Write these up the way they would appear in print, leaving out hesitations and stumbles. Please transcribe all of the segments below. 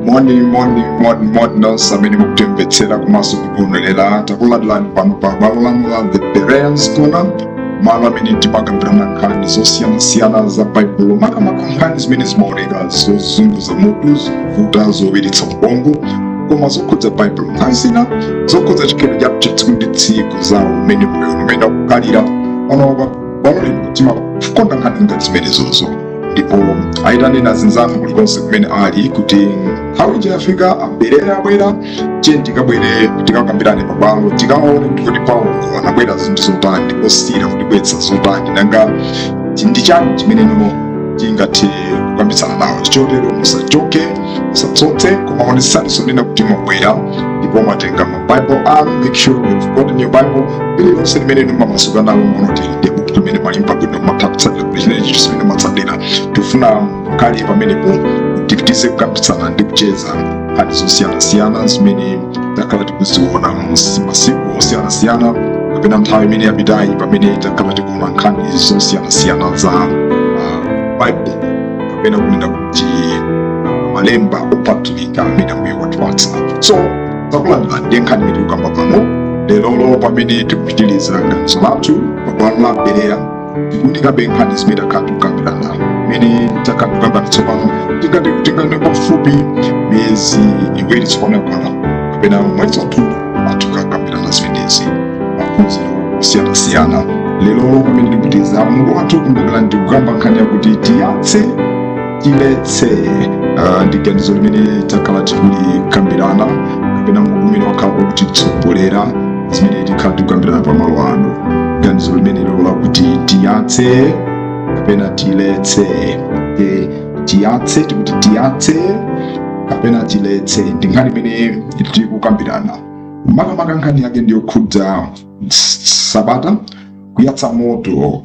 Moni, moni, moni, moni nonse amene mukutimvetsera komanso kutionerera. Takulandirani pano pa bwalo lanu la The Bereans Corner, malo amene timakambirana nkhani zosiyanasiyana za Baibulo, makamaka nkhani zimene zimaoneka zozunguza mutu, zovuta, zowiritsa ubongo, koma zokhudza Baibulo, nkhani zina zokhudza chikhalidwe chathu cha tsiku ndi tsiku, za umene moyo umene akukhalira pano pa bwalo lino. Timakonda nkhani ngati zimenezozo, ndipo ayitaneni azinzanu kulikonse kumene ali kuti nthawi ija yafika, Abereya abwera. Tiye tikabwere, tikakambirane pabwalo, tikaone kuti kodi Paulo anabwera zinthu zotani ndipo Sila kutibweretsa zotani, nanga ndi chani chimene no tingathe kukambitsana nawo. Chotero musachoke, musatsotse, koma onetsetsaninso nena kuti mwabwera ndipo mwatenga ma Bible anu. Make sure you've gotten your Bible lililonse limene inu mumamasuka nalo, muona ndi buku limene malimba bwino, mumatha kutsatira kuti chinechi chimene mumatsatira. Tifuna mukhale pamenepo, tipitize kukambitsana ndi kucheza nkhani zosiyanasiyana zimene takhala tikuziona mu masiku osiyanasiyana kapena nthawi imene yapitayi, pamene takhala tikuona nkhani zosiyanasiyana za Bible, kapena kunena kuti malemba opatulika amene Ambuye watipatsa. So takulandirani. Ndiye nkhani imene tikukamba pano lerolo, pamene tikupitiriza ganizo lathu pabwalo la Bereya, tikuunikabe nkhani zimene takhala tikukambirana, imene takhala tikukambirana tsopano tingati pafupi miyezi 2 tsopano yakwana, kapena mwezi wathu atikakambirana zimenezi, maphunziro osiyanasiyana. Lero pamene tikupitiriza mutu wathu, kumbukirani, tikukamba nkhani yakuti tiyatse, tiletse. Ndi ganizo limene takhala tikulikambirana, kapena mutu umene wakhala ukutitsogolera zimene tikhala tikukambirana pamalo ano, ganizo limene lakuti tiyatse kapena tiletse. Tiyatse, tikuti tiyatse kapena tiletse, ndi nkhani imene tikukambirana. Makamaka nkhani yake ndiyokhudza sabata, kuyatsa moto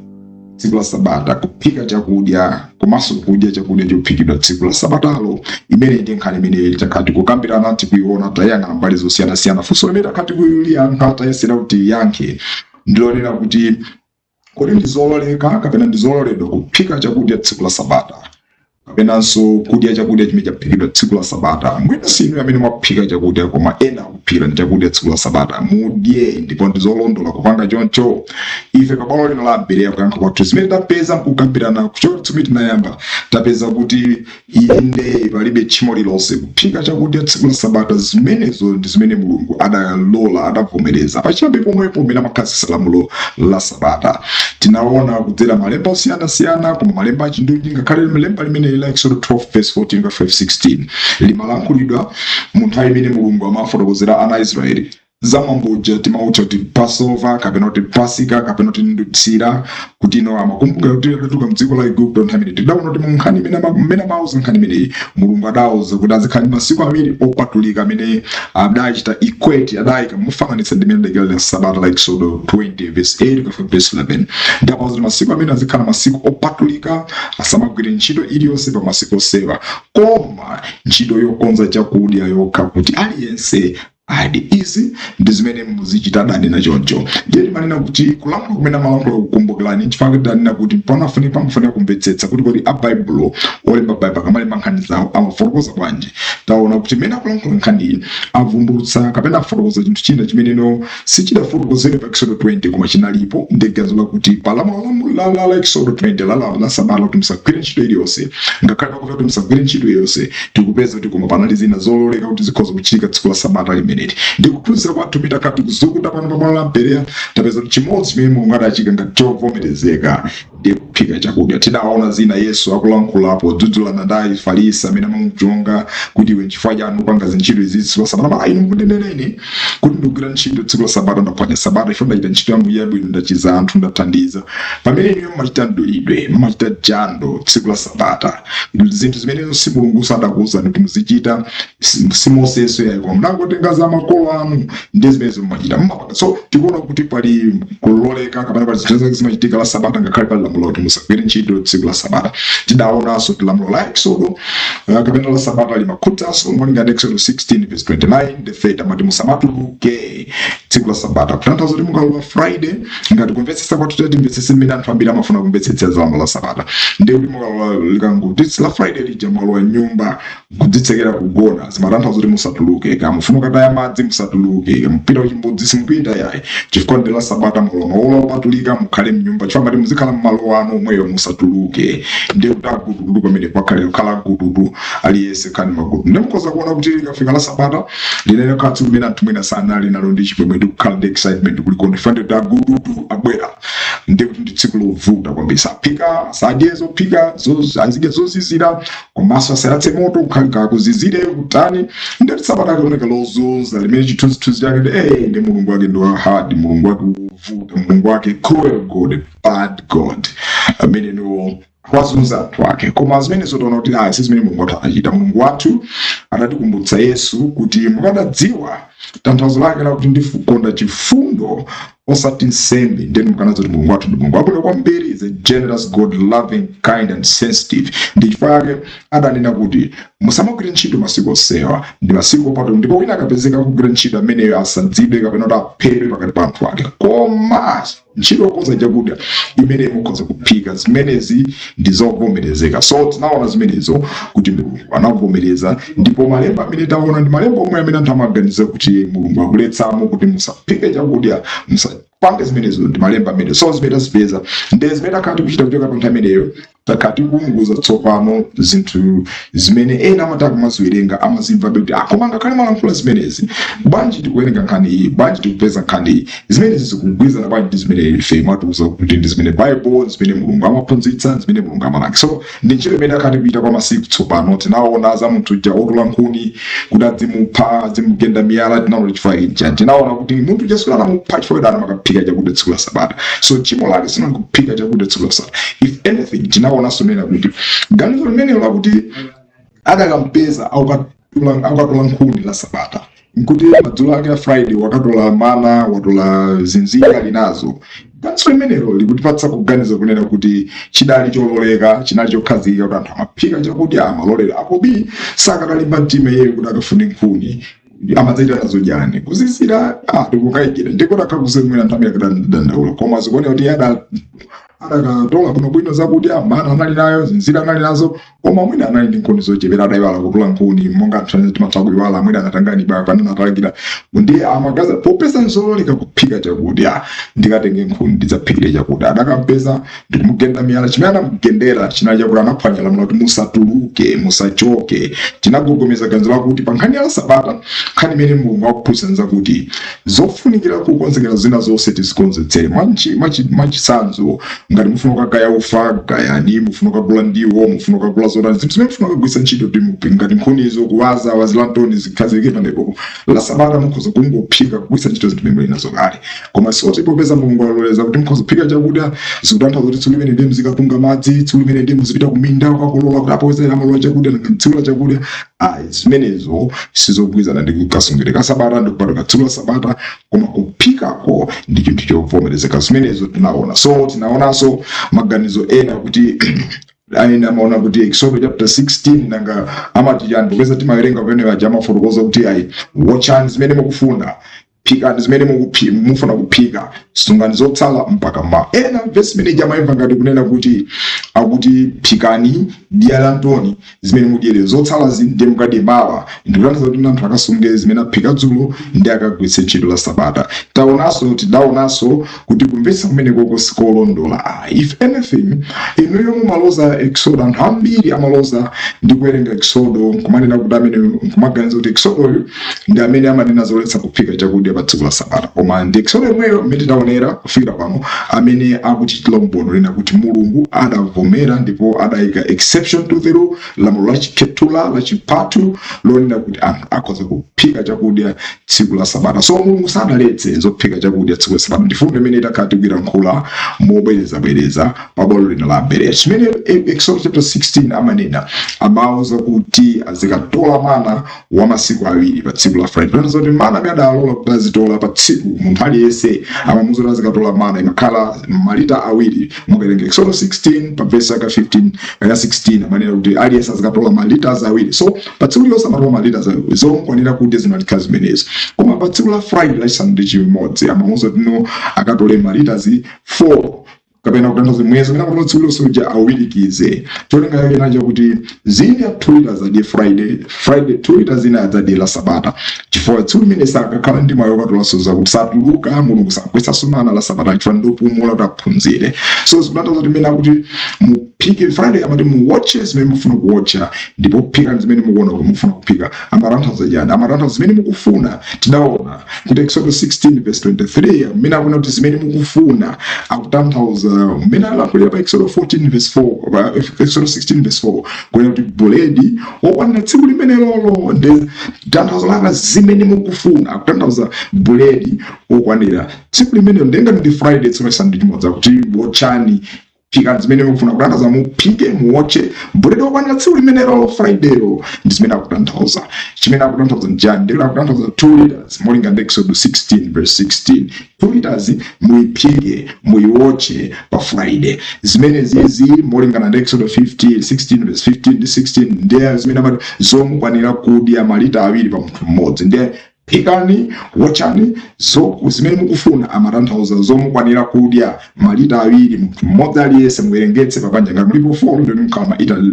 tsiku la sabata, kuphika chakudya komanso kudya chakudya chophikidwa tsiku la sabatalo. Imene ndi nkhani imene takhala tikukambirana, tikuiona, tayang'ana mbali zosiyanasiyana. Funso limene takhala tikuliyankha, tayesera kuti tiyankhe, ndilonena kuti kodi ndi zololeka kapena ndi zololedwa kuphika chakudya tsiku la sabata, kapenanso kudya chakudya chimene chaphikidwa tsiku la sabata? Mwina sinu amene mwaphika chakudya, koma ena akuphikira ndi chakudya tsiku la sabata, mudye, ndipo ndi zolondola kupanga choncho? Ife pabwalo lino la Bereya, kuyankha kwathu, zimene tapeza mkukambirana kuchokera tsiku tinayamba, tapeza kuti inde, palibe tchimo lilonse kuphika chakudya tsiku la sabata. Zimenezo ndi zimene Mulungu adalola, adavomereza pachiyambi pomwepo mmene amakhazikitsa lamulo la sabata. Tinaona kudzera malemba osiyanasiyana, koma malemba achindunji, ngakhale lemba limene la Exodus 12 verse 14 ka 5:16 limalankhulidwa mu nthawi imene Mulungu amafotokozera ana a Israeli za mwambo uja timautcha kuti Passover, kapena kuti Pasika, kapena kuti ndutsira, kuti ino amakumbukira kuti adatuluka mdziko la Igupto. Nthawi imene tidaona kuti mu nkhani imene mmene amauza nkhani imeneyi, Mulungu adauza kuti azikhala ndi masiku awiri opatulika amene adachita equate, adayika mofananitsa ndi imene adayikira la sabata la Exodus 20 verse 8 kufika verse 11. Ndipo kuti masiku amene azikhala masiku opatulika, asamagwire ntchito iliyonse pa masiku osewa, koma ntchito yokonza chakudya yokha kuti aliyense adye. Izi ndi zimene muzichita, adanena choncho. Ndiye timanena kuti kulankhula kumene amalankhula, kukumbukirani, chifukwa tidanena kuti pamafunika kumvetsetsa kuti kodi abaibulo, olemba Baibulo, akamalemba nkhani zawo amafotokoza bwanji. Taona kuti mmene akulankhula nkhaniyi, avumbulutsa kapena afotokoza chinthu china chimeneno sichidafotokozedwe pa Exodus 20, koma chinalipo. Ndi ganizo lakuti pa lamulo la Exodus 20 la sabata, kuti musagwire ntchito iliyonse, ngakhale pakuti kuti musagwire ntchito iliyonse, tikupeza kuti koma panali zina zololeka kuti zikhoza kuchitika tsiku la sabata limeneli. Ndi kuphunzira kwathu mitakati kuzukuta pano pabwalo la Bereya, tapeza kuti chimodzi chimene Mulungu adachika ngati chovomerezeka ndi kuphika chakudya. Tidaona zina Yesu akulankhulapo dzudzulana ndi Afarisi amene amamuchonga kuti, "Iwe, nchifukwa chani upanga zintchito izi tsiku la sabata?" "Ma inu mukundinena ine kuti ndikugwira ntchito tsiku la sabata ndaphwanya sabata, ifo ndachita ntchito yambuye yabwino, ndachiza anthu, ndathandiza, pamene inuyo mumachita mdulidwe, mumachita jando tsiku la sabata, zinthu zimenezo si Mulungu sadakuwuzani kuti muzichita, si Moseso yayi, koma munangotenga za makolo anu, ndi zimenezo mumachita, mumapanga." So tikuona kuti pali kuloleka kapena pali zinthu zake zimachitika la sabata, ngakhale pali lamulo kuti Musagwire ntchito tsiku la Sabata. Tidaonanso kuti lamulo la Exodo kapena la Sabata limakhudzanso malinga ndi Exodo 16 verse 29 ndi 30, amati musamatuluke tsiku la Sabata, kutanthauza kuti mukalowa Friday, ngati kumvetsetsa kwathu tati timvetsetse mmene anthu ambiri amafuna kumvetsetsa za lamulo la Sabata, ndiye kuti mukalowa likanguti la Friday lija, mukalowa nyumba kudzitsekera kugona, zimatanthauza kuti musatuluke. Kaya mufuna kukataya madzi, musatuluke. Kaya mupita kuchimbudzi, simupita yayi, chifukwa ndi la Sabata, mukalowa maola opatulika, mukhale mnyumba, chifukwa amati muzikhala mmalo anu omweyo, musatuluke. Ndiye kuti agututu pamene pakhale kukhala agututu, aliyense khani magutu. Ndiye mukhoza kuona kuti likafika la Sabata linene kukhala tsiku limene anthu mwina sanali nalo ndi chimwemwe ndi kukhala ndi excitement kulikonde, chifukwa ndi agututu abwera. Ndiye kuti ndi tsiku lovuta kwambiri, saphika, sadye zophika, azidya zozizira, komanso asayatse moto, kukhalika kuzizire kutani. Ndiye Sabata likuoneka lozunza, limene chithunzithunzi chake ndi ndi Mulungu wake ndi wa hard, Mulungu wake wovuta, Mulungu wake cruel God, bad God, amene niwo wazunza anthu ake. Koma zimene zotaona kuti si zimene Mulungu wathu anachita. Mulungu wathu anatikumbutsa Yesu kuti mukadadziwa tanthauzo lake lakuti ndikonda chifundo osati nsembe, ndiye mukanadziwa kuti Mulungu wathu ndi Mulungu wabwino kwambiri, is a generous God, loving, kind and sensitive. Ndi chifukwa chake adanena kuti musamagwire ntchito masiku onsewa, ndi masiku opatulika, ndipo wina akapezeka kugwira ntchito, ameneyo asadzidwe kapena kuti aphedwe pakati pa anthu ake. Koma ntchito yokonza chakudya imene mukhoza kuphika, zimenezi ndi zovomerezeka. So tinaona zimenezo kuti Mulungu anavomereza, ndipo malemba amene taona ndi malemba omwe amene anthu amaganiza kuti Mulungu akuletsamo kuti musaphike chakudya, musapange zimenezo, ndi malemba amene. So zimene tazipeza ndi zimene takhala tikuchita kuchoka pa nthawi imeneyo. Takhala tikuunguza tsopano zinthu zimene ena amati akumaziwerenga amazimvabe kuti koma ngakhale malankhula zimenezi, bwanji tikuwerenga nkhani iyi? Bwanji tikupeza nkhani iyi? Zimenezi zikugwirizana bwanji ndi zimene ife mwatiuza kuti ndi zimene Bible, zimene Mulungu amaphunzitsa, zimene Mulungu amalanga? So ndi ntchito imene takhala tikuchita kwa masiku tsopano. Tinaona za munthu uja otola nkhuni kuti adzimupha, adzimugenda miyala. Tinaona chifukwa icha, tinaona kuti munthu uja sikuti anamupha chifukwa kuti anamakaphika chakudya tsiku la Sabata. So tchimo lake sinali kuphika chakudya tsiku la Sabata. If anything, tinaonanso mena kuti ganizo limenelo lakuti adakampeza akukatola nkhuni la Sabata, nkuti madzulo ake a Friday wakatola mana, watola zinziri ali nazo, ganizo limenelo likutipatsa kuganiza kunena kuti chidali chololeka, chinali chokhazikika kuti anthu amaphika chakudya, amalolera. Apobi sakadalimba mtima iyeyo kuti akafune nkhuni, amadzaita nazo chani kuzizira? Tikukayikira ndiko takha kusemwera anthu amene akadandaula. Koma zikuoneka kuti adakatola bwinobwino zakudya, mana anali nayo, zinziri anali nazo, koma mwina anali ndi nkhuni zochepera, adayiwala kutola nkhuni, monga anthu amene timatha kuyiwala, mwina anatangani bwa panena atalikira, ndiye amagaza popeza nzololeka kuphika chakudya, ndikatenge nkhuni ndidzaphikire chakudya. Adakampeza ndikumugenda miyala. Chimene anamugendera chinali chakuti anaphwanya lamulo kuti musatuluke, musachoke. Tinagogomeza ganizo lakuti pa nkhani ya Sabata, nkhani imene Mulungu akuphunzitsa kuti zofunikira kukonzekera zina zonse tizikonzetsere. Mwachitsanzo, ngati mufuna kukagaya ufa, gayani; mufuna kukagula ndiwo, mufuna kukagula zotani, zinthu zimene mufuna kukagwiritsa ntchito, ngati nkhunizo, kuwaza wazilantoni zikhazikike pamenepo. La Sabata mukhoza kungophika kugwiritsa ntchito zinthu zimene muli nazo kale. Koma sikuti popeza Mulungu aloleza kuti mukhoza kuphika chakudya, zikutanthauza kuti tsiku limene ndiye muzikatunga madzi, tsiku limene ndiye muzipita kuminda kukakolola kuti apozera amalowa chakudya, tsiku la chakudya. Ayi, zimenezo sizogwirizana ndi kasungidwe ka Sabata ndi kupatuka tsiku la Sabata, koma kuphikako ndi chinthu chovomerezeka. Zimenezo tinaona. So tinaonanso maganizo ena kuti ena amaona kuti Exodus chapter 16 nanga amati chani? Popeza timawerenga pamene paja amafotokoza kuti ayi, wotchani zimene mukufuna, phikani zimene mufuna kuphika, sungani zotsala mpaka mawa. Ena vesi imene ija amayimva ngati kunena kuti akuti phikani dya lantoni zimene mudyere, zotsala ndiye mukadye mawa. Ndikutanthauza kuti anthu akasunge zimene aphika dzulo ndi akagwiritse ntchito la Sabata. Taonanso, tidaonanso kuti kumvetsa kumenekoko sikolondola. If anything, inuyo mumaloza Exodo, anthu ambiri amaloza ndi kuwerenga Exodo nkumanena kuti amene nkumaganiza kuti Exodoyo ndi amene amanena zoletsa kuphika chakudya pa tsiku la Sabata. Koma ndi Exodo yomweyo mmene tinaonera kufikira pano amene akuchitira umboni lina kuti Mulungu adavomera ndipo adayika exception to the rule, lamulo la chikhethula la chipathu lonena kuti anthu akhoza kuphika chakudya tsiku la Sabata. So Mulungu sanaletse zophika chakudya tsiku la Sabata. Ndi mfundo imene itakhala tikuyilankhula mobwerezabwereza pa bwalo lino la Bereya. Chimene Exodus chapter 16 amanena, amauza kuti azikatola mana wa masiku 2 pa tsiku la Friday, tanthauza kuti mana amene adalola kuti azizitola pa tsiku. Munthu aliyense amamuuza kuti azikatola mana, imakhala malita 2. Mukawerenga Exodo 16 pa verse yaka 15 ya 16, amanena kuti aliyense azikatola malita 2. So pa tsiku lilonse amatola malita 2 zomukwanira kudya, zimalikhala zimenezo. Koma pa tsiku la Friday, lachisanu ndi chimodzi, amamuuza kuti no, akatole malita 4, kapena kutanthauza mwezi umene amatola tsiku lilonse uja awirikize. Cholinga chake nacho kuti zina 2 liters adye Friday, Friday 2 liters zina adzadye la Sabata, chifukwa tsiku limene sakakhala ndi moyo okatolanso zakuti satuluka. Mulungu sakwesanso mana la Sabata chifukwa ndopumula kuti aphunzire. So zikutanthauza kuti mmene akuti muphike Friday, amati muwotche zimene mufuna kuwotcha ndipo phikani zimene mukuona kuti mufuna kuphika, amatanthauza chani? Amatanthauza zimene mukufuna. Tinaona kuti Exodus 16 verse 23, mmene akuona kuti zimene mukufuna, akutanthauza mmene alankhulira pa Exodus 14 verse 4, pa Exodus 16 verse 4, kunena kuti buledi wokwanira tsiku limene lolo. Ndi tanthauzo lake zimene mukufuna, akutanthauza buledi wokwanira tsiku limenelo. Ndengati ndi Friday, tsiku lachisanu ndi chimodzi, akuti wotchani, phikani zimene mukufuna, kutanthauza muphike, muwotche buledi wokwanira tsiku limenelo, Fridaylo. Ndi zimene akutanthauza. Chimene akutanthauza njani? Ndikuti akutanthauza 2 liters molinga ndi Exodus 16 verse 16. 2 liters muyiphike, muyiwotche pa Friday. Zimene zizi molingana ndi Exodus 15 16 verse 15 ndi 16, ndiye zimene amati zomukwanira kudya malita 2 pa munthu mmodzi. Ndiye phikani, wotchani zimene mukufuna, amatanthauza zomukwanira kudya malita 2 munthu mmodzi aliyense. Muwerengetse pabanja, ngati mulipo 4, ndi mukhala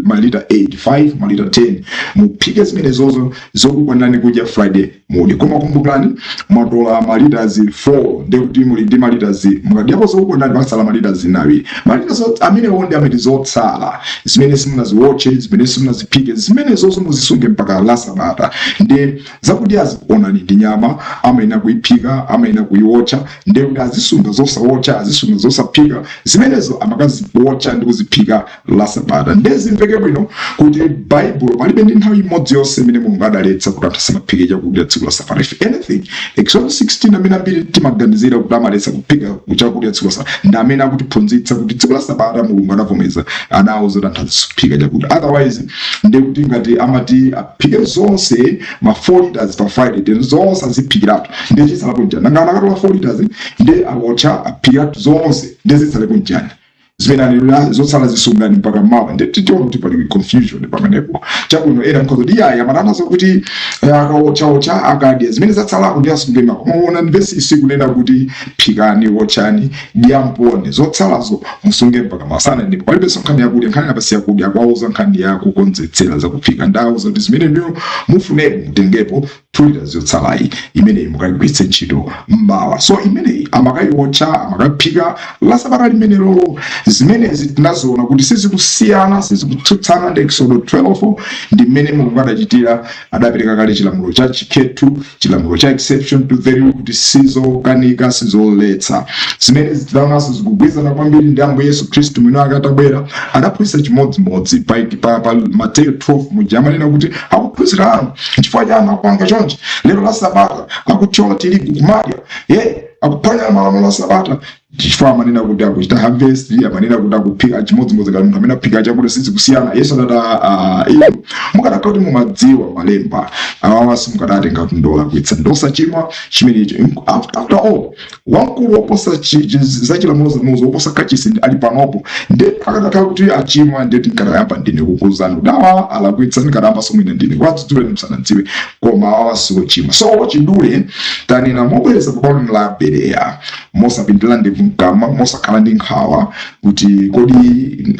malita 8, 5, malita 10. Muphike zimenezozo zokukwanirani kudya Friday, mudye. Koma kumbukirani, mwatola malita 4, ndi kuti muli ndi malita, mukadyapo zokukwanirani, pakasala malita 2. Malita amenewo ndi amene zotsala zimene simunaziwotche, zimene simunaziphike, zimenezozo muzisunge mpaka la Sabata. Ndi zakudyazi, onani, ndi nyama, amayenera kuyiphika, amayenera kuyiwotcha. Ndiye kuti azisunga zosawotcha, azisunga zosaphika, zimenezo amakaziwotcha ndi kuziphika la Sabata. Ndiye zimveke bwino kuti Baibulo palibe ndi nthawi imodzi yonse imene Mulungu adaletsa kuti anthu asamaphike chakudya tsiku la Sabata. If anything, Exodus 16, amene ambiri timaganizira kuti amaletsa kuphika chakudya tsiku la Sabata, ndi amene akutiphunzitsa kuti tsiku la Sabata Mulungu adavomereza, anawuza kuti anthu aziphika chakudya. Otherwise, ndiye kuti ngati amati aphike zonse ma 4 liters pa Friday, then zonse aziphikiratu, ndiye chitsalapo njani? Nanga anakatola 4 liters, ndiye awotcha, aphikiratu zonse, ndiye zitsalepo njani? Zimene anenera zotsala zisungani mpaka mawa. Ndiye titiona kuti pali confusion pamenepo. Chabwino, ena nkhoza kuti iyayi, amatanthauza kuti akawotchaotcha, akadya zimene zatsalako ndi asunge mawa. Koma uona vesi isi kunena kuti phikani, wotchani, dyamponi, zotsalazo musunge mpaka masana. Ndipo palibenso nkhani yakudya. Nkhani apa si yakudya, akuwauza nkhani yakukonzetsera zakuphika. Ndawuza kuti zimene ndiyo mufunepo mutengepo 2 liters yotsalayi, imeneyi mukayigwiritse ntchito mmawa. So imeneyi amakayiwotcha, amakaphika la Sabata limenelolo. Zimenezi tinaziona kuti sizikusiyana, sizikutsutsana ndi Exodo 12, ndi mmene Mulungu adachitira. Adapereka kale chilamulo cha chikhethu, chilamulo cha exception to the rule, kuti sizokanika, sizoletsa. Zimene tinaonanso zikugwirizana kwambiri ndi Ambuye Yesu Khristu mwini wake. Atabwera adaphunzitsa chimodzimodzi pa Mateyu 12 muja, amanena kuti akuphunzira anu, chifukwa chani akupanga chonchi lero la Sabata, akuthyola tirigu kumadya, ye akuphwanya malamulo a Sabata? Chifukwa amanena kuti akuchita harvest, amanena kuti akuphika chimodzimodzi ngati munthu amene aphika chakudya, sizikusiyana. Yesu adati, "Inu mukanakhala kuti mumadziwa malemba awawa, simukadatenga kuti ndolakwitsa, ndosachimwa chimenecho. After all, wamkulu woposa zachilamulo zamuzo, woposa kachisi ali panopo. Ndi akadakhala kuti achimwa, ndiye tinkadayamba ndine kukuuzani kuti awa alakwitsa, ndikadayamba somwina ndine kwadzudzuleni musanadziwe, koma awa siochimwa." So chidule tanena mobwereza pabwalo la Bereya, mosapindula ndevu mkamwa, mosakhala ndi nkhawa kuti kodi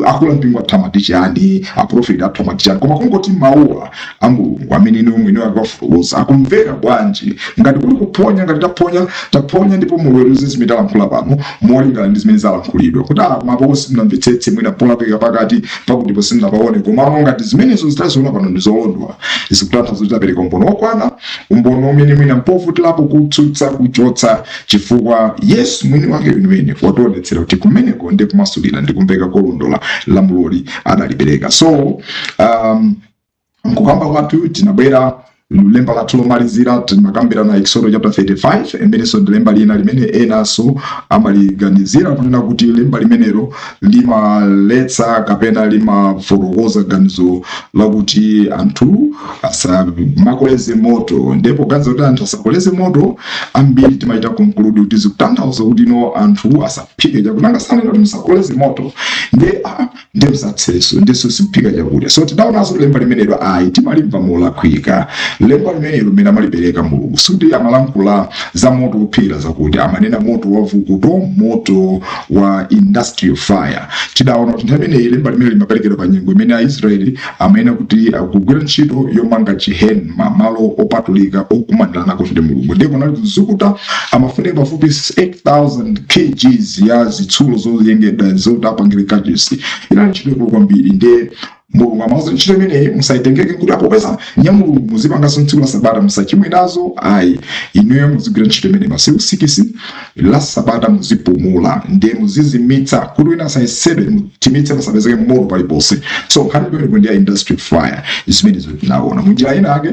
akulu mpingo athu amati chani, aprofeti athu amati chani, koma kungoti mawuwa a Mulungu amene inu mwini wake wafotokoza akumveka bwanji? Ngati kuli kuphonya, ngati taphonya, taphonya, ndipo muweruze zimene talankhula pano molingana ndi zimene zalankhulidwa, kuti mapo simunamvetsetse, mwina polakwika pakati pakutipo simunapaone. Komano ngati zimenezo zitaziona pano ndi zolondola, zikutanthauza kuti tapereka umboni wokwana, umboni umene mwina mpovutirapo kutsutsa, kuchotsa, chifukwa Yesu mwini wake weniweni wationetsera kuti kumeneko ndi kumasulira ndi kumveka kolondola lamuloli adalipereka. So nkukamba kwathu tinabwera Lemba lathu lomalizira timakambirana Exodo chapter 35, imenenso ndi lemba lina limene enanso amaliganizira kunena kuti lemba limenelo limaletsa kapena limafotokoza ganizo lakuti anthu asamakoleze moto. Ndipo ganizo kuti anthu asakoleze moto, ambiri timachita conclude kuti zikutanthauza kuti no, anthu asaphike chakudya. Nanga sanena kuti musakoleze moto, nde ndi msatseso ndiso simphika chakudya. So tidaonanso lemba limenelo ayi, timalimva molakwika. Lemba limenelo limene amalipereka Mulungu sikuti amalankhula za moto wophikira zakudya, amanena moto wa vukuto, moto wa industrial fire. Tidaona kuti nthawi imeneyi lemba limene limaperekedwa pa nyengo imene Aisraeli amayenera kuti akugwira ntchito yomanga chihema, malo opatulika okumanirana ndi Mulungu. Ndipo kunali kuzukuta, amafunika pafupi 8000 kgs ya zitsulo zoyengedwa zoti apangire kachisi. Inali ntchito ikulu kwambiri. Ndiye Mulungu amauza, ntchito imeneyi musayitengeke kuti apopeza nya Mulungu muzipanganso tsiku la Sabata, musachimwe nazo ayi. Inuyo muzigwira ntchito imeneyi masiku 6, la Sabata muzipumula. Ndiye muzizimitsa kuti wina asayesedwe, muthimitse pasapezeke moto paliponse. So nkhani imeneyo ndi ya industrial fire. Zimenezo tinaona munjira ina ake.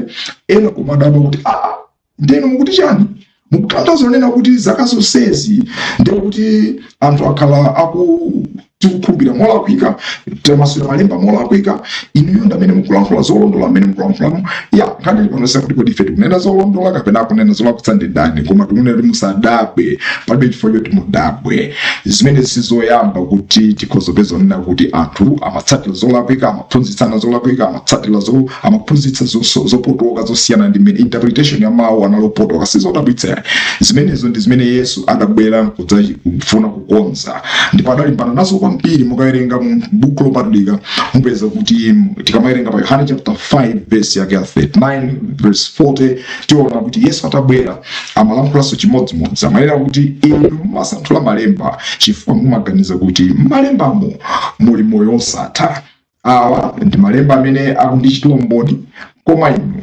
Ena kumadabwa kuti, ah, ndeno mukuti chani? Mukutanthauza kunena kuti zaka zonsezi ndiye kuti anthu akhala aku tikukhulupirira molakwika, tamasula malemba molakwika, inuyo ndi amene mukulankhula zolondola amene mukulankhulamo? Ya, nkhani ili pano kuti kodi ife tikunena zolondola kapena kunena zolakwitsa ndi ndani? Koma tikunena kuti musadabwe, palibe chifukwa choti mudabwe. Zimene sizoyamba kuti tikhozopeza kunena kuti anthu amatsatira zolakwika, amaphunzitsana zolakwika, amatsatira zo amaphunzitsa zopotoka zosiyana ndi mmene interpretation ya mawu analopotoka, sizodabwitsa. Zimenezo ndi zimene Yesu adabwera kufuna kukonza, ndipo adalimbana nazo kwambiri. Mukawerenga mu buku lopatulika mupeza kuti tikamawerenga pa Yohane chapter 5 verse yake ya 39, verse 40, tiona kuti Yesu atabwera amalankhulanso chimodzimodzi. Amanena kuti, inu mumasanthula malemba chifukwa mumaganiza kuti m'malembamo muli moyo osatha. Awa ndi malemba amene akundichitira umboni, koma inu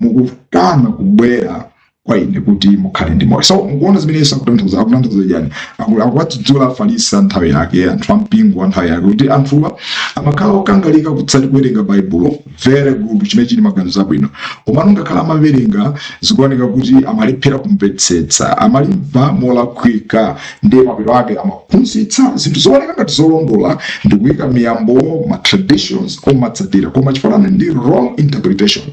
mukukana kubwera kwa ine kuti mukhale ndi moyo. So mukuona zimene Yesu akutanthauza? Akutanthauza chani? Akuwadzudzula Afarisi a nthawi yake, anthu ampingo a nthawi yake, kuti anthuwa amakhala okangalika kutsati kuwerenga Baibulo. Very good, chimene chili maganizo abwino. Komano ngakhala amawerenga, zikuoneka kuti amalephera kumvetsetsa, amalimva molakwika. Ndiye mapeto ake amaphunzitsa zinthu zooneka ngati zolondola ndi kuyika miyambo, ma traditions omatsatira, koma chifukwa ndi wrong interpretation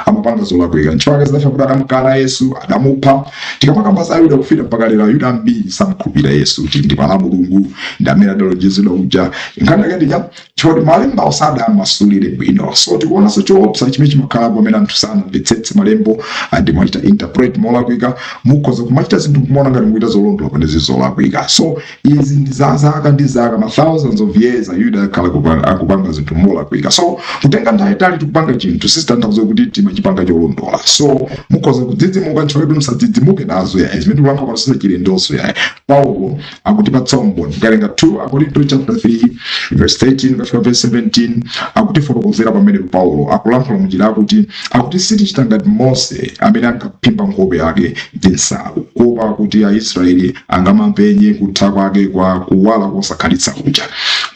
amapanga zolakwika. Nchifukwa zidafika kuti adamukana Yesu, adamupha. Tikamakamba za Ayuda, kufika mpaka lero Ayuda ambiri samkhulupirira Yesu kuti ndi mwana wa Mulungu, ndi amene adalonjezedwa uja. Nkhani yake ndija chifukwa malemba sadamasulire bwino. So tikuonanso choopsa chimene chimakhalapo pamene anthu sanamvetsetse malembo ndi mwachita interpret molakwika. Mukhoza kumachita zinthu kumaona ngati mukuita zolondola pamene zili zolakwika. So izi ndi za zaka ndi zaka, ma thousands of years, Ayuda akhala akupanga zinthu molakwika. So kutenga nthawi itali tikupanga chinthu sizitanthauza kuti timachipanga cholondola. So mukhoza kudzidzimuka, ntchito kuti musadzidzimuke nazo yayi. Zimene tikulankhula pano sizachilendonso yayi. Paulo akutipatsa umboni. Tikawerenga 2 Akorinto chapter 3 verse 13 kufika verse 17, akutifotokozera pamene Paulo akulankhula munjira akuti sitichita ngati Mose amene ankaphimba nkhope yake ndi nsalu kuopa kuti Aisraeli angamapenye kutha kwake kwa kuwala kosakhalitsa kuja,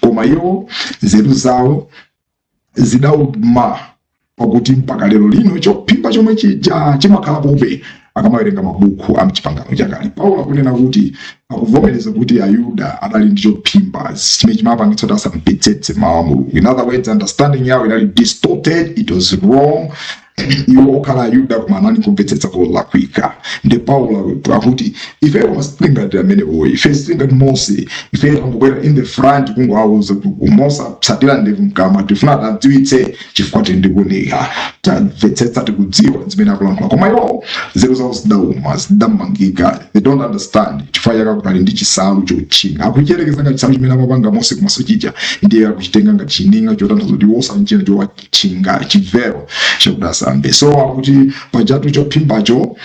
koma iwo nzeru zawo zidauma, pakuti mpaka lero lino chophimba chomwe chija chimakhalapobe akamawerenga mabuku a mchipangano chakale. Paulo akunena kuti akuvomereza kuti Ayuda adali ndi chophimba chimene chimapangitsa kuti asamvetsetse mawu a Mulungu. In other words, understanding yawo inali distorted, it was wrong. Iwo okhala Ayuda koma anali kumvetsetsa kolakwika. Ndi Paulo akuti ife koma sitingati amenewo, ife sitingati Mose. Ife tangobwera in the front kungowauza kuti mosatsatira ndevu mkamwa, tifuna tadziwitse chifukwa tili ndikunika, tamvetsetsa, tikudziwa zimene akulankhula. Koma iwo nzeru zawo zidauma, zidamangika, they don't understand chifukwa chake kuti ali ndi chisalu chotchinga. Akuchiyerekeza ngati chisalu chimene amapanga Mose kumaso chija, ndiye akuchitenga ngati chininga chotanthauza kuti wosanchina chowatchinga, chivero chakuti asambe. So akuti pajatu chophimbacho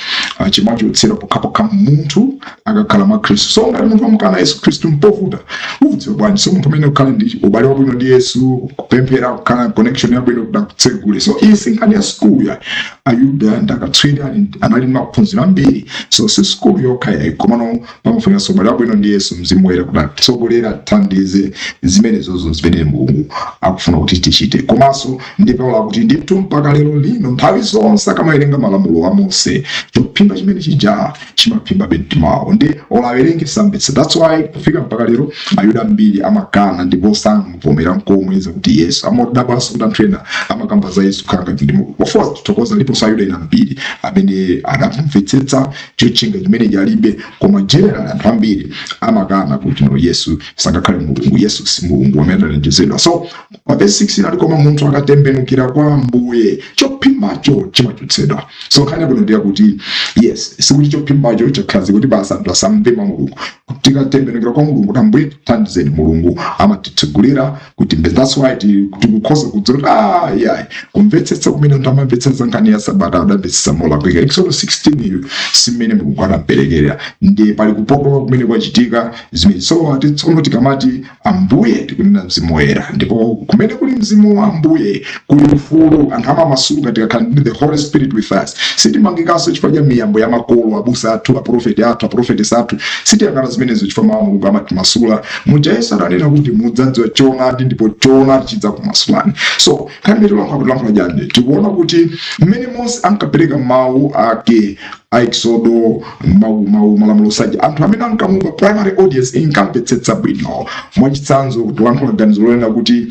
chimachotsera pokhapokha munthu akakhala mwa Khristu. So ngati munthu wamukana Yesu Khristu, mpovuta udziwe bwanji? So munthu amene ukhale ndi ubale wabwino ndi Yesu, kupemphera, kukhala connection yabwino kuti akutsegule. So iyi si nkhani. nkhani ya sukulu ya Ayuda ndi akatswiri, anali ndi maphunziro ambiri. So si sukulu yokha yayi, komano pamafunikanso ubale wabwino ndi Yesu, Mzimu Woyera kuti atitsogolere, atithandize zimenezozo zimene Mulungu akufuna kuti tichite. Komanso ndi Paulo akuti ndithu mpaka lero lino nthawi zonse akamawerenga malamulo a Mose, chophimba chimene chija chimaphimbabe mtima wawo, ndi olo awerenge samvetsa. That's why kufika mpaka lero Ayuda ambiri amakana ndipo samvomera nkomwe zakuti Yesu, amadabwanso kuti anthu ena amakamba za Yesu kukhala ngati ndi Mulungu. Of course tithokoza aliponso Ayuda ena ambiri amene adamvetsetsa chotchinga chimene chalibe, koma general anthu ambiri amakana kuti no, Yesu sangakhale Mulungu, Yesu si Mulungu amene analonjezedwa. So pa verse 16 ali, koma munthu akatembenukira kwa Ambuye, chophimbacho chimachotsedwa. So nkhani yabwino ndiye kuti yes, sikuti chophimbacho chakhala kuti basi anthu asamve mwa Mulungu. Tikatembenukira kwa Mulungu kuti Ambuye thandizeni, Mulungu amatitsegulira kuti mbe. That's why tikukhoza kudziwa kuti ah yayi, kumvetsetsa kumene anthu amamvetsetsa nkhani ya Sabata adamvetsetsa molakwika. Exodus 16 iyo simene Mulungu anamperekerera, ndi pali kupotoka kumene kwachitika zimene. So ati tsono tikamati Ambuye tikunena Mzimu Woyera, ndipo kumene kuli Mzimu wa Ambuye kuli ufulu. Anthu amamasuka tikakhala ndi the Holy Spirit with us. Sitimangikanso chifukwa cha miyambo ya makolo, abusa athu, aprofeti athu, aprofetesi athu. Sitiyang'ana zimenezo chifukwa mawu a Mulungu amatimasula. Muja Yesu adanena kuti mudzadziwa choonadi ndipo choonadi chidzakumasulani. So nkhani imene tilankhula kuti lankhula chani, tikuona kuti mmene Mose ankapereka mawu ake a Exodo, mawu malamulo saja, anthu amene ankamumva, primary audience, inkamvetsetsa bwino. Mwachitsanzo, tilankhula ganizo lonena kuti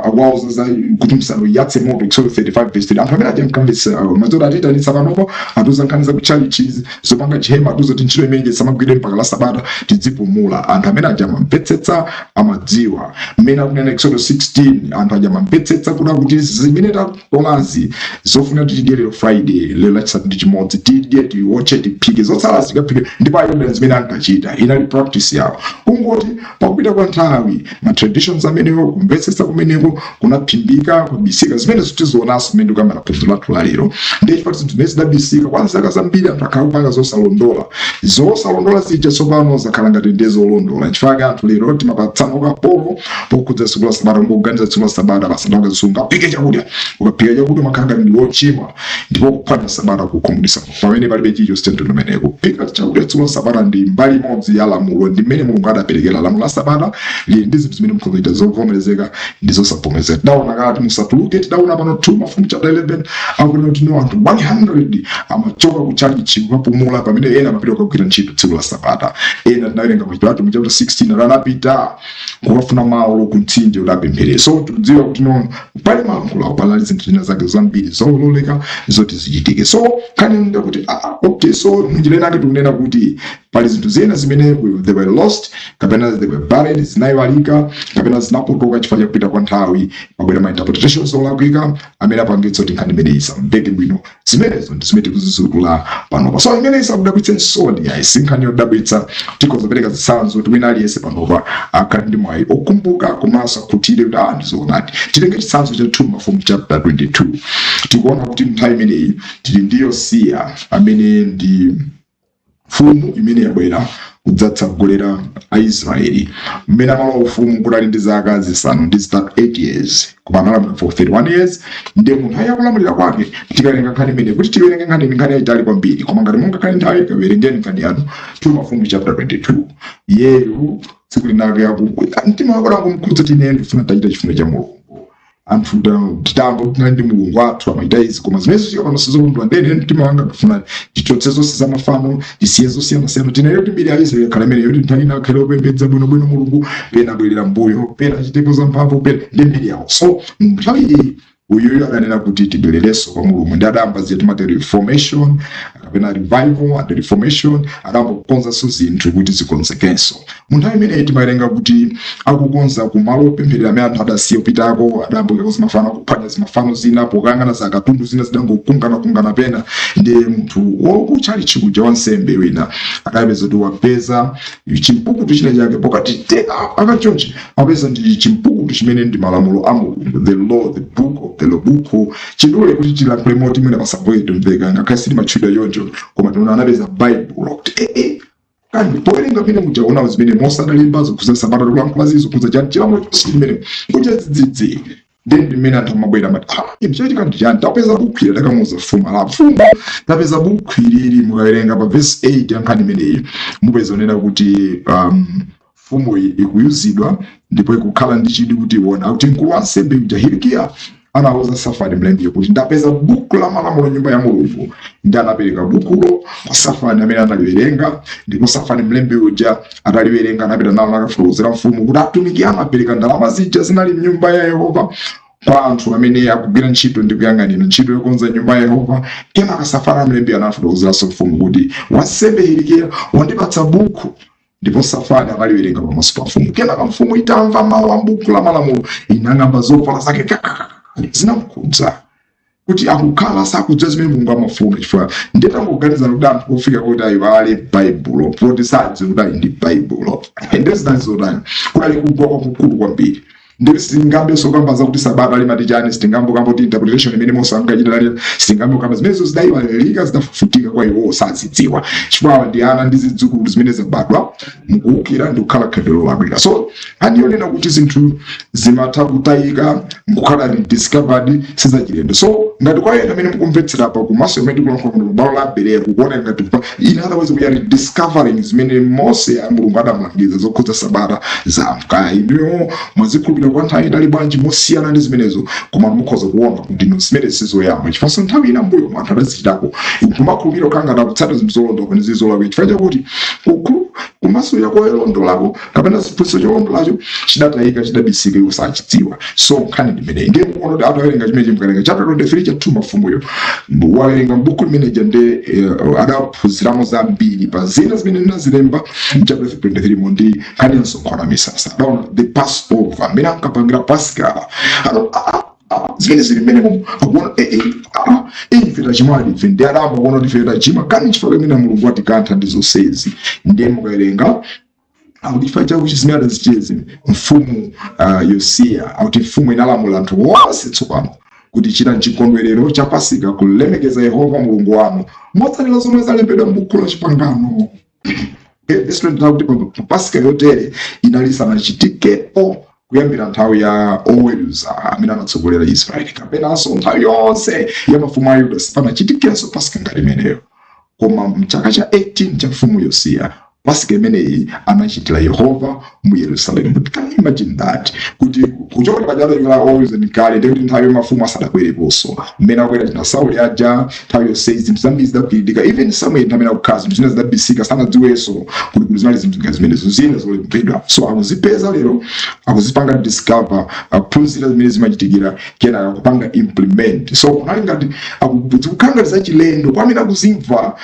akuwauza za kuti musayatse moto, Exodo 35 verse 3. Anthu amene aja ankamvetsetsa mazoti atiyitanitsa panopo, atiuza nkhani za kutchalichi, zopanga chihema, atiuza kuti ntchito imene samagwire mpaka la Sabata, tidzipumula. Anthu amene aja amamvetsetsa, amadziwa mmene akunena Exodo 16. Anthu aja amamvetsetsa kuti zimene tatolazi zofuna kuti tidye lero Friday, lero Lachisanu ndi chimodzi, tidye, tiwotche, tiphike, zotsala zikaphike. Ndipo Ayuda zimene ankachita inali practice yawo. Kungoti pakupita kwa nthawi ma traditions amenewo, kumvetsetsa kumeneko kunaphimbika, kubisika. Zimene tizionanso mmene tikuyambana phunziro lathu la lero. Ndiye chifukwa zinthu zimene zidabisika kwa zaka zambiri, anthu akhala kupanga zosalondola. Zosalondola zija tsopano zakhala ngati ndiye zolondola. Chifukwa anthu lero timapatsana ukapolo pokhudza tsiku la Sabata. Ungoganiza tsiku la Sabata basi, ndakazisunga phike chakudya. Ukaphika chakudya umakhala ngati ndi wochimwa ndipo kuphwanya Sabata, kukhumudwitsa, pamene palibe chilichonse cha mtundu umenewo. Kuphika chakudya tsiku la Sabata ndi mbali imodzi ya lamulo, ndi mmene Mulungu adaperekera lamulo la Sabata. Lili ndi zinthu zimene mukhoza kuchita zovomerezeka ndi zosavomerezeka. Tidaona kale musatuluke. Tidaona pano 2 Mafumu chapter 11 akunena kuti no, anthu 100 amachoka ku chalichi kukapumula pamene ena amapita kukagwira ntchito tsiku la Sabata. Ena tinawerenga mu Chapter 16 anapita kukafuna malo ku mtsinje kuti apemphere. So tikudziwa kuti no, pali malankhulawo, panali zinthu zina zake zambiri zololeka zoti zichitike. So nkhani ndakuti ah, okay, so munjira inake tikunena kuti pali zinthu zina zimene they were lost kapena they were buried, zinayiwalika kapena zinapotoka chifukwa chakupita kwa nthawi. Pabwera ma interpretations olakwika amene apangitsa kuti nkhani imeneyi isamveke bwino. Zimenezo ndi zimene tikuzizukula panopa. So imene isakudabwitse nsoni ayi, si nkhani yodabwitsa. Tikhoza kupereka zitsanzo kuti wina aliyense panopa akhale ndi mwayi okumbuka komanso akhutire kuti ah, ndizoonadi. Titenge chitsanzo cha 2 Mafumu chapter 22. Tikuona kuti nthawi imeneyi tili ndi Yosiya amene ndi mfumu imene yabwera kudzatsogolera Aisraeli. Mmene amalowa ufumu kuti ali ndi zaka 8 years, koma analamulira for 31 years. Ndiye munthu ayi akulamulira kwake, tikawerenga nkhani imene, kuti tiwerenge nkhani iyi, nkhani yayitali kwambiri, koma ngati mungakhale nthawi kawerengeni nkhani yanu, 2 Mafumu chapter 22. Yeyu tsiku linake mtima wake udangomkhudza kuti ine ndifuna tachita chifuniro cha Mulungu. Anthu titambo tinali ndi Mulungu athu amaita izi, koma zimene zifika pano sizolondola. Ndene mtima wanga ndifuna tichotse zonse za mafano, tisiye zosiyanasiyana. Tinali kuti mbiri ya Israeli ikhala imene yoti nthawi ina akhale opembedza bwinobwino Mulungu, pena abwerera mbuyo, pena achitepo zamphamvu, pena ndi mbiri yawo. So nthawi iyi uyuyu adanena kuti tibwererenso kwa Mulungu, ndi adayamba zija timati reformation kapena revival and reformation. Adayamba kukonzanso zinthu kuti zikonzekenso. Mu nthawi imeneyi timawerenga kuti akukonza kumalo opempherera amene anthu adasiya kupitako, adayamba kukonza mafano, akuphwanya zimafano zina pokangana za katundu zina zidangokungana-kungana pena. Ndiye munthu wokutchalichi kuja, wansembe wina, adapeza kuti wapeza chimpukutu china chake. Pokati teka akachonchi, apeza ndi chimpukutu chimene ndi malamulo a Mulungu, the law, the book of the law, buku chidule kuti tilankhule moti mwina pasapoye timveka, ngakhale silimatchulidwa choncho, koma tinaona anapeza Baibulo kuti ee kandi powerenga pene mujaona zimene Mose adalemba zokhuza Sabata, tikulankhula zizo zokhuza chani, chilamulo chonse chimene kuja dzidzidzi. Then mmene anthu amabwera amati, "Ah, inu, chachitika ndi chani? Tapeza buku ili." Takamuuza mfumu, ala mfumu, tapeza buku ilili. Mukawerenga pa verse 8 ya nkhani imeneyi, mupeza onena kuti mfumu iyi ikuyuzidwa ndipo ikukhala ndi chidwi kuti iwona akuti mkulu wa ansembe uja Hilikiya anawuza Safani mlembi kuti, "Ndapeza buku la malamulo nyumba ya Mulungu." Ndi anapereka bukulo kwa Safani amene analiwerenga. Ndipo Safani mlembi uja ataliwerenga, anapita nalo nakafotokozera mfumu kuti atumiki anapereka ndalama zija zinali mnyumba ya Yehova kwa anthu amene akugwira ntchito ndi kuyang'anira ntchito yokonza nyumba ya Yehova. Kenaka Safani mlembi anafotokozeranso mfumu kuti wansembe Hilikiya wandipatsa buku, ndipo Safani analiwerenga pamaso pa mfumu. Kenaka mfumu itamva mawu a buku la malamulo, inang'amba zovala zake kakakaka. Zinamkhudza kuti akukhala sakudziwa zimene Mulungu amafuna, chifukwa nditangoganiza kuti anthu ofika kuti ayiwale Baibulo poti sadziwa kuti ali ndi Baibulo, ndi zinali zotani? Kunali kugwa kwakukulu kwambiri. Ndi sitingambenso kamba zakuti sabata limati chani, sitingambo kamba kuti interpretation imene Mose ankachita lali, sitingambo kamba zimenezo. Zidayiwalika, zidafufutika kwa iwo, sazidziwa, chifukwa awa ndi ana ndi zidzukulu zimene zabadwa mukuwukira ndi kukhala khalidwe lolakwika. So andiyonena kuti zinthu zimatha kutayika nkukhala rediscovered, sizachilendo. So ngati kwa ena amene mukumvetsera pa komanso imene tikulankhula kuno bwalo la Bereya, kukuona ngati in other words we are rediscovering zimene Mose a Mulungu adamulangiza zokhudza sabata za kaya inuyo mwazikhulupirira kwa nthawi itali bwanji mosiyana ndi zimenezo, koma mukhoza kuona kuti ino zimene sizoyamba, chifukwa nthawi ina mbuyo anthu adazichitako kumakhulupirira kukhala ngati akutsata zinthu zolondola pamene zili zolakwika, chifukwa chakuti kumasulira koyolondolako kapena ziphunzitso cholondolacho chidatayika, chidabisika, iwo sachidziwa. So nkhani ndimeneyi. Ndiye mukuona kuti atawerenga chimene chimkawerenga chapter 23 cha 2 Mafumuyo, wawerenga m'buku limeneja, ndi adaphunziramo zambiri pa zina zimene ndinazilemba mchapter 23 mo ndi nkhani ya msonkhano wa misasa. Adaona the Passover, mmene ankapangira Pascal. Zimene zili mmene akuona, ife tachimwali ife. Ndi adamba kuona kuti ife tachimwa kani, chifukwa imene Mulungu atikantha ndi zonsezi. Ndiye mukawerenga akuti chifukwa chakuti zimene adazichezi mfumu Yosiya, akuti mfumu inalamula anthu onse tsopano kuti, "Chita chikondwerero cha Pasika kulemekeza Yehova Mulungu wanu motsatira zomwe zalembedwa m'buku la chipangano." Verse 29 kuti pa Pasika yotere inali sanachitikepo kuyambira nthawi ya oweruza amene anatsogolera Israeli, kapenanso nthawi yonse ya mafumu a Yuda sipanachitikenso Pasika ngati imeneyo. Koma mchaka cha 18 cha mfumu Yosiya, Pasika imeneyi anachitira Yehova mu Yerusalemu. Can you imagine that, kuti kuchokera pachaka la oweruza ndi kale, ndikuti nthawi ya mafumu asadabwereponso, mmene akwera china Sauli aja, nthawi yonse zinthu zambiri zidakwiritika. Even Samuel nthawi amene akukhala, zinthu zina zidabisika, sanadziwenso kuti kuti zinali zinthu ngati zimenezo zina zolembedwa. So akuzipeza lero, akuzipanga discover, akuphunzira zimene zimachitikira, kenaka kupanga implement. So kunali ngati zikukhala ngati zachilendo kwa amene akuzimva.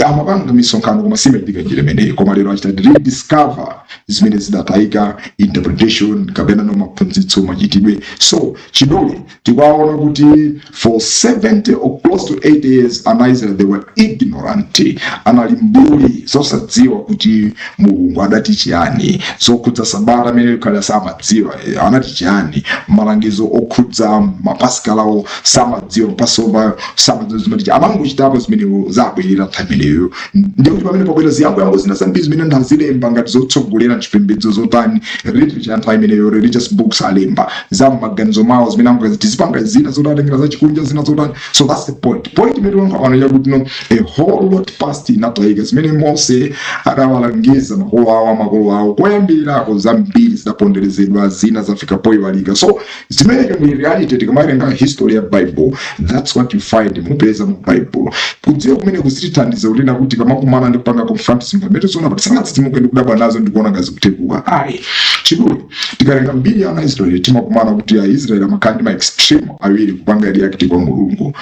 Amapanga misonkhano koma simachitika njira imeneyi. Koma lero achita rediscover zimene zidatayika, interpretation kapena no maphunzitso, machitidwe. So chidule tikuwaona kuti for 70 or close to 80 years ana Israel, they were ignorant, anali mbuli zosadziwa kuti Mulungu adati chiyani zokhudza sabata amene likhala, samadziwa anati chiyani malangizo okhudza mapasikalawo, samadziwa Passover, samadziwa zimene amangochitapo zimene zabwerera nthawi imeneyo. Ndikuti pamene pabwera ziyangoyango zina zambiri zimene anthu azilemba ngati zotsogolera mchipembedzo zotani, literature ya nthawi imeneyo, religious books, alemba za m'maganizo mwawo zimene angazi tizipanga, zina zotatengera zachikunja, zina zotani. So that's the point imene tikulankhula pano, yakuti no, a whole lot past inatayika. Zimene Mose adawalangiza makolo awo, amakolo awo koyambirirako, zambiri zidaponderezedwa, zina zafika poyiwalika. So zimenezo ndi reality. Tikamawerenga history ya Bible, that's what you find, mupeza mu Bible. Kudziwa kumene kuzitithandiza kunena kuti kamakumana ndi kupanga confront zinthu pamene tizoona kuti sangatsitsimuke ndi kudabwa nazo ndi kuona ngazi kuteguka, ayi. Chidule, tikawerenga mbiri ya ana Israeli, timakumana kuti Aisraeli amakhala ndi ma extreme awiri kupanga react kwa Mulungu.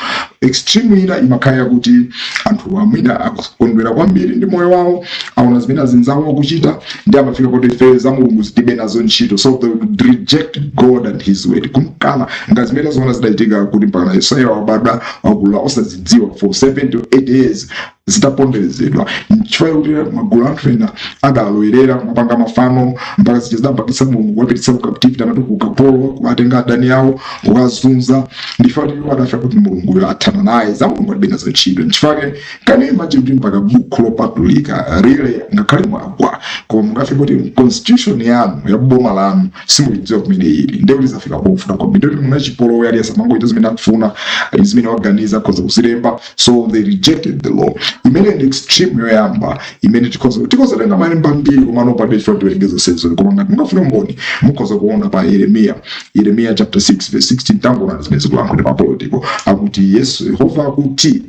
Extreme ina imakhala yakuti anthu amwina akukondwera kwambiri ndi moyo wawo, aona zimene azinzawo akuchita, ndi amafika kuti ife za Mulungu zitibe nazo ntchito. So they would reject God and his word, kumkana, nga zimene zoona zidachitika kuti mpaka Yesaya wabadwa, wakula osazidziwa for 7 to 8 years. Zitaponderezedwa nchifukwa kuti magulu anthu ena adalowerera kumapanga mafano, mpaka zija zidapangitsa Mulungu kuwapititsa ku captivity, amati ku ukapolo, kuwatenga adani awo kukazunza. Ndichifukwa kuti iwo adafika kuti Mulunguyo athana naye, za Mulungu alibe nazo ntchito. Nchifukwa can you imagine kuti mpaka buku lopatulika lile, ngakhale mwagwa, koma mungafike kuti constitution yanu ya boma lanu simulidziwa kumene ili? Ndiye kuti zafika pofuna kwambiri. Ndiye kuti munachipolowe, aliyense amangoita zimene akufuna, zimene waganiza akhoza kuzilemba. So they rejected the law. Imene ndi extreme yoyamba imene tikhoza tenga malemba ambiri, komano palibe chifukwa tiwerenge zonsezo. Koma ngati mungafune umboni, mukhoza kuona pa Yeremiya chapter 6 verse 16. Tangoona zimene zikulankhula pa political, akuti Yesu, Yehova akuti,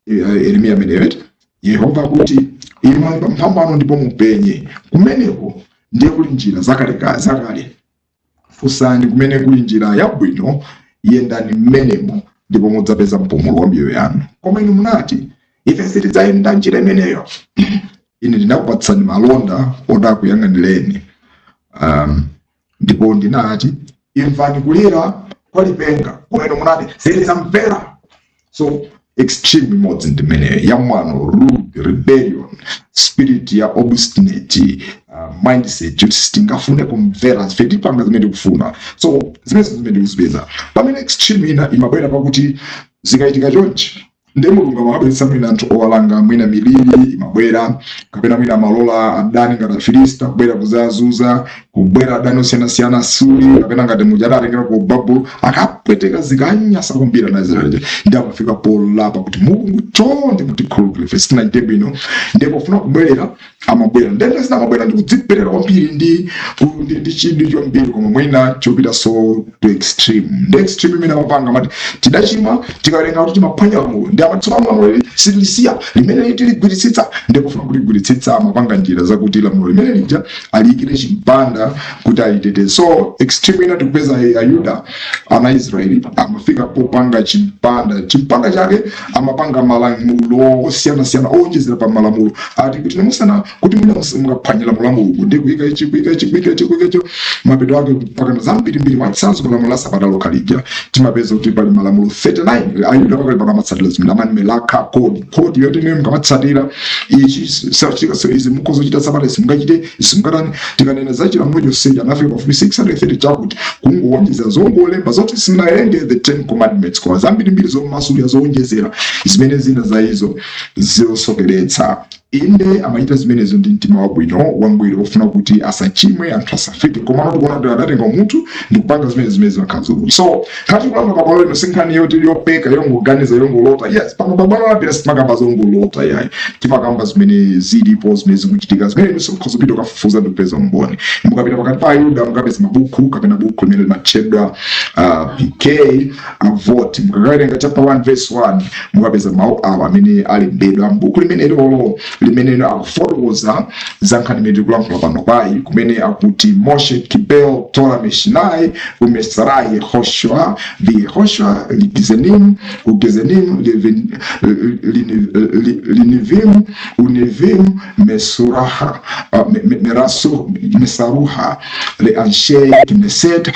Yeremiya ameneyo, Yehova akuti, "Imani pa mphambano ndipo mupenye, kumeneko ndiye kuli njira zakale zakale. Funsani kumene kuli njira yabwino, yendani mmenemo, ndipo mudzapeza mpumulo wa miyoyo yanu. Koma inu munati, 'Ife sitidzayenda njira imeneyo.' Ine ndinakupatsani malonda oti akuyang'anireni, ndipo ndinati, 'Imvani kulira kwa lipenga.' Koma inu munati, 'Sitidzamvera.'" So extreme imodzi ndi imeneyo ya mwano, rude rebellion spirit, ya obstinate mindset yoti sitingafune kumvera, ife tipanga zimene tikufuna. So zimenezo zimene tikuzipeza. Pamene extreme ina imabwera pakuti zikachitika chonchi, ndi Mulungu amabweretsa mwina anthu owalanga, mwina miliri imabwera, kapena mwina amalola adani ngati Afilista kubwera kuzazuza, kubwera adani osiyanasiyana, Asuri, kapena ngati muja adatengera ku Babulo, akapweteka, zikanyasa kwambiri ana Israeli, ndi amafika polapa kuti, "Mulungu, chonde mutikhululukire, ife sitinachite bwino." Ndipo pofuna kubwerera amabwera, ndende zina amabwera ndi kudzipereka kwambiri ndi chidwi chambiri, koma mwina chopita so to extreme. Ndi extreme imene amapanga, amati tidachimwa, tikawerenga kuti timaphwanya lamulo, ndi amati tsopano lamulo ili sitilisiya, limene tiligwiritsitsa. Ndi pofuna kuligwiritsitsa amapanga njira zakuti lamulo limene lija aliyikire chimpanda kuti aliteteze. So extreme ina tikupeza Ayuda, ana Israeli amafika popanga chimpanda. Chimpanda chake amapanga malamulo osiyanasiyana owonjezera pa malamulo, ati kuti musana kuti mwina mukaphwanya lamulo la Mulungu ndi kuyika ichi, kuyika ichi, kuyika ichi, kuyika ichi, mapeto ake mpaka zambirimbiri. Mwachitsanzo, malamulo la Sabata lokha lija timapeza kuti pali malamulo 39. Ayuda pakali pano amatsatira zimene amati melakha code, code yoti niwe mukamatsatira ichi sachitika, so izi mukhoza kuchita Sabata, izi mungachite, izi mungatani. Tikanena za chilamulo chonsechi, anafika pafupi 630, chakuti kungowonjezera zongolemba zoti sinawerenge the 10 Commandments, koma zambirimbiri zomasulira, zowonjezera, zimene zina za izo zosokeretsa. Inde, amachita zimenezo ndi mtima wabwino wangwiro ofuna kuti asachimwe, anthu asafike, koma tikuona kuti adatenga munthu ndikupanga zimene zimene zimakhala zovuta. So khati kulamba pabwalo lino si nkhani yoti yopeka, yongoganiza, yongolota. Yes, pano pabwalo lapita sitimakamba zongolota, yayi. Timakamba zimene zilipo, zimene zikuchitika, zimene inunso mukhoza kupita kukafufuza ndi kupeza umboni. Mukapita pakati pa Ayuda mukapeza mabuku, kapena buku limene limatchedwa Pirkei Avot. Mukakawerenga chapter 1 verse 1, mukapeza mawu awa amene alembedwa m'buku limene lolo, limene akufotokoza za nkhani imene tikulankhula pano payi, kumene akuti, "Moshe kibel Torah mishinai umesara Yehoshua vi Yehoshua ligizenim ugezenim linivim univim mesuraha merasu mesaruha leanshei knesset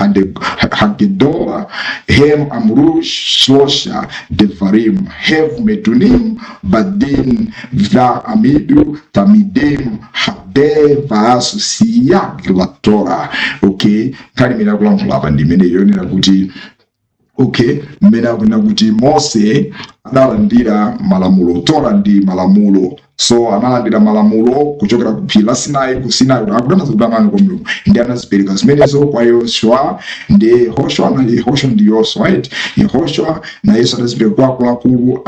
hagedola hem amru shlosha devarim hev metunim badin va amidu tamidim habe vaasu siyag la Torah." Okay, nkhani imene akulankhula apa ndi imene yonena kuti, okay, mmene akunena kuti Mose adalandira malamulo, Torah ndi malamulo. So analandira malamulo kuchokera ku phiri la Sinai, ku Sinai, akutanthauza kuti amene kwa Mulungu, ndi anazipereka zimenezo kwa Yoshua. Ndi Yehoshua na Yehoshua ndi Yoswa, right? Yehoshua na Yesu anazipereka kwa akuluakulu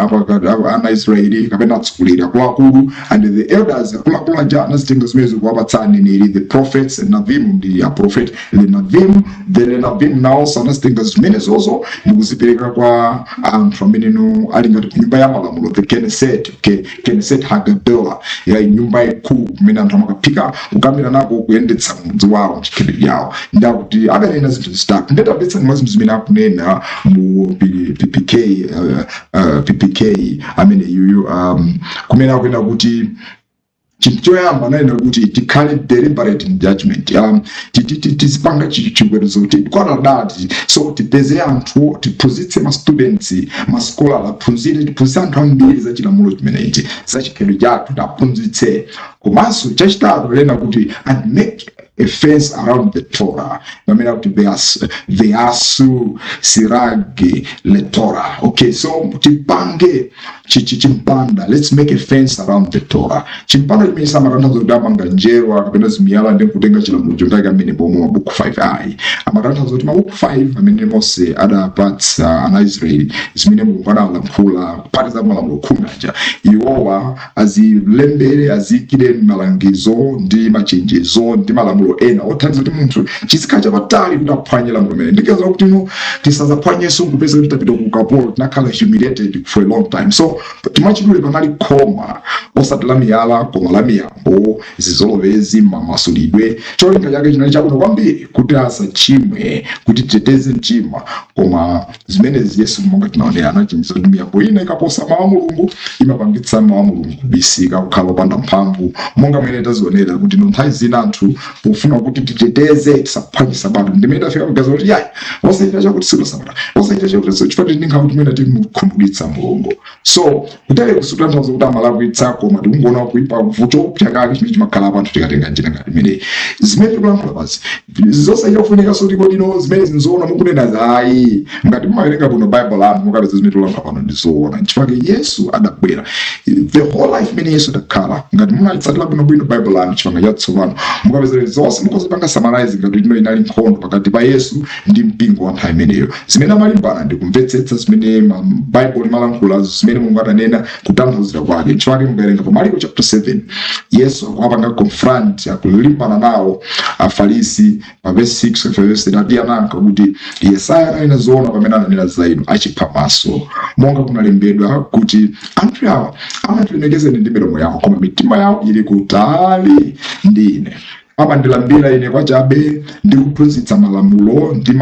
ana Israeli, kapena atsogoleri akuluakulu, and the elders, akuluakulu aja anazitenga zimenezo kuwapatsa aneneri, the prophets. Navim ndi a prophet, the Navim. The Navim nawonso anazitenga zimenezozo ndikuzipereka kwa anthu amene no ali ngati ku nyumba ya malamulo, the Knesset. Okay, Knesset Hagadola, ya nyumba ikulu kumene anthu amakaphika, kukambira nako, kuyendetsa mudzi wawo, chikhalidwe chawo. Ndakuti adanena zinthu zitatu. Ndetapetsa mwa zinthu zimene akunena mu PPK, PPK amene yuyu, kumene akunena kuti Chinthu choyamba ananena kuti tikhale deliberate in judgment, tizipanga chiweruzo kuti kwadadati. So tipeze anthu, tiphunzitse ma students, ma scholar aphunzire, tiphunzitse anthu ambiri za chilamulo chimenechi, za chikhalidwe chathu, taphunzitse. Komanso chachitatu anena kuti and make a fence around the Torah, pamene akuti veasu siragi le Torah. Okay, so tipange chimpanda, let's make a fence around the Torah. Chimpanda chimene samatanthauza kuti amanga njerwa kapena zimiyala ndi kutenga chilamulo chotaka amene pomwe mabuku 5, ayi. Amatanthauza kuti mabuku 5 amene Mose adapatsa ana Israeli, zimene Mulungu adalankhula, kuphatikiza Malamulo 10 aja, iwowa azilembere, aziyikire malangizo ndi machenjezo ndi malamulo ena othandiza kuti munthu chizikhala chapatali kuti aphwanye lamulo limene ndikeza kuti no tisazaphwanyenso kupeza kuti tapita ku ukapolo, tinakhala humiliated for a long time. So timachidule, panali khoma osati la miyala koma la miyambo, zizolowezi, mamasulidwe. Cholinga chake chinali chabwino kwambiri, kuti asachimwe, kuti titeteze mtima. Koma zimenezi Yesu, monga tinaonera, anachenjeza kuti miyambo ina ikaposa mawu a Mulungu imapangitsa mawu a Mulungu kubisika, kukhala opanda mphamvu, monga mwene tazionera kuti no nthawi zina anthu pofuna kuti titeteze tisaphwanye Sabata, ndimene tafika kugaza kuti yayi, osachita chakuti tsiku la Sabata, osachita chakuti, chifukwa tili ndi nkhawa kuti mwina timukhumudwitsa Mulungu. So kutale kusutanthauza kuti amalakwitsa, koma tikungoona kuipa vuto chakake chimene chimakhala pa anthu tikatenga njira ngati imeneyi. Zimene tikulankhula pasi zosachita kufunika. So tikoti no, zimene zinzoona mukunena zayi, ngati mumawerenga bwino Bible lanu mukapeza zimene tikulankhula pano ndizoona. Nchifukwa Yesu adabwera, the whole life imene Yesu adakhala, ngati munatsatira bwinobwino Bible lanu, Chipangano Chatsopano, mukapeza zonse mukozipanga summarize ngati ino inali nkhondo pakati pa Yesu ndi mpingo wa nthawi imeneyo. Zimene amalimbana ndi kumvetsetsa zimene Bible imalankhula, zimene Mulungu adanena, kutanthauzira kwake. Nchifukwa mukawerenga pa Mariko chapter 7, Yesu akuwapanga confront, akulimbana nawo Afarisi. Pa verse 6, verse 8 ati anayankha kuti, "Yesaya ananena zoona pamene ananena za inu achiphamaso, monga kunalembedwa kuti, 'Anthu awa amandilemekeza ine ndi milomo yawo, koma mitima yawo ili kutali ndi ine. Amandilambira ine kwachabe ndi kuphunzitsa malamulo ndi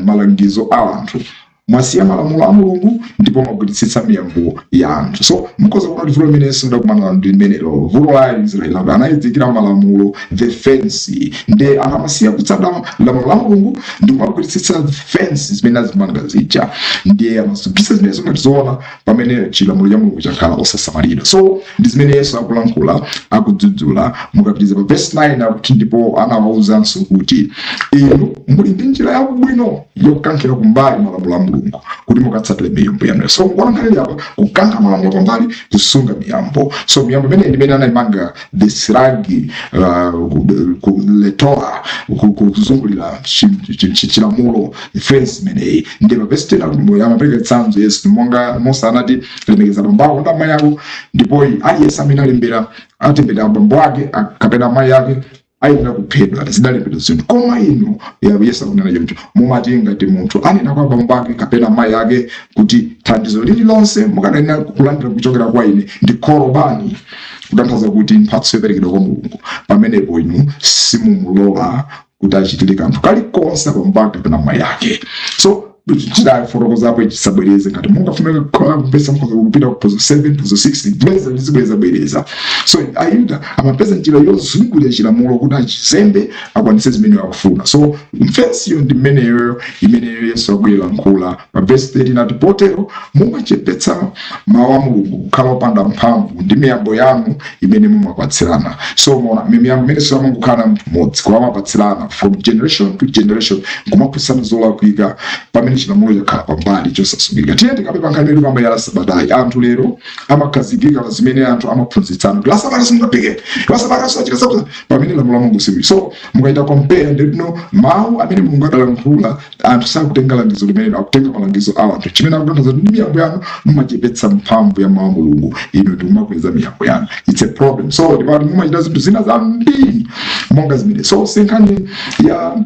malangizo a anthu.' Mwasiya malamulo a Mulungu ndipo mwagwiritsitsa miyambo ya anthu." So mukhoza kuona kuti vuto limene Yesu adakumana nalo ndi limenelo, vuto la Israeli anayizikira malamulo, the fence, ndi anamasiya kutsata lamulo la Mulungu ndi kumagwiritsitsa the fence zimene azimanga zija, ndiye amazigwiritsa zimene zomwe zoona pamene chilamulo cha Mulungu chakhala osasamalira. So ndi zimene Yesu akulankhula, akudzudzula. Mukapitiza pa verse 9 akuti, "Ndipo anawawuzanso kuti, Inu muli ndi njira yabwino yokankhira kumbali malamulo a Mulungu kuti mukatsatire miyambo yanu." So mukuona nkhani apa, kukankha malamulo pambali, kusunga miyambo. So miyambo imene ndimene anayimanga the siragi letola kuzungulira chilamulo, fence imeneyi. Ndi pa verse 10 amapereka chitsanzo Yesu, monga Mose anati, "Lemekeza abambo ako ndi amayi ako," ndipo aliyense amene alembera atembera abambo ake kapena amayi ake ayenera kuphedwa, zidalembedwa zinthu. "Koma inu," Yesu akunena choncho, "mumati ngati munthu anena kwa abambo ake kapena amayi ake kuti, 'Thandizo lililonse mukananena kulandira kuchokera kwa ine ndi korobani,' kutanthauza kuti mphatso yoperekedwa kwa Mulungu, pamenepo inu simumulola kuti achitire kanthu kalikonse abambo ake kapena amayi ake." So chidafotokozapo, chisabwereze. Ngati mungafuna kupesa, mukhoza kupita ku phunziro 7, phunziro 6, zimene zibwerezabwereza. So Ayuda amapeza njira yozungulira chilamulo kuti achizembe, akwanitse zimene akufuna. So fensiyo ndi mmeneyo imeneyo Yesu akuyilankhula. Pa verse 13 ati, "Potero mumachepetsa mawu a Mulungu kukhala opanda mphamvu ndi miyambo yanu imene mumapatsirana." So mona miyambo imene samangokhala munthu mmodzi koma amapatsirana from generation to generation, nkumaphunzitsana zolakwika pamene chilamulo chakhala pambali, chosasungika. Tiye tikape pa nkhani kamba ya Sabatayi. Anthu lero amakhazikika pa zimene anthu amaphunzitsana kuti la Sabata simungaphike, la Sabata sachita sabata, pamene lamulo la Mulungu sili. So mukaita compare, nditino mawu amene Mulungu adalankhula, anthu sakutenga langizo limene, akutenga malangizo a anthu, chimene akutanthauza kuti ndi miyambo yanu mumachepetsa mphamvu ya mawu a Mulungu, inu ndikumakweza miyambo yanu. It's a problem. So ndipati mumachita zinthu zina zambiri monga zimene. So sinkhani ya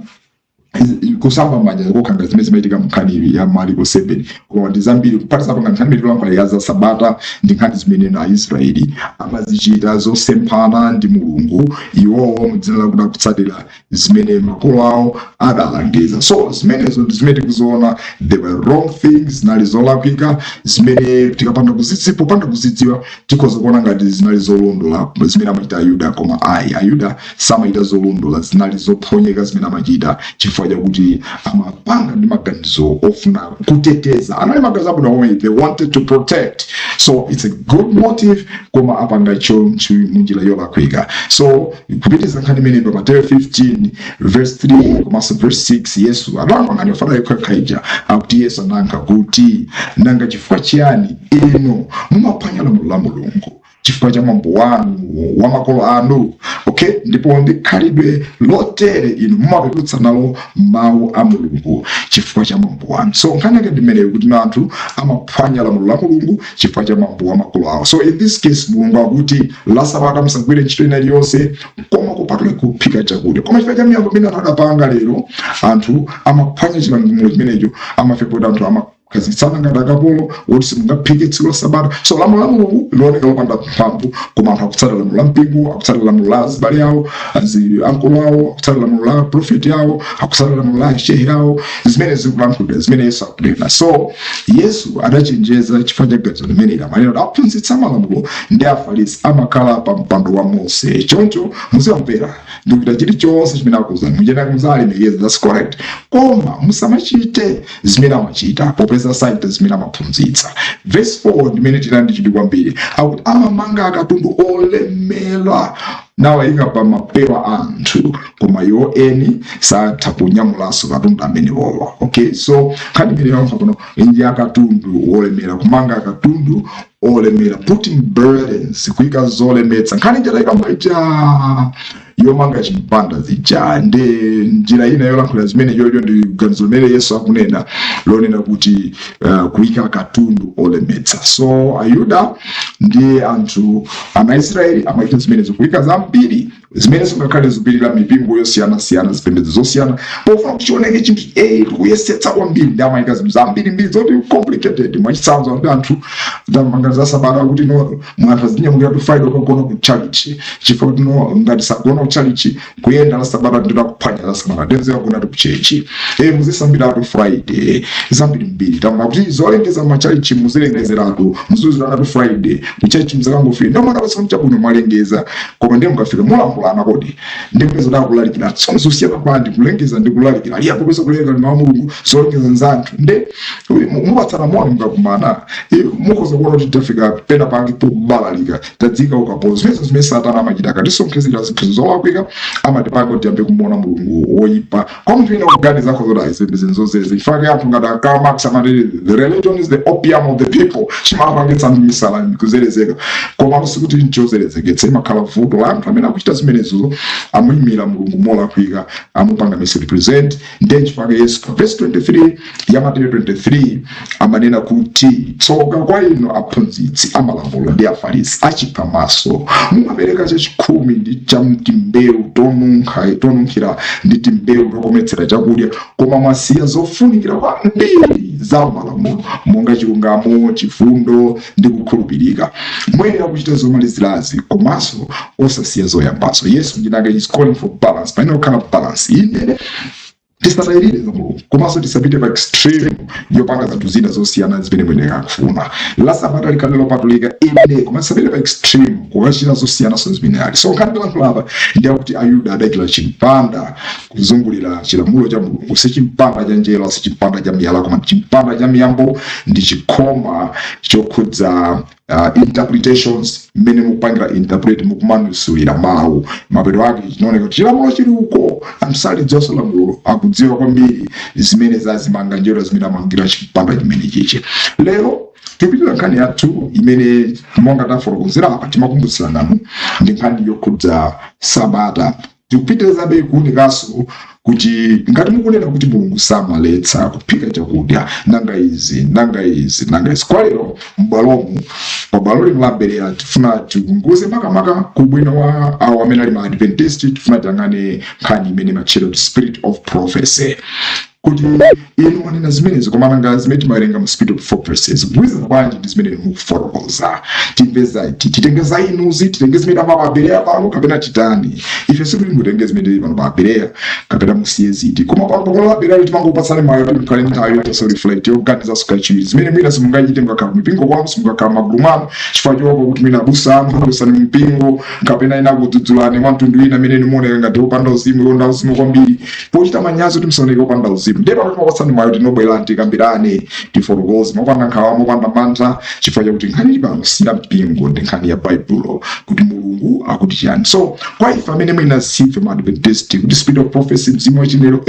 Kusamba manja kokhanga zimene zimachitika munkhani ya Mariko 7, koma ndi zambiri kuphatikizapo nkhani imene tikulankhula ya za Sabata ndi nkhani zimene na Aisraeli amazichita zosemphana ndi Mulungu iwowo mudzina lakuti akutsatira zimene makolo awo adalangiza. So zimenezo ndi zimene tikuziona, they were wrong things, zinali zolakwika zimene tikapanda kuzidziwa, popanda kuzidziwa tikhoza kuona ngati zinali zolondola zimene amachita Ayuda, koma ayi, Ayuda samachita zolondola, zinali zophonyeka zimene amachita chifukwa chakuti amapanga ndi maganizo ofuna kuteteza. Anali maganizo abwino omwe they wanted to protect, so it's a good motive, koma apanga chonchi munjira yolakwika. So kupitiriza nkhani imene pa Mateyo 15 verse 3 komanso verse 6, Yesu adayankha nkhani yofanana yokhayokha ija. Akuti Yesu anayankha kuti, "Nanga chifukwa chiyani inu mumaphwanya lamulo la Mulungu chifukwa cha mwambo wanu wa makolo anu?" Okay, ndipo ndi khalidwe lotere inu mumapeputsa nalo mawu a Mulungu chifukwa cha mwambo wanu. So nkhani yake ndimeneyo, kuti na anthu amaphwanya lamulo la Mulungu chifukwa cha mwambo wa makolo awo. So in this case Mulungu akuti la Sabata musagwire ntchito ina iliyonse koma kupatula kuphika chakudya, koma chifukwa cha miyambo imene anthu adapanga lero, anthu amaphwanya chilamulo chimenecho. Amafika kuti anthu amakhazikitsana ngati akapolo woti simungaphike tsiku la Sabata. So lamulo la Mulungu lioneka lopanda mphamvu, koma anthu akutsata lamulo la mpingo, akutsata lamulo la azibale awo, azi ankolo awo, akutsata lamulo la profeti awo, akutsata lamulo la shehe awo, zimene zikulankhulidwa, zimene Yesu akunena. So Yesu adachenjeza chifukwa cha ganizo limeneli. Amanena kuti aphunzitsa malamulo ndi Afarisi amakhala pa mpando wa Mose, choncho muziwamvera ndikuchita chilichonse chimene akuuzani, muchena muzalemekeza. That's correct, koma musamachite zimene amachita popeza sachita zimene amaphunzitsa. Verse 4 ndimene tinali ndi chidwi kwambiri. Akuti amamanga akatundu olemera nawayika pa mapewa anthu, koma iwo eni satha kunyamulanso katundu amenewowa. Okay, so nkhani imene yankha pano ndi akatundu olemera, kumanga akatundu olemera, putting burdens, kuyika zolemetsa. Nkhani njatayikamba ija yomanga chimpanda zija ndi njira ina yolankhula zimene chocho ndi ganizo limene Yesu akunena lonena kuti kuyika katundu olemetsa. So Ayuda ndi anthu ana Israeli amachita zimenezo, kuyika zambiri zimene zingakhale zipirira mipingo yosiyanasiyana, zipembedzo zosiyana, pofuna kuti chioneke chinthu kuyesetsa kwambiri, ndi amayika zinthu zambiri mbiri zoti complicated. Mwachitsanzo, kuti anthu tamanga za Sabata kuti no, anthu azinyamukira tu Friday ukagona ku church, chifukwa kuti no, ngati sagona ku church kuyenda la Sabata ndina kuphwanya la Sabata, ndenzera kugona ku church. Muzisambiratu Friday, zambiri mbiri. Tamva kuti zolengeza machalichi muzilengezeratu, muzuzirana tu Friday ku church muzakangofika, ndio mwana pasoni chabwino mwalengeza, koma ndiye mukafika mulankhulana kodi? Ndi kupeza da kulalikira tsono zosiyana pandi kulengeza ndi kulalikira aliya, popeza kulengeza ndi mawu a Mulungu, zolengeza nzanthu, nde mupatsana moni mukakumana. Mukhoza kuona kuti tafika pena pake pobalalika, tadzika ukapolo. Zimenezo zimene Satana amachita akatisonkhezera zinthu zolakwika, amatipanga kuti tiyambe kumuona Mulungu woyipa. Kwa munthu ina kuganiza akhoza kuti ayi, zinthu zozezi. Chifukwa anthu ngati a Karl Marx amati the religion is the opium of the people, chimapangitsa anthu misala, kuzerezeka, koma sikuti nchozerezeketsa, imakhala vuto la anthu amene akuchita zimenezo, amuyimira Mulungu molakwika, amupanga misrepresent. Ndiye chifukwa Yesu pa verse 23 ya Mateyu 23 amanena kuti, "Tsoka kwa inu aphunzitsi amalamulo ndi Afarisi, achiphamaso! Mumapereka chachikhumi ndi chamtimbewu tonunkhira ndi timbewu tokometsera chakudya, koma mwasiya zofunikira kwambiri za malamulo, monga chilungamo, chifundo ndi kukhulupirika. Muyenera kuchita zomalizirazi komanso osasiya zoyambazo." Yesu ndinake is calling for balance, payenera kukhala balance. Ine tisatayirire za Mulungu, komanso tisapite pa extreme yopanga zinthu zina zosiyana zimene mwene akufuna. La Sabata likhale lopatulika ine, koma tisapite pa extreme kukachita zosiyanaso zimene ali. So nkhani ndilankhula apa ndi akuti Ayuda adayikira chimpanda kuzungulira chilamulo cha Mulungu. Si chimpanda cha njerwa, si chimpanda cha miyala, koma chimpanda cha miyambo ndi chikhoma chokhudza interpretations, mmene mukupangira interpret, mukumasulira mawu. Mapeto ake chinaoneka kuti chilamulo chili uko, anthu salidziwanso lamulo, akudziwa kwambiri zimene zazimanga njerwa zimene amangira chimpanda chimene chichi. Lero tikupitira nkhani yathu imene monga tafotokozera apa, timakumbutsirananu, ndi nkhani yokhudza Sabata. Tikupitirizabe kuwunikanso Kuti ngati mukunena kuti Mulungu samaletsa kuphika chakudya, nanga izi, nanga izi, nanga izi? Kwa lero m'bwalomu, pabwalo lino la Bereya, tifuna tikunguze makamaka kubwino wa awo amene ali ma Adventist. Tifuna tiyang'ane nkhani imene imatchedwa kuti spirit of prophecy, kuti inu mwanena zimenezi, koma nanga zimene timawerenga mu spirit of prophecy zikugwirizana bwanji ndi zimene mukufotokoza? Timveza, titenge za inuzi, titenge zimene apa pa Bereya pano, kapena titani? Ife sikuti mutenge zimene tili pano pa Bereya kapena musiye ziti, koma pano pabwalo la Bereya timangopatsani mwayi kuti mukhale nthawi yochita reflect, yoganizaso kachiwiri, zimene mwina simungachite mukakhala mipingo kwanu, simungakhala magulu mwanu, chifukwa choopa kuti mwina abusa anu akuchotsani mpingo, kapena ena akudzudzulani mwa mtundu wina amene muoneka ngati wopanda uzimu, yonda uzimu kwambiri, pochita manyazi kuti musaoneke wopanda uzimu. Ndipo pano timapatsani mwayi kuti nobwera, tikambirane, tifotokoze mopanda nkhawa, mopanda mantha, chifukwa chakuti nkhani ili pano si ya mpingo, ndi nkhani ya Baibulo, kuti Mulungu akuti chani. So kwa ife amene mwina sife ma Adventist, kuti spirit of prophecy, mzimu wachinenero,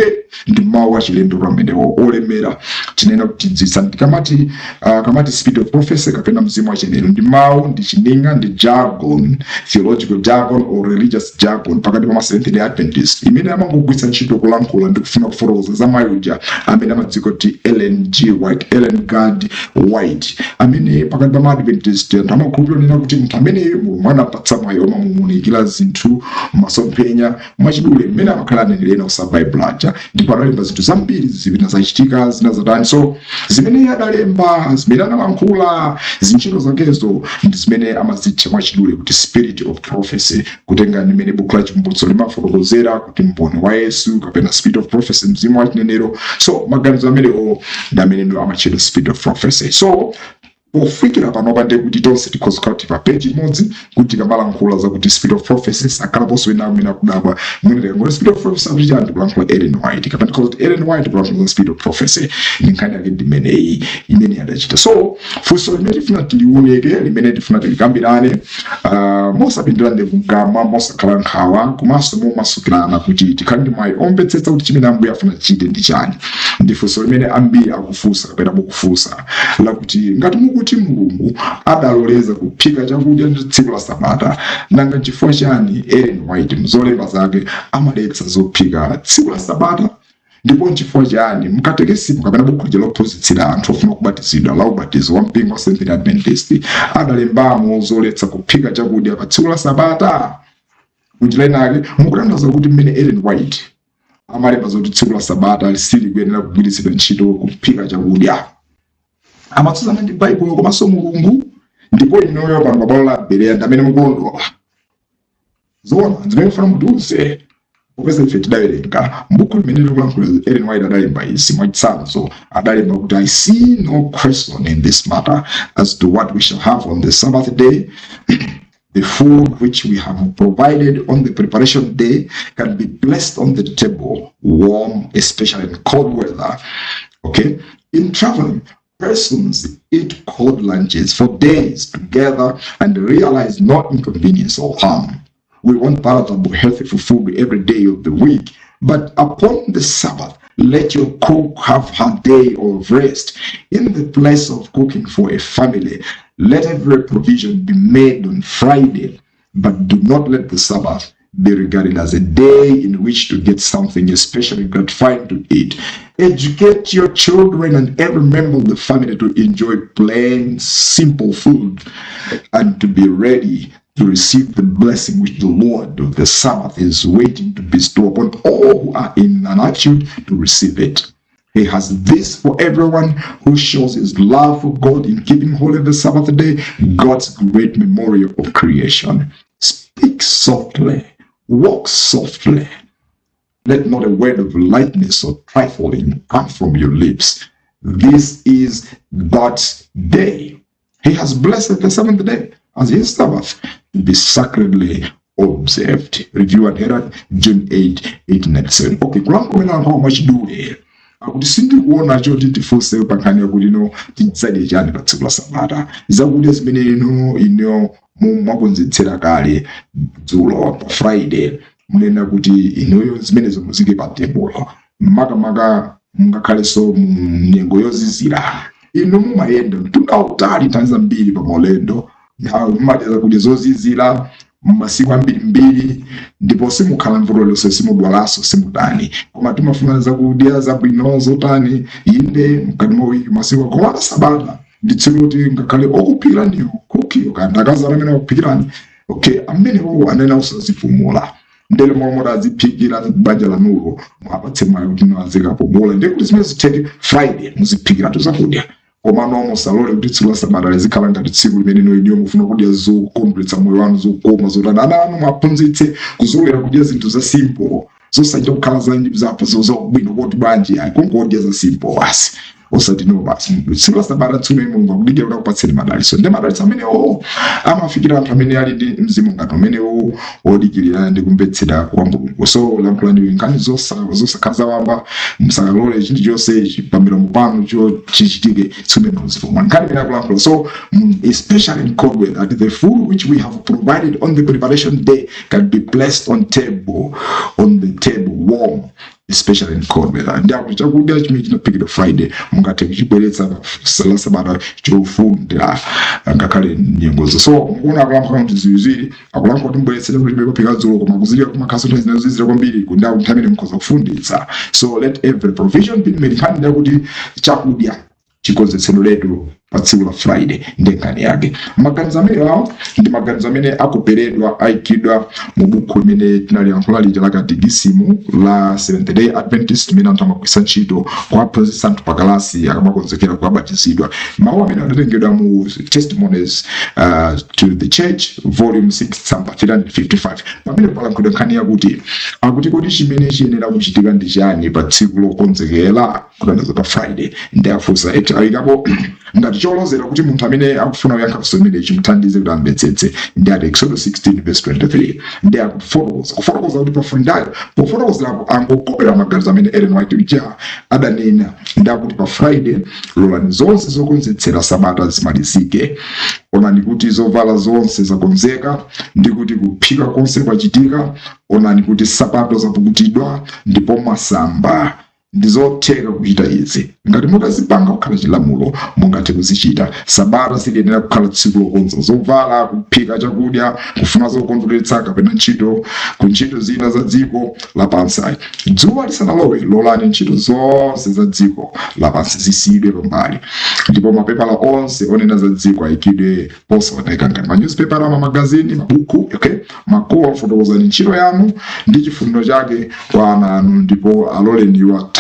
ndi mawu achilendo pamenewo olemera. Tinena kuti tidziwitsani, tikamati kamati spirit of prophecy kapena mzimu wachinenero, ndi mawu, ndi chininga, ndi jargon, theological jargon or religious jargon pakati pa ma Seventh Day Adventist, imene amangogwiritsa ntchito kulankhula ndi kufuna kufotokoza za mayi uja amene amadziwika kuti Ellen G White, Ellen Gard White, amene pakati pa ma Adventist anthu amakhulupirira nena kuti munthu ameneyo Mulungu anapatsa mwayi omamuunikira zinthu, masomphenya, mwachidule mmene amakhala aneneri ena osa Baibulo aja. Ndipo adalemba zinthu zambiri, zina zachitika, zina zatani. So zimene iye adalemba, zimene analankhula, zintchito zakezo ndi zimene amazitcha mwachidule kuti spirit of prophecy, kutenga ndimene buku la Chivumbulutso limafotokozera kuti mboni wa Yesu kapena spirit of prophecy, mzimu wa chinenero. So maganizo amenewo ndi amene ndo amatchedwa spirit of prophecy. So pofikira panopa, ndiye kuti tonse tikhoza kukhala kuti pa page imodzi, kuti tikamalankhula zakuti spirit of prophecy, sakhalaponso ena amene akudabwa. Mwina tikangoti spirit of prophecy, akuti chani? Tikulankhula Ellen White, kapena tikhoza kuti Ellen White, kulankhula za spirit of prophecy. Ndi nkhani yake ndimeneyi imene adachita. So funso limene tifuna tiliunike, limene tifuna tilikambirane mosapindula ndevu mkamwa, mosakhala nkhawa, komanso momasukirana, kuti tikhale ndi mwayi omvetsetsa kuti chimene Ambuye afuna tichite ndi chani, ndi funso limene ambiri akufunsa kapena mukufunsa, lakuti ngati mukuti Mulungu adaloleza kuphika chakudya ndi tsiku la Sabata, nanga chifukwa chani Ellen White mzolemba zake amaletsa zophika tsiku la Sabata? Ndipo nchifukwa chani mkatekesimu kapena buku lija lophunzitsira anthu ofuna kubatizidwa la ubatizo wa mpingo wa Seventh Adventist adalembamo zoletsa kuphika chakudya pa tsiku la Sabata? Munjira inake mukutanthauza kuti mmene Ellen White amalemba zoti tsiku la Sabata silikuyenera kugwiritsidwa ntchito kuphika chakudya, amatsutsana ndi Baibulo komanso Mulungu? Ndipo inuyo pano pabwalo la Bereya ndi amene mukulondola zoona zimene mufuna mutiuze, popeza ife tidawerenga m'buku limene tikulankhula, Ellen White adalemba izi. Mwachitsanzo, adalemba kuti, "I see no question in this matter as to what we shall have on the Sabbath day. The food which we have provided on the preparation day can be placed on the table warm, especially in cold weather." Okay, "In traveling, persons eat cold lunches for days together and realize no inconvenience or harm. We want palatable, healthful food every day of the week, but upon the Sabbath, let your cook have her day of rest. In the place of cooking for a family, let every provision be made on Friday, but do not let the Sabbath be regarded as a day in which to get something especially gratifying to eat. Educate your children and every member of the family to enjoy plain, simple food and to be ready to receive the blessing which the Lord of the Sabbath is waiting to bestow upon all who are in an attitude to receive it. He has this for everyone who shows his love for God in keeping holy the Sabbath day, God's great memorial of creation. Speak softly, walk softly. Let not a word of lightness or trifling come from your lips. This is God's day. He has blessed the seventh day as his Sabbath to be sacredly observed." Review and Herald, June 8, 1897. Okay, kulankhula nkhawa mwachidule, akuti sindikuona choti tifunse pa nkhani yakuti ino tidzadye chani pa tsiku la Sabata. Zakudya zimene ino mwakonzetsera kale dzulo pa Friday, munena kuti inuyo zimenezo muzike pa tebulo, makamaka mungakhalenso mnyengo yozizira, inu mumayenda mtunda utali nthawi zambiri pa maulendo, nthawi mumadya zakudya zozizira. Masiku ambirimbiri, ndipo simukhala mvuto lonse, simudwalanso, simutani. Koma timafuna zakudya zabwino zotani, inde, mkati mwa wiki masiku, koma sabata ndi tsiku loti ngakhale okuphikiraniwo, kukiyo kandi akazana amene akuphikirani, okay, amenewo anena usazipumula. Ndele momwe aziphikira banja lanulo, mwapatse mwayi kuti azikapumula. Ndiye kuti zimene zitheke, Friday muziphikiratu zakudya, koma no musalole kuti tsiku la sabata lizikhala ngati tsiku limene ino iniyo mufuna kudya zokondweretsa moyo wanu, zokoma, zotani. Ana anu mwaphunzitse kuzolowera kudya zinthu za simple, zosachita kukhala zabwino koti bwanji, ayi, kungodya za simple basi, osati no basi. Tsiku la sabata, tsiku limene Mulungu akudikira kuti akupatseni madalitso, ndi madalitso amenewo amafikira anthu amene ali ndi mzimu ngati umenewo wodikirira ndi kumvetsera kwa Mulungu. So lankhulani nkhani zosakhala zawamba. Musakalole chilichonse pamilomo panu chichitike tsiku limene muzipumula. Nkhani imene akulankhula, so especially in cold weather, that the food which we have provided on the preparation day can be placed on the table warm, especially in cold weather. Ndi akuti chakudya chimene chinaphikidwa Friday mungathe kuchibweretsa la sabata chofunda ngakhale nyengozo. So mukuona akulankhula kuti ziwiri, akulankhula kuti mubweretsere kuti paphika dzulo, koma kuzilira kumakhaso nthawi zina zizira kwambiri, kundaku nthawi imene mukhoza kufunditsa. So let every provision be made. Nkhani ndakuti chakudya chikonzetsedweretu pa tsiku la Friday ndi nkhani yake. Maganizo amene awo ndi maganizo amene akuperedwa, ayikidwa mu buku limene tinaliyankhula lija la katikisimu la Seventh Day Adventist, limene anthu amagwiritsa ntchito kuwaphunzitsa anthu pakalasi akamakonzekera kukabatizidwa. Mawu amene adatengedwa mu Testimonies to the Church, volume 6, tsamba 355, pamene palankhulidwa nkhani yakuti, akuti, kodi chimene chiyenera kuchitika ndi chani pa tsiku lokonzekera, kutanthauza pa Friday? Ndi afunsa, ayikapo ngati cholozera kuti munthu amene akufuna kuyankha funso limene chimuthandize kuti amvetsetse. Ndi ati Exodus 16 verse 23. Ndi akufotokoza, kufotokoza kuti pa Friday, pofotokozerapo angokopera maganizo amene Ellen White uja adanena. Ndi akuti pa Friday lolani zonse zokonzetsera sabata zimalizike. Onani kuti zovala zonse zakonzeka ndi kuti kuphika konse kwachitika. Onani kuti sapato zapukutidwa ndipo mwasamba. Ndi zotheka kuchita izi ngati mutazipanga kukhala chilamulo, mungathe kuzichita. Sabata siliyenera kukhala tsiku lokonza zovala, kuphika chakudya, kufuna zokondweretsa kapena ntchito ku ntchito zina za dziko lapansi ayi. Dzuwa lisanalowe, lolani ntchito zonse za dziko lapansi zisiyidwe pambali, ndipo mapepala onse onena za dziko ayikidwe posaoneka, ngati manyuzipepala, mamagazini, mabuku, okay. Makolo, fotokozani ntchito yanu ndi chifuniro chake kwa ana anu, ndipo aloleni iwo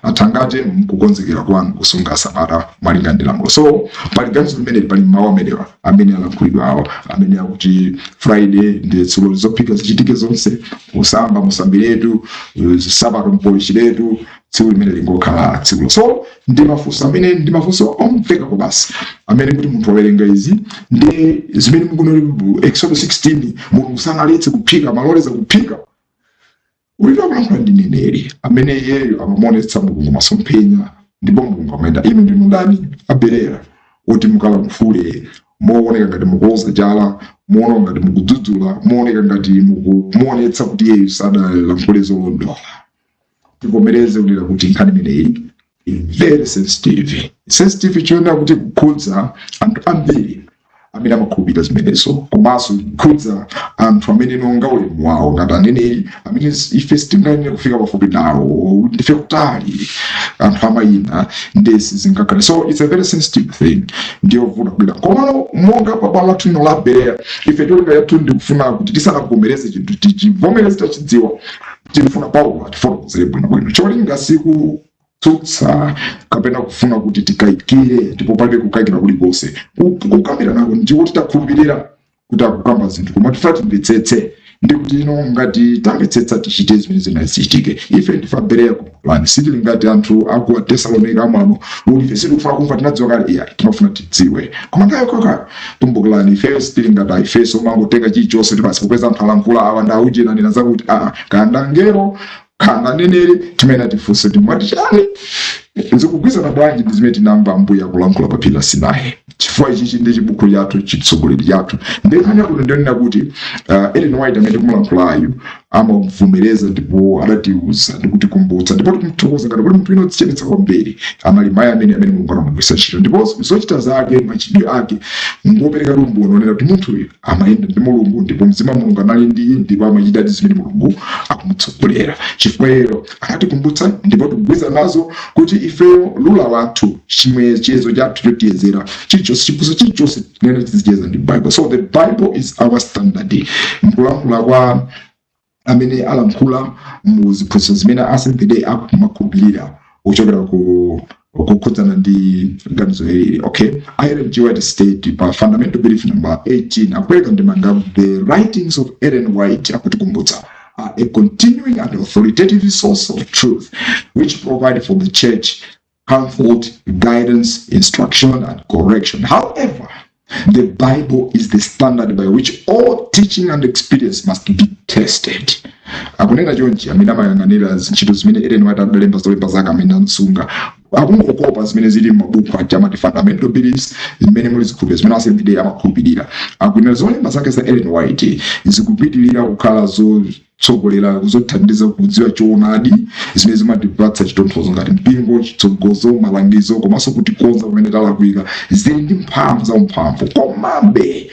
athangate mkukonzekera kwanu kusunga sabata malinga ndi lamulo. So pali ganizo limene pali mawu amenewa amene alankhulidwa awo, amene akuti Friday ndi tsiku zophika zichitike zonse, kusamba musambiretu, sapato mpolishiretu, tsiku limene lingokhala tsikulo. So ndi mafunso amene ndi mafunso omveka kwa basi, amene kuti munthu wawerenga izi ndi zimene mukuno Exodus 16, Mulungu sanaletse kuphika, maloleza kuphika. Ulira akulankhula ndi mneneri amene iyeyo amamuonetsa Mulungu masomphenya, ndipo Mulungu amayenda. Inu ndinu ndani, Abereya, kuti mukalankhule mooneka ngati mukuloza chala, mooneka ngati mukudzudzula, mooneka ngati mukumuonetsa kuti iyeyo sadalankhule zolondola? Tivomereze kunena kuti nkhani imeneyi very sensitive, sensitive choyenera kuti kukhudza anthu ambiri amene amakhulupirira zimenezo, komanso kukhudza anthu amene nonga ulemu wawo ngati aneneri amene ife sitingayenere kufika pafupi nawo, ndife kutali, anthu amayina, ndesi zingakhale. So it's a very sensitive thing, ndiyovuta kubwera. Komano monga pa bwalo lathu lino la Bereya, ife cholinga chathu ndikufuna kuti tisanavomereze chinthu, tichivomereze tachidziwa. Tikufuna Paulo atifotokozere bwinobwino. Cholinga sikutsutsa kapena kufuna kuti tikayikire, ndipo palibe kukayikira kulikonse. Kukambira nako ndikuti takhulupirira kuti akukamba zinthu, koma tifuna timvetsetse, ndikuti ino ngati tamvetsetsa tichite zimene zina zichitike. Ife ndife Abereya kupulani, sitili ngati anthu aku Tesalonika amwano kuti ife sitikufuna kumva, tinadziwa kale. Iya, timafuna tidziwe. Koma ngayo koka kumbukirani, ifeyo sitili ngati aefeso mangotenga chilichonse kuti basi popeza anthu alankhula, awa ndauchena nena zakuti aa, kanda ngelo kanda neneri, timene tifunse kuti mwati chani, zikugwizana bwanji ndi zimene tinamva Ambuye akulankhula pa phiri la Sinai? Chifukwa ichichi ndi chibuku chathu, chitsogoleri chathu. Ndi nkhani yakuti ndionena kuti Ellen White amene tikumulankhulayu amavomereza ndipo adatiuza ndi kutikumbutsa, ndipo tikumthokoza ngati kuti munthu wina odzichepetsa kwambiri. Anali mayi amene Mulungu anamugwiritsa ntchito, ndipo zochita zake, machitidwe ake ngopereka umboni onena kuti munthuyu amayenda ndi Mulungu, ndipo mzimu wa Mulungu anali ndi iye, ndipo amachita ndi zimene Mulungu akumutsogolera. Chifukwa iyeyo anatikumbutsa, ndipo tikugwirizana nazo kuti ifeyo lula wathu, chimwe chiyezo chathu chotiyezera chilichonse, chiphunzitso chilichonse tinene tizichiyeza ndi Bible. So the Bible is our standard. Mkulankhula kwa amene alankhula mu ziphunzitso zimene a Seventh Day akumakhulupirira kuchokera ku kukhudzana ndi ganizo ilili, okay, Ellen G. White state pa Fundamental Belief number 18 akupereka ndemanga: "The writings of Ellen White," akutikumbutsa, "are a continuing and authoritative source of truth which provide for the church comfort, guidance, instruction and correction. However, the Bible is the standard by which all teaching and experience must be tested." Akunena chonchi amene amayang'anira ntchito zimene Ellen White adalemba, zolemba zake amene anasunga, akungokopa zimene zili m'mabuku aja amati Fundamental Beliefs, zimene muli zikhulupiriro zimene a Seventh Day amakhulupirira. Akunena zolemba zake za Ellen White zikupitirira kukhala zotsogolera, zothandiza kudziwa choonadi, zimene zimatipatsa chitonthozo ngati mpingo, chitsogozo, malangizo komanso kutikonza pamene talakwika. Zili ndi mphamvu za umphamvu. Komabe,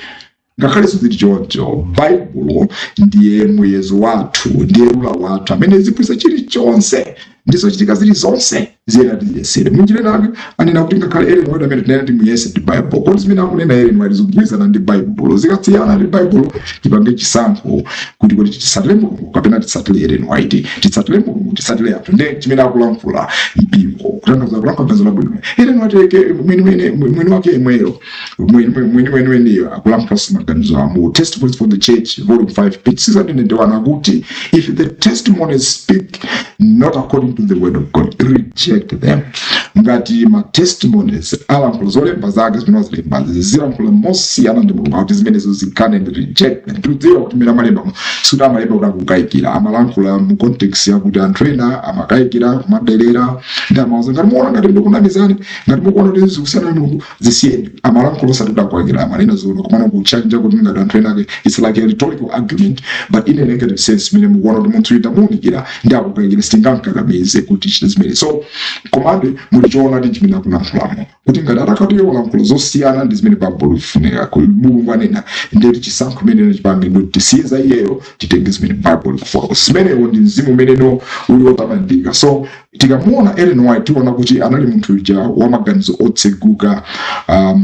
ngakhalenso zili choncho, Baibulo ndiye muyezo wathu, ndiye lula wathu amene ziphunzitso chilichonse ndi zochitika zilizonse ziyenera tiziyesere. Munjira inake anena kuti ngakhale Ellen White amene tinene timuyese ndi Bible, kodi zimene akunena Ellen White zikugwirizana ndi Baibulo? Zikasiyana ndi Baibulo, tipange chisankho kuti kodi titsatire Mulungu kapena titsatire Ellen White, titsatire Mulungu, titsatire anthu. Ndiye chimene akulankhula mpingo, kutanthauza kulankhula ganizo labwino. Ellen White yeke mwini wake yemweyo, mwini weniweniyo akulankhulaso maganizo amu Testimonies for the Church, volume 5, page 691, akuti, "If the testimonies speak not according to the word of God, reject them." Ngati ma testimonies alankhula zolemba zake zimene wazilemba zilankhula mosiyana ndi Mulungu, akuti zimenezo zikane and reject them. Tikudziwa kuti mmene amalemba, sikuti amalemba kuti akukayikira, amalankhula mu context yakuti anthu ena amakayikira, kumadelera, ndi amauza, ngati muona ngati ndikunamizani, ngati mukuona kuti zikusiyana ndi Mulungu, zisiyeni. Amalankhula osati kuti akukayikira, amanena zoona, komano kuchanja kuti ngati anthu ena ake, it's like a rhetorical argument but in a negative sense, mene mukuona kuti munthu uyu tamuunikira ndi akukayikira, sitingamkakamize kuti chite zimene. So komabe muli choonadi chimene akulankhulamo, kuti ngati atakati olankhula zosiyana ndi zimene Baibulo lifunika, Mulungu anena, ndiye kuti chisankho imene chipange ndi kuti tisiye za iyeyo, titenge zimene Baibulo likufotokoza. Zimenewo ndi mzimu umeneno uli wotamandika. So tikamuona Ellen White, tiona kuti anali munthu uja wamaganizo otseguka, a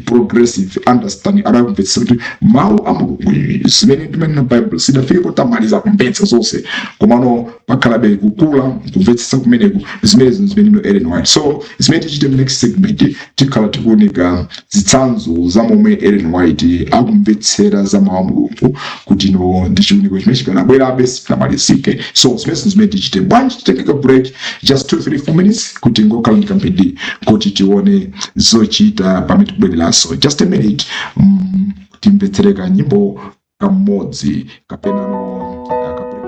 progressive understanding. Adamvetsetsa kuti mawu a Mulungu, zimene ndimanena Bible, sidafike kotamaliza kumvetsa zonse, komano pakhalabe kukula kumvetsetsa kumeneku. Zimenezo zimene Ellen White. So zimene tichite mu next segment, tikhala tikuoneka zitsanzo za momwe Ellen White akumvetsera za mawu a Mulungu, kuti no ndi chiuniko chimene chikanabwerabe, sitinamalizike. So zimenezo zimene tichite. Bwanji titenge ka break, just 2 3 4 minutes, kuti ngokhala ndi kamphindi kuti tione zochita pamene tikubwereranso. Just a minute, timvetsere ka nyimbo kamodzi kapena no ka break.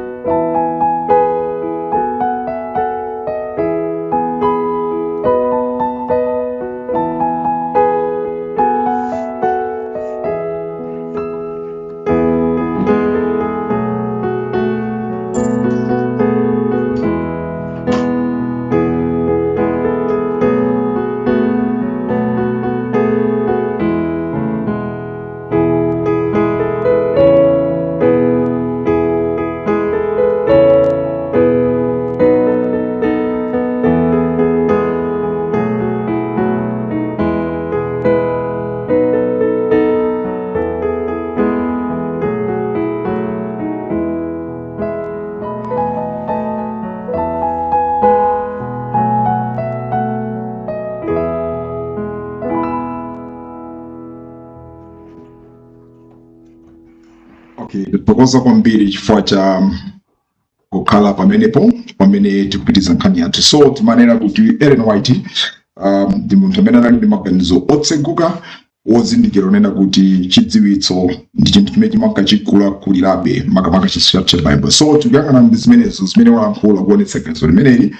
Okay, ndithokoza kwambiri chifukwa cha kukhala pamenepo pamene tikupitiza nkhani yathu. So timanena kuti Ellen White ndi munthu amene anali ndi maganizo otseguka, wozindikira onena kuti chidziwitso ndi chinthu chimene chimakachikulakulirabe, makamaka chidziwitso cha Bible. So tikuyang'ana ndi zimenezo zimene walankhula kuonetsa ganizo limeneli.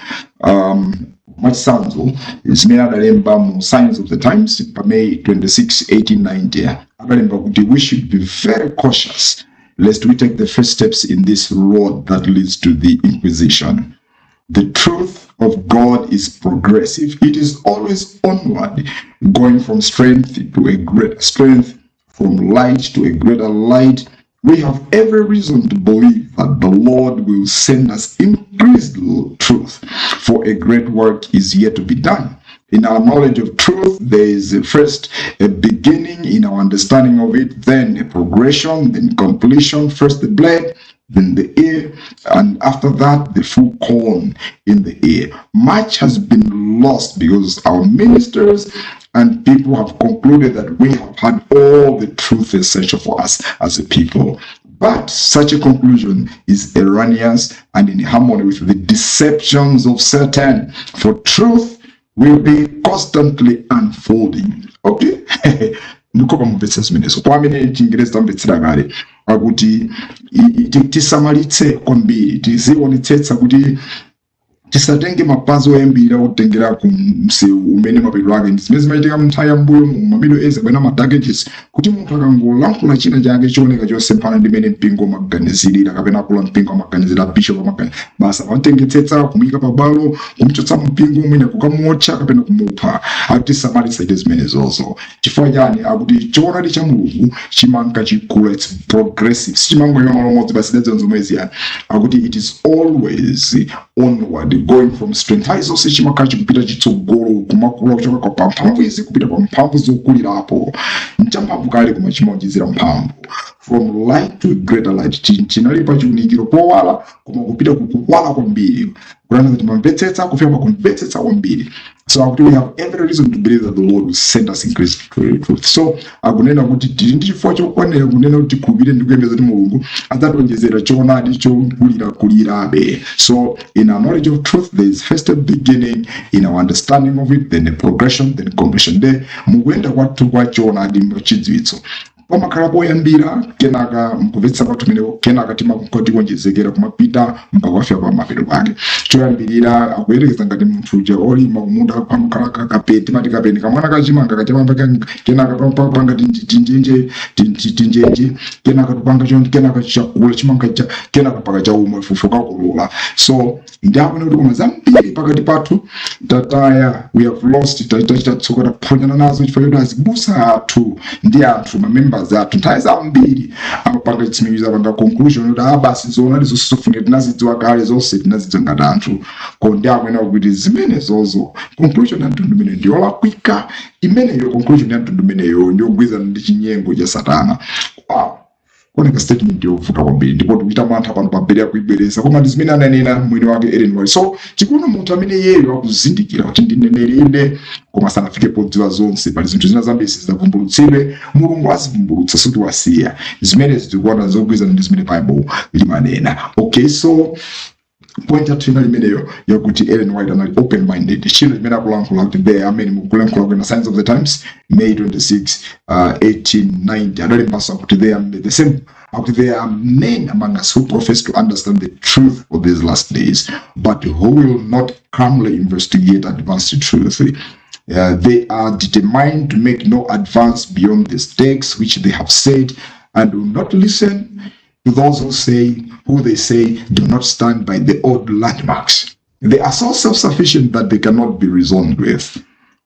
Mwachitsanzo, zimene adalemba mu Signs of the Times pa May 26, 1890, adalemba kuti, "We should be very cautious lest we take the first steps in this road that leads to the Inquisition. The truth of God is progressive. It is always onward, going from strength to a greater strength, from light to a greater light. We have every reason to believe that the Lord will send us increased truth, for a great work is yet to be done. In our knowledge of truth, there is first a beginning in our understanding of it, then a progression, then completion, first the blade, then the ear, and after that, the full corn in the ear. Much has been lost because our ministers and people have concluded that we have had all the truth essential for us as a people. But such a conclusion is erroneous and in harmony with the deceptions of Satan, for truth will be constantly unfolding." Okay, ndikopa mumvetsa zimenezo. Kwa amene Chingerezi tamvetsera kale, akuti tisamalitse kwambiri, tizionetsetsa kuti tisatenge mapazi oyambirira kutengera ku msewu umene mapeto ake ndi zimene zimachitika mnthawi yambuyo mu ma Middle Ages kapena ma Dark Ages, kuti munthu akangolankhula china chake chooneka chosemphana ndi mmene mpingo umaganizirira kapena akulu mpingo amaganizira, bishop amaganizira, basa amatengetsetsa kumuyika pabwalo, kumuchotsa mpingo, mwina kukamuotcha kapena kumupha. Akuti tisamalitse ite zimenezozo. Chifukwa chani? Akuti choonadi cha Mulungu chimanka chikula, it's progressive, sichimangoyima malo modzi basi, dadzo zomwe ziyani. Akuti it is always onward, going from strength. Nthawi zonse chimakhala chikupita chitsogolo, kumakula kuchoka kwa pa mphamvu izi kupita pa mphamvu zokulirapo. Nchamphamvu kale koma chimaonjezera mphamvu. From light to greater light. Chinali pa chiunikiro powala koma kupita kukuwala kwambiri, kutanthauza timamvetsetsa kufika pa kumvetsetsa kwambiri. So akuti we have every reason to believe that the Lord will send us increased truth. So akunena kuti tili ndi chifukwa chokwanira kunena kuti tikhulupirire ndi kuyembekeza kuti Mulungu adzationjezera choonadi chokulirakulirabe. So in our knowledge of truth, there is first a beginning in our understanding of it, then a progression, then completion. De mukuyenda kwathu kwa choonadi, chidziwitso, pamakhala poyambira, kenaka mkumvetsa kwathu meneko, kenaka timakonjezekera kumapita mpaka kukafika pa mapeto pake. Choyambirira akuyerekeza ngati munthu uja olima kumunda, pamakhala kapeni, timati kapeni, kamwana kachimanga kachamamba, kenaka panga tinjenje tinjenje, kenaka tupanga chonde, kenaka chakula chimanga cha, kenaka paka chauma fufu kakolola. So ndiakuona kuti koma zambiri pakati pathu tataya, we have lost, tachita tsoka, taphonyana nazo chifukwa choti azibusa athu ndi anthu, ma members athu, nthawi zambiri amapanga chitsimikizo, apanga conclusion kuti, ah, basi, zoonadi zonse zofunika tinazidziwa kale, zonse tinazidziwa ngati anthu. Ko ndi akuena kuti zimene zozo, conclusion ya mtundu imeneyo ndiyolakwika. Imeneyo conclusion ya mtundu imeneyo ndiyogwirizana ndi chinyengo cha Satana. Wow, kuoneka statement yovuta kwambiri, ndipo tikuchita mantha pano pamberi akuibwereza, koma ndi zimene ananena mwini wake Ellen White. So tikuona munthu amene iyeyo akuzindikira kuti ndi mneneri inde, koma sanafike podziwa zonse. Pali zinthu zina zambiri sizidavumbulutsidwe. Mulungu azivumbulutsa, sikuti wasiya. Zimene zikuona zogwirizana ndi zimene Bible limanena. Okay, so point yathu inali imeneyo yakuti Ellen White anali open minded. Chino chimene akulankhula kuti there amene mukulankhula kwena Signs of the Times, May 26, 1890, adalembanso kuti there are the same, akuti there are men among us who profess to understand the truth of these last days, but who will not calmly investigate advanced truth. They are determined to make no advance beyond the stakes which they have set and will not listen to those who they say do not stand by the old landmarks. They are so self-sufficient that they cannot be reasoned with.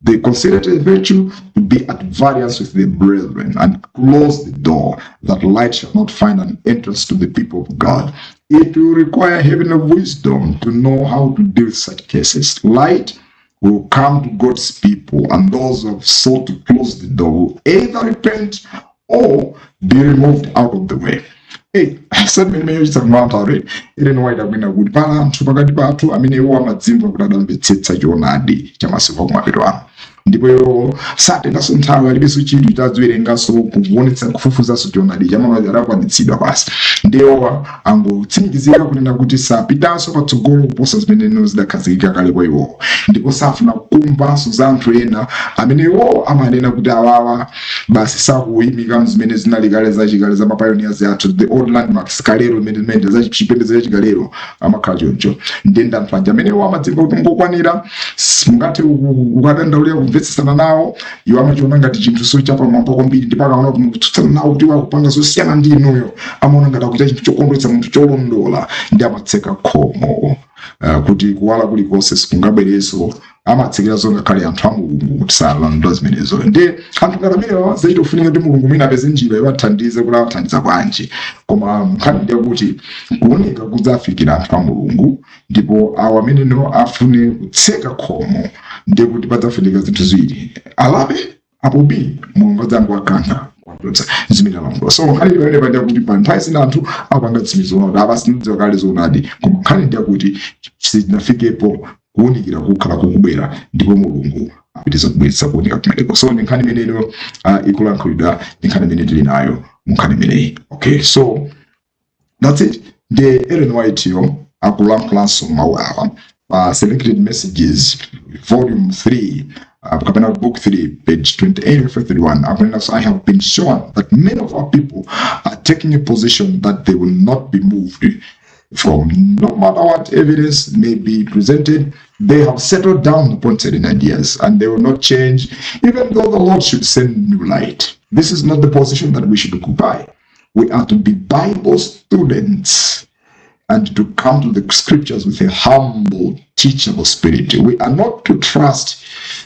They consider it a virtue to be at variance with their brethren and close the door that light shall not find an entrance to the people of God. It will require heavenly wisdom to know how to deal with such cases. Light will come to God's people, and those who have sought to close the door will either repent or be removed out of the way. Hey, statement imene yochitsa kumantha. Ellen White akunena kuti pala anthu pakati pathu amene iwo amadzimva kuti adamvetsetsa choonadi cha masiku akumapeto ano, Ndipo iwo satenganso nthawi, alibenso chidwi tadziwerenganso, kuonetsa, kufufuzanso choonadi chamawa adakwanitsidwa basi. Ndiwo angotsimikizika kunena kuti sapitanso patsogolo kuposa zimene zidakhazikika kale kwa iwowo, ndipo safuna kumvanso za anthu ena amene iwowo amanena kuti awawa basi sakuyimika zimene zinali kale zachikale za mapioneers athu, the old landmarks kalero, imene za chipembedzo chachikalero. Amakhala choncho. Ndenda anthu aja amene iwo amadzimva kuti ngokwanira, mungathe kukadandaulira kumvetsesana nawo, iwo amachiona ngati chinthu so chapamwamba kwambiri. Ndipo akaona kuti mukutsutsana nawo kuti iwo akupanga zosiyana ndi inuyo, amaona ngati akuchita chinthu chokondweretsa munthu cholondola, ndi amatseka khomo kuti kuwala kulikonse sikungabwerenso. Amatsekeranso ngakhale anthu a Mulungu kuti salandula zimenezo. Ndi anthu ngati amenewa zachitofunika kuti Mulungu mwina apeze njira yowathandize, kuti awathandiza bwanji. Koma nkhani ndiyakuti kuoneka kudzafikira anthu a Mulungu, ndipo awo ameneno afune kutseka khomo, ndiye kuti padzafunika zinthu ziwiri: alape apo bii Mulungu adzangoakankha kuwachotsa zimene alankhula. So nkhani ili pamene pandiya kuti pa nthawi zina anthu apanga tsimizo kuti apa sinadziwa kale zoonadi, koma nkhani ndiyakuti sitinafikepo kuwunikira kukhala kukubwera, ndipo Mulungu apitiza kubweretsa kuwunika kumeneko. So ndi nkhani imeneyo ikulankhulidwa, ndi nkhani imene tili nayo mu nkhani imeneyi. Okay, so that's it. Ndi Ellen White yo akulankhulanso mawu awa pa Selected Messages, volume 3, kapena book 3, page 28 31. Akunena, "I have been shown that many of our people are taking a position that they will not be moved from, no matter what evidence may be presented. They have settled down upon certain ideas and they will not change, even though the Lord should send new light. This is not the position that we should occupy. We are to be Bible students and to come to the scriptures with a humble, teachable spirit. We are not to trust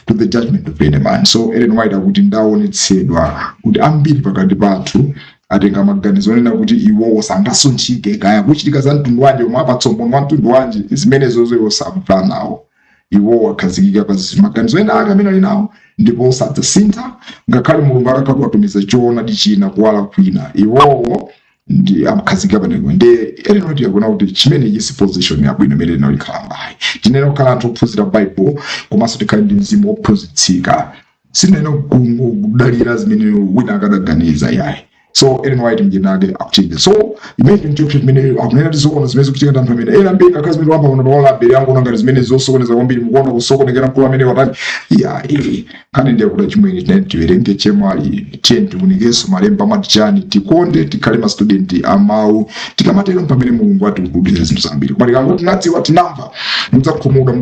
to the judgment of any man." So Ellen White akuti ndaonetsedwa kuti ambiri pakati pathu atenga maganizo onena kuti iwowo sangasunthike, kaya kuchitika za mtundu wanji, omwe apatsa umboni wa mtundu wanji, zimenezozo iwo samva nawo. Iwowo akhazikika pa maganizo ena ake amene ali nawo, ndipo sadzasintha ngakhale Mulungu atakhala kuwatumiza choonadi china, kuwala kwina. Iwowo ndi amakhazikika panepo. Ndi Ellen White yakuona kuti chimenechi si position yabwino imene inalikhala mbayi. Tinene kukhala anthu ophunzira Bible, komanso tikhale ndi mzimu wophunzitsika. Sinene kudalira zimene wina akadaganiza, yayi. So Ellen White mjenake akuchinja. So imene ndiyo imene akunena tizoona zimene zikuchitika ndi anthu amene ena ambiri ngakhale zimene wamba kuno paola abere angoona ngati zimene zosokoneza kwambiri. Mukuona kusokonekera mkulu amene watani? Yayi, nkhani ndiye kuti chimwene tinene tiwerenge chemwali, tiye tiunikenso malemba amati chani, tikonde, tikhale ma student amawu. Tikamatero pamene Mulungu atikululira zinthu zambiri. Koma tikangoti tinadziwa, tinamva, mudzakhumudwa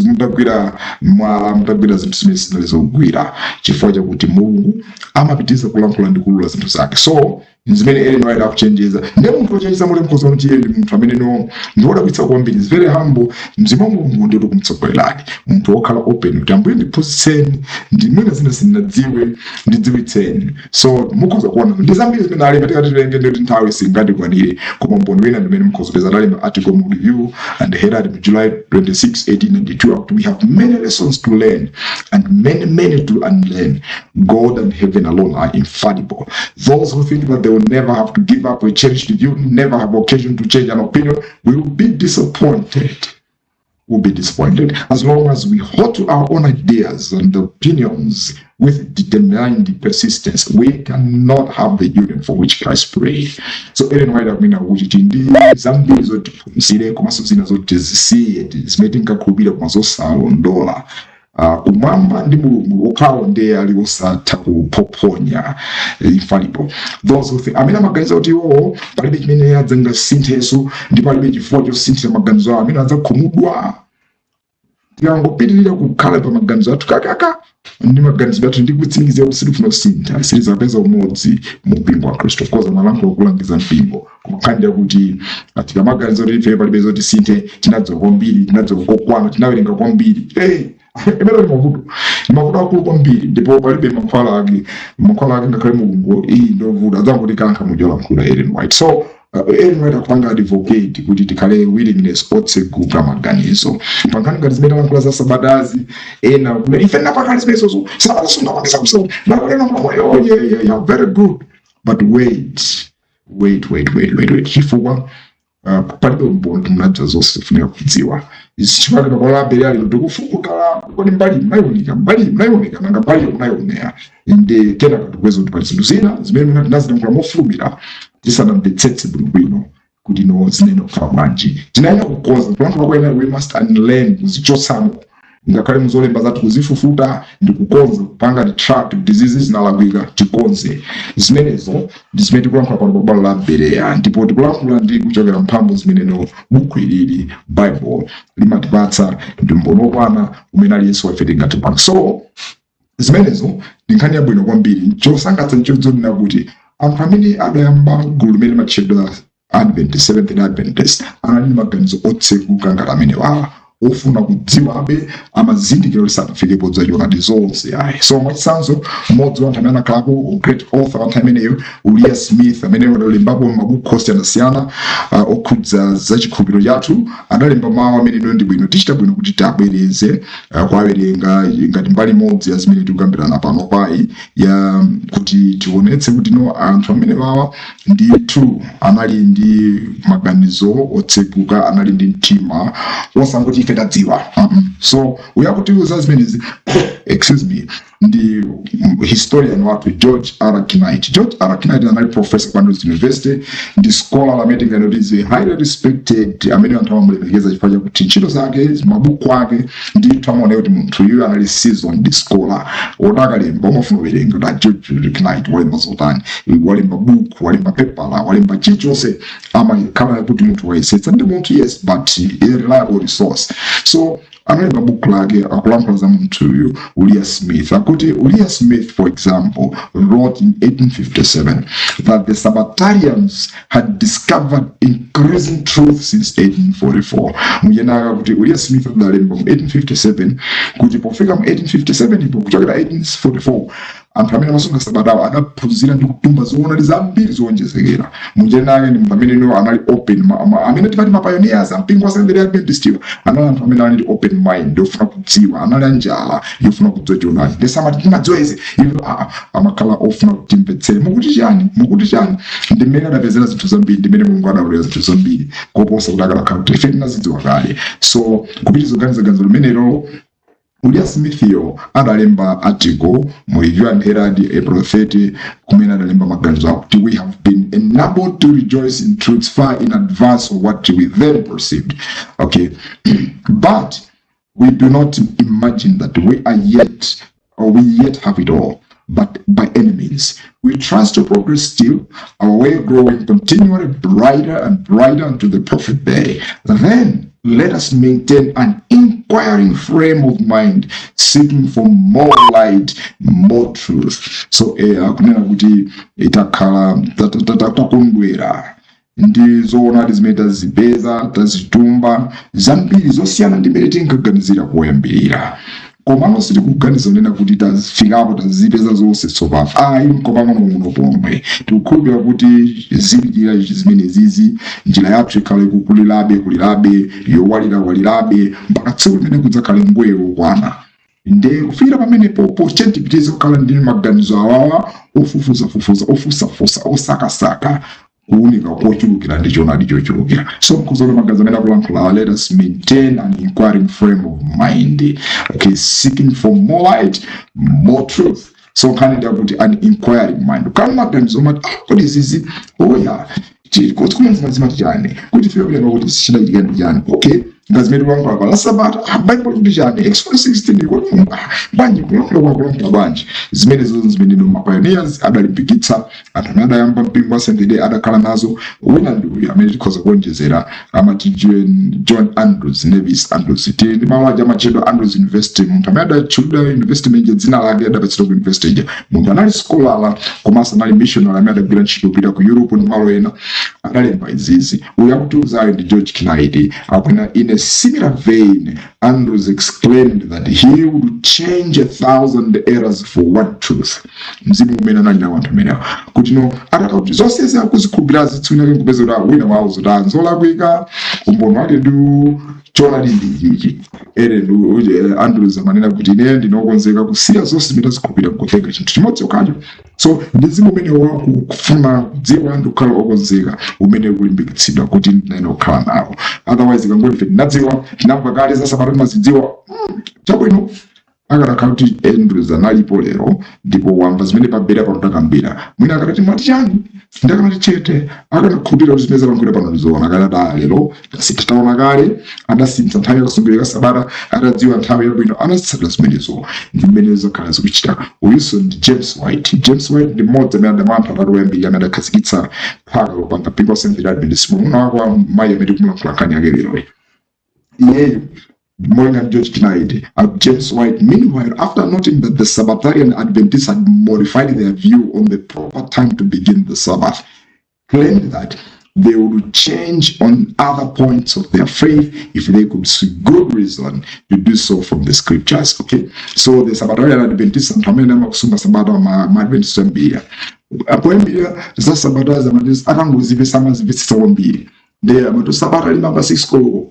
mutagwira mwala, mutagwira zinthu zimene sizinali zogwira, chifukwa chakuti Mulungu amapitiriza kulankhula ndi kulula zinthu zake. So zimene Ellen White akuchenjeza, ndiye munthu wochenjeza muli mkhoza kuti iye ndi munthu amene no ndi wodabwitsa kwambiri, is very humble. Mzimu wa Mulungu ndiye kumtsogolerani, munthu wokhala open kuti, "Ambuye, ndiphunzitseni, ndi mwina zina sindinadziwe, ndidziwitseni." So mukhoza kuona ndi zambiri zimene alemba. Tikati tilenge ndikuti nthawi singatikwanire, koma mboni wina ndimene mukhoza kupeza analemba article mu Review and Herald mu July 26 1892, akuti, "We have many lessons to learn and many, many to unlearn. God and heaven alone are infallible. Those who think that they will never have to give up a cherished view, never have occasion to change an opinion, will be disappointed, will be disappointed. As long as we hold to our own ideas and opinions with determined persistence, we cannot have the union for which Christ prayed." So Ellen White akunena kuti ndi zambiri zotiphunzire, komanso zina zoti tizisiye zimene tinkakhulupirira koma zosalondola. Kumwamba ndi Mulungu okhawo ndiye ali osatha kuphophonya, infallible. Those who think, amene amaganiza kuti iwowo palibe chimene adzangasinthenso ndipo palibe chifukwa chosinthira maganizo awo, amene adzakhumudwa. Tikangopitirira kukhala pa maganizo athu kakaka ndi maganizo athu ndi kutsimikizira kuti sitifuna kusintha, sitizapeza umodzi mu mpingo wa Khristu. Of course amalankhula kulangiza mpingo, koma nkhani yakuti tikamaganiza kuti ife palibe zoti sinthe, tinadziwa kwambiri, tinadziwa kokwana, tinawerenga kwambiri, hey, imene ndi mavuto, ndi mavuto akulu kwambiri, ndipo palibe mankhwala ake, mankhwala ake ngakhale Mulungu iyi ndovuta, adzangoti kankha mujolankhula Ellen White. So Ellen White akupanga advocate kuti tikhale willingness, otseguka maganizo pa nkhani ngati zimene alankhula za sabatazi. Ena kuti ife napakali zimenezozo, sabata sungapangisa kuso nakulena, oh yeah, very good, but wait, wait, wait, wait, wait, wait, chifukwa Palibe umboni kuti munadziwa zonse zofunika kudziwa. Chifukwa pabwalo la lero tikufufuta, kodi mbali mnayiunika, mbali mnayiunika, nanga mbali mnayionera? Ndi kenaka tikupeza kuti pali zinthu zina zimene tinazilankhula mofulumira tisanamvetsetse bwinobwino kuti no, zinene kukhala bwanji. Tinayenera kukonza kulankhula kwena. We must unlearn, kuzichotsamo ngakhale muzolemba zathu, kuzifufuta ndi kukonza, kupanga retract kuti zizi zinalakwika, tikonze. Zimenezo ndi zimene tikulankhula pano pabwalo la Bereya, ndipo tikulankhula ndi kuchokera mphamvu zimeneno buku ilili, Bible, limatipatsa, ndi umboni wokwana umene aliyense wafe tingatipanga. So zimenezo ndi nkhani yabwino kwambiri. Chosangalatsa nchodzonena kuti anthu amene adayamba gulu limene limatchedwa Adventist, Seventh Day Adventist, anali ndi maganizo otsekuka ngati amene wawa, ofuna kudziwabe, amazindikira kuti sanafike podziwa choonadi zonse ayi. So mwachitsanzo, mmodzi wa anthu amene anakhalapo great author wa nthawi imeneyo, Uriah Smith, amene adalembapo mabuku osiyanasiyana okhudza za chikhulupiriro chathu, adalemba mawu amene ino ndi bwino, tichita bwino kuti tabwereze kuwawerenga ngati mbali imodzi ya zimene tikukambirana pano payi, ya kuti tionetse kuti no, anthu amene wawa ndithu anali ndi maganizo otsekuka, anali ndi mtima wosangoti ife tadziwa. So uyakutiuza zimenezi, excuse me, ndi historian wathu George R. Knight. George R. Knight anali professor ku Andrews University, ndi scholar amene tinganoti is highly respected, amene anthu amamulemekeza chifukwa chakuti ntchito zake, mabuku ake, ndithu amaoneka kuti munthu uyu anali seasoned scholar wotakalemba umafuna uwerenga kuti George Knight walemba zotani, walemba buku, walemba pepala, walemba chilichonse, amakhala kuti munthu wayesetsa, ndi munthu, yes, but a reliable resource. So analemba buku lake akulankhula za munthuyu Uriah Smith, akuti Uriah Smith, for example, wrote in 1857 that the Sabbatarians had discovered increasing truth since 1844. Muyenaka kuti Uriah Smith adalemba mu 1857 kuti pofika mu 1857 ipo, kuchokera 1844, anthu amene amasunga sabatawo adaphunzira ndi kutumba zoonadi zambiri zowonjezekera. Munjenake ndi munthu amene no anali open, amene timati ma pioneers ampingo wa Seventh Day Adventist anali anthu amene anali ndi open mind yofuna kudziwa, anali anjala yofuna kudziwa choonadi. Ndisamati timadziwa izi iwo, amakhala ofuna kutimvetsere, mukuti chani, mukuti chani. Ndi mmene adapezera zinthu zambiri, ndi mmene Mulungu adalolera zinthu zambiri koposa kuti akanakhala kuti ife tinazidziwa kale. So kupitiriza kuganiza ganizo limenelo, Uriah Smithyo adalemba article mu Review and Herald, April 30, kumene adalemba maganizo akuti we have been enabled to rejoice in truths far in advance of what we then perceived, okay, but we do not imagine that we are yet or we yet have it all, but by any means. We trust to progress still, our way growing continually brighter and brighter unto the perfect day. Then let us maintain an inquiring frame of mind, seeking for more light, more truth. So akunena kuti itakhala takondwera ndi zoonadi zimene tazipeza, tazitumba zambiri zosiyana ndi mmene tinkaganizira poyambirira, komano sitikuganiza kunena kuti tafikapo, tazipeza zonse tsopano ayi, kopang'ono pomwe. Tikukhulupirira kuti zipitirira zimene zizi, njira yathu ikhale kukulirabe, kulirabe, yowalira walirabe, mpaka tsiku limene kudzakhale ngwero kwana. Nde kufikira pamenepopo, chentipitize kukhala ndi maganizo awawa ofufuzafufuza, ofusafusa, osakasaka kuwunika kochulukira ndi choonadi chochulukira. So mkuzona maganizo amene akulankhula, let us maintain an inquiring frame of mind, okay, seeking for more light, more truth. So nkhani ndakuti an inquiring mind, kukhala maganizo mati, ah, kodi zizi, oya, kuti kumene zimati chani, kuti fika kulemba kuti sichinachitika ndi chani? Okay, ngazimene tikulankhula pa la Sabata, ah, Bible kuti chani? Exodus 16, kuti bwanji kulankhula kwa kulankhula bwanji? Zimene zozo zimene no ma pioneers adalimbikitsa, anthu amene adayamba mpingo wa Seventh Day adakhala nazo. Wina ndi uyu amene tikhoza kuonjezera, amati John Andrews, Nevis Andrews. Tili ndi malo aja amatchedwa Andrews University, munthu amene adatchulidwa university imene dzina lake adapatsidwa ku university ija. Munthu anali scholar komanso anali missionary amene adagwira ntchito kupita ku Europe ndi malo ena, adalemba izizi. Uyu akutiuzayo ndi George Knight, akunena, in a similar vein, Andrews exclaimed that he would change a thousand errors for one truth. Mzimu umene anali nawo anthu amenewa, kuti no, ataka kuti zonse zakuzikhulupirira zitsunake, nkupeza kuti wina wawo zoti nzolakwika, umboni wake ndi Choonadi ndi ichichi. Ellen Andrews amanena kuti ine ndinokonzeka kusiya zonse zimene ndazikhulupirira nkutenga chinthu chimodzi chokhacho. So ndi mzimu umene wakufuna kudziwa ndi kukhala okonzeka umene ukulimbikitsidwa kuti ndinene kukhala nawo. Otherwise kangoti ife tinadziwa, tinamva kale za Sabata, timazidziwa, chabwino. Akanakhala kuti Andrews analipo lero ndipo wamva zimene pabera pano takambira, mwina akanati, "Mwati chani?" Ndakanati chete. Akanakhulupirira kuti zimene zalankhulira pano ndizoona, akanati, "Ah, lero tasintha, taona kale." Adasintha nthawi yakasungirira ka Sabata, atadziwa nthawi yabwino anatsatira zimenezo. Ndi mmene zakhala zikuchita. Uyunso ndi James White. James White ndi mmodzi amene adamantha atatu oyambirira amene adakhazikitsa phaka lopanga mpingo wa Seventh Adventist, mwamuna wake wa mayi amene tikumulankhula nkhani yake lero. Iyeyo, Morgan George Knight, James White, meanwhile, after noting that the Sabbatarian Adventists had modified their view on the proper time to begin the Sabbath, claimed that they would change on other points of their faith if they could see good reason to do so from the scriptures. Okay, so the Sabbatarian Adventists, anthu amene amakusunga Sabata, ma Adventist ambiri apoyambira za Sabata zamati akangozipesa amazipesesa kwambiri. Ndiye amati Sabata limamba 6 koloko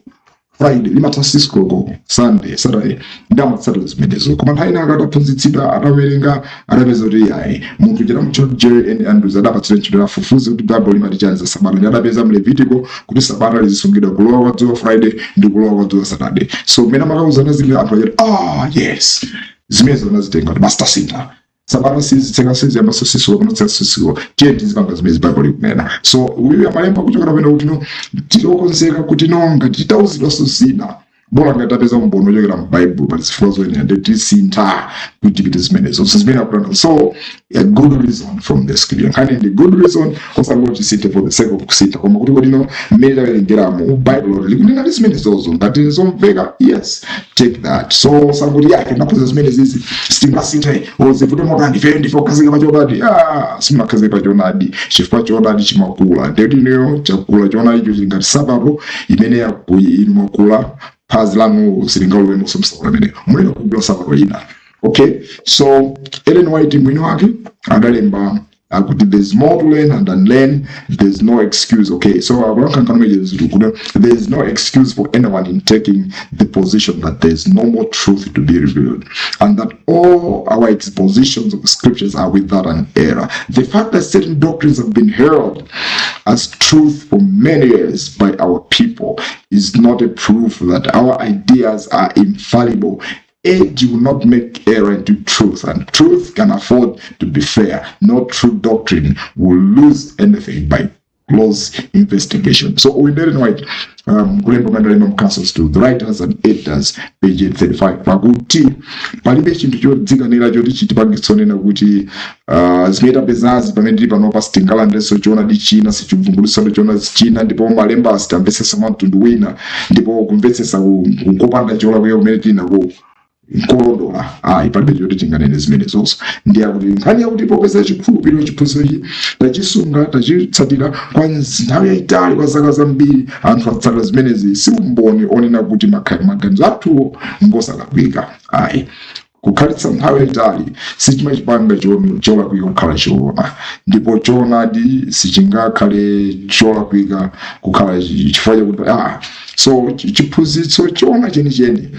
Friday, limatha 6 koloko Sunday, Saturday, ndi amatsatira zimenezo. Koma nthawi ina akataphunzitsidwa, atawerenga, adapeza kuti ayi, munthu chera Jerry N. Andrews adapatsidwa ntchito afufuze kuti Bible limati chani za Sabata, ndi adapeza mLevitico kuti Sabata lizisungidwa kulowa kwa dzuwa Friday ndi kulowa kwa dzuwa Saturday. So mmene amakauzana zimene, anthu achati, "Ah, yes." Zimenezo anazitenga kuti basi tasintha, Sabata sizitseka, siziyamba sisiko pano sisiko, tiye tizipanga zimene Bible likunena. So uyu amalemba kuchokera pamene kuti no, tilokonzeka kuti no, ngati titauzidwanso zina, bola ngati tapeza umboni ochokera mu Bible pali zifukwa zoyenera, ndi tisintha kuti tipite zimenezo. So zimene akutanda, so a good reason from the scripture. Nkhani ndi good reason, osangoti tisinthe for the sake of kusintha, koma kuti kodino mmene tawerengeramo Bible likunena ndi zimenezozo, ngati zomveka, yes, take that. So sangoti yake naphunzira zimene zizi, sitingasinthe zivute motani, ife ndife okhazika pa choonadi. Ah, simunakhazika pa choonadi, chifukwa choonadi chimakula. Ndikuti ineyo chakula choonadi icho chili ngati sapato imene inu mwakula, phazi lanu silingalowemo msapato imeneyo, mulina kugula sapato ina. Okay, so Ellen White mwini wake adalemba akuti there's more to learn and unlearn, there's no excuse. Okay, so akulankhula kuti there's no excuse for anyone in taking the position that there's no more truth to be revealed and that all our expositions of the scriptures are without an error. The fact that certain doctrines have been held as truth for many years by our people is not a proof that our ideas are infallible. Age will not make error into truth, and truth can afford to be fair. No true doctrine will lose anything by close investigation. So uyu Ellen White, kulemba mandalemba mu Counsels to the Writers and Editors, page 35, pakuti palibe chinthu chodzikanira choti chitipangitsonena kuti zimene tapezazi pamene tili panopa sitingalandirenso choonadi china, sichivumbulutsa choonadi china, ndipo malemba sitamvetsetsa mwa mtundu wina, ndipo kumvetsetsa nkopanda cholakwika kumene tili nako nkolondola. Ayi, palibe choti tinganene zimenezonso. Ndiye akuti nkhani yakuti popeza chikhulupiriro, chiphunzitso tachisunga, tachitsatira kwa nthawi yayitali, kwa zaka zambiri anthu atsatira zimenezi, si umboni onena kuti maganizo athuwo ngosalakwika. Ayi, kukhalitsa nthawi yayitali sichimachipanga cholakwika kukhala choona, ndipo choonadi sichingakhale cholakwika kukhala chifukwa chakuti ah. So chiphunzitso choona chenicheni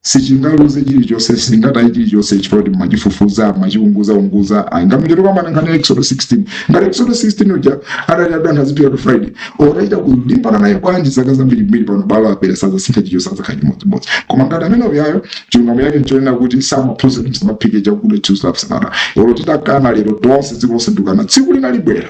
sichingaluze chilichonse, sicingatayi chilichonse chifukwa kuti machifufuza, machiunguzaunguza. Ngamene kamana nkhani ya Exodus 16, ngati Exodus 16 uja adali adanthu azipita ku Friday, otachita kulimbana naye bwanji zaka zambirimbiri, pano balo apere sazasintha chilichonse, azakhala chimodzimodzi. Koma ngati amene uyayo chilungamo yake nchonena kuti samaphunzira kuti samaphike chakudya Tuesday Sabata, olo titakana lero tonse, dziko lonse ndikana, tsiku lina libwera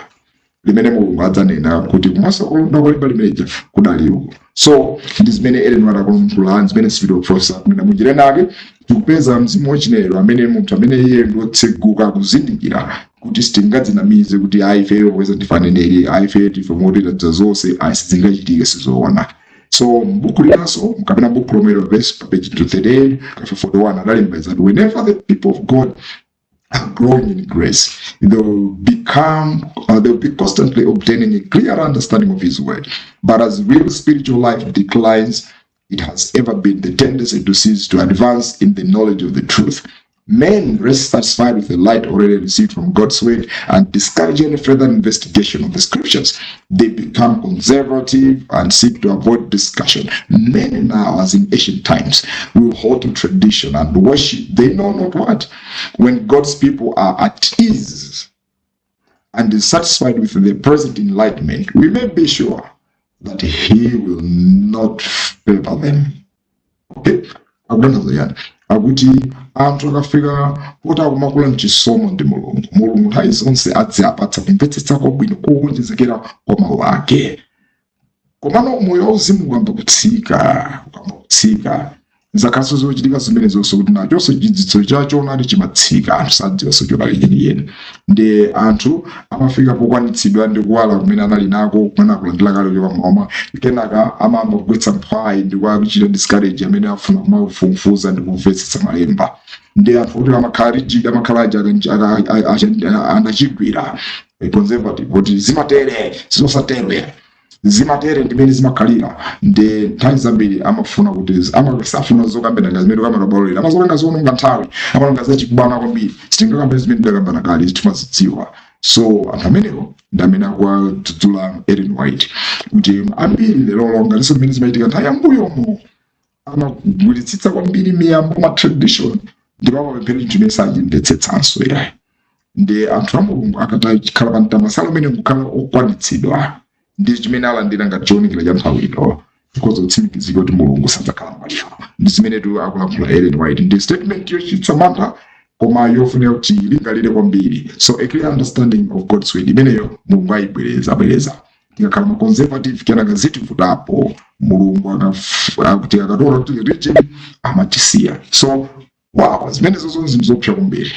limene Mulungu adzanena kuti kumaso kulonda kolemba limeneja kudali uko. So ndi zimene Ellen White akulankhula, zimene Spirit of Prophecy akunena. Munjira inake tikupeza mzimu wachinero amene munthu amene iye ndi wotseguka kuzindikira kuti sitingadzinamize kuti ayi, ifeyo popeza ndife aneneri, ayi, ifeyo tife moti tadza zonse, ayi, sizingachitike, sizoona. So mbuku linanso kapena buku lomwelo, verse pa page 238 kafe 41, adalemba that whenever the people of God are growing in grace, they'll be constantly obtaining a clear understanding of His word. But as real spiritual life declines, it has ever been the tendency to cease to advance in the knowledge of the truth. Men rest satisfied with the light already received from God's word and discourage any further investigation of the scriptures. They become conservative and seek to avoid discussion. Many now, as in ancient times, will hold to tradition and worship they know not what. When God's people are at ease and is satisfied with the present enlightenment, we may be sure that He will not favor them. Okay, akutanthauza yani? Akuti anthu akafika kuti akumakula mchisomo ndi Mulungu, Mulungu nthawi zonse adziapatsa kumvetsetsa kwabwino kowonjezekera kwa mawu ake. Komano moyo wauzimu ukamba kutsika, ukamba kutsika, zakhaso zochitika zimene zonse kuti nachonso chidziwitso cha choonadi chimatsika. Anthu sadziwanso choonadi chenicheni, ndi anthu amafika pokwanitsidwa ndi kuwala kumene anali nako, kumene akulandira kale kuchoka mmawa. Kenaka amayamba kugwetsa mphwayi ndi kuchita discourage amene afuna kumafufuza ndi kumvetsetsa malemba. Ndi anthu kuti amakhala rigid, amakhala aja anachigwira, conservative, kuti zimatere, zizosatere, zimatere, ndimene zimakhalira. Ndi nthawi zambiri amafuna kuti amasafuna zokambirana zimene kamera amazolanga zononga nthawi, amalonga zachikubana kwambiri. Sitingakambira zimene tidakambana kale, timazidziwa. So anthu amenewo ndi amene akuwadzudzula Ellen White kuti ambiri lero, ngatinso zimene zimachitika nthawi yambuyomo, amagwiritsitsa kwambiri miyambo, ma tradition, ndipo amapemphera chinthu chimene sachimvetsetsanso yayi. Ndi anthu a Mulungu akatakhala pa mtamasalo umene nkukhala okwanitsidwa ndi chimene alandira ngati choonekera cha nthawi ino, tikhoza kutsimikizika kuti Mulungu sadzakhala mbaliyo. Ndi zimene tu akulankhula Ellen White. Ndi statement yochititsa mantha koma yofunika kuti ilingalire kwambiri. So a clear understanding of God's word imeneyo Mulungu ayibwereza bwereza. Tikakhala ma conservative, kenaka zitivutapo. Mulungu akuti akatola kuti rigid, amatisiya. So wow, zimenezo zonse zinthu zopsa kwambiri.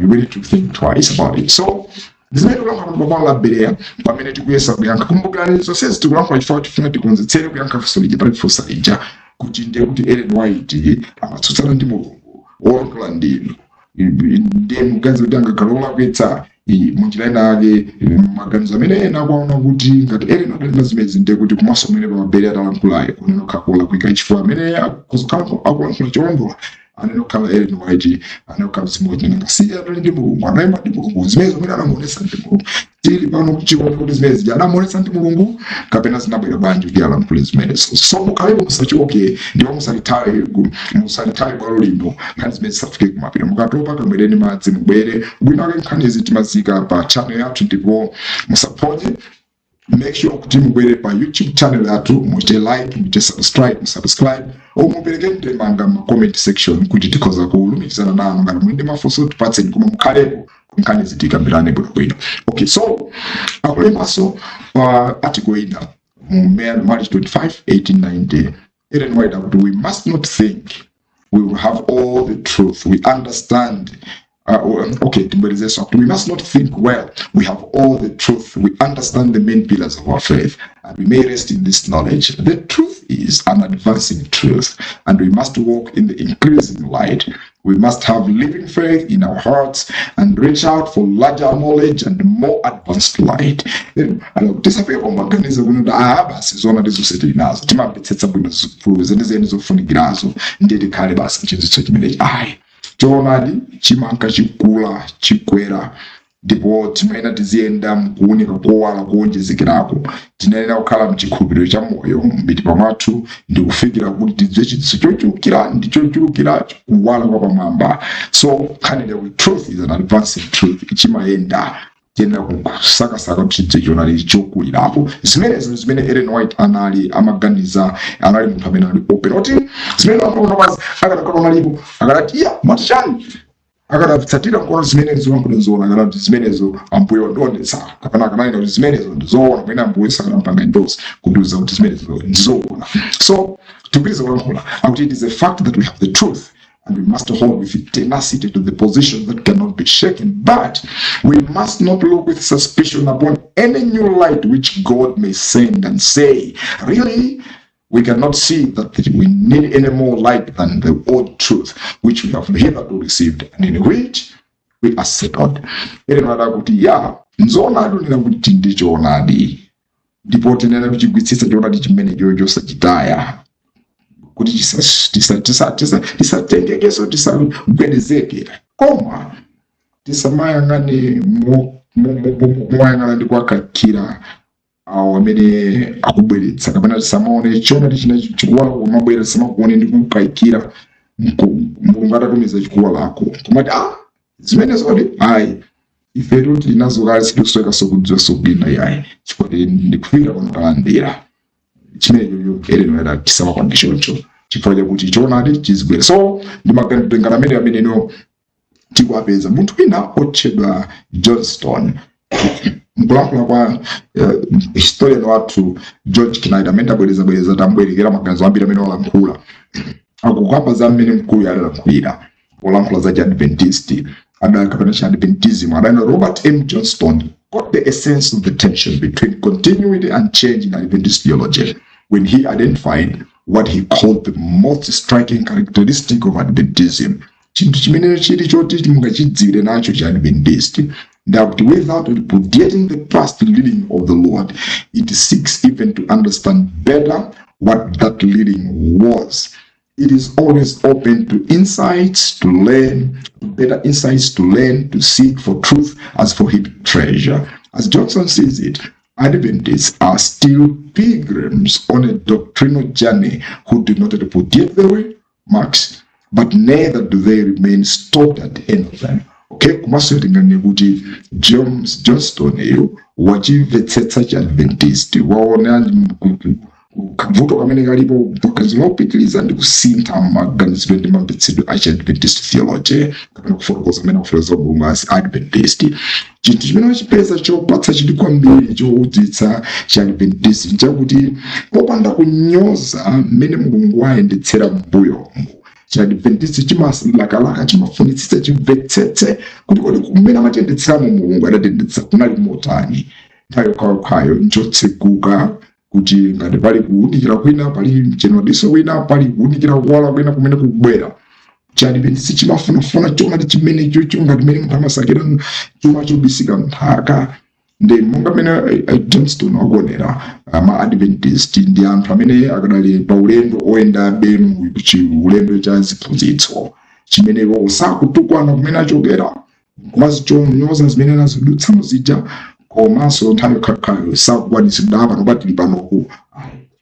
You really to think twice about it. So zimene tikulankhula pa bwalo la Bereya, pamene tikuyesa kuyankha, kumbukirani, zonsezi tikulankhula chifukwa tifuna tikonzetsere kuyankha funso lija palifunsa lija kuti ndiye kuti Ellen White amatsutsana ndi Mulungu wolankhula ndinu, ndiye muganiza kuti angakhala olakwitsa munjira ina ake? Maganizo amene ena akuona kuti ngati Ellen adalemba zimenezi, ndiye kuti komanso amene pa Bereya atalankhulayo kunena kukhala kolakwika, chifukwa amene akuzokhala akulankhula cholondola anene kukhala Ellen White, anene kukhala mzimu wachinanga ngasiye anali ndi Mulungu, anayima ndi Mulungu, zimene zimene anamuonetsa ndi Mulungu. Tili pano kuchiona kuti zimene zija anamuonetsa ndi Mulungu kapena zinabwera bwanji kuti alankhule zimenezo. So mukhalepo, musachoke ndipo musalithawe, musalithawe bwalo lino. Nkhani zimene zisafike kumapiro. Mukatopa, kamwereni madzi, mubwere bwino ake. Nkhani izi timazika pa channel yathu ndipo musaphonye. Make sure kuti mubwere pa YouTube channel yathu, muchite like, muchite subscribe, musubscribe or mupereke ndemanga mu comment section kuti tikhoza kulumikizana nanu. Ngati muli ndi mafunso, tipatseni, koma mukhalepo, nkhani zitikambirane bwinobwino. Okay, so akulembanso pa article ina mu March 25 1890, Ellen White akuti, "We must not think we will have all the truth we understand." Okay, timbwerezenso. Akuti, "We must not think, well, we have all the truth, we understand the main pillars of our faith, and we may rest in this knowledge. The truth is an advancing truth, and we must walk in the increasing light. We must have living faith in our hearts and reach out for larger knowledge and more advanced light." Tisafike pomaganiza kuti aha, basi, zona ndizonse tili nazo, timamvetsetsa bwino zifulu zenizeni zofunikirazo, ndiye tikhale basi mchidziwitso chimenechi. Ayi, choonadi chimanka chikula, chikwera, ndipo timayenera tiziyenda mkuwunika kowala kuwonjezekerako. Tinayenera kukhala mchikhulupiriro cha moyo m'mitima mwathu ndi kufikira kuti tidziwe chidziwitso chochulukira ndi chochulukira, kuwala kwa pamwamba. So nkhani kuti truth is an advancing truth, chimayenda. Tiyenera kusakasaka kuti choonadi chokulirapo. Zimenezo zimene Ellen White anali amaganiza. Anali munthu amene ali open oti zimene amaona, akanakhala unalipo, akanati, "Iya, mwati chani?" Akadatsatira nkono zimenezo wankuti zoona, akanati zimenezo Ambuye wandionetsa, kapena akananena kuti zimenezo ndizoona, mwina Ambuye sakanampanga endorse kundiuza kuti zimenezo ndizoona. So tipitirize kulankhula. Akuti, "It is a fact that we have the truth and we must hold with tenacity to the position that cannot be shaken. But we must not look with suspicion upon any new light which God may send and say, 'Really, we cannot see that we need any more light than the old truth which we have hitherto received and in which we are settled.'" Ellen White kuti, ya, nzoonadi unena kuti ndi choonadi, ndipo tinena kuchigwitsitsa choonadi chimenecho chosachitaya. Kuti tisatengekeso, tisagwedezeke, koma tisamayang'ane moyang'ana ndi kuwakayikira awo amene akubweretsa, kapena tisamaone choonadi china chikuwala kumabwera, tisamakuone ndi kukayikira. Mulungu atatumiza chikuwalako, komati, "Ah, zimene zodi ayi, ifetu tili nazo kale, sitikuswekaso kudziwa sokudina yayi, chifukwa ndikufika pano talandira chimenecho." Ellen tisamapange choncho, chifukwa chakuti choonadi chizibwera. So ndi maganizo amene ameneno tikuapeza. Munthu wina otchedwa Johnston, mkulankhula kwa historian wathu George Knight, amene tabwerezabwereza, tambwerekera maganizo ambiri amene walankhula, akukamba za mmene mkulu adalankhulira polankhula za Chiadventist kapena Chiadventism. Adanena, "Robert M. Johnston got the essence of the tension between continuity and change in Adventist theology when he identified what he called the most striking characteristic of Adventism." Chinthu chimene chili choti mungachidziwire nacho cha Adventist ndakuti, "Without repudiating the past leading of the Lord, it seeks even to understand better what that leading was. It is always open to insights, to learn, to better insights, to learn, to seek for truth as for hid treasure. As Johnson sees it, Adventists are still pilgrims on a doctrinal journey who do not repudiate the way marks, but neither do they remain stopped at the end of them." Okay, komanso tinganene kuti James Johnston iyo wachimvetsetsa cha Adventist, waona kavuto kamene kalipo maganizo lopitiliza ndi kusintha maganizidwe ndi mamvetsedwe a Chiadventist theology, kapena kufotokoza amene akufotokoza Mulungu as Adventist. Chinthu chimene wachipeza chopatsa chidwi kwambiri chowudzitsa Chiadventist nchakuti, popanda kunyoza mmene Mulungu wayendetsera m'mbuyomu, Chiadventist chimalakalaka, chimafunitsitsa chimvetsetse kuti kodi kumene amatiyendetseramo Mulungu adatiyendetsa kunali motani. Nthawi yokhayokhayo nchotseguka kuti ngati pali kuwunikira kwina, pali mchenwadiso wina, pali kuwunikira kuwala kwina kumene kukubwera, Chiadventist chimafunafuna choonadi chimene chocho, ngati mmene munthu amasakira chuma chobisika mnthaka. Ndi monga mmene Johnston akuonera, ma Adventist ndi anthu amene akadali pa ulendo oyendabe mu ulendo cha ziphunzitso, chimeneko sakutukwana kumene achokera, komanso zimene anazidutsamo zija, komanso nthawi yokhakhayo sakukwanitsidwa pano patili panoku.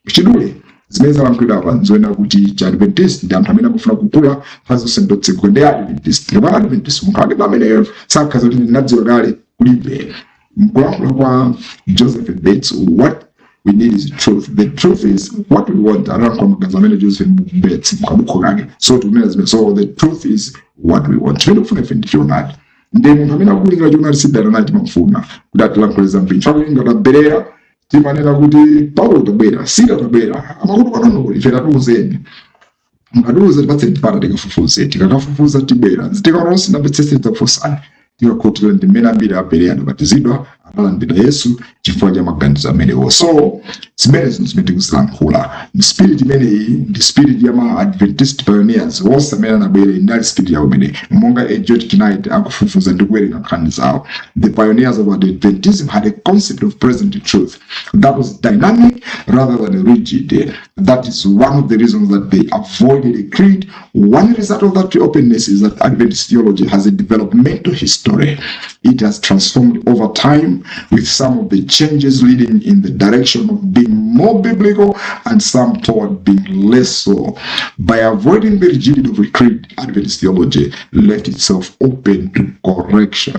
Chidule zimene zalankhulidwa apa nzoona kuti cha Adventist ndi anthu amene akufuna kukula nthawi zonse, ndotsegula ndi Adventist. Kapena Adventist munthu ake pameneyo sakhaza kuti ndinadziwa kale, kulibe. Mkulankhula kwa Joseph Bates, "What we need is truth. The truth is what we want." Analankhula maganizo amene Joseph Bates mkabukho kake. So tikunena zimene, so the truth is what we want. Chimene tikufuna ife ndi choonadi. Ndi munthu amene akulinga choonadi, sidana naye, timamfuna kuti atilankhule zambiri. Chifukwa ngataberera timanena kuti Paulo tabwera, Sila tabwera, amakuti panono ife tatiuzeni, mukatiuza tipatse mpata tikafufuze, tikakafufuza tibwera, tikaona sinamvetsetse tidzafunsani. Tikakhutira ndi mmene ambiri abereya anabatizidwa, analandira Yesu chifukwa cha maganizo amenewo. So zimene zinthu zimene tikuzilankhula, spirit imeneyi ndi spirit ya ma Adventist pioneers wonse amene anabwera, inali spirit yawo imene, monga a George Knight akufufuza ndi kuwerenga nkhani zawo. "The pioneers of Adventism had a concept of present truth that was dynamic rather than rigid. That is one of the reasons that they avoided a creed. One result of that openness is that Adventist theology has a developmental history. It has transformed over time, with some of the changes leading in the direction of being more biblical and some toward being less so. By avoiding the rigidity of a creed, Adventist theology left itself open to correction."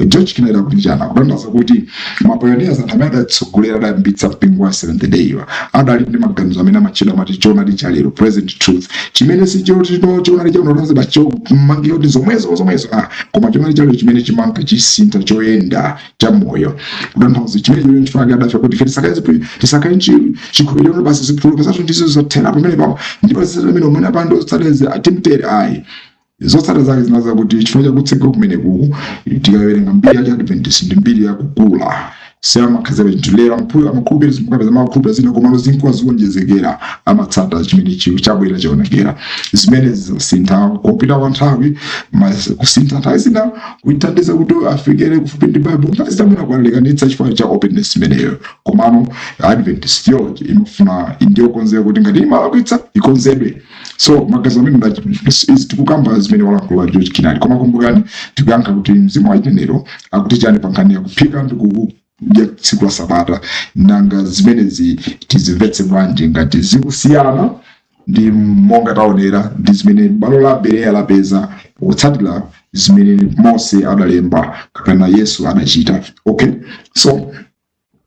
George Kennedy akuti chana kutanthauza kuti mapioneers, anthu amene adatsogolera, adayambitsa mpingo wa Seventh Day, adali ndi maganizo amene amatchedwa amati choonadi cha lero, present truth, chimene si choonadi cha unotonse bachomangira kuti zomwezo zomwezo, ah, koma choonadi cha lero chimene chimanka chisintha, choyenda, cha moyo. Kutanthauza chimene chili nchifukwa adafa kuti ife tisakaye chikhulupiriro basi, zikhulupiriro zathu ndizo zothera pamene papo, ndipo zimene umene apando zotsatira atimtere ayi. Zotsatira zake zinaza kuti chifukwa chakutsegula kumeneku, tikawerenga mbiri ya Adventist ndi mbiri yakukula. Samakhazika chinthu lero amakhulupirira zimukapeza amakhulupirira zina, komano zinkuwa ziwonjezekera, amatsata chimene chabwera chaonekera. Zimene zisintha kupita kwa nthawi, kusintha nthawi zina kuithandiza kuti afikire kufupi ndi Bible, nthawi zina mwina kuwalekanitsa chifukwa cha openness imeneyo. Komano Adventist theology imafuna ndiyokonzeka kuti ngati imalakwitsa ikonzedwe. So magazi amene izi tikukamba zimene walankhula George Knight, koma kumbukani tikuyankha kuti mzimu wachinenero akuti chani pa nkhani ya kuphika ndi kudya tsiku la Sabata. Nanga zimenezi tizimvetse bwanji ngati zikusiyana ndi monga taonera ndi zimene bwalo la Bereya lapeza potsatira zimene Mose adalemba kapena Yesu adachita? Okay, so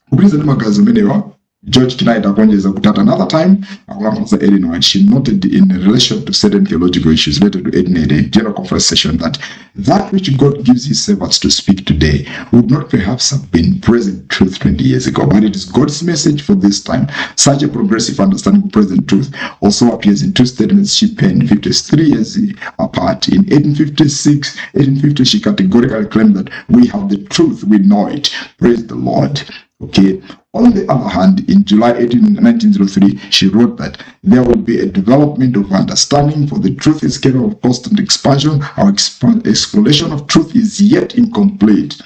kupitiriza ndi magazi amenewa, George Knight akuonjeza kuti at another time, akulankhula za Ellen White, she noted in relation to certain theological issues related to 1888 General Conference session that that which God gives his servants to speak today would not perhaps have been present truth 20 years ago, but it is God's message for this time. Such a progressive understanding of present truth also appears in two statements she penned 53 years apart. In 1856, 1850, she categorically claimed that we have the truth, we know it. Praise the Lord. Okay. On the other hand, in July 18, 1903, she wrote that there will be a development of understanding, for the truth is capable of constant expansion. Our exploration of truth is yet incomplete.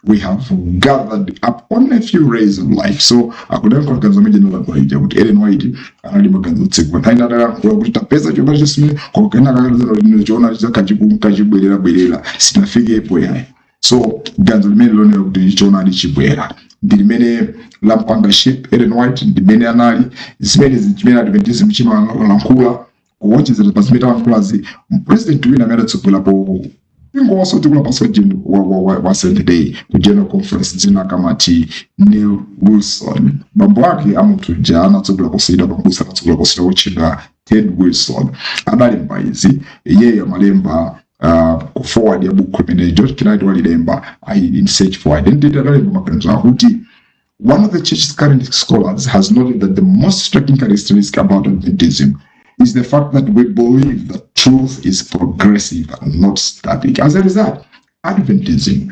We have gathered up only a few rays of light. So akudankhula maganizo amene ndinalankhula kuti Ellen White anali maganizo otsegula. Nthawi adalankhula kuti tapeza choonadi chimene, koma kenaka akalizana choonadi kachibwerera bwerera, sitinafikepo yayi. So ganizo limene lonera kuti choonadi chibwera ndi limene lampanga shape Ellen White, ndimene anali zimene chimene Adventism chimalankhula. Kuwonjezera pa zimene talankhulazi, president wina amene adatsogolerapo mpingo wonse dziko lapansi wa Seventh Day ku General Conference, dzina akamati Neil Wilson, bambo ake amunthu uja anatsogolera posachedwa pambusa anatsogolera posachedwa wotchedwa Ted Wilson, adalemba izi. Iyeyo amalemba ku foreword ya buku limene George Knight walilemba, In Search for Identity. Adalemba maganizo akuti, "One of the church's current scholars has noted that the most striking characteristic about Adventism is the fact that we believe that truth is progressive and not static. As a result, Adventism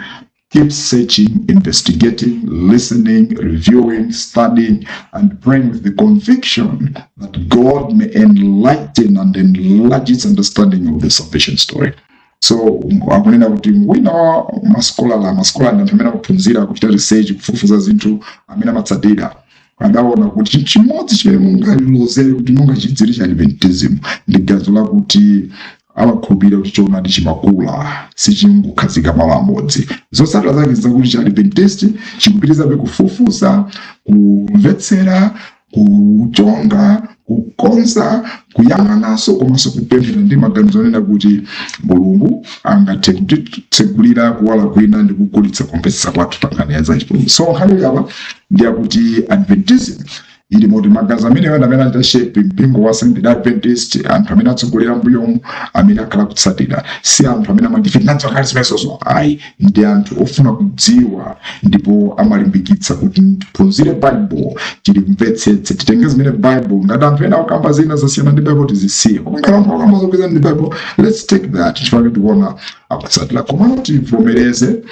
keeps searching, investigating, listening, reviewing, studying, and praying with the conviction that God may enlighten and enlarge its understanding of the salvation story." So akunena kuti wina wa masikola, masikola ndi anthu amene amaphunzira, kuchita research, kufufuza zinthu, amene amatsatira, adaona kuti chinthu chimodzi chimene mungalilozere kuti mungachidzire cha Adventism ndi ganizo lakuti amakhulupirira kuti choonadi chimakula, sichingokhazika malo amodzi. Zotsatira zake zakuti cha Adventist chikupitirizabe kufufuza, kumvetsera, kuchonga, kukonza, kuyang'ananso komanso kupemphera ndi maganizo onena kuti Mulungu angathe kutitsegulira kuwala kwina ndi kukulitsa kumvetsetsa kwathu pa nkhani ya zachipulumutso. So nkhani apa ndiyakuti Adventism ili moti magazi amene wena amene achita shape mpingo wa Seventh Adventist, anthu amene atsogolera mbuyomu, amene akhala kutsatira, si anthu amene amati ife tinadziwa kale zimenezozo ayi. Ndi anthu ofuna kudziwa ndipo amalimbikitsa kuti tiphunzire Bible, tilimvetsetse, titenge zimene Bible. Ngati anthu ena akukamba zina zasiyana ndi Bible, tizisiye, koma ngati anthu akukamba zogwirizana ndi Bible, let's take that, chifukwa tikuona akutsatira. Komano tivomereze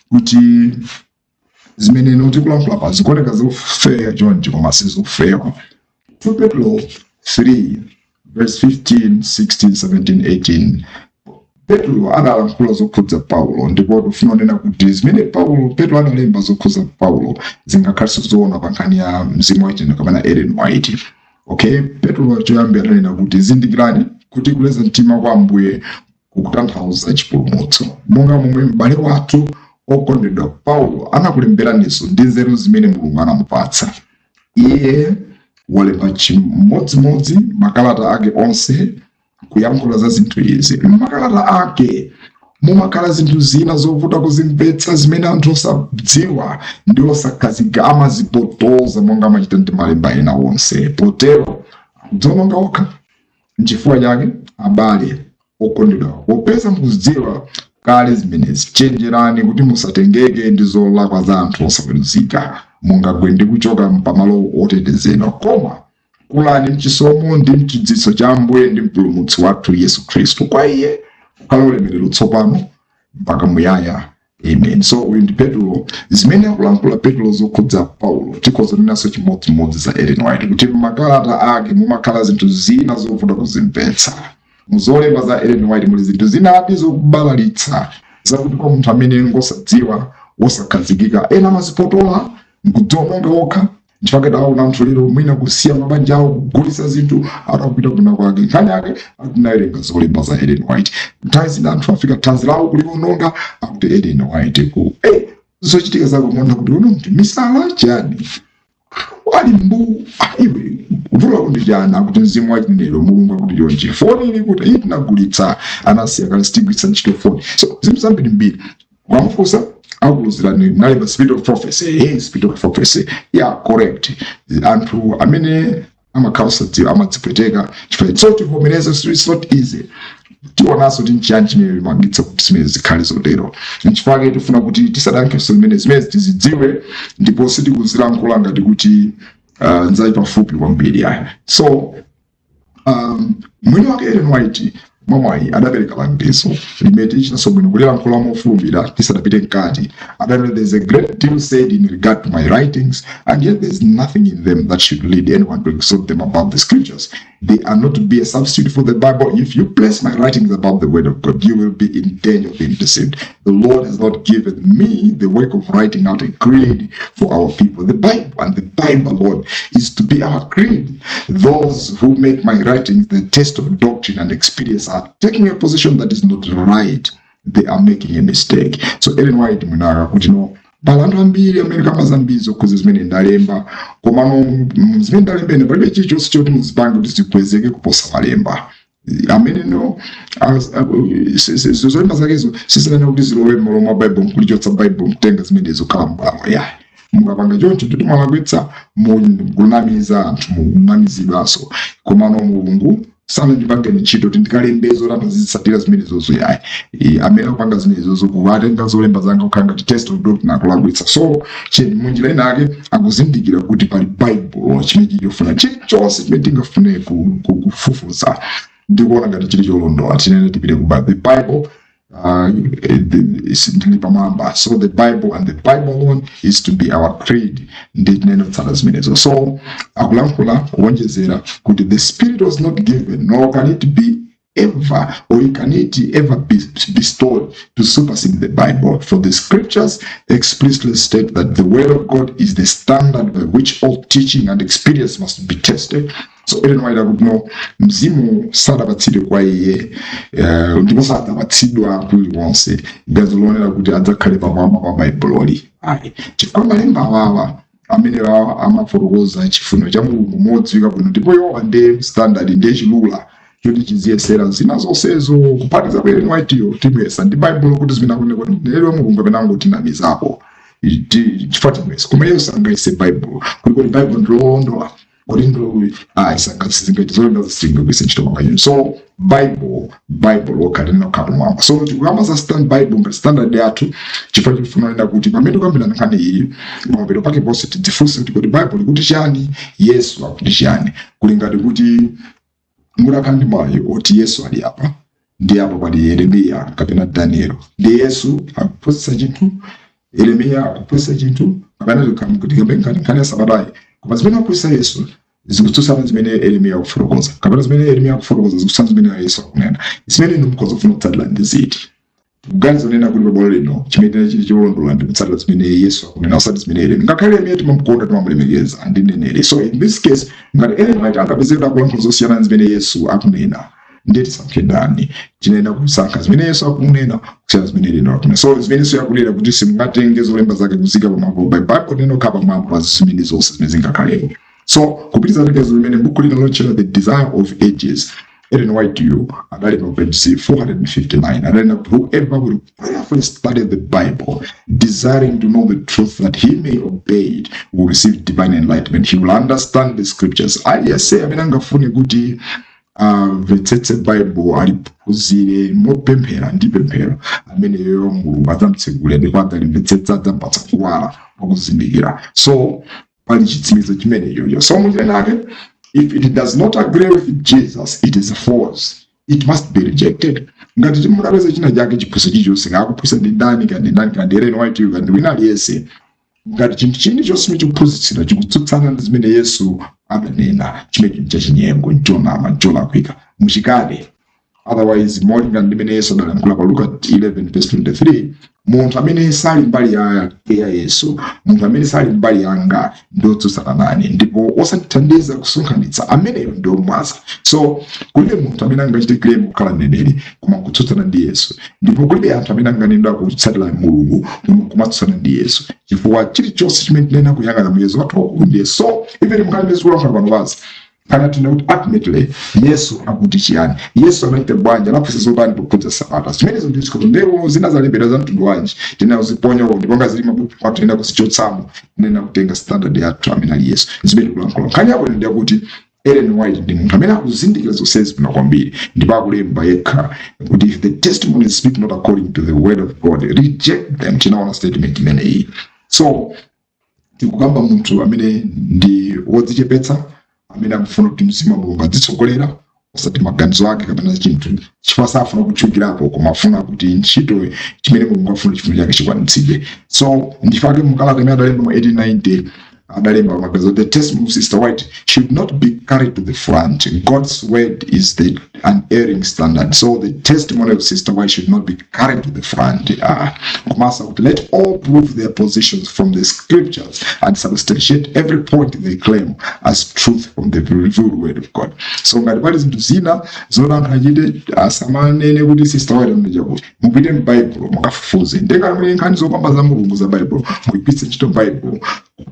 kuti zimene ino tikulankhula pa zikuoneka zofewa chonchi, koma sizofewa. 2 Petro 3 verse 15, 16, 17, 18, Petro adalankhula zokhudza Paulo, ndipo tifuna kunena kuti zimene Paulo, Petro adalemba zokhudza Paulo zingakhalenso zoona pa nkhani ya mzimu wachinenero kapena Ellen White. Okay, Petro choyamba adanena kuti, "Zindikirani kuti kuleza mtima kwa Ambuye kukutanthauza chipulumutso, monga momwe m'bale wathu okondedwa Paulo anakulemberaninso ndi nzeru zimene Mulungu anamupatsa. Iye walemba chimodzimodzi makalata ake onse kuyankhula za zinthu izi. M'makalata ake mumakhala zinthu zina zovuta kuzimvetsa zimene anthu osadziwa ndi osakhazika amazipotoza monga amachita ndi malemba ena onse, potero akudziononga okha. Nchifukwa chake, abale okondedwa, popeza mukuzidziwa kale zimenezi, chenjerani kuti musatengeke ndi zolakwa za anthu osaweruzika, mungagwe ndi kuchoka pamalo otetezedwa. Koma kulani mchisomo ndi mchidziwitso cha Ambuye ndi Mpulumutsi wathu Yesu Khristu. Kwa iye kukhala ulemerero tsopano mpaka muyaya. Amen. So uyu ndi Petro. Zimene akulankhula Petro zokhudza Paulo, tikhoza kunenanso chimodzimodzi za Ellen White, kuti m'makalata ake mumakhala zinthu zina zovuta kuzimvetsa. Muzolemba za Ellen White muli zinthu zinadi zokubalalitsa, zakuti kwa munthu amene ngosadziwa, wosakhazikika, ena amazipotola nkudziononga okha. Nchifukwa taona anthu lero mwina kusiya mabanja awo, kugulitsa zinthu, atakupita kuna kwake. Nkhani yake akunawerenga zolemba za Ellen White. Nthawi zina anthu afika thanzi lawo kuliononga, akuti Ellen White ku zochitika zako muona kuti uno ndi misala chani, ali mbu iwe kuvula kuti chani, akuti mzimu wachinenero, Mulungu akuti chonchi, foni ili kuti iyi tinagulitsa, anasiya kale, sitigwiritsa ntchito foni. So zinthu zambiri mbiri wamufunsa akuluzirani nalemba Spirit of Prophecy. Hey, Spirit of Prophecy, yeah, correct. Anthu amene amakhala osadziwa amadzipweteka chifukwa. So tivomereze, it's not easy. Tionanso kuti nchiyani chimene limangitsa kuti zimene zikhale zotero. Nchifukwa tifuna kuti tisadankhenso zimene tizidziwe, ndipo sitikuzilankhula ngati kuti nzali pafupi kwambiri ayi. So mwini wake Ellen White mwamwayi adapereka langizo limene tichitanso bwino kulilankhula mofulumira tisadapite mkati. Adati, "There's a great deal said in regard to my writings, and yet there's nothing in them that should lead anyone to exalt them above the scriptures. They are not to be a substitute for the Bible. If you place my writings above the word of God, you will be in danger of being deceived. The Lord has not given me the work of writing out a creed for our people. The Bible and the Bible alone is to be our creed. Those who make my writings the test of doctrine and experience are taking a position that is not right. They are making a mistake." So Ellen White mwinaka kuti no, pali anthu ambiri amene kamba zambiri zokhuza zimene ndalemba, komano zimene ndalemba ine palibe chilichonse choti muzipange kuti zikwezeke kuposa malemba amene no zolemba zakezo sizinene kuti zilowe m'malo mwa Bible, nkulichotsa Bible, mkutenga zimene zokhala m'bwalo yayi. Mukapanga choncho kuti mwalakwitsa, mukunamiza anthu, mukunamizidwanso. Komano Mulungu sanandipange ntchito kuti ndikalembezo kuti zitsatira zimenezozo yayi. Amene akupanga zimenezozo, kuwatenga zolemba zanga kukhala ngati test of doctrine, akulakwitsa. So munjira ina ake akuzindikira kuti pali Bible chimene chofuna chilichonse chimene tingafune kufufuza ndikuona ngati chili cholondola, tinene tipite ku Bible. The Bible ndili pamwamba. So the Bible and the Bible alone is to be our creed. Ndi tinene kutsata zimenezo. So akulankhula kuwonjezera kuti the Spirit was not given, nor can it be ever, or can it ever be bestowed to supersede the Bible, for the scriptures explicitly state that the word of God is the standard by which all teaching and experience must be tested. So Ellen White akuti no, mzimu sadapatsidwe kwa iye, ndipo sadapatsidwa kuliwonse gazo lonena kuti adzakhale pamwamba pa Baibuloli ayi, chifukwa malemba awawa amene awa amafotokoza chifuniro cha Mulungu modziwika bwino, ndipo iwowa ndiye standard, ndiye chilula choti chiziyesera zina zonsezo, kuphatikiza kwa Ellen White-yo. Timuyesa ndi Baibulo kuti zimene akunena kuti mneneri wa Mulungu amene angotinamizapo, chifukwa timuyesa, koma iye sangayese Baibulo kuti Baibulo ndilolondola, kuti ndo ayi, zolemba zisingagwise ntchito manganyoni. So Bible, Bible lokha linokha pamwamba. So tikuyamba za stand Bible ngati standard yathu chifukwa chifuna nena kuti pamene tikuyambira nkhani iyi, pamapeto pake ponse tidzifunse kuti Bible likuti chani? Yesu akuti chani? Kuli ngati kuti mutakhala ndi mwayi oti Yesu ali apa, ndi apo pali Yeremiya kapena Daniel, ndi Yesu akuphunzitsa chinthu, Yeremiya akuphunzitsa chinthu, kapena tikambe nkhani ya sabatayi, koma zimene akuphunzitsa Yesu zikutsutsana zimene Yeremiya akufotokoza, kapena zimene Yeremiya akufotokoza zikutsutsana zimene Yesu akunena, zimene inu mukhoza kufuna kutsatira ndi ziti? Kuganiza kunena kuti pabwalo lino chimene chili cholondola ndi kutsatira zimene Yesu akunena, osati zimene Yeremiya, ngakhale Yeremiya timamukonda, timamulemekeza ndi mneneri. So in this case, ngati Ellen White angapezeka akulankhula zosiyana ndi zimene Yesu akunena, ndiye tisankhe ndani? Tinena kusankha zimene Yesu akunena kusiyana zimene Yeremiya akunena. So zimene Yesu akunena kuti simungatenge zolemba zake kuzika pamwamba pa Bible, neno khala pamwamba pa zimene zonse zimene zingakhalepo. So kupitiriza tekezo limene buku lina lotchedwa The Desire of Ages, Ellen White yu adalemba page 459, adanena kuti whoever will prayerfully study the Bible, desiring to know the truth that he may obey it, will receive divine enlightenment. He will understand the scriptures. Aliyense amene angafune kuti amvetsetse Bible, aliphunzire mopemphera ndi pemphero, ameneyo Mulungu adzamtsegulira ndipo adzalimvetsetsa, adzampatsa kuwala kwakuzindikira. So pali chitsimikizo chimenecho. So munjira yake, if it does not agree with Jesus, it is false. It must be rejected. Ngati munapeza china chake, chiphunzitso chilichonse, kakuphunzitsa ndi ndani, kandi ndani, kandi Ellen White, kandi wina aliyense, ngati chinthu chilichonse chimene chikuphunzitsidwa chikutsutsana ndi zimene Yesu adanena, chimene chinthu chachinyengo, nchonama, ncholakwika, muchikane. Otherwise, molingana ndi mmene Yesu adalankhula pa Luka 11 verse 23, munthu amene sali mbali yake ya Yesu, munthu amene sali mbali yanga ndiotsutsana nane, ndipo osandithandiza kusonkhanitsa, ameneyo ndi omwaza. So kulibe munthu amene angachite claim kukhala mneneri koma kutsutsana ndi Yesu, ndipo kulibe anthu amene anganena kutsatira Mulungu koma kumatsutsana ndi Yesu, chifukwa chilichonse chimene tinena kuyang'ana muyezo wathu wakulu ndi Yesu. So even mkhali mezikulankhula pano pazi kana tine kuti ultimately Yesu akuti chiyani, Yesu anachita bwanji, anaphunzitsa zotani pokhudza Sabata, zimenezo ndi zikhoto ndewo zina zalembedwa za mtundu wanji tinaziponya uko, ndipo ngati zili mabuku kwathu tinena kuzichotsamo, tinena kutenga standard yathu amene ali Yesu. Zimene tikulankhula nkhani yabwino ndi yakuti Ellen White ndi munthu amene akuzindikira zonsezi bwino kwambiri, ndipo akulemba yekha kuti if the testimonies speak not according to the word of God, reject them. Tinaona statement imeneyi. So tikukamba munthu amene ndi wodzichepetsa, amene akufuna kuti mzimu wa Mulungu adzitsogolera, osati maganizo ake kapena chinthu, chifukwa safuna kutchukirapo, koma afuna kuti ntchito chimene Mulungu afuna chifuniro chake chikwanitsidwe. So ndifake mukalata imene adalemba mu 1890 adalemba magazo, "The testimony of Sister White should not be carried to the front. God's word is the unerring standard, so the testimony of Sister White should not be carried to the front." Komanso kuti let all prove their positions from the scriptures and substantiate every point they claim as truth from the revealed word of God. So ngati pali zinthu zina zoti anthu achite, asamanene kuti Sister White ameneja, kuti mupite m'Baibulo mukafufuze. Ndekale muli nkhani zopamba za Mulungu za Baibulo, muyigwiritse ntchito Baibulo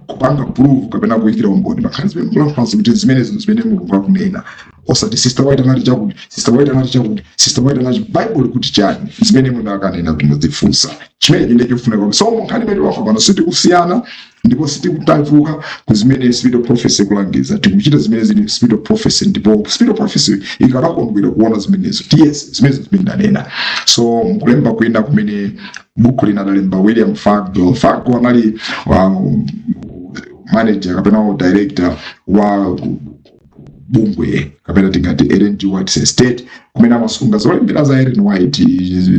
kupanga prove kapena kuyikira umboni pankhani zimene mukulankhulazo, kuti zimenezo zimene Mulungu akunena, osati Sister White anati chakuti, Sister White anati chakuti, Sister White anati. Bible kuti chani zimene munthu akanena kuti muzifunsa chimene chinde chofunika. So munkhani imene tiwafa pano sitikusiyana ndipo sitikutavuka ku zimene Spirit of Prophecy kulangiza. Tikuchita zimene zili Spirit of Prophecy, ndipo Spirit of Prophecy ikanakondwera kuona zimenezo. Yes, zimenezo zimene ndanena. So mkulemba kwina kumene buku lina adalemba William Fargo. Fargo anali manager kapena director wa bungwe kapena tingati Ellen G. White Estate, kumene amasunga zolembera za Ellen White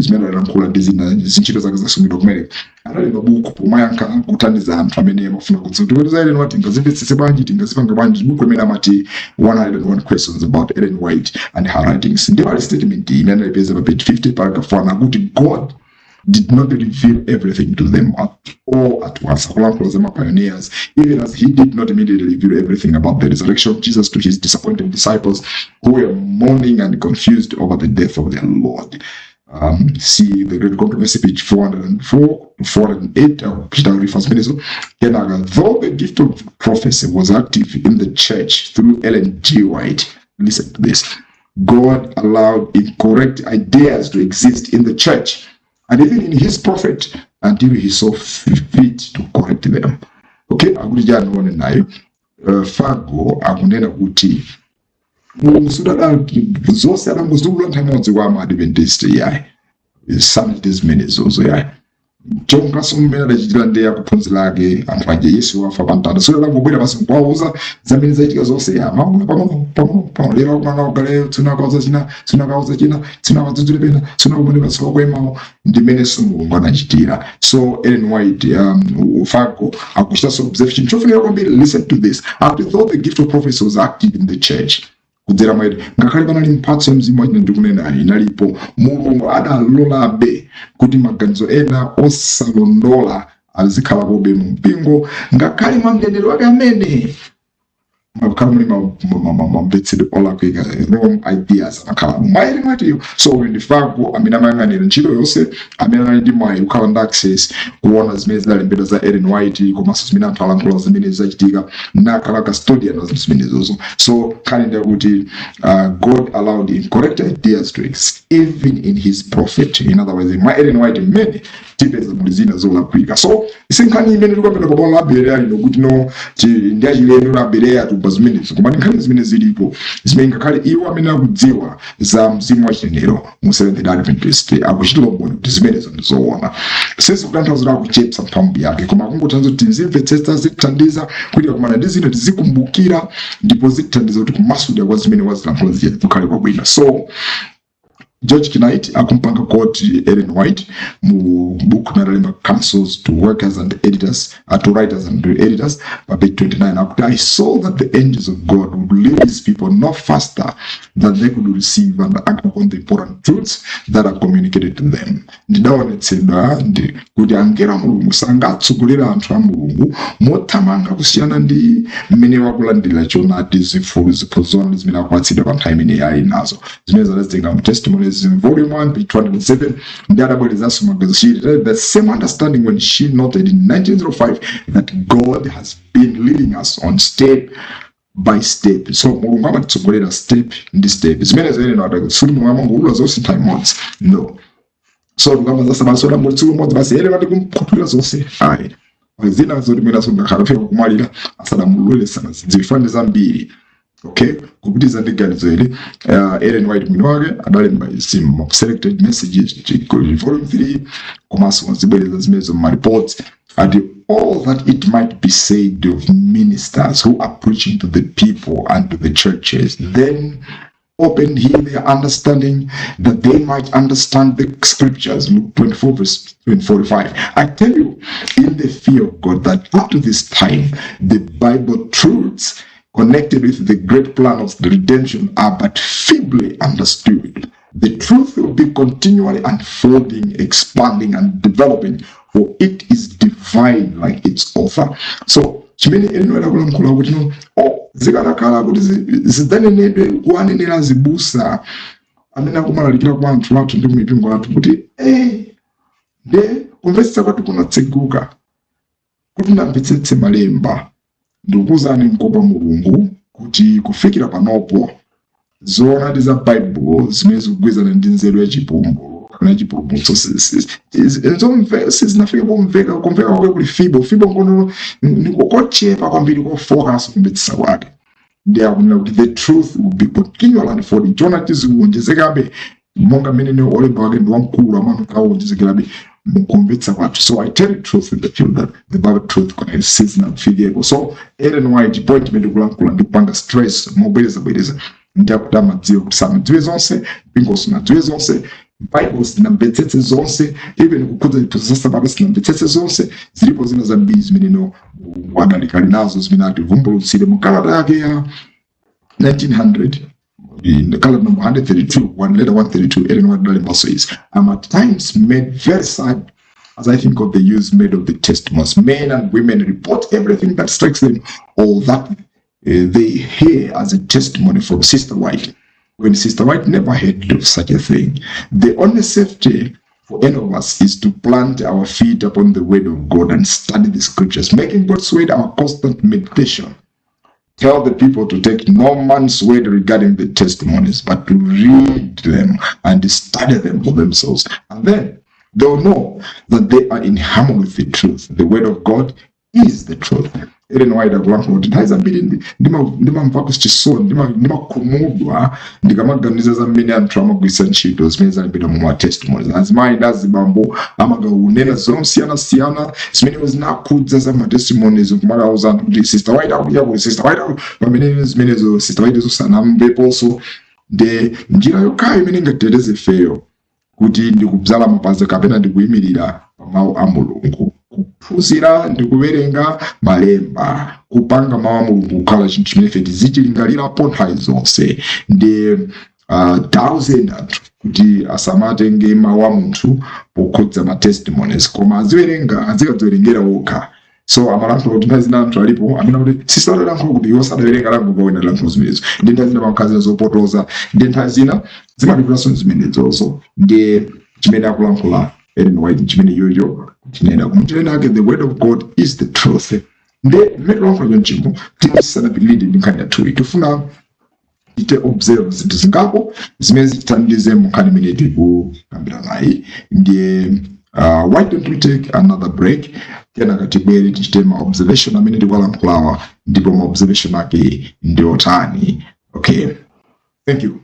zimene adalankhula ndi zina, zintchito zake zasungidwa kumene. Analemba buku pomayankha, kuthandiza anthu amene amafuna kudziwa kuti za Ellen White tingazimvetsetse bwanji, tingazipanga bwanji. Buku limene amati 101 Questions About Ellen White and Her Writings, ndipo ali statement imene analipeza pa page 50 paragraph 1, akuti God did not reveal everything to them at all at once. Akulankhula za pioneers, even as he did not immediately reveal everything about the resurrection of Jesus to his disappointed disciples who were mourning and confused over the death of their Lord. See The Great Controversy, page 404 to 408, kuchita reference zimenezo. Kenaka, though the gift of prophecy was active in the church through Ellen G. White, listen to this, God allowed incorrect ideas to exist in the church and even in his prophet until he saw fit to correct them. Okay, akuti chani? One nayo Fargo akunena kuti Mulungu sudada zonse adangozulula nthawi imodzi kwa ama-Adventist, yayi, sanachite zimenezozo, yayi. Chonkanso mmene adachitira ndi akuphunzira ake anthu aja, Yesu wafa pamtanda, so adangobwera basi nkuwauza zamene zachitika zonse? Ya, mamuno pang'ono pang'ono pang'ono, lero akumana ku Galileyo, tsuna akauza china, tsuna akauza china, tsuna akadzudzule pena, tsuna akumene patsolo kwemawo. Ndimenenso Mulungu anachitira. So Ellen White, Fargo akuchitanso observation chofunika kwambiri. Listen to this, after though the gift of prophecy was active in the church kudzera mwa ine, ngakhale panali mphatso ya mzimu wachina ndikunenayi inalipo, Mulungu adalolabe kuti maganizo ena osalondola azikhalapobe mu mpingo, ngakhale mwa mneneri wake amene makhala muli mamvetsedwe olakwika, wrong ideas amakhala mwa Ellen White. So uyu ndi Fargo amene amayang'anira ntchito yonse, amene anali ndi mwayi kukhala ndi access kuona zimene zidalembedwa za Ellen White komanso zimene anthu alankhula zimene zachitika, nakhala custodian wa zinthu zimenezozo. So nkhani ndiyakuti God allowed incorrect ideas to exist even in his prophet. In other words, mwa Ellen White mmene tipeza muli zina zolakwika. So si nkhani imene tikuyambira pa bwalo la Bereya lino kuti no ndi achilendo la Bereya tumba zimenezo, koma ndi nkhani zimene zilipo zimene ngakhale iwo amene akudziwa za mzimu wachinenero mu Seventh Day Adventist akuchitira umboni kuti zimenezo ndi zoona. Sizikutanthauza akuchepsa mphamvu yake, koma akungothandiza kuti tizimvetsetsa, zithandiza kuti akumana ndi zina tizikumbukira, ndipo zithandiza kuti kumasulira kwa zimene wazilankhula zija kukhale kwabwino. So George Knight akumpanga quote Ellen White mu book limene Counsels to Workers and Editors, to Writers and Editors, pa page 29, akuti, "I saw that the angels of God would lead his people no faster than they could receive and act upon the important truths that are communicated to them." Ndidaonetsedwa ndi kuti angelo a Mulungu sangatsogolera anthu a Mulungu mothamanga kusiyana ndi mmene wakulandira choonadi, zifulu ziphunziro zimene akupatsidwa pa nthawi imene ali nazo. Zimene zadazitenga mu Testimonies volume 1 page 207, ndi adabwerezanso magazo. She had the same understanding when she noted in 1905 that God has been leading us on step by step. So Mulungu amatitsogolera step ndi step. Zimene zene suli Mulungu amangoulula zonse nthawi imodzi, no. So tikamba za Sabata, so tsiku limodzi basi ere pati kumkhuthulira zonse, ayi. Zina zoti mwina sungakhala kufika kumwalira asadamulule, sanazidziwe zambiri. Okay, kupitiza ndi ganizo ili, Ellen White mwini wake adalemba izi mu Selected Messages volume 3, komanso zibwereza zimenezo mu reports, ati, "All that it might be said of ministers who are preaching to the people and to the churches, then opened he their understanding that they might understand the scriptures." Luke 24 verse 45. "I tell you in the fear of God that up to this time the Bible truths connected with the great plan of the redemption are but feebly understood. The truth will be continually unfolding, expanding, and developing, for it is divine like its author." So chimene Ellen kulankhula kuti no, oh, zikanakhala kuti zidzanenedwe kuwanenera azibusa amene akumalalikira kwa anthu athu ndi kumipingo athu kuti nde kumvetsetsa kwathu kunatseguka kuti namvetsetse malemba. Ndikukuwuzani nkopa Mulungu kuti kufikira panopo zoonadi za Baibulo zimene zikugwirizana ndi nzeru ya chipumbulu kapena chipulumutso sizinafike pomveka. Kumveka kwake kuli feeble feeble, ngono nikochepa kwambiri, kofokanso kumvetsetsa kwake. Ndi akunena kuti the truth will be continually unfolding, choonadi chizikuwonjezekabe monga mmene ne olemba wake ndi wamkulu amene kawonjezekerabe mukumvetsa kwathu. So I tell you truth in the field that the Bible truth connects sizinafikeko. So Ellen White, point imene ndikulankhula ndi kupanga stress mobwerezabwereza, ndi akuti amadziwe kuti samadziwe zonse, mpingo sunadziwe zonse, Bible sinamvetsetse zonse, even kukhudza ziphunzitso za Sabata sinamvetsetse zonse. Zilipo zina zambiri zimene no Mulungu adalikali nazo zimene ativumbulutsire mu kalata yake ya 1900, in the column number 132, one letter 132, Ellen White adalembaso is, "I'm at times made very sad as I think of the use made of the testimonies. Men and women report everything that strikes them or that they hear as a testimony from Sister White, when Sister White never heard of such a thing. The only safety for any of us is to plant our feet upon the word of God and study the scriptures, making God's word our constant meditation. Tell the people to take no man's word regarding the testimonies, but to read them and study them for themselves. And then they'll know that they are in harmony with the truth. The word of God is the truth." Ellen White akulankhula kuti nthawi zambiri ndimamvako chisoni, ndimakhumudwa ndikamaganiza za mmene anthu amagwiritsa ntchito zimene zalembedwa mu ma testimonies. Azimayi ndi azibambo amakaunena zosiyanasiyana zimene zinakhudza za ma testimonies, kumakauza anthu kuti Sister White akuti kuti Sister White pamene zimenezo Sister White zosanamveponso. Ndi njira yokhayo imene ingateteze ifeyo kuti ndikubzala mapazi kapena ndikuyimirira pa mawu a Mulungu, kuphunzira ndi kuwerenga malemba, kupanga mawu a Mulungu kukhala chinthu chimene ife tizichilingalirapo nthawi zonse. Ndi thousand anthu kuti asamatenge mawu a munthu pokhudza ma testimonies, koma aziwerenga, azikadziwerengera okha. So amalankhula kuti nthawi zina anthu alipo amene kuti sisadalankhula kuti iwo sadawerenga langu kawena lankhula zimenezo. Ndi nthawi zina pankhala zina zopotoza, ndi nthawi zina zimatikulanso zimenezozo. Ndi chimene akulankhula Ellen White chimene yoyo chinena kumchilena ake, the word of God is the truth. Ndi mmene tilankhula chonchimo, tisanapitirire ndi nkhani yathuyi, tifuna tite observe zinthu zingapo zimene zitithandize mu nkhani imene tikukambirana nayi. Ndiye why don't we take another break, kenaka tibwere tichite ma observation amene tikuwalankhulawa, ndipo ma observation ake ndi otani. Okay, thank you.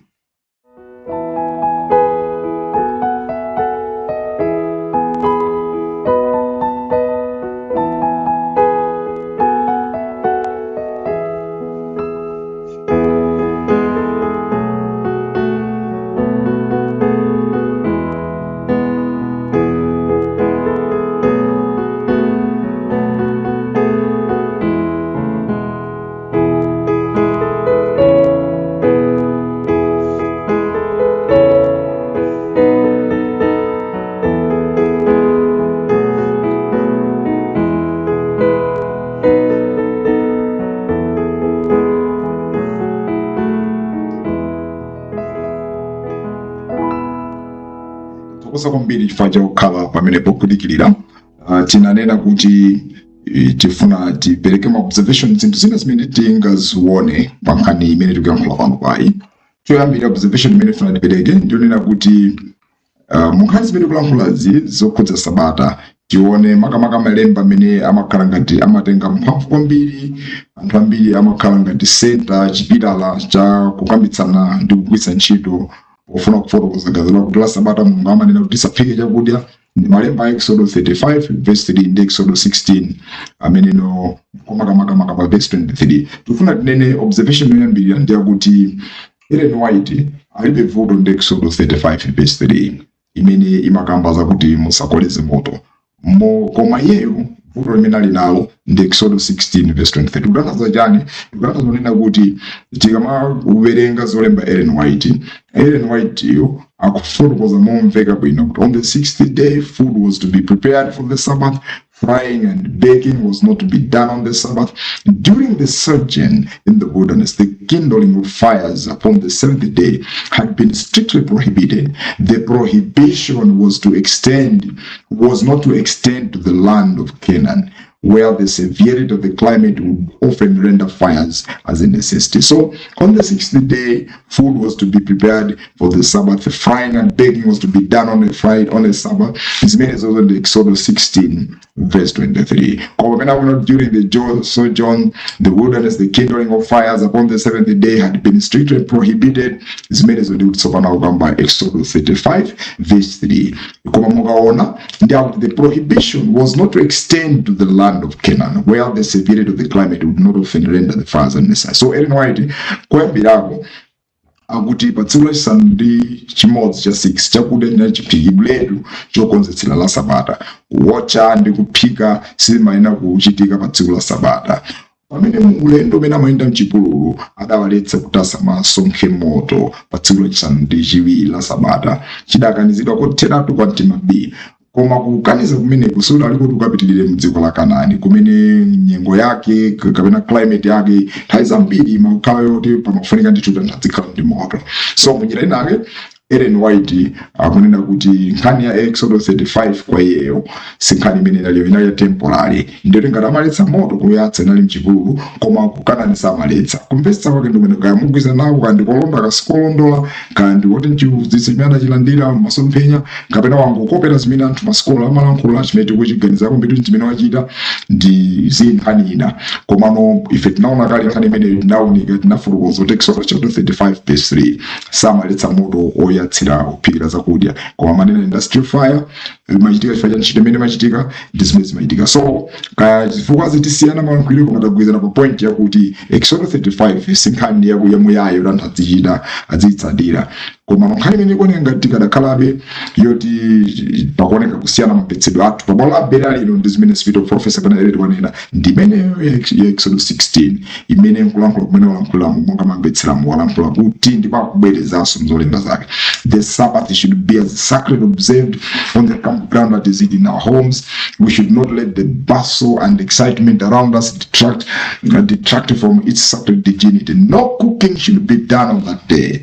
Tathokoza kwambiri chifukwa chokhala pamenepo kudikirira. Tinanena kuti tifuna tipereke ma observation, zinthu zina zimene tingazione pa nkhani imene tikuyankhula pano payi. Choyambira, observation imene tifuna tipereke ndionena kuti mu nkhani zimene tikulankhulazi zokhudza sabata, tione makamaka malemba amene amakhala ngati amatenga mphamvu kwambiri, anthu ambiri amakhala ngati center, chipilala cha kukambitsana ndi kugwiritsa ntchito pofuna kufotokoza gawo lakuti la sabata Mulungu amanena kuti tisaphike chakudya, ndi malemba a Exodo 35 verse 3 ndi Exodo 16 ameneno, komakamakamaka pa verse 23. Tikufuna tinene observation yoyambirira ndi yakuti Ellen White alibe vuto ndi Exodo 35 verse 3 imene imakamba zakuti musakoleze moto mo, koma iyeyo vuto limene ali nalo ndi Exodo 16 verse 23. Tikutanthauza chani? Tikutanthauza kunena kuti tikamawerenga zolemba Ellen White, Ellen White yo akufotokoza momveka bwino kuti on the sixth day food was to be prepared for the Sabbath. Frying and baking was not to be done on the Sabbath. During the sojourn in the wilderness, the kindling of fires upon the seventh day had been strictly prohibited. The prohibition was not to extend to the land of Canaan, where the severity of the climate would often render fires as a necessity. So on the sixth day, food was to be prepared for the Sabbath. Frying and baking was to be done on a Friday, on a Sabbath. Zimene zozo ndi Exodus 16 verse 23. Koma pamene akuona during the sojourn, the wilderness, the kindling of fires upon the seventh day had been strictly prohibited. Zimenezo ndi kuti tsopano akukamba Exodus 35 verse 3. Koma mukaona ndi akuti the prohibition was not to extend to the land of Canaan, where the severity of the climate would not often render the fires unnecessary. So Ellen White kuyambirako akuti pa tsiku lachisanu ndi chimodzi cha 6 chakudya chinali chiphikidwetu chokonzetsera la sabata. Kuwotcha ndi kuphika sizimayenera kuchitika pa tsiku la sabata. Pamene mu ulendo umene amayenda mchipululu adawaletsa kutasa masonkhe moto pa tsiku lachisanu ndi chiwiri la sabata, chidakanizidwa kotheratu kwa mtima b. Koma kukaniza kumeneko sikudali kuti ukapitirire mdziko la Kanani, kumene nyengo yake kapena climate yake nthawi zambiri imakhala yoti pamafunika ndithu anthu adzikhala ndi moto. So munjira inake Ellen White akunena kuti nkhani ya Exodus 35 kwa iyeyo si nkhani imene inaliyo, inali ya temporary. Ndiyoti ngati amaletsa moto kuyatsa inali mchipululu, koma ku Kanani samaletsa. Kumvetsa kwake ndikumene kaya mugwiza nawo, kaya ndikolondola kasikolondola, kaya ndikuti mchiphunzitso chimene adachilandira masomphenya, kapena wangokopera zimene anthu masikola amalankhula, chimene tikuchiganizako mbitu chimene wachita ndi zinkhani ina. Komano ife tinaona kale nkhani imeneyo, tinawunika, tinafotokoza kuti Exodus chapter 35 verse 3 samaletsa moto oyatsira kuphikira zakudya, koma manena industrial fire imachitika chifukwa cha ntchito imene imachitika ndi zimene zimachitika. So kaya zifukwa zitisiyana malankhuliro, koma tagwirizana pa point yakuti Exodus 35 si nkhani yamuyayo kuti anthu azichita aziyitsatira. Koma nkhani imene ikuoneka ngati tikadakhalabe yoti pakuoneka kusiyana mapetsedwe athu pabwalo la Berea lino ndi zimene Spirit of Prophecy kapena Ellen wanena ndi imeneyo ya Exodus 16, imene nkulankhula kumene walankhulamo monga mamvetseramo walankhula kuti ndipo akubwerezanso mzolemba zake: "The Sabbath should be as sacred observed on the campground as it is in our homes. We should not let the bustle and excitement around us detract from its sacred dignity. No cooking should be done on that day."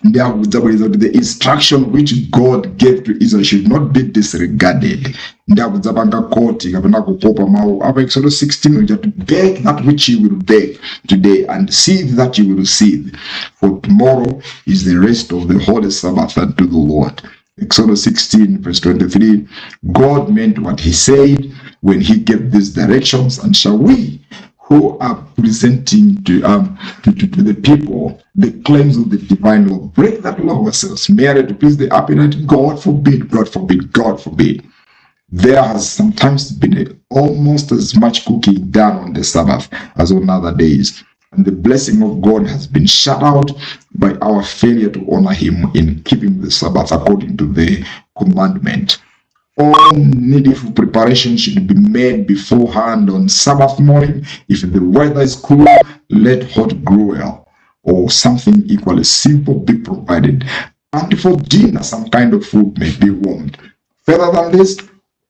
Ndi akudzabwereza kuti the instruction which God gave to Israel should not be disregarded. Ndi akudzapanga quote kapena kukopa mawu apa Exodus 16 uja to "Bake that which you will bake today and seethe that you will seethe, for tomorrow is the rest of the holy Sabbath unto the Lord." Exodus 16 verse 23. God meant what he said when he gave these directions, and shall we who are presenting to the people the claims of the divine law break that law ourselves merely to please the appetite? God forbid, God forbid, God forbid. There has sometimes been almost as much cooking done on the Sabbath as on other days, and the blessing of God has been shut out by our failure to honor him in keeping the Sabbath according to the commandment. All needful preparation should be made beforehand on Sabbath morning. If the weather is cool, let hot gruel or something equally simple be provided. And for dinner, some kind of food may be warmed. Further than this,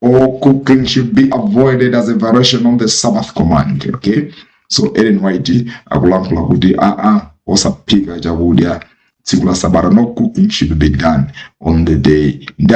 all cooking should be avoided as a variation on the Sabbath command. Okay? So Ellen White akulankhula kuti aa, osaphika chakudya Tsiku la Sabata, no cooking should be done on the day. Ndi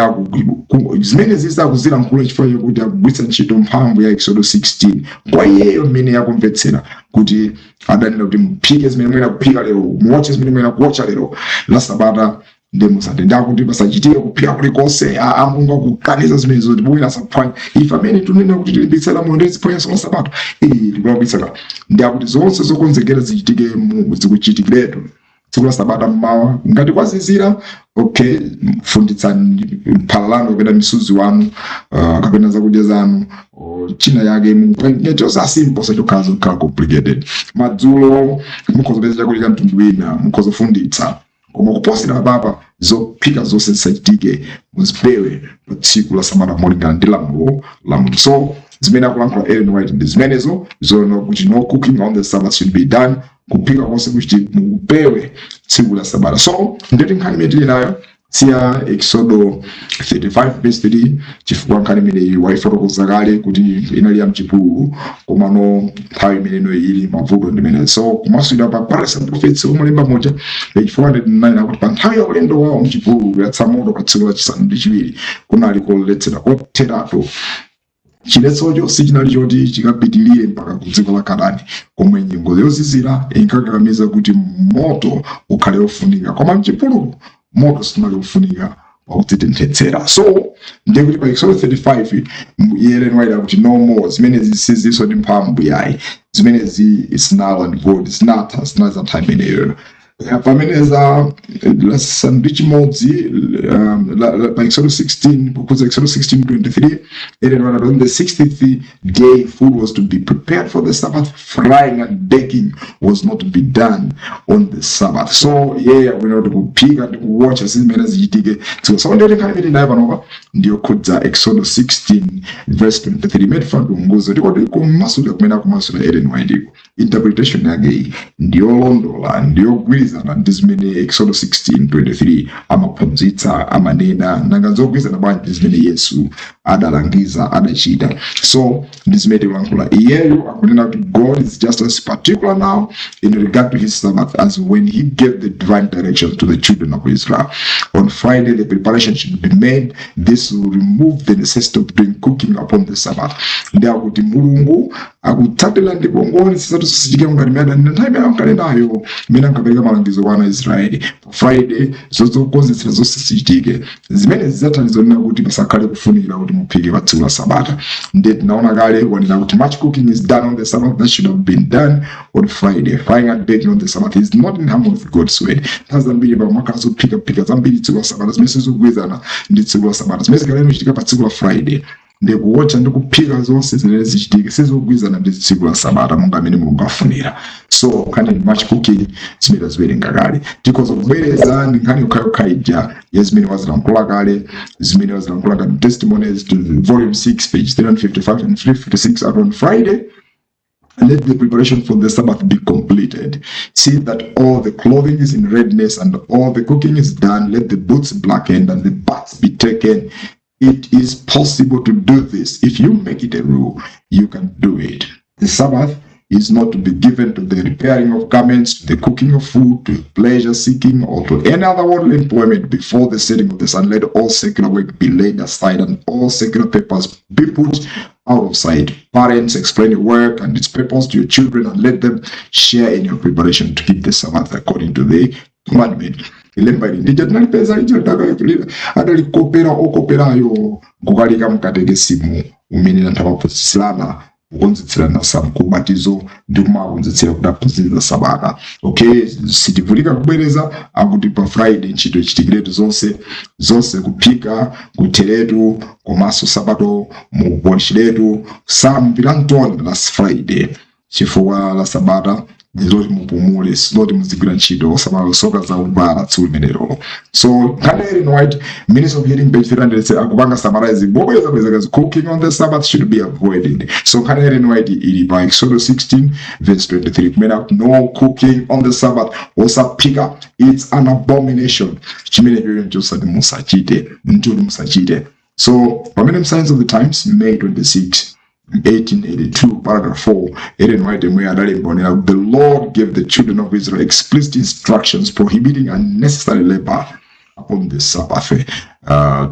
zimene zizakuzilankhula chifukwa chakuti akugwiritsa ntchito mphamvu ya Exodus 16 kwa iyeyo mmene yakumvetsera kuti adanena kuti muphike zimene mwena kuphika lero, muwotche zimene mwena kuwotcha lero la Sabata, ndi musati, ndakuti pasachitike kuphika kulikonse. Mulungu akukaniza zimenezo ndipo wina asaphwanye. Ife amene tunena kuti tilimbitse lamulo ndi ziphwanyanso la Sabata, iyi tikulakwitsa. Ndi akuti zonse zokonzekera zichitike zikuchitikiretu tsiku la Sabata mmawa. Ngati kwazizira, okay, funditsani phala lanu kapena misuzi wanu, kapena zakudya zanu, china yake chosa simple, sachokhala zokhala complicated. Madzulo mukhoza kupeza chakudya cha mtundu wina, mukhoza kufunditsa, koma kuposera apapa zophika zonse zisachitike, muzipewe pa tsiku la Sabata molingana ndi lamulo la Mulungu. So zimene akulankhula Ellen White ndi zimenezo zoona kuti no cooking on the Sabbath should be done, kuphika konse kuchiti mukupewe tsiku la Sabata. So ndeti nkhani imene tili nayo siya Exodo 35 verse 3, chifukwa nkhani imeneyi waifotokoza kale kuti inali ya mchipululu, komano nthawi imeneyo ili mavuto ndimene. So kumasulira pa Parents and Prophets omulemba moja, page 409, akuti pa nthawi ya ulendo wawo mchipululu, kuyatsa moto pa tsiku lachisanu ndi chiwiri kunali koletsera kotheratu. Chiletsocho sichinali choti chikapitilire mpaka ku dziko la Kanani, komwe nyengo yozizira inkakakamiza kuti moto ukhale wofunika, koma mchipululu moto sunali wofunika pakudzitenthetsera. So ndiye kuti pa Exodus 35 Ellen White akuti no more, zimenezi sizinso ndi mphamvu yayi, zimenezi is null and void, zinatha, zinali za nthawi imeneyo. Pamene za lasanu ndi chimodzi pa Exodus 16, kukhudza Exodus 16:23, Ellen White, on the 60th day food was to be prepared for the Sabbath. Frying and baking was not to be done on the Sabbath. So yeah, akunena kuti kuphika ndi kuwotcha sizimene zichitike. So ndiyoti nkhani imene nayo panopa ndiyokhudza Exodus 16 verse 23, imene tifuna tiunguze kuti kodi kumasulira kumene akumasula Ellen White, interpretation yake iyi ndiyolondola, ndiyogwirizana ndi zimene Exodus 16:23 amaphunzitsa, amanena? Nanga zogwirizana bwanji ndi zimene Yesu adalangiza, adachita? So ndi zimene tikulankhula. Iyeyo akunena kuti God is just as particular now in regard to his Sabbath as when he gave the divine directions to the children of Israel. On Friday the preparation should be made. This will remove the necessity of doing cooking upon the Sabbath. Ndi akuti Mulungu akutsatira ndipo ngoonetsetsa zisichitike ngati mmene nthawi imene ankanenayo, imene ankapereka malangizo kwa ana a Israeli, pa Friday zokonzetsera zonse zichitike. Zimene zidzathandiza kunena kuti pasakhale kufunikira kuti muphike pa tsiku la Sabata. Ndiye tinaona kale wanena kuti much cooking is done on the Sabbath that should have been done on Friday. Frying and baking on the Sabbath is not in harmony with God's word. Nthawi zambiri pamakhala zophikaphika zambiri tsiku la Sabata zimene sizikugwirizana ndi tsiku la Sabata, zimene zikaleno kuchitika pa tsiku la Friday. Ndi kuwotcha ndi kuphika zonse zimene zichitike sizikugwirizana ndi tsiku la Sabata monga amene Mulungu afunira. So nkhani ndi much cooking, zimene taziwerenga kale, tikhoza kubwereza. Ndi nkhani yokhayokha ija ya zimene wazilankhula kale, zimene wazilankhula ngati Testimonies to volume 6, page 355 and 356. Out on Friday let the preparation for the Sabbath be completed. See that all the clothing is in readiness and all the cooking is done. Let the boots blackened and the baths be taken. It is possible to do this. If you make it a rule, you can do it. The Sabbath is not to be given to the repairing of garments, to the cooking of food, to pleasure seeking, or to any other worldly employment before the setting of the sun. Let all secular work be laid aside and all secular papers be put out of sight. Parents, explain your work and its purpose to your children and let them share in your preparation to keep the Sabbath according to the commandment. Lemba ili ndija tinalipeza lija adalikopera okoperayo nkukalika mkatekesimu umene anthu amaphunzitsirana, kukonzetserana kubatizo ndi kumakonzetsera kuti aphunzitsa Sabata. Okay, sitivutika kubwereza. Akuti pa Friday ntchito ichitikiretu zonse zonse, kuphika kutheretu, komanso Sabato mukupolishiretu sampirantoni last Friday, chifukwa la Sabata ndizoti mupumule, sizoti muzigwira ntchito, osamasoka zakuvala tsiku limenelo. So nkhani Ellen White, Ministry of Healing, page 300, akupanga summarize bobweza bweza, cooking on the Sabbath should be avoided. So nkhani Ellen White ili pa Exodus 16 verse 23, kumene akuti no cooking on the Sabbath, osaphika, it's an abomination. Chimene chocho nchosati musachite, nchoti musachite. So pamene Signs of the Times, May 26, 1882 paragraph 4, Ellen White yemwe adalemba onena, "The Lord gave the children of Israel explicit instructions prohibiting unnecessary labor upon the Sabbath.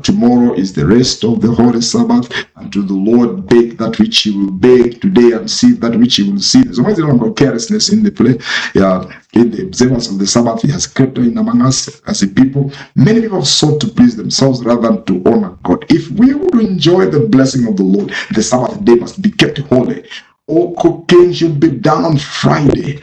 Tomorrow is the rest of the holy Sabbath. Unto the Lord. Bake that which you will bake today and sieve that which you will sieve." So why is carelessness in the play? Yeah, in the observance of the Sabbath, he has crept in among us as a people. Many people have sought to please themselves rather than to honor God. If we would enjoy the blessing of the Lord, the Sabbath day must be kept holy. All cooking should be done on Friday.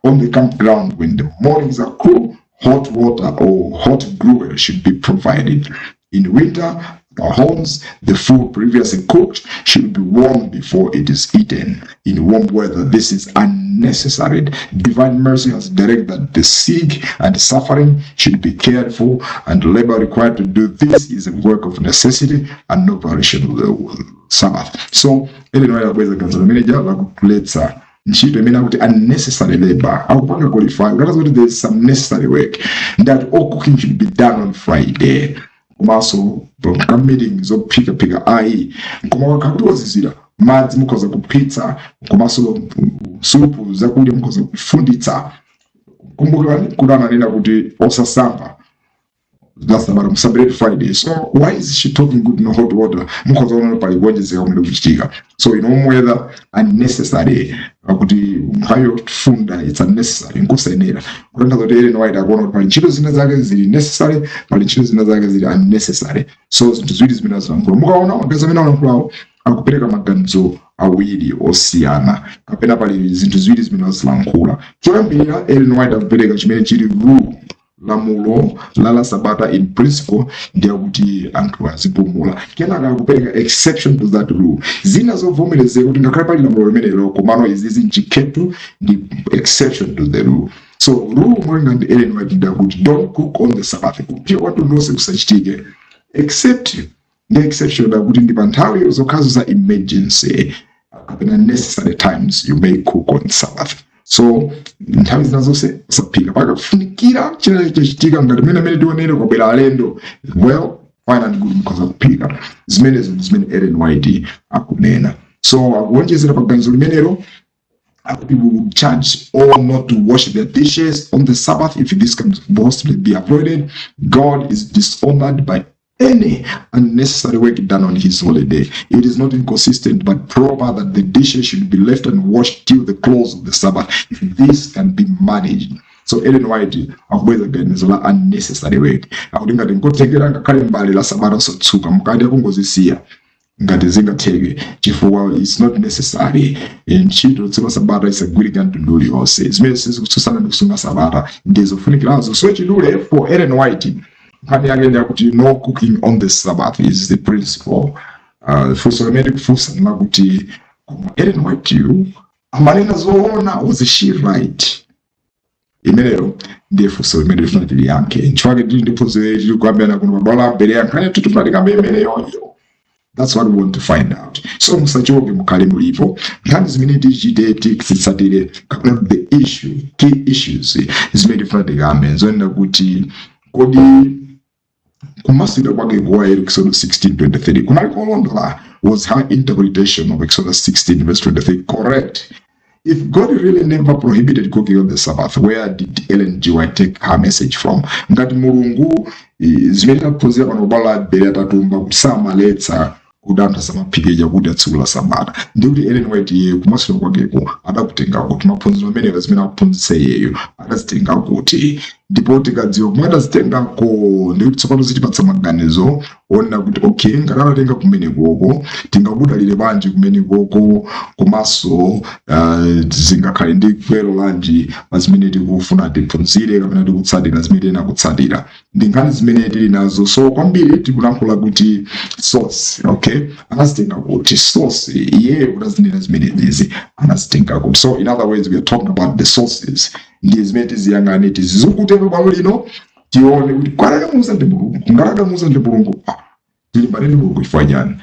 On the campground, when the mornings are cool, hot water or hot gruel should be provided. In winter, our homes, the food previously cooked should be warmed before it is eaten. In warm weather, this is unnecessary. Divine mercy has directed that the sick and suffering should be cared for, and the labor required to do this is a work of necessity and no violation of the Sabbath. So, Ellen White abweza ganizo limene lakuletsa ntchito imene akuti unnecessary labor. Akupanga qualify kutanthauza kuti there is some necessary work, that all cooking should be done on Friday, komanso ka meeting zophikaphika ayi, koma wakhala kuti wazizira, madzi mukhoza kuphitsa, komanso supu, zakudya mukhoza kufunditsa. Kumbukirani kuti ananena kuti osasamba la Sabata, musambire Friday. So why is she talking good no hot water? Mukhoza kuona pali kuonjezeka kumene kuchitika. So in warm weather, unnecessary, kuti nthawi yofunda it's unnecessary, nkosayenera. Kutanthauza kuti Ellen White akuona kuti pali ntchito zina zake zili necessary, pali ntchito zina zake zili unnecessary. So zinthu ziwiri zimene azilankhula, mukaona magazi amene alankhulawo akupereka maganizo awiri osiyana, kapena pali zinthu ziwiri zimene azilankhula. Choyambirira, Ellen White akupereka chimene chili rule, lamulo la Sabata in principle, ndiye kuti anthu azipumula. Kenaka akupereka exception to that rule, zina zovomerezeka kuti ngakhale pali lamulo limenelo, komano izizi nchikhetu ndi exception to the rule. So rule molinga ndi Ellen White ndakuti don't cook on the Sabbath, kuphika kwathu lonse kusachitike, except ndi exception ndakuti ndi pa nthawi zokhazo za emergency kapena necessary times you may cook on Sabbath. So nthawi zina zonse usaphika, pakafunikira china chachitika ngati mene amene tionere kwabwera alendo, well, fine and good, mukhoza kuphika. Zimenezo ndi zimene Ellen White akunena. So akuonjezera paganizo limenelo, akuti we would charge all not to wash their dishes on the Sabbath if this can possibly be avoided. God is dishonored by any unnecessary work done on his holiday. It is not inconsistent but proper that the dishes should be left unwashed till the close of the Sabbath, if this can be managed. So Ellen White akubweza ganizo la unnecessary work, akuti ngati nkothekera, ngakhale mbale la Sabata osatsuka, mukati akungozisiya ngati zingatheke, chifukwa it's not necessary. Ntchito tsiku la Sabata isagwirike mtundu uliwonse zimene sizikutsutsana ndi kusunga Sabata, ndizofunikirazo. So chidule for Ellen White, nkhani yake ndiyakuti no cooking on the Sabbath is the principle. Funso limene tikufunsa ndilakuti, koma Ellen White yu amanena zoona? Was she right? Imeneyo ndiye funso limene tifuna tiliyankhe. Nchifukwa tili ndi phunziro tili kuyambirana kuno pabwalo la Bereya. Nkhani yathu tifuna tikambe imeneyoyo. That's what we want to find out. So musachoke, mukhale mulipo. Nkhani zimene tichite titsatire, kapena the issue, key issues zimene tifuna tikambe nzoyenera kuti kodi kumasulira kwake kwa Exodus 16:23 kunali kolondola? Was her interpretation of Exodus 16 verse 23 correct? If God really never prohibited cooking on the Sabbath, where did Ellen G. White take her message from? Ngati Mulungu, zimene taphunzira pano kubala la Bereya tatumba kuti samaletsa kuti anthu asamaphike chakudya tsiku la Sabata, ndikuti Ellen White iye kumasulira kwakeko adakutenga kuti? Maphunziro amenewa zimene akuphunzitsa iyeyo adazitenga kuti? Ndipo tikadziwa kumwe adazitengako, ndikuti tsopano zitipatsa maganizo onena kuti okay, ngati anatenga kumenekoko, tingakudalire bwanji kumenekoko? Komanso zingakhale ndi gwero lanji pa zimene tikufuna tiphunzire kapena tikutsatira, zimene tiyena kutsatira? Ndi nkhani zimene tili nazo. So kwambiri tikulankhula kuti source, okay, anazitenga kuti? Source, iyeyo kuti azinena zimenezi anazitenga kuti? So in other words, we are talking about the sources. Ndi zimene tiziyang'ane, tizizukute pabwalo lino, tione kuti kwarakamuza ndi Mulungu. Ngarakamuza ndi Mulungu, tilimbane ndi Mulungu chifukwa chani?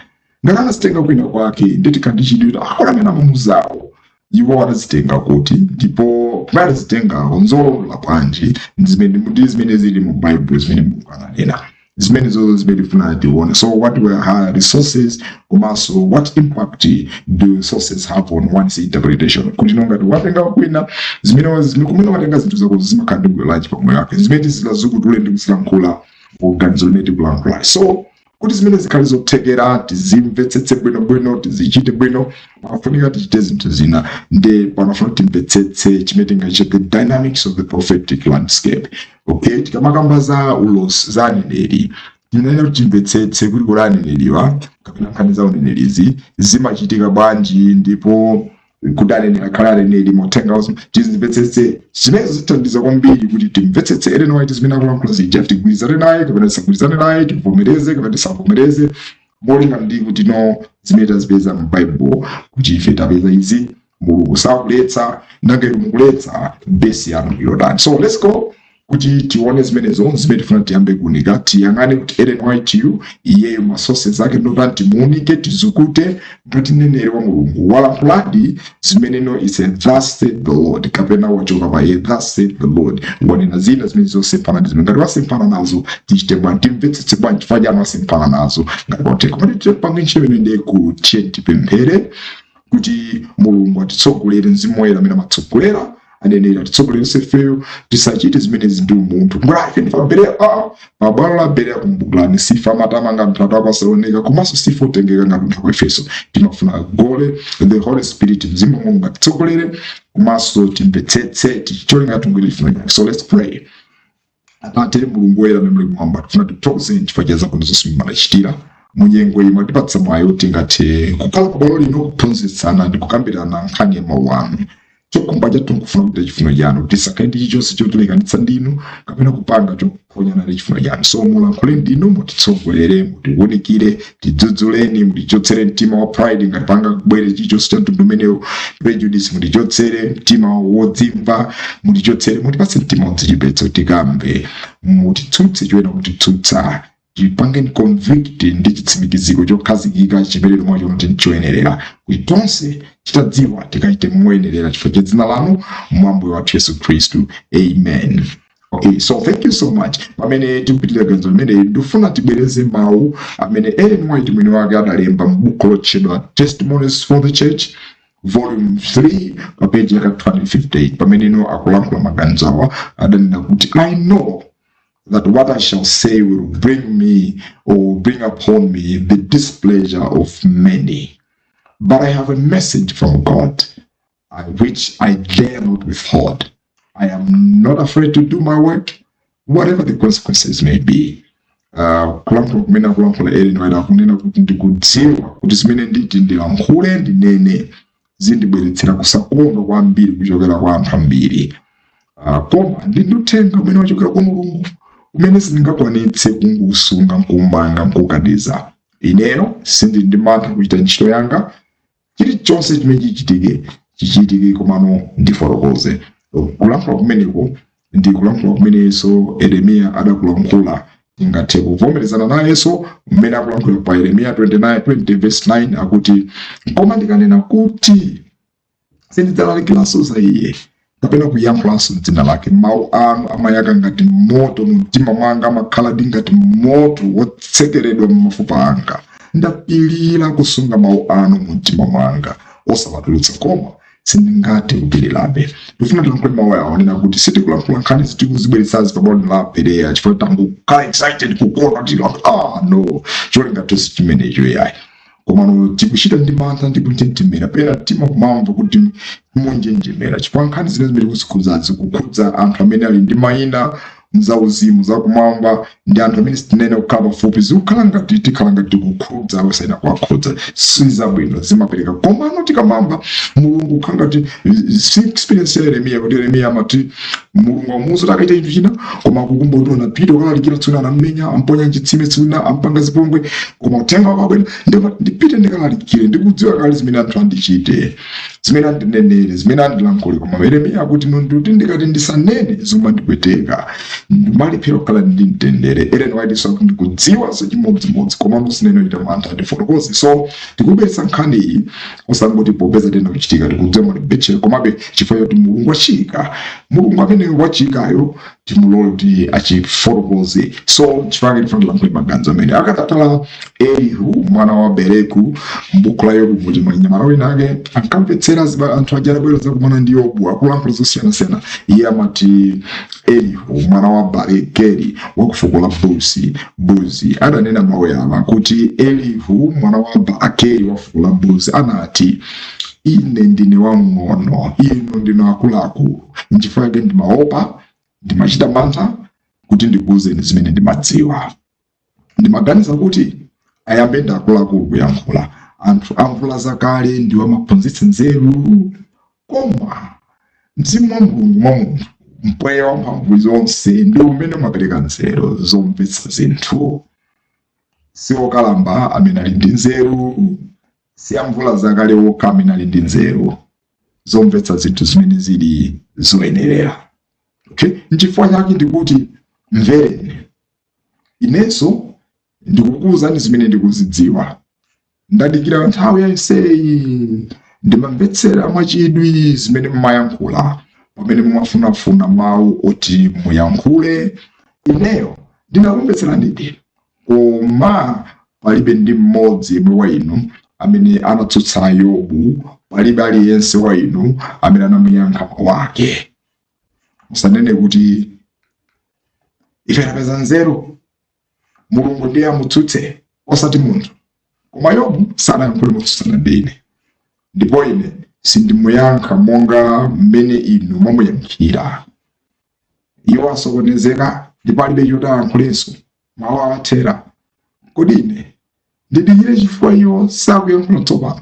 Ngati anazitenga kwina kwake, nditi chidwi kuti akona amene amamuzawo iwo anazitenga kuti, ndipo kumene anazitengako nzolondola bwanji? Ndi zimene zili mu Baibulo, zimene Mulungu ananena. Zimene zozo zimene tifuna tione. So what were her resources, komanso what impact do sources have on one's interpretation? Kuti ngati watenga kwina zimene kumene watenga zinthu zako, zimakhala ndi bwino pamoyo wake, zimene tizilazukutule ndi kuzilankhula kuganizo limene tikulankhula. So kuti zimene zikhale zothekera, tizimvetsetse bwinobwino, tizichite bwino, pamafunika tichite zinthu zina. Ndi panafuna timvetsetse chimene tingachite, the dynamics of the prophetic landscape. Okay, tikamakamba za ulosi, za aneneri, tinene kuti timvetsetse kuti kuli aneneriwa kapena nkhani za unenerizi zimachitika bwanji, ndipo kuti aneneri akhale aneneri, mauthenga, tizimvetsetse. Zimene zithandiza kwambiri kuti timvetsetse Ellen White, zimene akulankhula zija, tigwirizane naye kapena tisagwirizane naye, tivomereze kapena tisavomereze, molingana ndi kuti no zimene tazipeza mu Bible, kuti ife tapeza izi, Mulungu sakuletsa, nanga inu mukuletsa, base yanu ndiyotani? So let's go kuti tione zimenezo. Zimene tifuna tiyambe kuunika, tiyang'ane kuti Ellen White yu iyeyo ma sources ake ndotani, timuunike, tizukute ngati mneneri wa Mulungu walankhuladi zimene no is a "thus said the Lord" kapena wachoka pa a "thus said the Lord", wanena zina zimene zosemphana ndi zimene. Ngati wasemphana nazo, tichite bwanji? Timvetsetse bwanji chifukwa chani wasemphana nazo? Ngati kwateka komati tipange ntchito imene, ndiye kuti tipemphere kuti Mulungu atitsogolere, Mzimu Woyera amene amatsogolera aneneri atitsogolere ifeyo, tisachite zimenezi ndi umunthu. Ngati ife ndife Bereya, aa, pabwalo la Bereya, kumbukirani, sife amatamanga anthu atu komanso sife otengeka ngati anthu aku Efeso. Timafuna gole the Holy Spirit, Mzimu wa Mulungu atitsogolere, komanso timvetsetse ticholinga tungwire chifuniro chake. So let's pray. Atate Mulungu woyera amene muli kumwamba, tifuna tithokoze chifukwa cha zabwino zonse mumatichitira munyengo imwe. Mwatipatsa mwayi kuti tingathe kukhala pabwalo lino, kuphunzitsana ndi kukambirana nkhani ya mawu anu. Chokhumba chathu nkufuna kuchita chifuniro chanu, kuti tisakhale ndi chilichonse chotilekanitsa ndinu kapena kupanga chophonyana ndi chifuniro chanu. So mulankhule ndinu, mutitsogolere, mutiwunikire, tidzudzuleni, mutichotsere mtima wa pride ngati panga kubwere chilichonse cha mtundu umenewo, prejudice mutichotsere, mtima wodzimva mutichotsere, mutipatse mtima wodzichepetsa kuti tikamve, mutitsutse choyena kutitsutsa, tipangeni convict ndi chitsimikiziko chokhazikika chimene mwacho kuti nchoyenerera, kuti tonse titadziwa tikachite moyenerera, chifukwa cha dzina lanu, mwa Ambuye wathu Yesu Khristu, amen. Okay, so thank you so much. Pamene tikupitirira ganizo limene, ndifuna tibwereze mawu amene Ellen White mwini wake adalemba m'buku lotchedwa Testimonies for the Church, volume 3, pa page yaka 258, pamene ino akulankhula maganizo awa. Adanena kuti, "I know that what I shall say will bring me or bring upon me the displeasure of many. But I have a message from God, which I dare not withhold. I am not afraid to do my work, whatever the consequences may be." Kulankhula kumene akulankhula Ellen White, akunena kuti ndikudziwa kuti zimene nditi ndilankhule, ndinene, zindibweretsera kusakondwa kwambiri kuchokera kwa anthu ambiri, koma ndi uthenga umene wachokera kwa Mulungu umene sindingakwanitse kungusunga nkumanga nkukaniza. Ineyo sindili ndi mantha kuchita ntchito yanga. Chilichonse chimene chichitike, chichitike, komano ndifotokoze. Kulankhula kumeneko ndi kulankhula kumenenso Yeremiya adakulankhula. Tingathe kuvomerezana nayenso mmene akulankhula pa Yeremiya 29 20 verse 9, akuti, "Koma ndikanena kuti sindidzalalikiranso za iye kapena kuyankhulanso dzina lake, mawu anu amayaka ngati moto mu mtima mwanga, amakhala ndi ngati moto wotsekeredwa m'mafupa anga. Ndapilira kusunga mawu anu mu mtima mwanga osawatulutsa, koma sindingathe kupirirabe." Ndifuna tilankhule mawu awo, nena kuti sitikulankhula nkhani zitikuzibweretsazi pabwalo la Pereya chifukwa tangokhala excited, kukonda kuti ah no, cholinga tonse chimenecho yayi. Komano tikuchita ndi mantha ndi kunjenjemera, pena mtima kumamva kuti munjenjemera, chifukwa nkhani zimene zimene tikuzikhudzazi zikukhudza anthu amene ali ndi mayina mzauzimu zakumwamba, ndi anthu amene sitinene kukhala pafupi. Zikukhala ngati tikhala ngati tikukhudza osayena kuwakhudza, sizabwino, zimapereka. Komano tikamamva Mulungu, kukhala ngati si experience ya Yeremiya, kuti Yeremiya amati Mulungu amuuza kuti akaita chinthu china, koma akukumba kuti unapita ukalalikira, tsiku anamenya, amponya mchitsime, tsiku ampanga zipongwe, koma uthenga wakabwera ndimati ndipite ndikalalikire, ndikudziwa kale zimene anthu andichite, zimene andinenere, zimene andilankhule. Koma Yeremiya akuti, "Ndikuti ndikati ndisanene, zimandipweteka, ndimalephera kukhala ndi mtendere." Ellen White so ndikudziwa chimodzimodzi, koma sinene ita mantha, ndifotokoze. So tikubweretsa nkhani iyi osangoti popeza tena kuchitika, tikudziwa mutibetchere, komabe chifukwa choti Mulungu wachika Mulungu amene wachiyikayo timulole kuti achifotokoze. So chifukwa tifuna tilankhule maganizo amene akatatala Elihu mwana wa Bereku m'buku la Yobu, kuti mnyamata wina ake ankamvetsera anthu aja adabwera zakumana ndi Yobu akulankhula zosiyanasiyana. Iye amati Elihu mwana wa Barekeli wa kufuko la Buzi adanena mawu awa kuti Elihu mwana wa Barakeli wa fuko la Buzi anati, ine ndine wamng'ono, inu ndinu akuluakulu, nchifukwa chake ndimaopa, ndimachita mantha kuti ndikuwuzeni zimene ndimadziwa. Ndimaganiza kuti ayambe ndi akuluakulu kuyankhula, anthu amvula zakale ndiwo amaphunzitsa nzeru. Koma mzimu wa Mulungu mwa munthu, mpweya wa mphamvu zonse, ndi umene umapereka nzeru zomvetsa zinthu. Si okalamba amene ali ndi nzeru, si amvula zakale okha amene ali ndi nzeru zomvetsa zinthu zimene zili zoyenerera. Okay, nchifukwa chake ndikuti mvereni, inenso ndikukuwuzani zimene ndikuzidziwa. Ndadikira nthawi yonseyi, ndimamvetsera mwachidwi zimene mumayankhula pamene mumafunafuna mawu oti muyankhule. Ineyo ndinakumvetseranidi, koma palibe ndi mmodzi yemwe wa inu amene anatsutsa Yobu, palibe aliyense wa inu amene anamuyankha mawu ake. Musanene kuti ife tapeza nzeru, Mulungu ndiye amutsutse osati munthu. Koma Yobu sanayankhule motsutsana ndi ine, ndipo ine sindimuyankha monga mmene inu mwamuyankhira. Iwo asokonezeka ndipo alibe choti ayankhulenso, mawu awathera. Kodi ine ndidikire chifukwa iwo sakuyankhula tsopano,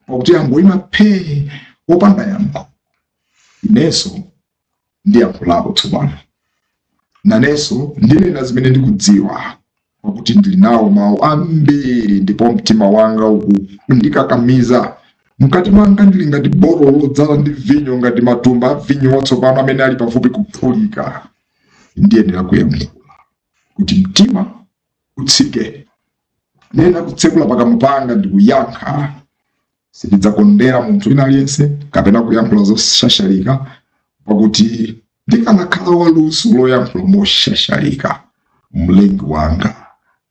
pakuti angoyima phee wopanda yankho? Inenso ndiyankhulapo tsopano, nanenso ndinena zimene ndikudziwa, pakuti ndili nawo mawu ambiri ndipo mtima wanga ukundikakamiza. Mkati mwanga ndili ngati botolo lodzala ndi vinyo, ngati matumba a vinyo watsopano amene ali pafupi kuphulika. Ndiyenera kuyankhula kuti mtima utsike, ndiyenera kutsekula pakamwa panga ndi kuyankha. Sindidzakondera munthu wina aliyense kapena kuyankhula zoshashalika, pakuti ndikanakhala waluso loyankhula moshashalika, Mlengi wanga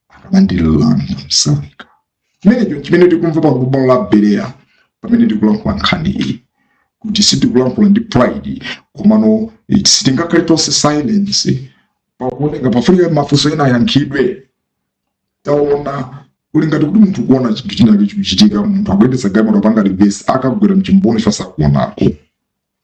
akanandilanga msanga. Chimenecho chimene tikumva pa bwalo la Bereya pamene tikulankhula nkhani iyi, kuti sitikulankhula ndi pride, komano sitingakhale tonse silence pakuoneka pafunika mafunso ena ayankhidwe. Taona, uli ngati kuti munthu kuona chinthu chinake chikuchitika, munthu akuyendetsa galimoto apanga reverse, akagwera mchimboni chifukwa sakuonako.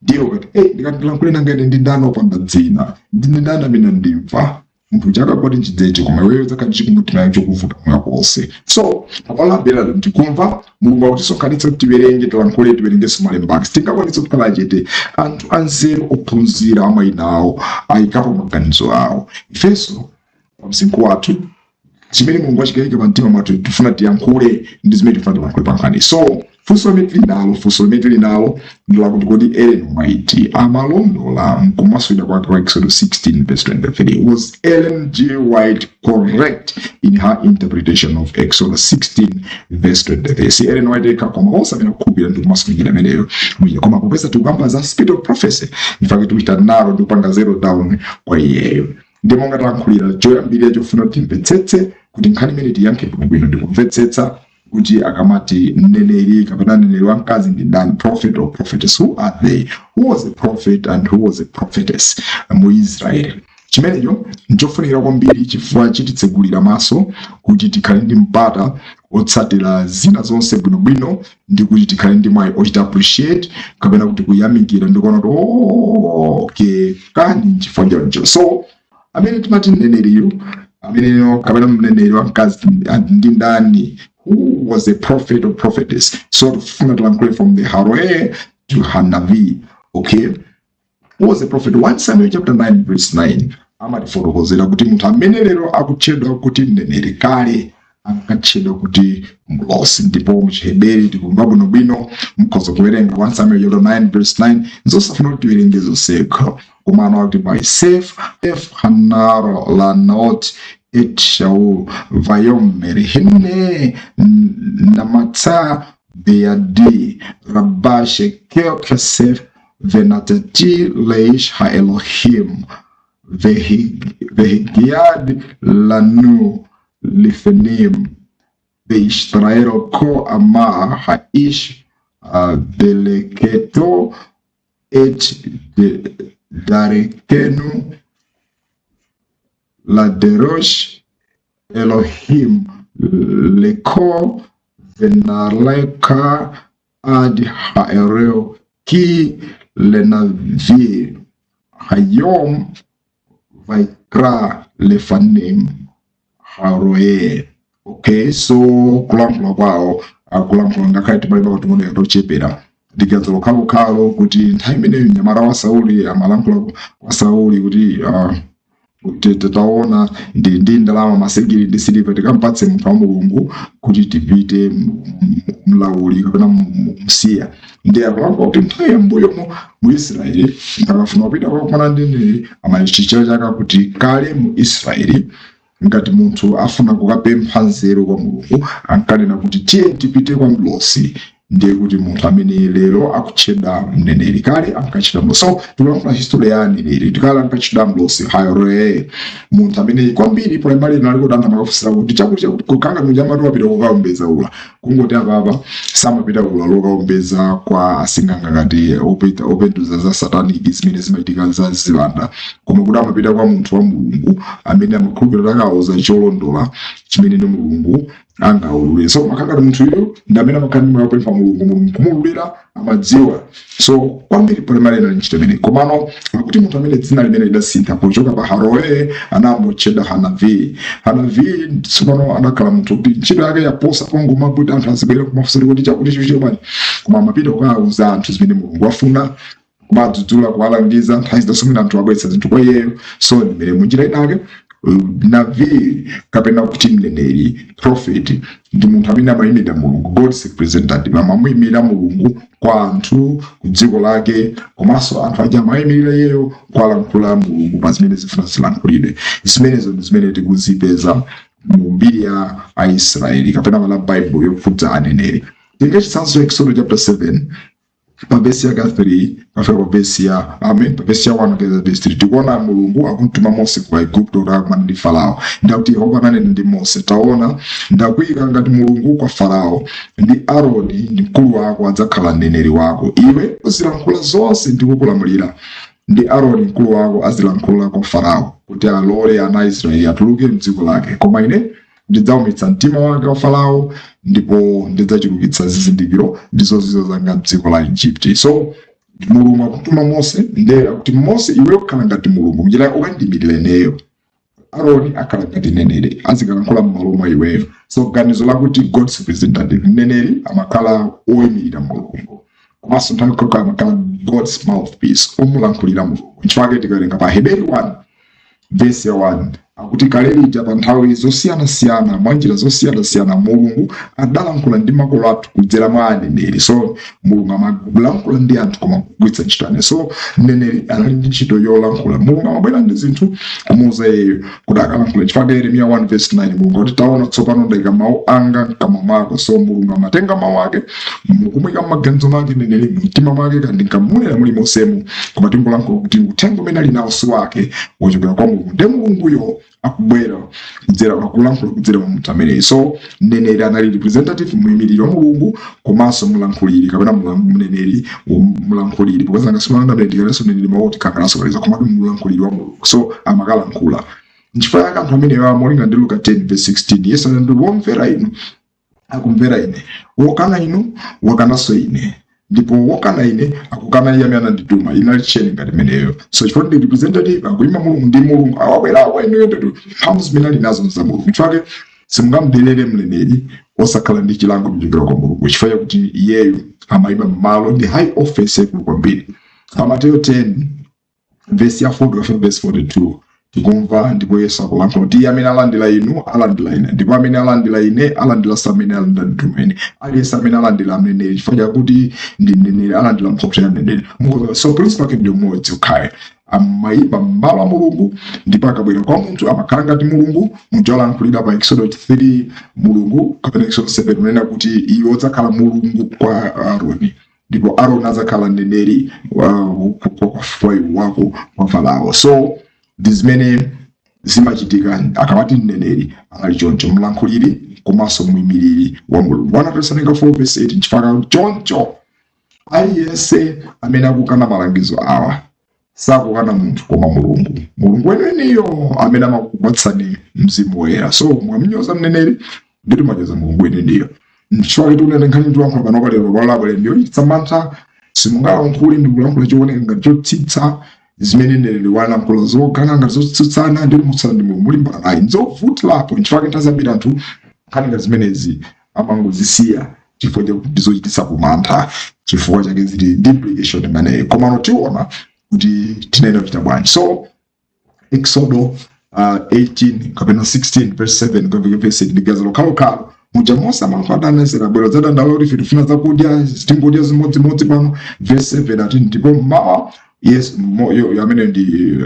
Ndiye ukati, hey, ndikandilankhule nanga ine ndi ndani opanda dzina, ndine ndani amene andimva? Munthu uja akagwa ndi chidzeche, koma iweyo udzakhala ndi chikumbumtima chokuvuta moyo wonse. So pabwalo la Bereya tikumva Mulungu akutisonkhanitsa kuti tiwerenge, tilankhule, tiwerengenso malemba ake. Sitingakwanitse kukhala chete. Anthu anzeru ophunzira amayina awo ayikapo maganizo awo. Ifenso pa msinkhu wathu, chimene Mulungu achikayika pa mtima mwathu tifuna tiyankhule ndi zimene tifuna tilankhule pa nkhani. So funso limene tili nalo ndi lakuti, kodi Ellen White amalondola mkumasulira kwake kwa Exodus 16 verse 23? Was Ellen G. White correct in her interpretation of Exodus 16 verse 23? Si Ellen White yekha, koma onse amene akukhulupirira ndi kumasulira imeneyo mwina. Koma popeza tikukamba za spirit of prophecy, in fact tikuchita nalo ndi kupanga zero down kwa iyeyo. Ndi monga talankhulira choyambirira chofuna kuti timvetsetse kuti nkhani imene tiyankhe bwinobwino ndi kumvetsetsa kuti akamati mneneri kapena mneneri wamkazi ndi ndani, prophet or prophetess, who are they, who was a prophet and who was a prophetess mu Israeli. Chimenecho nchofunikira kwambiri chifukwa chititsegulira maso kuti tikhale ndi mpata otsatira zina zonse bwinobwino, ndi kuti tikhale ndi mwayi ochita appreciate kapena kuti kuyamikira ndi kuona kuti, oh, okay, kani nchifukwa choncho. So amene timati mneneriyo amene kapena mneneri wamkazi ndi ndani? Who was a prophet or prophetess? So tifuna tilankhule from the Haroe to Hanavi. Okay, who was a prophet? 1 Samuel chapter 9 verse 9 amatifotokozera kuti munthu amene lero akutchedwa kuti mneneri kale ankatchedwa kuti mlosi, ndipo muchiheberi tikumva bwinobwino, mukhoza kuwerenga 1 Samuel chapter 9 verse 9. Nzosafuna kuti tiwerenge zonseko, komano akuti vayasef hanaro lanot et Shaul vayomer hine namatsa beyadi rabba shekel kesef. ונתתי לאיש האלוהים והגיד לנו לפנים בישראל כה אמר האיש בלקטו את דרכנו לדרוש אלוהים לכה ונלכה עד הערב כי לנביא היום ויקרא לפנים הרועה. Okay, so kulankhula kwawo akulankhula ngakhale timalemba kuti muno tochepera ndiganizo lokhalokhalo kuti nthawi imeneyo mnyamata wa Sauli amalankhula kwa Sauli kuti kuti tataona ndi ndalama masekeli ndi siliva, tikampatse munthu wa Mulungu kuti tipite mlauli kapena msiya. Ndi akulankhula kuti nthawi yambuyomo mu Israeli akafuna kupita kukakumana ndi mneneri amachichira chaka kuti kale mu Israeli ngati munthu afuna kukapempha nzeru kwa Mulungu ankanena kuti tiye tipite kwa mlosi. Ndiye kuti munthu amene lero akutchedwa mneneri kale ankatchedwa mlosi. So tikulankhula history ya aneneri, tikale ankatchedwa mlosi, hayoree, munthu amene kwambiri primary nali kuti anthu amakafunsira kuti chakuti chakuti kukanga muja amati wapita kukaombeza ula. Kungoti apapa samapita kula lokaombeza kwa asing'anga ngati openduza za satanic zimene zimachitika za ziwanda, koma kuti amapita kwa munthu wa Mulungu amene amakhulupirira akauza cholondola chimene ndi Mulungu angaulule. So makangati munthu uyu ndi amene amakhala ndi mapempha Mulungu, Mulungu kumululira amadziwa. So kwambiri primary inali ntchito imene. Komano akuti munthu amene dzina limene lidasintha pochoka pa Haroe anambotchedwa Hanavi. Hanavi tsopano anakhala munthu kuti ntchito yake yaposa pongoma kuti anthu azibwera kumafunsira kuti chakuti chicho bwanji, koma amapita kukauza anthu zimene Mulungu afuna, kumadzudzula, kuwalangiza. Nthawi zidasumira anthu abweretsa zinthu kwa iyeyo. So ndimene munjira inake navi kapena kuti mneneri, prophet, ndi munthu amene amayimira Mulungu, God's representative, amamuyimira Mulungu kwa anthu ku dziko lake, komanso anthu aja amayimirira iyeyo kuwalankhula Mulungu pa zimene zifuna zilankhulidwe. Zimenezo ndi zimene tikuzipeza mu mbiri ya Aisraeli kapena la Bible yokhudza aneneri. Tinge chitsanzo Exodus chapter 7 pa vesi yaka 3 kafika pa vesi ya amen pa vesi ya 1 keza vesi 3. Tikuona Mulungu akumtuma Mose ku Igupto kuti akakumane ndi Farao. Ndakuti Yehova ananena ndi Mose, taona, ndakuyika ngati Mulungu kwa Farao, ndi Aaroni ndi mkulu wako adzakhala mneneri wako. Iwe uzilankhula zonse ndi kukulamulira, ndi Aaroni mkulu wako azilankhula kwa Farao kuti alole ana a Israeli atuluke mdziko lake. Koma ine ndidzaumitsa mtima wake wa Farao, ndipo ndidzachulukitsa zizindikiro ndi zozizwa zanga mdziko la Egypt. So Mulungu akutuma Mose, ndiye akuti Mose, iwe ukhala ngati Mulungu mnjira ukandimirira ineyo, Aaroni akhala ngati mneneri azikalankhula m'malo mwa iweyo. So ganizo lakuti God's representative, mneneri amakhala oyimirira Mulungu, komanso nthawi yokha amakhala God's mouthpiece, omulankhulira Mulungu. Nchifukwa tikawerenga pa Hebrew 1 verse ya 1 akuti kale lija pa nthawi zosiyanasiyana mwa njira zosiyanasiyana Mulungu adalankhula ndi makolo athu kudzera mwa aneneri. So Mulungu amalankhula ndi anthu koma kugwiritsa ntchito aneneri. So mneneri anali ndi ntchito yolankhula. Mulungu amabwera ndi zinthu kumuuza iyeyo kuti akalankhula. Chifukwa Yeremiya 1 verse 9 Mulungu akuti taona tsopano ndayika mawu anga mkamwa mwako. So Mulungu amatenga mawu ake mukumuyika m'maganizo mwake mneneri, mumtima mwake kandi nkamunena muli mosemu, koma tingolankhula kuti uthenga umene ali nawo si wake, wochokera kwa Mulungu, ndiye Mulunguyo akubwera kudzera akulankhula kudzera mwa munthu ameneyi. So mneneri anali representative, muyimiriri wa Mulungu, komanso mulankhuliri kapena mneneri mulankhuliri, because angasimana amene tikalenso mneneri mawu tikakalanso kaliza, komatu mulankhuliri wa Mulungu. So amakalankhula. Nchifukwa chake anthu amenewa, molinga ndi Luka 10 verse 16, Yesu anati womvera inu akumvera ine, wokana inu wakananso ine, ndipo wokana ine akukana iye amene anandituma. Inali chain ngati imeneyo. So chifukwa ndi representative, akuyima Mulungu, ndi Mulungu awabwera kwa inuyo, ndithu mphamvu zimene ali nazo za Mulungu. Chifukwa simungamdelere mneneri osakhala ndi chilango kuchokera kwa Mulungu, chifukwa chakuti iyeyo amayima m'malo ndi high office yaikulu kwambiri. Pa Mateyu 10 verse ya 40 kufika verse 42 tikumva ndipo Yesu akulankhula kuti iye amene alandira inu alandira ine, ndipo amene alandira ine alandiranso amene alandira ine. Aliyense amene alandira mneneri chifukwa chakuti ndi mneneri alandira mphotho ya mneneri. So principle yake ndi umodzi ukhale amayima m'malo a Mulungu, ndipo akabwera kwa munthu amakhala ngati Mulungu. Munthu alankhulira pa Exodus 3 Mulungu kapena Exodus 7 unena kuti iwe udzakhala Mulungu kwa Aaroni. Ndipo Aaroni adzakhala mneneri wako kwa Farao. So ndi zimene zimachitika. Akamati mneneri, anali choncho, mlankhuliri komanso muyimiriri wa Mulungu. 1 Tesalonika 4 verse 8: "Nchifukwa choncho aliyense amene akukana malangizo awa sakukana munthu koma Mulungu, Mulungu weniweniyo amene amakupatsani Mzimu Woyera." So mwamnyoza mneneri, nditi mwanyoza Mulungu weniweniyo. Nchifukwa tikunena nkhani tilankhula pano kalero palabwere ndiyochititsa mantha. Simungalankhule ndi kulankhula chooneka ngati chotsitsa zimene mneneri walankhula, zokhala ngati zotsutsana, nditi mutsana ndi Mulungu, mulimbana naye, nzovutirapo. Nchifukwa nthawi zambiri anthu nkhani ngati zimenezi amangozisiya chifukwa chakuti ndizochititsa kumantha, chifukwa chake zili ndi implication imeneyi. Komano tiona kuti tinene kuchita bwanji. So Exodo 18 kapena 16 verse 7 kapena verse 8, ndigaza lokhalokhalo muja Mose amalankhula adanezera bwero zadandaula kuti ife tifuna zakudya, tingodya zimodzimodzi pano. Verse 7 ati, "Ndipo mmawa," yes, amene ndi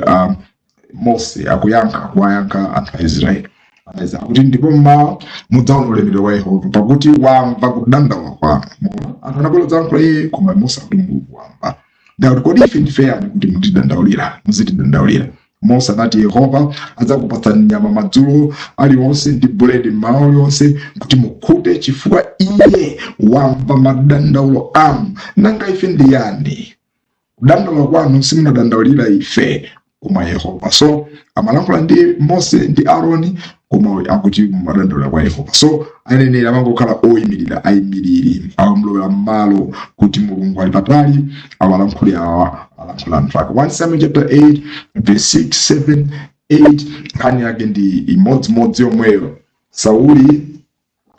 Mose akuyankha, kuwayankha anthu a Israeli. Anaweza akuti, "Ndipo mmawa mudzaona ulemerero wa Yehova, pakuti wamva kudandaula kwanu." Muona, anthu anabwera kudzalankhula iye, koma Mose akuti Mulungu wamva. Ndakuti, "Kodi ife ndife yani kuti mutidandaulira, muzitidandaulira?" Mose anati, "Yehova adzakupatsani nyama madzulo aliwonse ndi buledi mmawa uliwonse kuti mukhute, chifukwa iye wamva madandaulo anu. Nanga ife ndi yani? Kudandaula kwanu simunadandaulira ife koma Yehova." So amalankhula ndi Mose ndi Aaroni, koma akuti mumadandaulira kwa Yehova. So aneneri amangokhala oyimirira, ayimiriri, awamlowera m'malo kuti Mulungu ali patali, awalankhule awa, alankhula anthu ake. 1 Samuel chapter 8 verse 6, 7, 8, nkhani yake ndi imodzimodzi yomweyo. Sauli,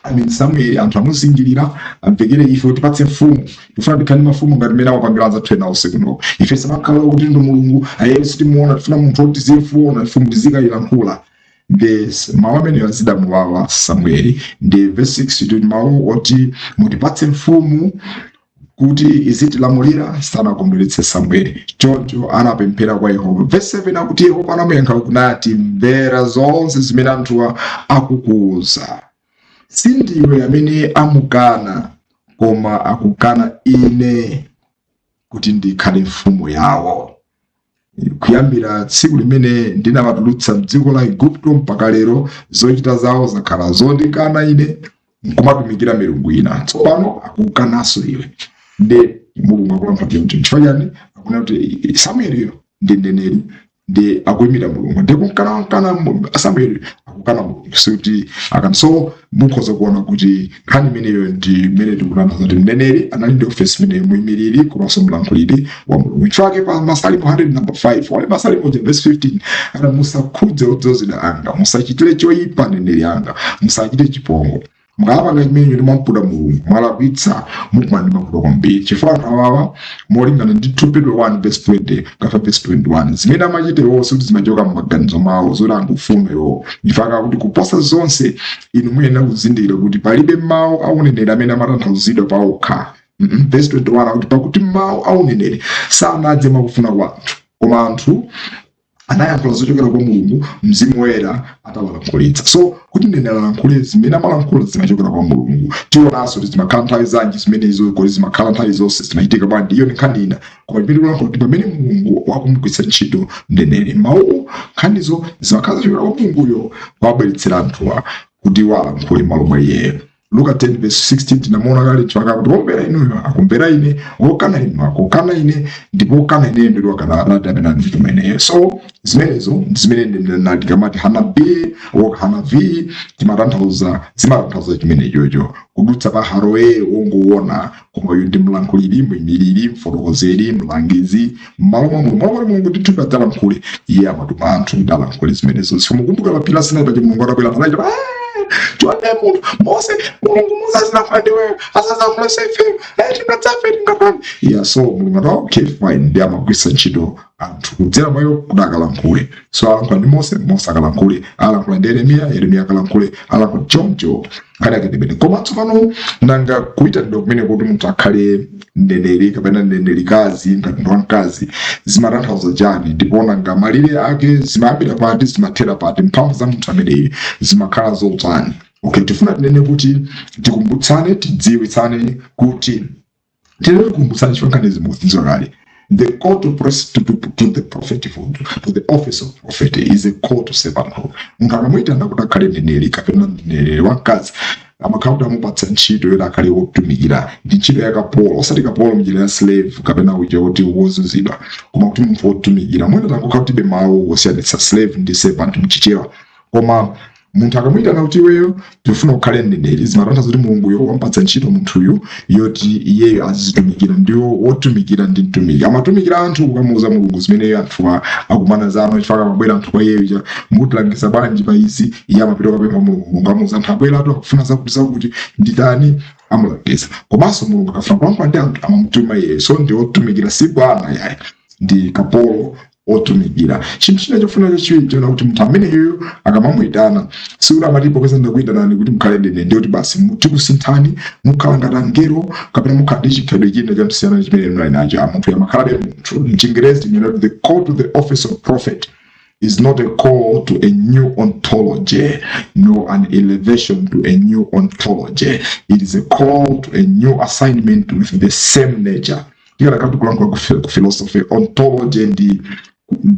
I mean Samuel, anthu amuzingirira, amvekere, "Ife utipatse mfumu, tifuna tikhale mafumu ngati mmene amapangira anzathu ena usiku no. Ife samakhala kuti ndi Mulungu aye, sitimuona, tifuna munthu woti tizifuona mfumu, tizikayilankhula." This mawu ameneyo azidamuwawa Samueli. Ndi verse 6 kuti mawu oti mutipatse mfumu kuti izitilamulira sanakondweretse Samueli, choncho anapemphera kwa Yehova. Verse 7 akuti Yehova anamuyankha kunati, "Mvera zonse zimene anthuwa akukuwuza. Sindiwe amene amukana, koma akukana ine kuti ndikhale mfumu yawo. Kuyambira tsiku limene ndinawatulutsa mdziko la Igupto mpaka lero, zochita zawo zakhala zondikana ine nkumatumikira milungu ina. Tsopano akukananso iwe." Nde Mulungu akulankhula choncho nchifukwa chani? Akunena kuti Samueliyo ndi mneneri, ndi akuyimira Mulungu, ndi kumkana Samueli akukana Mulungu, sikuti akana. So mukhoza kuona kuti nkhani imeneyo ndi imene tikunena kuti mneneri anali ndi ofesi imeneyo, muyimiriri komanso mlankhuliri wa Mulungu. Nchifukwa pa Masalimo 100 number 5, wale Masalimo verse 15 ana, "Musakhudze odzozedwa anga, musachitire choyipa aneneri anga, musachite chipongwe." Mukapanga chimenecho ndi mwamputa Mulungu, mwalakwitsa, mukumana ndi mavuto kwambiri, chifukwa anthu awawa, molingana ndi 2 Pedro 1 verse 20 kafa verse 21, zimene amachita iwo sikuti zimachoka m'maganizo mwawo zoti angufuna iwo. Chifukwa kuti kuposa zonse, inu muyenera kuzindikira kuti palibe mawu auneneri amene amatanthauzidwa paokha. Verse 21 akuti, "Pakuti mawu auneneri sanadze mwakufuna kwa anthu, koma anthu anayankhula zochokera kwa Mulungu, Mzimu Woyera atawalankhulitsa." So kuti mneneri alankhule, zimene amalankhula zimachokera kwa Mulungu. Tionanso kuti zimakhala nthawi zanji zimenezo, kodi zimakhala nthawi zonse, zimachitika bwanji, iyo ni nkhani ina. Koma chimene tikulankhula kuti pamene Mulungu wakumugwiritsa ntchito mneneri, mawu, nkhanizo zimakhala zochokera kwa Mulunguyo, kuwabweretsera anthuwa kuti walankhule m'malo mwa iyeyo. Luka 10 verse 16 tinamuona kale chifukwa kuti womvera inuyo akumvera ine, wokana inu akukana ine, ndipo wokana ineyo ndi wakana Atate amene andituma ineyo. So zimenezo ndi zimene tikamati hanabi woka hanavi, timatanthauza, zimatanthauza chimene chocho, kudutsa pa haroe wongoona, koma uyu ndi mlankhuliri, muyimiriri, mfotokozeri, mlangizi m'malo mwa Mulungu. Malo mwa Mulungu ndithu adzalankhule, iye amatuma anthu kuti alankhule zimenezo. Simukumbuka pa phiri la Sinai paja Mulungu atabwera panaita, "Chonde munthu Mose, Mulungu, Mose azilankhula ndiweyo, asazalankhula ife, tingadzafe, tingatani?" Yeah, so Mulungu ati, "Okay, fine." Ndi amagwiritsa ntchito anthu kudzera mwayo kuti akalankhule. So alankhula ndi Mose, Mose akalankhule, alankhula ndi Yeremiya, Yeremiya akalankhule, alankhula choncho. Nkhani yake ndimene. Koma tsopano nanga kuyitanidwa kumene kuti munthu akhale mneneri kapena mnenerikazi ngati munthu wamkazi zimatanthauza chani? Ndipo nanga malire ake zimayambira pati, zimathera pati? Mphamvu za munthu ameneyi zimakhala zotani? Okay, tifuna tinene kuti tikumbutsane, tidziwitsane kuti Tiyeni tikumbutsani, chifukwa nkhani zimudziwa kale. The call to, press, to the prophethood, to the office of prophet, is a call to servanthood. Munthu akamuyitana kuti akhale mneneri kapena mneneri wamkazi, amakhala kuti amupatsa ntchito yoti akhale wotumikira. Ndi ntchito ya kapolo, osati kapolo mnjira ya slave kapena uja woti wozunzidwa, koma kuti munthu wotumikira. Mwina tangokhala kutibe mawu wosiyanitsa slave ndi servant mchichewa. Koma munthu akamuyitana kuti iweyo tifuna ukhale mneneri, zimatanthauza kuti Mulunguyo wampatsa ntchito munthuyu yoti iyeyo azizitumikira. Ndiwo wotumikira, ndi mtumiki, amatumikira anthu kukamuuza Mulungu zimene anthu akumana zano, chifukwa amabwera anthu kwa iyeyo, cha mutilangiza bwanji pa izi? Iye amapita kukapempha Mulungu. Mulungu amuuza, anthu abweratu akufuna zakuti zakuti, nditani? Amulangiza. Komanso Mulungu akafuna kulankhula ndi anthu, amamutuma iyeyo. So ndi wotumikira, si bwana yayi, ndi kapolo otumikira. Chinthu china chofuna chachiwiri chiona kuti munthu ameneyoyo akamamuyitana, sikuti amati popeza ndakuyitanani kuti mukhale mneneri, ndiye kuti basi tikusinthani, mukhala ngati angelo kapena mukhala ndi chikhalidwe china chamsiyana chimene munali nacho. Ah, munthu amakhalabe munthu. Mchingerezi tinena kuti the call to the office of prophet is not a call to a new ontology, nor an elevation to a new ontology. It is a call to a new assignment with the same nature. Tikanakhala kulankhula ku philosophy, ontology ndi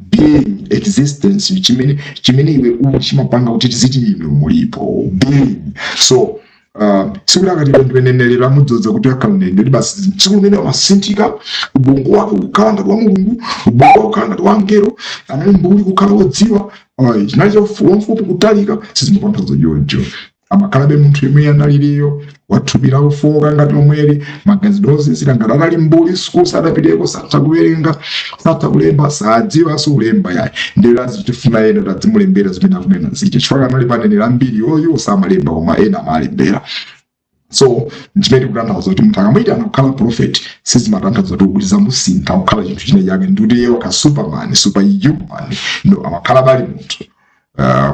being, existence, chimene iwe uli, chimapanga kuti tiziti inu mulipo, being. So sikuti akati iwe ndiwe mneneri, amudzoza kuti akhala mneneri, ndikuti basi tsiku limene amasinthika, ubongo wake kukhala ngati wa Mulungu, ubongo wake kukhala ngati wa angelo, anali mbuli kukhala wodziwa, ayi, chinali wamfupi kutalika, sizimatanthauza choncho. Amakhalabe munthu yemwe analiliyo, wathupi lakufoka ngati lomweli, maganizo ozizira, ngati anali mbuli, sukulu sadapiteko, satha kuwerenga, satha kulemba, sadziwanso kulemba yayi. Ndiye azitifuna ena kuti adzimulembera zimene akunena zija, chifukwa anali paneneri ambiri oyo samalemba, koma ena amalembera. So chimene tikutanthauza kuti munthu akamuyitana kukhala prophet, sizimatanthauza kuti zamusintha kukhala chinthu china chake, ndikuti iye wakha superman, superhuman. No, amakhala bali munthu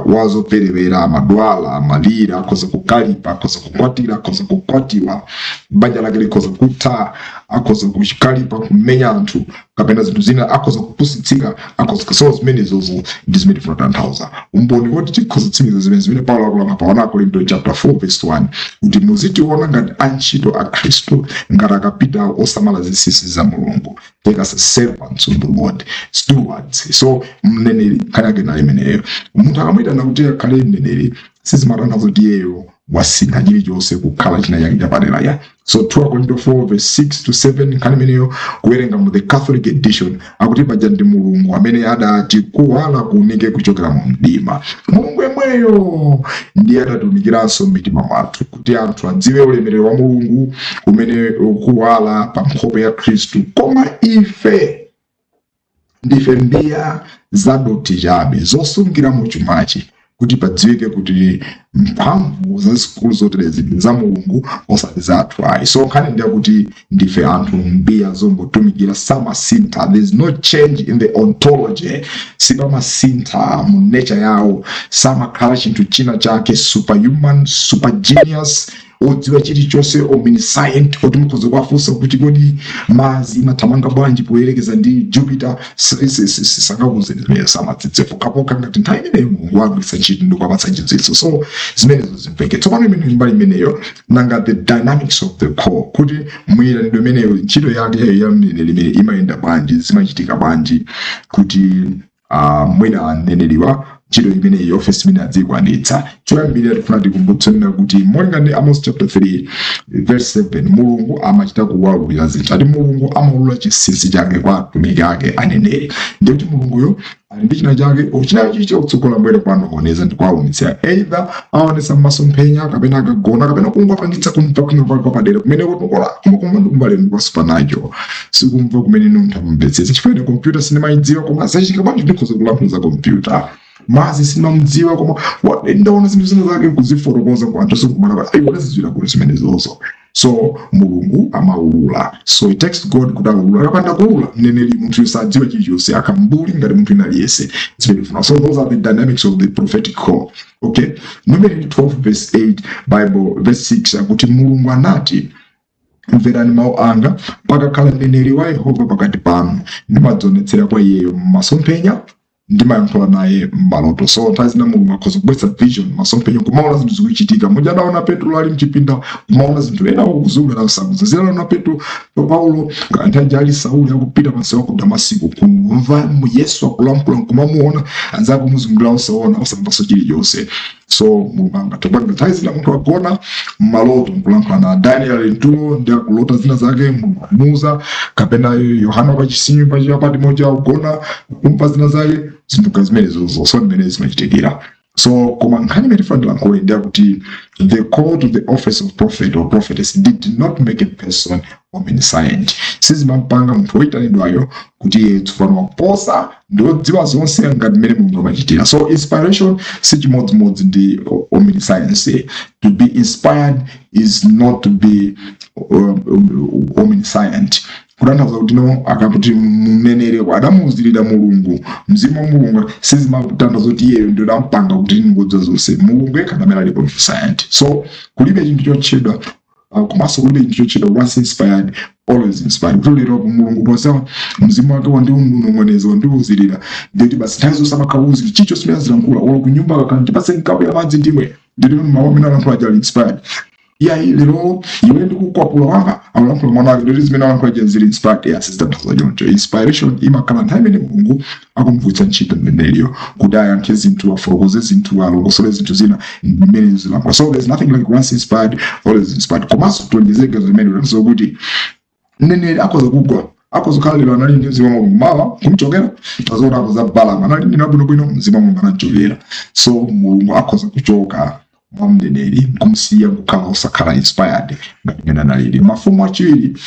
wazoperewera, amadwala, amalira, akhoza kukalipa, akhoza kukwatira, akhoza kukwatiwa, banja lake likhoza kutha, akhoza kukalipa, kumenya anthu kapena zinthu zina, akhoza kupusitsika, akhoza. So zimenezozo ndi zimene tifuna kutanthauza. Umboni woti tikhoza kutsimikiza zimene Paulo akulamba pa 1 Korinto chapter 4 verse 1, kuti muzitiona ngati antchito a Khristu, ngati akapitawo osamala zinsinsi za Mulungu. Take us as servants of the Lord, stewards. So mneneri, nkhani yake nali imeneyo. Munthu akamuyitana kuti akhale mneneri, sizimatanthauza kuti iyeyo wasintha chilichonse kukhala china chake chapadera ya. So 2 Korinto 4 verse 6 to 7, nkhani imeneyo kuwerenga mu the Catholic Edition, akuti paja ndi Mulungu amene adati kuwala kuunike kuchokera mu mdima, Mulungu yemweyo ndiye adatiunikiranso m'mitima mwathu kuti anthu adziwe ulemerero wa Mulungu umene ukuwala pa nkhope ya Khristu. Koma ife ndife mbiya zadothi chabe zosungiramo chumachi, kuti padziwike kuti mphamvu zazikulu zoterezi ndi za Mulungu, osati zathu ayi. So nkhani ndiye kuti ndife anthu mbiya zongotumikira, samasintha. There is no change in the ontology. Sipamasintha mu nature yawo, samakhala chinthu china chake, superhuman, super genius, odziwa chilichonse, omniscient, oti mukhoza kuwafunsa kuti kodi Mars imathamanga bwanji poyerekeza ndi Jupiter, sangakuuzeni zimene samatsitse, pokhapokha ngati nthawi imeneyo Mulungu wagwiritsa ntchito ndi kuwapatsa chidziwitso. So zimenezo zimveke. Tsopano imene mbali imeneyo, nanga the dynamics of the call, kuti muyitanidwe imeneyo, ntchito yake ya mneneri imene imayenda bwanji, zimachitika bwanji kuti mwina mneneriwa ntchito imeneyi, ofesi imene adzikwanitsa? Choyambirira tifuna tikumbutse kuti molinga ndi Amos chapter 3 verse 7, Mulungu amachita kuwalulira zinthu. Ati Mulungu amaulula chinsinsi chake kwa atumiki ake aneneri. Ndiye kuti Mulunguyo ali ndi china chake, china chichi kutsogola mbwere kwanong'oneza ndi kuwaonetsa, either aonetsa m'masomphenya kapena akagona kapena kungwapangitsa kumva kwina kwake kwapadera kumene kutokola koma kumva ndikumbali ndi kwa supernatural, sikumva kumene ino munthu amamvetsetsa. Chifukwa ine kompyuta sindimayidziwa, koma zachitika bwanji ndikhoza kulankhula za kompyuta? Mars sindimamudziwa, koma ndaona zinthu zina zake kuzifotokoza kwa anthu, sikumana ayi wanazidziwira kuti zimene zozo. So Mulungu amaulula. So it takes God kuti aulula. Akapanda kuulula mneneri, munthu sadziwa chilichonse, akambuli ngati munthu ina aliyense. Zimene tifuna. So those are the dynamics of the prophetic call, okay? Numeri 12 verse 8, Bible verse 6, akuti Mulungu anati, "Mverani mawu anga. Pakakhala mneneri wa Yehova pakati panu, ndimadzionetsera kwa iyeyo m'masomphenya Ndimayankhula naye m'maloto. So nthawi zina Mulungu akhoza kubweretsa vision, masomphenya, kumaona zinthu zikuchitika. Muja adaona Petro ali mchipinda, kumaona zinthu ena kuzungulira kusamuza zina. Adaona Petro, Paulo, nthawi ali Sauli akupita pansewu ku Damasiko, kumva Yesu akulankhula, nkumamuona anzake kumuzungulira, osaona, osamvanso chilichonse. So Mulungu angatopanga nthawi zina munthu agona mmaloto nkulankhula na Daniel ali mtulo ndi akulota zina zake, Mulungu akumuuza, kapena Yohana pachisinyu pachapati moja akugona kumva zina zake, zinthu nga zimenezozo. So mmene zimachitikira. So koma nkhani imene tifuna tilankhule ndi yakuti the call to the office of prophet or prophetess did not make a person omniscient. Sizimampanga munthu woyitanidwayo kuti iye tsopano wakuposa, ndiodziwa zonse ngati mmene Mulungu amachitira. So inspiration si chimodzimodzi ndi omniscience. To be inspired is not to be omniscient. Kutanthauza kuti no, akakuti mneneri adamuuzirira Mulungu, mzimu wa Mulungu, sizimatanthauza kuti iyeyo ndio adampanga kuti ngodziwa zonse. Mulungu yekha amene ali omniscient. So kulibe chinthu chotchedwa komanso kulibe chinthu chotchedwa once inspired, always inspired, kuti lero Mulungu posewa mzimu wake wandiunong'oneza, wandiuzirira, ndikuti basi nthawi zonse amakhala chicho simene azilankhula. Olo kunyumba kakhala, "Ndipatse nkapu ya madzi ndimwe," nditi mawu amene alankhula aja ali inspired. Iyayi, lero iwe ndikukwapula wanga, akulankhula mwana wake, ndoti zimene alankhula aja zili inspired. Yes, zitanthauza choncho. Inspiration imakhala nthawi imene Mulungu akumvutsa ntchito mneneriyo kuti ayankhe zinthu, afotokoze zinthu, alongosole zinthu zina mmene zilankhula. So there's nothing like once inspired, always inspired. Komanso tionjezeke zimene kutanthauza kuti mneneri akhoza kugwa, akhoza kukhala lero anali ndi mzimu wa Mulungu, mawa kumchokera. Tazoona za Balamu, anali ndi bwinobwino, mzimu wa Mulungu anamchokera. So Mulungu akhoza kuchoka mwa mneneri nkumsiya kukhala osakhala inspired ngati mmene analili. Mafumu Achiwiri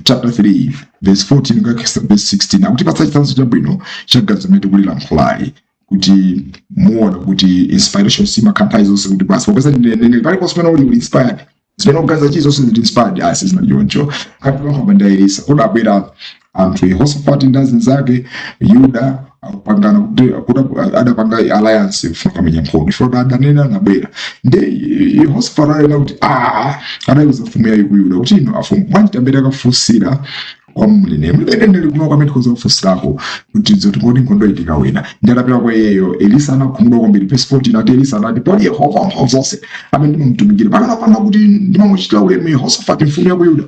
chapter 3 verse 14 kukafika verse 16 akutipatsa chitsanzo chabwino cha ganizo limene tikulilankhulali, kuti muone kuti inspiration simakhala nthawi zonse kuti basi popeza ndineneri, paliponse pamene uli, uli inspired, zimene ukuganiza chi zonse zili inspired. Asi sizinali choncho. Kati tilankhula ndi Elisa, kudabwera anthu, Yehosafati ndi azinzake, Yuda akupangana kuti adapanga alliance kufuna kamenya nkhondo. Ifo adanena, anabwera ndi Yehosafati adanena kuti adayiuza mfumu ya ku Yuda kuti, "Ino afumu, bwanji tambere akafunsira kwa mneneri? Mulibe mneneri kuno kwamene tikhoza kufunsirako kuti zoti kodi nkhondo itikawina?" Ndi atapita kwa iyeyo, Elisa anakhumudwa kwambiri. Verse 14 ati, "Elisa anati, 'Pali Yehova wamphamvu zonse amene ndimamutumikira, pakanapanda kuti ndimamuchitira ulemu Yehosafati mfumu ya ku Yuda,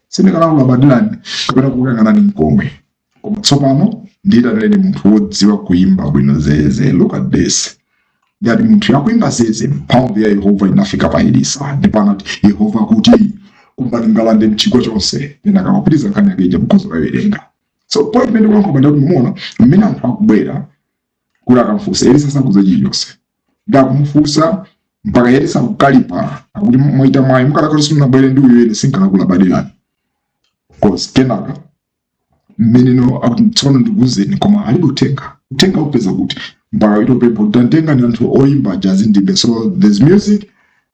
sindikanakulabadilani kapena kukuyang'anani nkomwe. Koma tsopano ndiyitanireni munthu wodziwa kuimba bwino zeze.'" Look at this. Ngati munthu yakuimba zeze, mphamvu ya Yehova inafika pa Elisa, ndipo anati, "Yehova kuti, kumbani ngalande mchigwa chonse." Ena akamapitiriza nkhani yake ija, mukhoza kuwerenga. So point imene ndikulankhula ndi kuti muona mmene anthu akubwera kuti akamfunsa Elisa, sakuza chilichonse. Ndakumufunsa mpaka Elisa kukalipa, akuti, "Mwaita mwayi, mukanakati simunabwere ndi uyu, ene sinkanakulabadilani." Of course, kenaka mmeneno akuti, "Tsono ndikuwuzeni," koma alibe uthenga. Uthenga upeza kuti? Mpaka itopempha kuti, "Tanditengani anthu oyimba aja ndimbe." So there's music,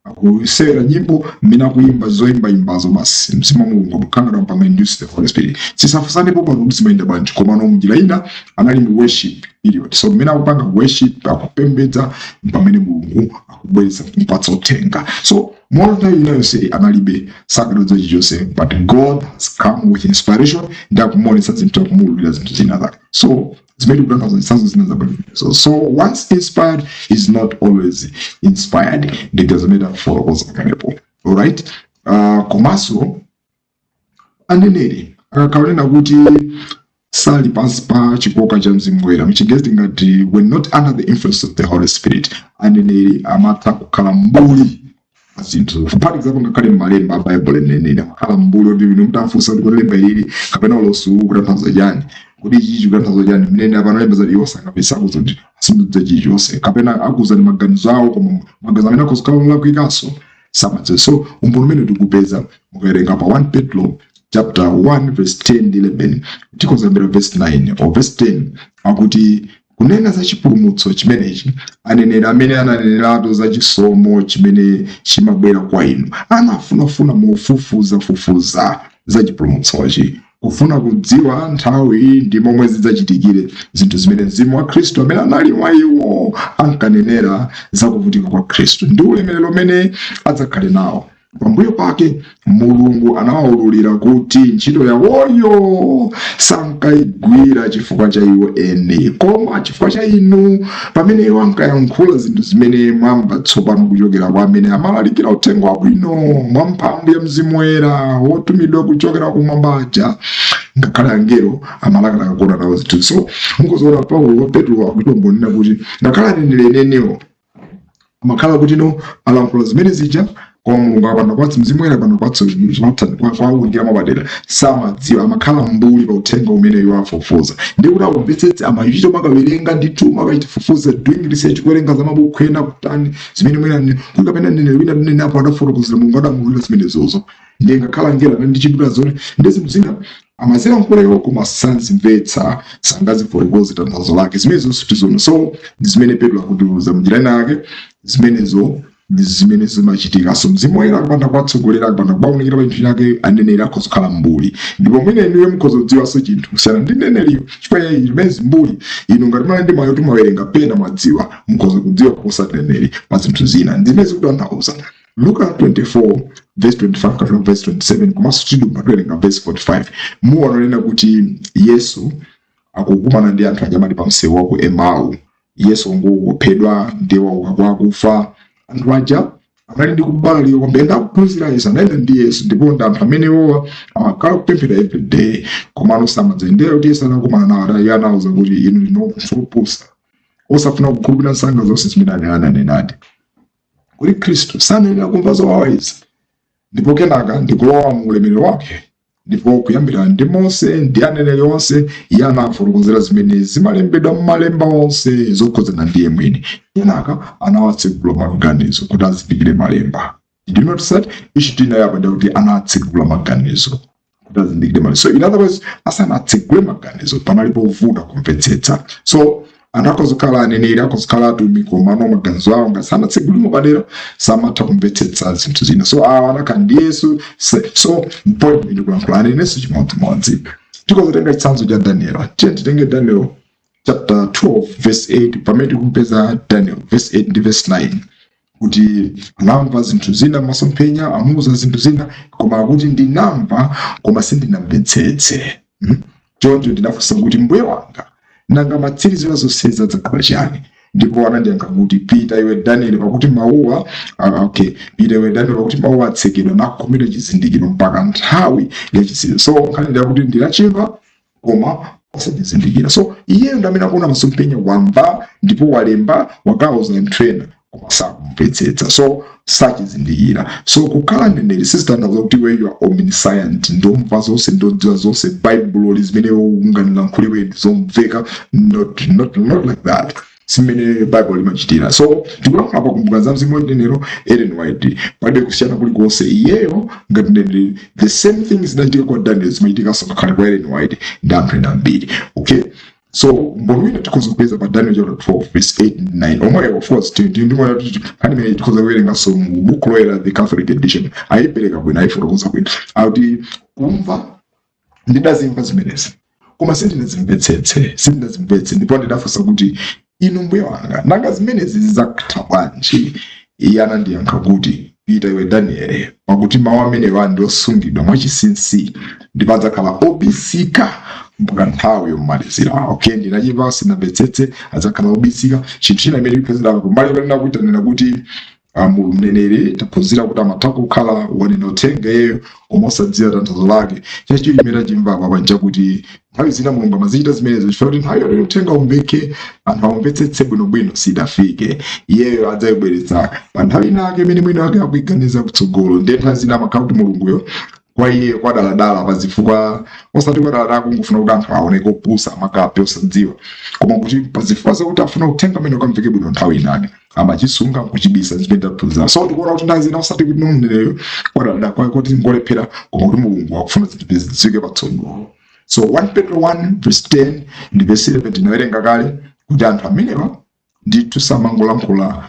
akusewera nyimbo, mmene akuimba zoyimbayimbazo, basi mzimu wa Mulungu akukhangana mpanga induce the Holy Spirit. Sisafusanepo pano kuti zimayenda bwanji, koma no, munjira ina anali mu worship period. So mmene akupanga worship, akupembedza, pamene Mulungu akubweretsa kumpatsa uthenga. So moyo nthawi ina yonse analibe, sakadodza chilichonse, but God has come with inspiration ndi akumuonetsa zinthu, akumuwululira zinthu zina zake. So zimene tikutanthauza, zitsanzo zina zabwino. So once inspired is not always inspired, ndiga zimene tafotokoza pamenepo. Alright, komanso aneneri akakhaonena kuti sali pansi pa chikoka cha Mzimu Woyera, mchingerezi ngati when not under the influence of the Holy Spirit, aneneri amatha kukhala mbuli pa zinthu. For example, ngakhale m'malemba a Bible, mneneri amakhala mbuli oti ino mutamfunsa kuti kodi lemba ilili kapena ulosi uwu kutanthauza chani, kuti ichi chikutanthauza chani, mneneri apano lemba zati iwo sangapesa kuti asindudza chilichonse, kapena akuza maganizo awo, koma maganizo amene akhoza kukhala olakwikaso, samadziwa. So umboni umene tikupeza mukawerenga pa 1 Petro chapter 1 verse 10 ndi 11, tikozambira verse 9 or verse 10, akuti, "Kunena za chipulumutso chimenechi, aneneri amene ananeneratu za chisomo chimene chimabwera kwa inu anafunafuna mofufuzafufuza za chipulumutsochi, kufuna kudziwa nthawi ndi momwe zidzachitikire zinthu zimene mzimu wa Khristu amene anali mwa iwo ankanenera za kuvutika kwa Khristu ndi ulemerero umene adzakhale nawo." Pambuyo pake Mulungu anawawululira kuti ntchito yawoyo sankayigwira chifukwa cha iwo eni, koma chifukwa cha inu, pamene iwo ankayankhula zinthu zimene mwamva tsopano kuchokera kwa amene amalalikira uthenga wabwino mwa mphamvu ya Mzimu Woyera wotumidwa kuchokera kumwamba aja. Ngakhale angelo amalakalaka kuona nawo zinthu. So mukuzoona Paulo, Petro akutombonena kuti ngakhale aneneri enenewo amakhala kuti no alankhula zimene zija, koma Mulungu akapanda kwatsa Mzimu Woyera, akapanda kwatsa kwawunikira mwapadera, samadziwa, amakhala mbuli pa uthenga umene iwo afufuza. Ndiye kuti akumvetsetse, amachita makawerenga ndithu, makachifufuza, doing research, kuwerenga za mabuku ena kutani zimene mwina kuti kapena mneneri wina anenapo, adafotokozera, Mulungu adamuwululira zimenezozo. Ndiye ngakhala angelo amene ndichidula zoti ndi zinthu zina amazilankhula iwo, koma sazimvetsa, sangazifotokoze tanthauzo lake. Zimenezo sitizoona. So ndi zimene Petro akutiuza mnjira ina yake. Zimenezo ndi zimene zimachitika. So Mzimu Woyera akapanda kuwatsogolera, akapanda kuwaunikira pa chinthu chake, aneneri akhoza kukhala mbuli. Ndipo mwina inuyo mukhoza kudziwanso chinthu kusiyana ndi mneneriyo, chifukwa iye zimene mbuli inu ngati mali ndi moyo timawerenga pena mwadziwa, mukhoza kudziwa kuposa mneneri pa zinthu zina. Ndi zimene zikutanthauza Luka 24 verse 25 kapena verse 27, komanso tidumba tiwerenga verse 45. Muona nena kuti Yesu akukumana ndi anthu aja amati pa msewu wa ku Emau. Yesu ngokuphedwa ndiye wauka kwa akufa. Anthu aja anali ndi kubalalika kwambiri, akuphunzira Yesu, anayenda ndi Yesu, ndipo ndi anthu amenewowa amakhala kupemphera every day, komano samadzayendera kuti Yesu anakumana nawo. Iye anawuza kuti, "Inu ndinu opusa, osafuna kukhulupirira msanga zonse zimene ananenadi, kuti Khristu sanayenera kumva zowawa izi ndipo kenaka ndikulowa mu ulemerero wake?" Ndipo kuyambira ndi Mose ndi aneneri onse, iye anafotokozera zimene zimalembedwa m'malemba onse zokhudzana ndi iye mwini. Kenaka anawatsegula maganizo kuti azindikire malemba. Did you notice that? Ichi tinayapa kuti anatsegula maganizo kuti azindikire malemba. So in other words, asanatsegule maganizo panali povuta kumvetsetsa. So anthu akhoza kukhala aneneri, akhoza kukhala atumwi, komano maganizo awo ngati sanatsegulidwe padera, samatha kumvetsetsa zinthu zina. So awa anakhala ndi Yesu. So point imene kulankhula anenenso chimodzimodzi. Tikhoza kutenga chitsanzo cha Daniel. Tiye titenge Daniel chapter 12 verse 8, pamene tikumpeza Daniel verse 8 ndi verse 9, kuti anamva zinthu zina masomphenya, amuuza zinthu zina, koma akuti, "Ndinamva koma sindinamvetsetse. Choncho ndinafunsa kuti, 'Mbuye wanga, nanga matsiriziro zonsezi adzakhala chani?' Ndipo anandiyankha kuti, 'Pita iwe Daniel, pakuti mawuwa okay, pita iwe Daniel, pakuti mawuwa atsekedwa nakhomedwa chizindikiro mpaka nthawi yachitsirizo.' So nkhani ndiyakuti ndinachimva koma osachizindikira. So iyeyo ndi amene akuona masomphenya, wamva ndipo walemba, wakauza anthu ena, koma sakumvetsetsa, so sachizindikira. So kukhala mneneri sizitanthauza kuti iwe you are omniscient, ndomva zonse, ndodziwa zonse, Baibulo zimene unganilankhuliwe ndizomveka. Not like that, simene Bible limachitira. So tikulankhula pakumbuka za mzimu wachinenero. Ellen White, palibe kusiyana kulikonse. Iyeyo ngati mneneri, the same thing zinachitika kwa Daniel zimachitikanso ngakhale kwa Ellen White ndi anthu ena ambiri. Okay, so mboni wina tikhoza kupeza pa Daniel chapter 12 verse 8 9 omweyo. Of course, ndimona kuti nkhani imene tikhoza kuwerenganso mu buku loyera, the Catholic Edition, ayipereka bwino, ayifotokoza bwino. Akuti, "Kumva ndidazimva zimenezi, koma sindinazimvetsetse, sindinazimvetse. Ndipo ndidafunsa kuti, 'Inu mbuye wanga, nanga zimenezi zidzatha bwanji?' Iye anandiyankha kuti, 'Pita iwe Daniele, pakuti mawu amenewa ndi osungidwa mwachinsinsi ndipo adzakhala obisika mpaka nthawi yomalizira.'" Okay, ndinachimva, sindinamvetsetse, adzakhala obisika. Chinthu china imene tikuphunzira kumbali panena kuti, tanena kuti mneneri taphunzira kuti amatha kukhala wanena uthenga iyeyo koma osadziwa tanthauzo lake. Chachiwiri chimene tachimva apa nchakuti nthawi zina Mulungu amazichita zimenezo chifukwa kuti nthawi yoti uthenga umveke, anthu amumvetsetse bwinobwino, sidafike. Iyeyo adzayibweretsa pa nthawi inake imene mwini wake akuiganiza kutsogolo. Ndiye nthawi zina amakhala kuti Mulunguyo kwa iye kwadaladala pazifukwa, osati kwadaladala kungofuna kuti anthu aoneke opusa, amakape, osadziwa, koma kuti pazifukwa zakuti afuna uthenga umene ukamveke bwino nthawi inake, amachisunga nkuchibisa. Zimene taphunzira, so tikuona kuti nthawi zina osati kuti mneneyo kwadaladala kuti ngolephera, koma kuti Mulungu akufuna zinthu zidziwike patsogolo. So 1 Petro 1 verse 10 ndi verse 11 tinawerenga kale kuti anthu amenewa ndithu samangolankhula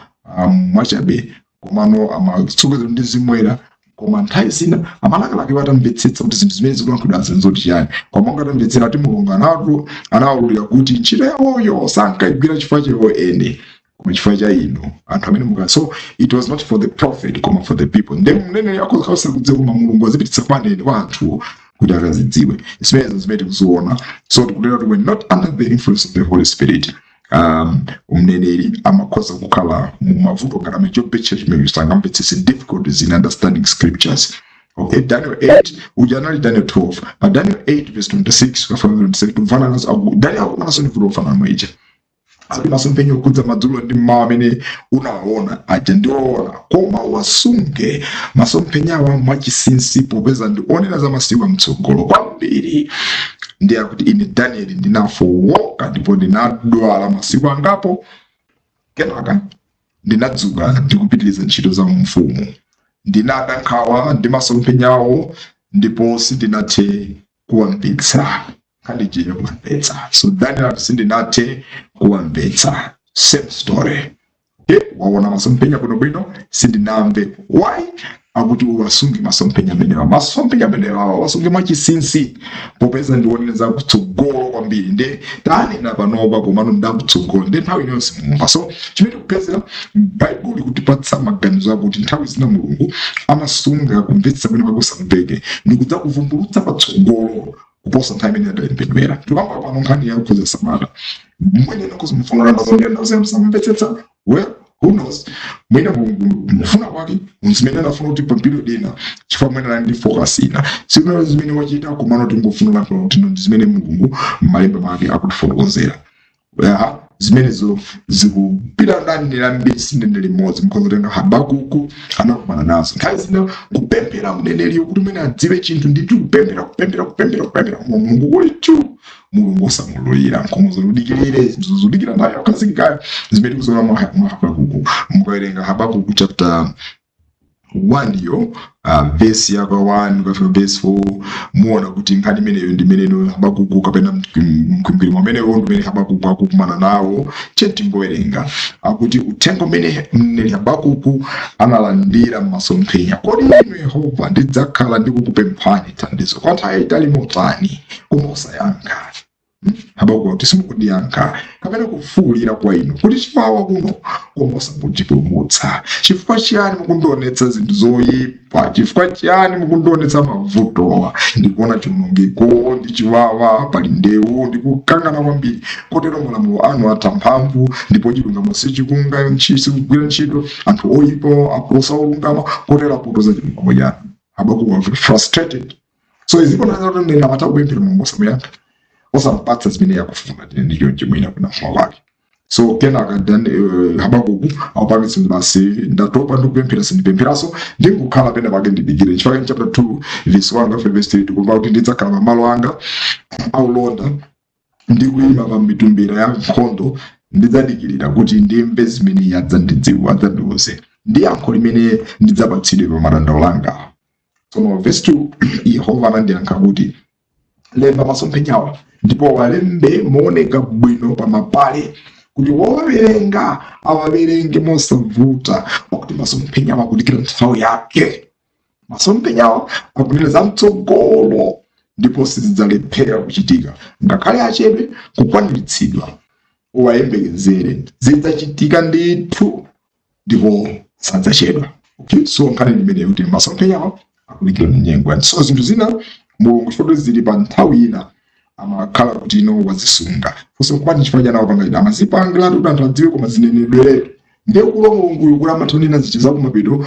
mwachabe, komano amatsogozedwa ndi Mzimu Woyera. Koma nthawi zina amalakalaka atamvetsetsa kuti zinthu zimene zikulankhulidwa nzoti chani. Koma ungatamvetsera kuti Mulungu anawululira kuti ntchito yawoyo sankayigwira chifukwa chawo eni, Koma chifukwa cha inu anthu amene muka. So it was not for the prophet, koma for the people. Nde mneneri akhoza kudziwa, koma Mulungu azipititsa kwa aneneri, kwa anthu, kuti akazidziwe zimenezo zimene tikuziona. So tikunena kuti we're not under the influence of the Holy Spirit, mneneri amakhoza kukhala mu mavuto ngati amene chopetcha chimene sangamvetsetse, difficulties in understanding scriptures. Okay, Daniel 8 uja anali Daniel 12. Pa Daniel 8 verse 26 kufika 27 tumvana nazo. Daniel akumananso ndi vuto lofanana mweja ali masomphenya okhudza madzulo ndi mmawa amene unawaona aja ndioona, koma wasunge masomphenyawa mwachinsinsi, popeza ndi onena za masiku amtsogolo kwambiri. Ndi akuti, "Ine Danieli ndinafowoka ndipo ndinadwala masiku angapo. Kenaka ndinadzuka ndikupitiriza ntchito za mfumu. Ndinada nkhawa ndi masomphenyawo ndipo sindinathe kuwamvetsa." Nkhani kuwamvetsa. So Daniel ati, "Sindinathe kuwamvetsa." Same story. Okay, waona masomphenya bwinobwino, sindinamve. Why? Akuti uwasunge masomphenya amenewa, masomphenya amenewa wasunge mwachinsinsi, popeza ndionera za kutsogolo kwambiri. Nde tanena panopa, komano ndakutsogolo, nde nthawi inonse simumva. So chimene tikupezera, Baibulo kutipatsa maganizo akuti nthawi zina Mulungu amasunga kumvetsa kwene kwakusamveke ndikudza kuvumbulutsa patsogolo kuposa nthawi imene adalembedwera. Tikamba pano nkhani yakukhuza Sabata, mwene nakhoza mufuna samvetsetsa. Well, who knows, mwina Mulungu mufuna kwake zimene anafuna kuti pa period ina, chifukwa mwina anali ndi focus ina. Sikunena zimene wachita, komano tingofuna kuti ndi zimene Mulungu m'malemba mwake akutifotokozera. Ya, zimenezo zikupita ndani mbiri, sindinene limodzi. Mukhoza kutenga Habakuku, anakumana nazo nthawi zina kupemphera mneneriyo kuti umene adziwe chinthu ndithu, kupemphera, kupemphera, kupemphera, kupemphera, koma Mulungu kuli chu, Mulungu osamululira. Nkhomo zodikirire zinthu zodikira nayo akhazikikayo, zimene tikuziona mwa Habakuku. Mukawerenga Habakuku chapter 1 yo, verse yaka 1 kufika verse 4, muona kuti nkhani imeneyo ndi imeneyo Habakuku, kapena mkhwimbiri mwamenewo ndi umene Habakuku akukumana nawo. Tingowerenga. Akuti, uthenga umene mneneri Habakuku analandira m'masomphenya: "Kodi inu Yehova, ndidzakhala ndikukupemphani thandizo kwa nthawi yayitali motani, koma osayankha?" Habakuku akuti, "Simukundiyankha, kapena kufuwulira kwa inu kuti chiwawa kuno, koma osangotipulumutsa. Chifukwa chiyani mukundionetsa zinthu zoyipa? Chifukwa chiyani mukundionetsa mavutowa? Ndikuona chiwonongeko ndi chiwawa, pali ndewu ndi kukangana kwambiri. Kotero malamulo anu atha mphamvu, ndipo chilungamo sikugwira ntchito. Anthu oyipa aposa olungama, kotero apotoza chilungamo chanu." Habakuku was frustrated. So izipo kuti nena amatha kupemphera, Mulungu osamuyankha, osampatsa zimene yakufuna. Tine ndicho chimwina kuna mwa kwake. So kenaka Habakuku akupangitsa, "Basi, ndatopa ndikupemphera, sindipempheranso, ndingukhala pena pake ndidikire." Chifukwa chapter 2 verse 1 kufika verse 3 tikumva kuti, "Ndidzakhala pamalo anga aulonda ndikuyima pa mitumbira ya nkhondo. Ndidzadikirira kuti ndimve zimene iye adzandidziwa, adzandiwuze, ndi yankho limene ndidzapatsidwe pa madandaulo anga." Tsono verse 2, Yehova anandiyankha kuti, "Lemba masomphenyawa ndipo walembe mooneka bwino pa mapale, kuti wowawerenga awawerenge mosavuta, pakuti masomphenyawa akudikira nthawi yake. Masomphenyawa akunena za mtsogolo ndipo sizidzalephera kuchitika. Ngakhale achedwe kukwaniritsidwa, uwayembekezere, zidzachitika ndithu ndipo sadzachedwa." Okay, so nkhani ndimeneyo, kuti masomphenyawa akudikira nyengo. So zinthu zina Mulungu, chifukwa zili pa nthawi ina, amakhala kuti ino wazisunga. Funso nkumati, chifukwa chani akupanga ino? Amazipangira kuti anthu adziwe, koma zinenedweretu. Ndiye kulo Mulunguyu kuti amatha zichi zakumapeto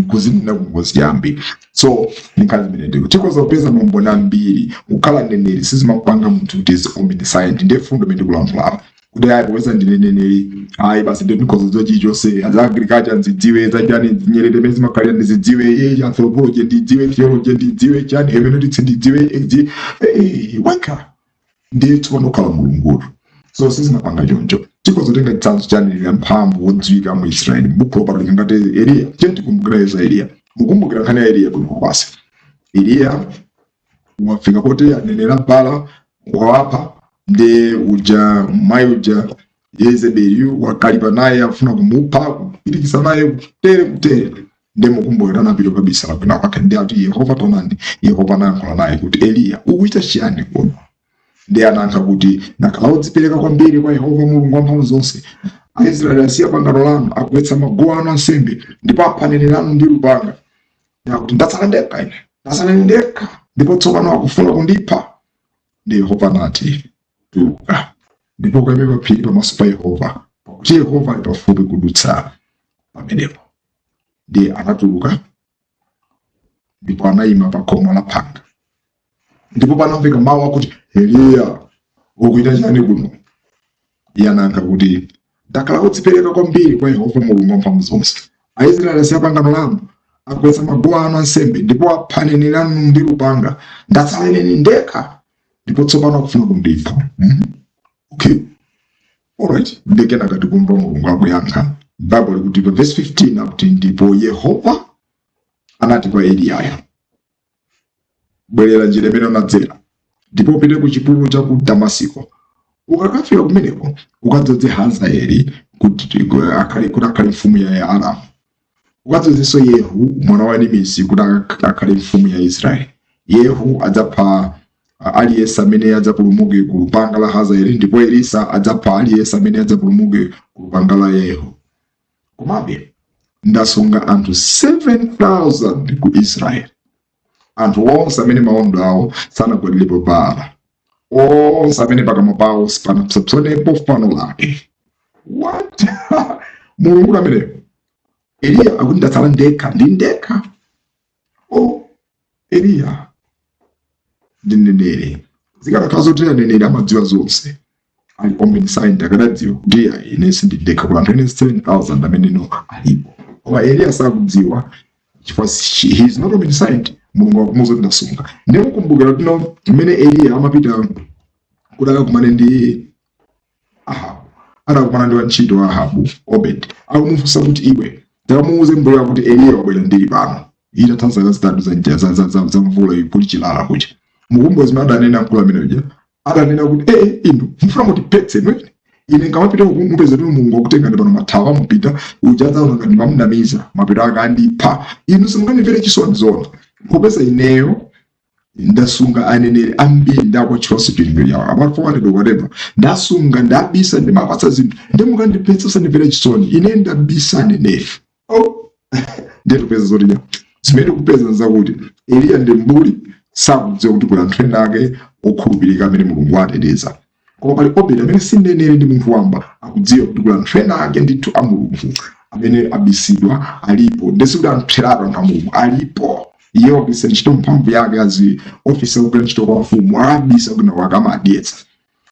kuzinena kungoziyambi. So ndi nkhani zimene ndiko tikhoza kupeza maumboni ambiri. Kukhala mneneri sizimakupanga munthu kuti is omniscient. Ndiye fundo imene ndikulankhula kuti ayi, popeza ndine mneneri, ayi basi, ndiye ndikhoza kudziwa chilichonse, za agriculture nzidziwe, zachani, nyerere imene zimakhalira ndizidziwe, anthropology ndidziwe, theology ndidziwe, chani, hermeneutics ndidziwe, weka ndiye tsopano kukhala Mulungutu. So sizimapanga choncho. Tikhoza kutenga chitsanzo cha mneneri mphamvu wodziwika mu Israeli, m'buku lopatulika, ngati Eliya. Tiye tikumbukira za Eliya. Mukumbukira nkhani ya Eliya bwino basi. Eliya wafika poti anenera Bala wawapha, ndi uja mayi uja Yezebeli wakalipa naye, afuna kumupha, kupirikisa naye, kutere kutere. Ndi mukumbukira anapita kukabisala kwina kwake. Ndi ati, "Yehova, tonani." Yehova anayankhula naye kuti, "Eliya, ukuchita chiyani kuno?" Ndiye anayankha kuti, ndakhala wodzipereka kwambiri kwa Yehova Mulungu wamphamvu zonse. Aisraeli asiya pangano lanu, agwetsa maguwa anu ansembe, ndipo apha aneneri anu ndi lupanga. Akuti ndatsala ndekha ine, ndatsala ine ndekha, ndipo tsopano akufuna kundipha. Ndi Yehova anati, tuluka ndipo ukaime pa phiri pamaso pa Yehova, pakuti Yehova ali pafupi kudutsa pamenepo. Ndiye anatuluka ndipo anayima pa khomo la phanga, ndipo panamveka mawu akuti, Eliya, ukuita chani kuno? Iye anayankha kuti, ndakhala wodzipereka kwambiri kwa Yehova Mulungu wamphamvu zonse. Aisraeli asiya pangano lanu, agwetsa maguwa anu ansembe, ndipo apha aneneri anu ndi lupanga. Ndatsala ine ndekha, ndipo tsopano akufuna kundipha. Okay, alright. Ndiye kenaka tikumva Mulungu akuyankha. Bible likuti pa verse 15 akuti, ndipo Yehova anati kwa Eliyayo, bwerera njira imene unadzera, ndipo upite ku chipululu cha ku Damasiko. Ukakafika kumeneko ukadzoze Hazaeli kuti akhale mfumu ya Aramu. Ukadzozenso Yehu mwana wa Nimisi kuti akhale mfumu ya Israeli. Yehu adzapha aliyense amene adzapulumuke ku lupanga la Hazaeli, ndipo Elisa adzapha aliyense amene adzapulumuke ku lupanga la Yehu. Komabe ndasunga anthu 7000 ku Israeli, anthu onse amene mawondo awo sanagwadirepo Baala, onse amene pakamwa pawo sipanapsompsonepo fano lake. What? Mulungu ameneyo! Eliya akuti ndatsala ndekha, ndi ndekha. O, Eliya ndi mneneri. Zikanakhala zoti aneneri amadziwa zonse, ali omniscient, akadadziwa kuti iya, ine sindi ndekha, kula anthu ene 7000 amene no alipo. Koma Eliya sakudziwa chifukwa he is not omniscient. Mulungu akumuwuza kuti ndasunga. Ndikukumbukira kuti no, mmene Eliya amapita kuti akakumane ndi Ahabu, adakumana ndi wantchito wa Ahabu, Obed, akumufunsa kuti, iwe takamuuze mbuye kuti Eliya wabwera, ndili pano. Itatha zaka 3 za mvula kuli chilala kuja. Mukumbuka zimene adanena mkulu amene uja? Adanena kuti, ee, inu mufuna mutipetse mwene? Ine nkamapita uku mupeza kuti Mulungu akutengani pano, mathawa mupita uja adzaona ngati mamunamiza, mapito ake andipha. Inu simungandimvere chisoni zona, popeza ineyo ndasunga aneneri ambiri, ndakwatchulaso chilingo chawo about 400 or whatever, ndasunga, ndabisa, ndimapatsa zinthu, ndimukandipetsa usandimvere chisoni, ine ndabisa aneneri. Oh, ndiye tikupeza zoti nya zimene tikupeza nzakuti Eliya ndi mbuli, sakudziwa kuti kuli anthu ena ake okhulupirika amene Mulungu wateteza. Koma pali Obedi amene si mneneri, ndi munthu wamba, akudziwa kuti kuli anthu ena ake ndithu a Mulungu amene abisidwa, alipo. Ndesikuti antheratu anthu a Mulungu alipo. Iye wagwiritsa ntchito mphamvu yake azi ofisa kugwira ntchito kwa mfumu, akabisa kwina kwake, amadyetsa.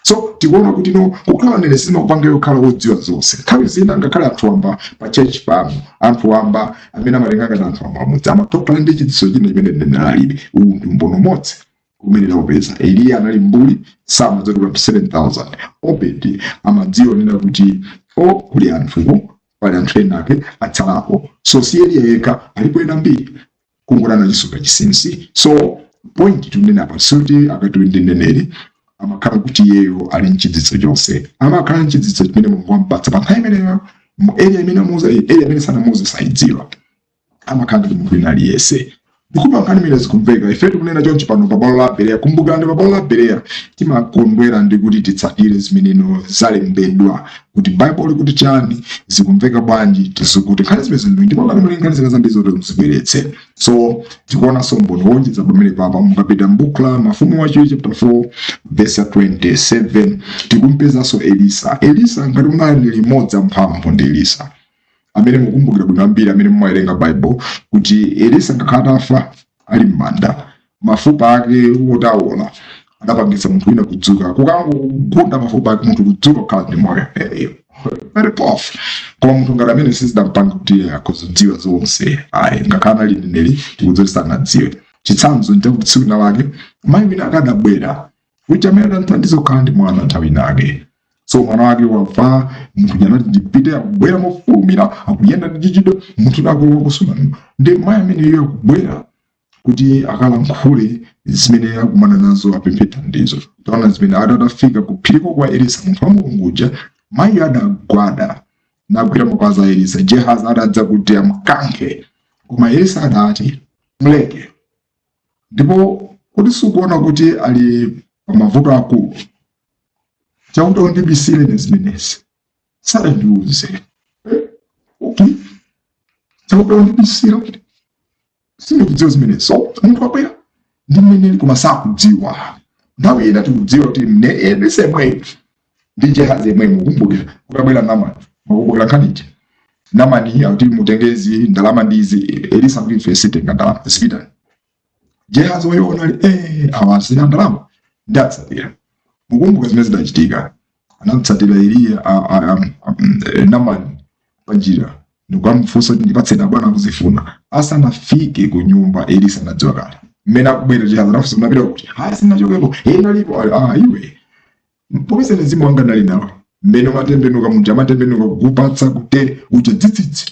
So tikuona kuti no, kukhala mneneri sizimakupanga kukhala wodziwa zonse. Nthawi zina ngakhale anthu wamba pa church pano, anthu wamba amene amatenga ngati anthu wamba amudzi, amatokhala ndi chidziwitso china chimene mneneri alibe. Uwu ndi umboni umodzi umene taupeza. Eliya anali mbuli, samadziwa kuti 7000. Obedi amadziwa nena kuti o, kuli anthuwo, pali anthu ena ake atsalapo. So si Eliya yekha, alipo ena ambiri, kungoti anachisunga chinsinsi. So point tikunena apa sikuti akati ndi mneneri amakhala kuti iyeyo ali mchidziwitso chonse. Amakhala mchidziwitso chimene Mulungu wampatsa pa nthawi imeneyo, mu area imene amuuza. Area imene sanamuuze sayidziwa. Amakhala ngati munthu wina aliyense. Ndikupa nkhani imene zikumveka. Ife tikunena chonchi pano pa bwalo la Bereya. Kumbukirani, pa bwalo la Bereya timakondwera ndi kuti titsatire zimeneno zalembedwa, kuti Bible likuti chani, zikumveka bwanji, tizikuti nkhani zimene zindi, ndipo ngati muli nkhani zina zambiri zoti muzibweretse. So tikuonanso mboni wonjeza pamene papa. Mukapita m'buku la Mafumu Wachiwiri chapter 4 verse 27, tikumpezanso Elisa. Elisa ngati unali limodzi amphamvu ndi Elisa amene mukumbukira bwino ambiri amene mumawerenga Bible kuti Elisa ngakhale atafa ali m'manda, mafupa ake wotawola adapangitsa munthu wina kudzuka, kukangogunda mafupa ake, munthu kudzuka kukhala ndi moyo. Hey, very powerful. Koma munthu ngati amene sizidampanga kuti akhoza zonse, ayi. Ngakhale anali mneneri, tikudziwa kuti sanadziwe. Chitsanzo nchakuti tsiku lina lake mayi wina akadabwera uja amene adamthandiza kukhala ndi mwana nthawi inake. So mwana wake wafa, munthu uja anati ndipite, akubwera mofulumira, akuyenda ndi chichido, munthu nakukusuma ndi mayi ameneyo akubwera kuti akalankhule zimene akumana nazo, apemphe thandizo. Taona zimene atafika ku phiriko kwa Elisa munthu wa Mulungu uja, mayi adagwada nagwira mapazi a Elisa. Gehazi adadza kuti amkankhe, koma Elisa adati, mleke. Ndipo kuti sukuona kuti ali Pa mavuto akulu, Chauta undibisire ine zimenezi, sadandiuze. Okay, Chauta undibisira, sindikudziwa zimenezi. So munthu wabwera ndi mneneri koma sakudziwa. Nthawi ina tikudziwa kuti Elisa yemweyo ndi Gehazi yemweyo. Mukumbukira kutabwera Namani? Mukumbukira nkhanichi? Namani akuti, "Mutengezi ndalama ndizi." Elisa akuti, "Ife sitenga ndalama, zipitani." Gehazi wayiona ali awa asina ndalama, ndatsatira. Mukumbuka zimene zidachitika? Anamutsatira Eliya, Namani panjira ndikukamufunsa kuti, "Ndipatseni, abwana akuzifuna." Asanafike ku nyumba, Elisa anadziwa kale mmene akubwera. Gehazi anafunsa, "Unapita kuti?" "Hayi, sinachokepo, nalipo." Ali, "Ah, iwe, popeza mzimu wanga ndali nawe, mmene umatembenuka muja, amatembenuka kukupatsa kutere uja dzidzidzi."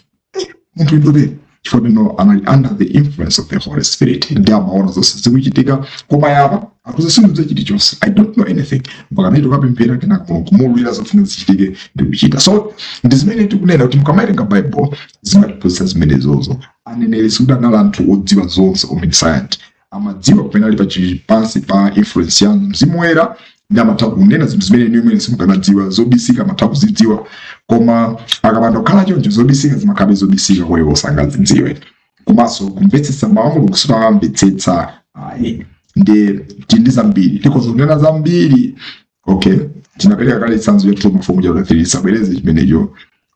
Munthu ndotero, chifukwa no anali under the influence of the Holy Spirit, ndi amaona zonse zikuchitika. Koma yapa akuti, "Sindidziwa chilichonse, I don't know anything," mpaka naito kapemphera, kenaka Mulungu kumuwululira zofuna zichitike ndi kuchita. So ndi zimene tikunena kuti mukamawerenga Bible, zimatiphunzitsa zimenezozo. Aneneri sikuti anali anthu odziwa zonse, omniscient. Amadziwa kumene ali pansi pa influence ya Mzimu Woyera, ndi amatha kunena zinthu zimene inu imene simukanadziwa. Zobisika amatha kuzidziwa, koma akapanda kukhala choncho, zobisika zimakhabe zobisika kwa iwo, sangazidziwe. Komanso kumvetsetsa mawu a Mulungu sitamamvetsetsa ayi. Ndi tindi zambiri, tikhoza kunena zambiri. Okay, tinapereka kale chitsanzo cha 2 Mafumu chapter 3, sabwereze chimenecho,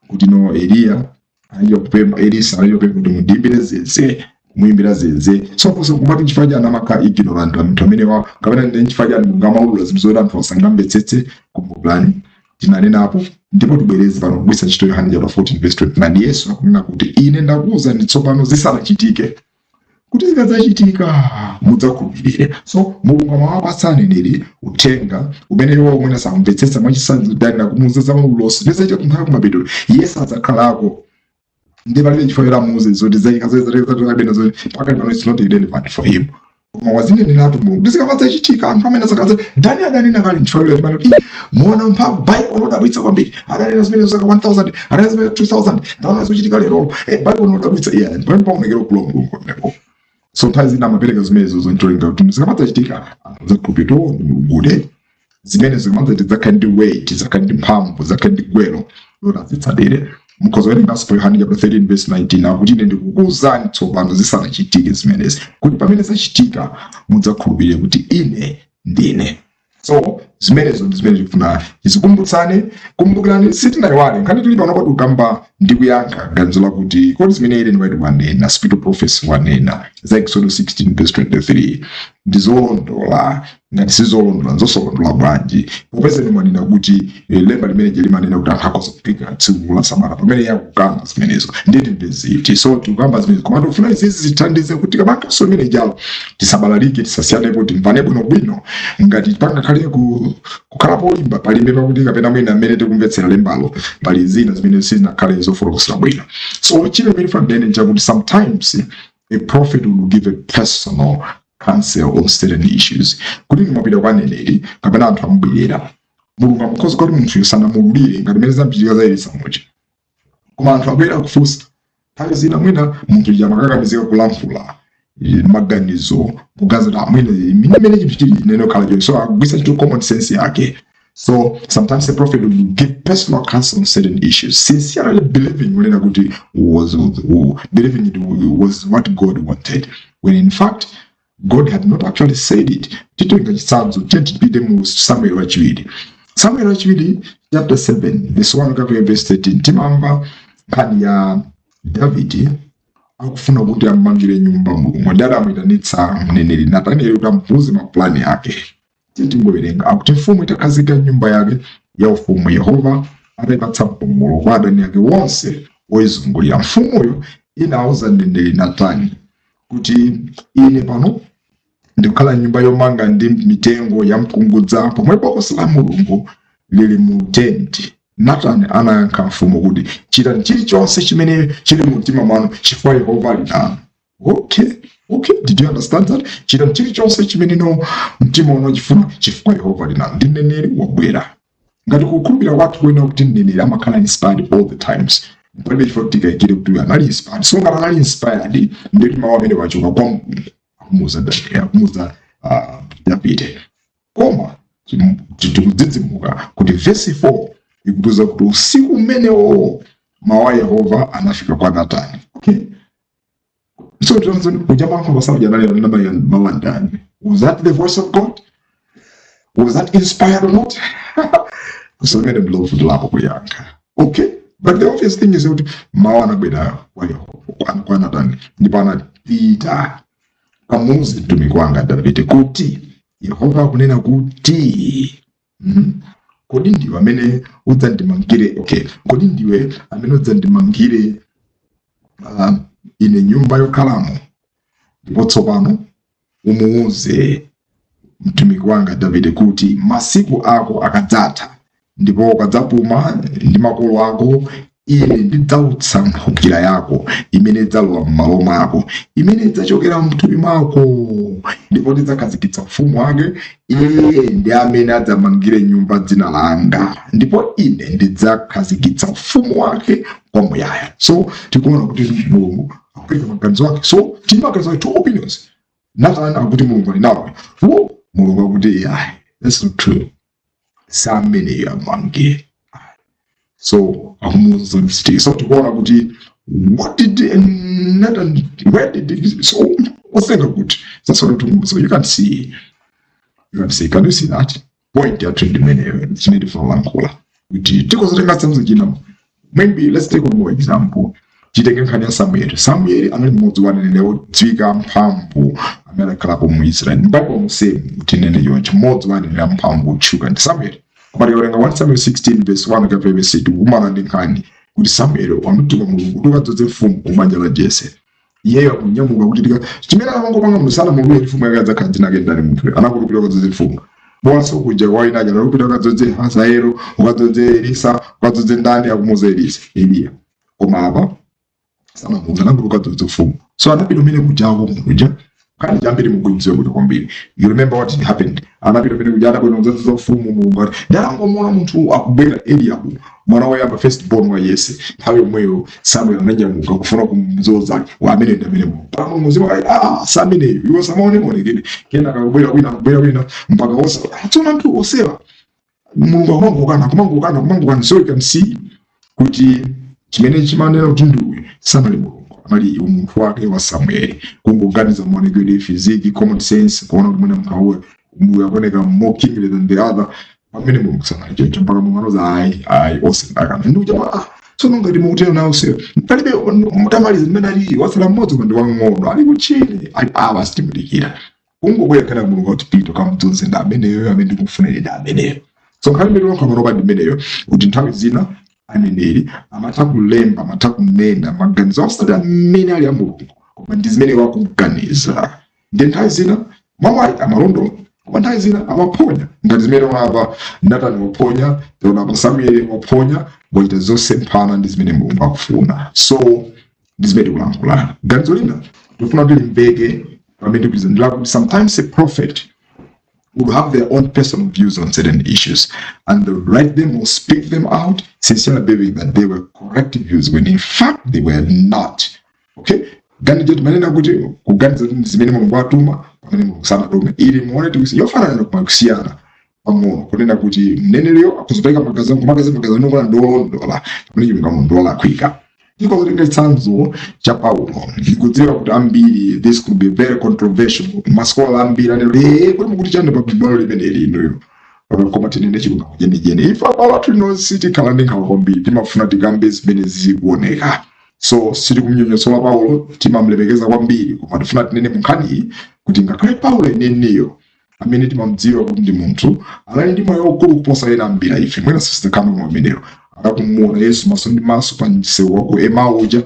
kuti no Eliya anachita kupempha, Elisa anachita kupempha kuti mundiyimbire zeze, kumuyimbira zeze. So funso kumati, nchifukwa chani amakhala ignorant anthu amene wa, kapena ndi nchifukwa chani Mulungu amaulula zinthu zoti anthu asangamvetsetse? Kumbukirani tinanenapo, ndipo tibwereze pano kugwiritsa ntchito Yohane chapter 14 verse 29. Yesu akunena kuti, "Ine ndakuwuzani tsopano zisanachitike, kuti zikadzachitika mudzakhulupirire." So Mulungu amawapatsa aneneri uthenga umene iwo omwe samvetsetsa. Mwachitsanzo, Daniel akumuuza za maulosi zimene nthawi kumapeto Yesu adzakhalako, ndi palibe chifukwa choti amuuze zoti zaika zoti zoti pakali pano it's not relevant for him, koma wazineneratu Mulungu zikamadzachitika anthu amene azakadza. Daniel adanena kale. Nchifukwa choti timati muona mphamvu Bible lodabwitsa kwambiri, adanena zimene zaka 1000, adanena zimene 2000, ndaona zochitika lero. Bible lodabwitsa, yeah, pamene paonekera ukulu wa Mulungu pamenepo. So nthawi zina amapereka zimenezo zoncholinga kuti zikamadzachitika anthu adzakhulupirira ndi Mulungu de zimene zikamadza tidzakhale ndi weight, tidzakhale ndi mphamvu, tidzakhale ndi gwero loti azitsatire. Mukhoza kuwerenganso pa Yohane chapter 13 verse 19, akuti, "Ine ndikukuwuzani tsopano zisanachitike zimenezi, kuti pamene zachitika mudzakhulupirire kuti ine ndine." So zimenezo ndi zimene tikufuna tizikumbutsane. Kumbukirani, sitinayiwale nkhani tili pano patikukamba ndi kuyankha ganizo lakuti, kodi zimene Ellen White wanena, Spirit of Prophecy wanena za Exodus 16 verse 23 ndi zolondola? Ngati sizolondola, nzosolondola bwanji? Popeza mwanena kuti lemba limene limanena kuti anthu akhoza kuphika tsiku la Sabata, pamene yakukamba zimenezo, nditi ndiziti? So tikukamba zimenezo, koma tikufuna izizi zithandize kuti kamankanso imene jalo tisabalalike, tisasiyanepo, timvane bwinobwino. Ngati pangakhale kukhala polimba palimbe pakuti kapena mwina mmene tikumvetsera lembalo pali zina zimene sizinakhale zofotokozera bwino. So chile imene funa ndinene chakuti sometimes a prophet will give a personal counsel on certain issues. Kuti nimapita kwa aneneri kapena anthu amubwerera, Mulungu amukhoza kuti munthu sanamululire ngati mmene zamchitika za Elisa muja, koma anthu abwera kufunsa. Nthawi zina mwina munthu uja amakakamizika kulankhula maganizo kugaza kuti amwene imene chinthu chili nene khala choncho, so akugwiritsa ntchito common sense yake. So sometimes a prophet will give personal counsel on certain issues, sincerely believing kunena kuti was believing it was what God wanted, when in fact God had not actually said it. Titenga chitsanzo, tiye tipite mu Samuel wachiwiri, Samuel wachiwiri chapter 7 verse 1 kafika verse 13. Timamva nkhani ya Davidi akufuna kuti amangire nyumba Mulungu, ndi adamuyitanitsa mneneri Natanieli kuti amuuze mapulani ake. Tiye tingowerenga. Akuti, mfumu itakhazika nyumba yake ya ufumu, Yehova atayipatsa mpumulo kwa adani ake wonse woyizungulira, mfumuyo inawuza mneneri Natani kuti, "Ine pano ndikukhala nyumba yomanga ndi mitengo ya mkungudza, pomwe bokosi la Mulungu lili mu tenti." Natani anayankha mfumu kuti, "Chitani chilichonse chimene chili mu mtima mwanu, chifukwa Yehova ali nanu." Okay, did you understand that? Chitani chilichonse chimene no mtima uno chifuna, chifukwa Yehova ali nanu. Ndi mneneri wabwera. Ngati kukhulupirira kwathu kuyenera kuti mneneri amakhala inspired all the times, palibe chifukwa tikayikire kuti uyu anali inspired. So ngati anali inspired, ndeti mawu amene wachoka kwa Mulungu, akumuuza Daniel, akumuuza Davide. Koma tikudzidzimuka kuti verse 4 ikutiuza kuti usiku umenewo mawu a Yehova anafika kwa Natani. Okay, so kuja mankho pasakuja anali mawu andani? Was that the voice of God? Was that inspired or not? So imene ndilovuto lako kuyankha. Okay, but the obvious thing is kuti mawu anabwera kwa Yehova, kwa Natani, ndipo anapita kamuuze mtumiki wanga Davide kuti Yehova akunena kuti, Kodi ndiwe amene udzandimangire, okay, kodi ndiwe amene udzandimangire ine nyumba yokhalamo? Ndipo tsopano umuuze mtumiki wanga Davide kuti masiku ako akadzatha ndipo ukadzapuma ndi makolo ako, ine ndidzautsa mphukira yako imene idzalowa m'malo mwako, imene idzachokera mthupi mwako, ndipo ndidzakhazikitsa ufumu wake. Iye ndi amene adzamangire nyumba dzina langa, ndipo ine ndidzakhazikitsa ufumu wake kwamuyaya. So tikuona kuti Mulungu akupereka maganizo ake. So tili maganizo ake, two opinions. Nathan akuti Mulungu ali nawe wo, Mulungu akuti ayi, that's not true, sameneyo amange. So akumuuza kuti, so tikuona kuti what did Nathan, where did it, so wasenga kuti that's what I'm, so you can see, can you see that point yathu ndimeneyo chimene tifuna kulankhula kuti tikozotenga tsanzo china? Maybe let's take one more example. Titenge nkhani ya Samuel. Samuel anali mmodzi wa aneneri odziwika mphamvu amene adakhalapo mu Israel m'Bible monsemu. Tinene choncho, mmodzi wa aneneri amphamvu otchuka ndi Samuel. Koma tikawerenga 1 Samuel 16 verse 1 kapena verse 8, tikukumana ndi nkhani kuti Samuel wamutuma Mulungu kuti ukadzoze mfumu ku banja la Jese. Iyeyo akunyamuka kuti tika chimene amangopanga musana mulungu kuti mfumu yake adzakhala dzina ake ndani. Munthu anakutupita ukadzoze mfumu bonso kuja kwa ina aja anakupita ukadzoze Hazaelo, ukadzoze Elisa, ukadzoze ndani, akumuza Elisa, Eliya. Koma apa sanamuuza, anangoti ukadzoze mfumu. So anapita umene kujako kuja, kani chambiri mukuidziwa bwino kwambiri. You remember what happened. Anapita umene kuja, anabwera kudzoza mfumu. Mulungu ati ndalangomuona munthu akubwera, Eliabu, mwana woyamba, first born wa Yese. Nthawi yomweyo Samuel ananyamuka kufuna kumudzoza wa amene ndi amene Mulungu pa Mulungu zima kali ah sameneyo iwo samaone maonekedwe. Kenaka akubwera wina, akubwera wina, mpaka onse tsono anthu osewa Mulungu akumangokana, kumangokana, kumangokana. So you can see kuti chimene chimanena kuti ndi uyu sanali Mulungu, anali umunthu wake wa Samueli, kungoganiza maonekedwe, physique, common sense, kuona kuti mwina munthu uyu akuoneka more kingly than the other, pamene Mulungu sanali choncho. Mpaka Mulungu anoza ayi, ayi, onse ndakana. Ndi kuja ah tsono ngati mukutero nawo seyo palibe mutamaliza mmene ali watsala mmodzi koma ndi wang'ono ali kutchire ali awa sitimudikira kungobwera kana Mulungu kuti pita kamudzoze ndi ameneyo amene ndikufunira ndi ameneyo. So nkhani imene tilankhula panopa ndi imeneyo, kuti nthawi zina aneneri amatha kulemba, amatha kunena maganizo osati amene ali a Mulungu, koma ndi zimene wakuganiza. Ndi nthawi zina mwamwayi amalondola, koma nthawi zina amaphonya, ngati zimene apa Natani waphonya, tiona apa Samueli waphonya, wachita zosemphana ndi zimene Mulungu akufuna. So ndi zimene tikulankhulana. Ganizo lina tikufuna kuti limveke pamene tikuiza ndilakuti sometimes a prophet would have their own personal views on certain issues and they would write them or speak them out, sincerely believing that they were correct views when in fact they were not. Okay, ganizo timanena kuti kuganiza kuti zimene Mulungu atuma pamene Mulungu sanatume, ili muone tikusi yofanana koma kusiyana pang'ono, kunena kuti mneneriyo akuzipereka magazi kumagazi magazi anongona ndiolondola pamene chilungamo ndiolakwika. Tikozotenga chitsanzo cha Paulo. Ndikudziwa kuti ambiri, this could be very controversial, masikola ambiri anena eh kodi mukuti chani pa bwalo limeneli inuyo? Koma tinene chilungamo chenicheni. Ife abale athu linonse tikhala ndi nkhawa kwambiri, timafuna tikambe zimene zikuoneka. So sitikumnyonyosola Paulo, timamlemekeza kwambiri, koma tifuna tinene mu nkhaniyi kuti ngakhale Paulo eneniyo amene timamudziwa kuti ndi munthu anali ndi moyo waukulu kuposa ena ambiri ife, mwina sitikhala moyo umenewo, akakumuona Yesu maso ndi maso pa msewu wa ku Emau uja,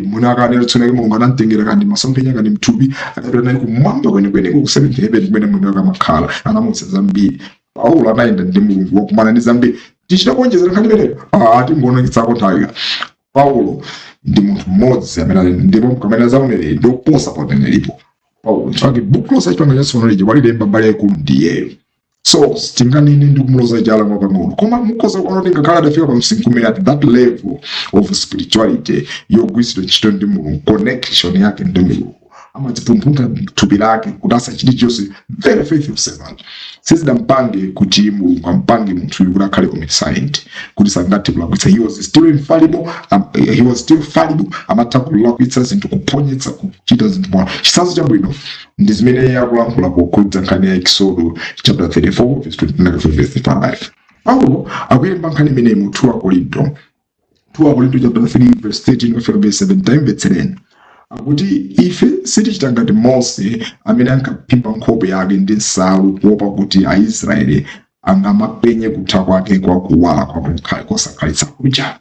mwina akanena tsono Mulungu anamtengera kandi masomphenya kandi mthupi, akapita naye kumwamba kwenikweni ku seventh heaven kumene mwini wake amakhala, anamuwuza zambiri. Paulo anayenda ndi Mulungu, wakumana ndi zambiri. Tichita kuonjezera nkhani imeneyo? Ah, tingooneketsako nthawi. Paulo ndi munthu mmodzi amene ali ndipo kamene za uneneri ndi oposa pa uneneripo Paulo. In fact, buku lonse la Chipangano Chatsopano lija walilemba mbali yaikulu ndiyeyo. So sitinganene ndi kumuloza chala mwapang'ono, koma mukhoza kuona kuti ngakhale adafika pa msinkhu umene at that level of spirituality yogwiritsidwa ntchito ndi Mulungu, connection yake ndi Mulungu, Amadzipumphunta thupi lake kuti asachite chonse. Very faithful servant. Sizidampange kuti Mulungu ampange munthuyu kuti akhale omniscient, kuti sangathe kulakwitsa. He was still infallible. He was still fallible. Amatha kulakwitsa zinthu, kuphonyetsa, kuchita zinthu mwa chitsanzo chabwino ndi zimene iye akulankhula pokhudza nkhani ya Exodo chapter 34 verse 29 verse 5. Paulo akulemba nkhani imeneyi mu 2 Korinto, 2 Korinto chapter 3 verse 13 kufika verse 7. Tamvetsereni. Akuti ife sitichita ngati Mose amene ankaphimba nkhope yake ndi nsalu kuopa kuti Aisraeli angamapenye kutha kwake kwa kuwala kwake kosakhalitsa kuja.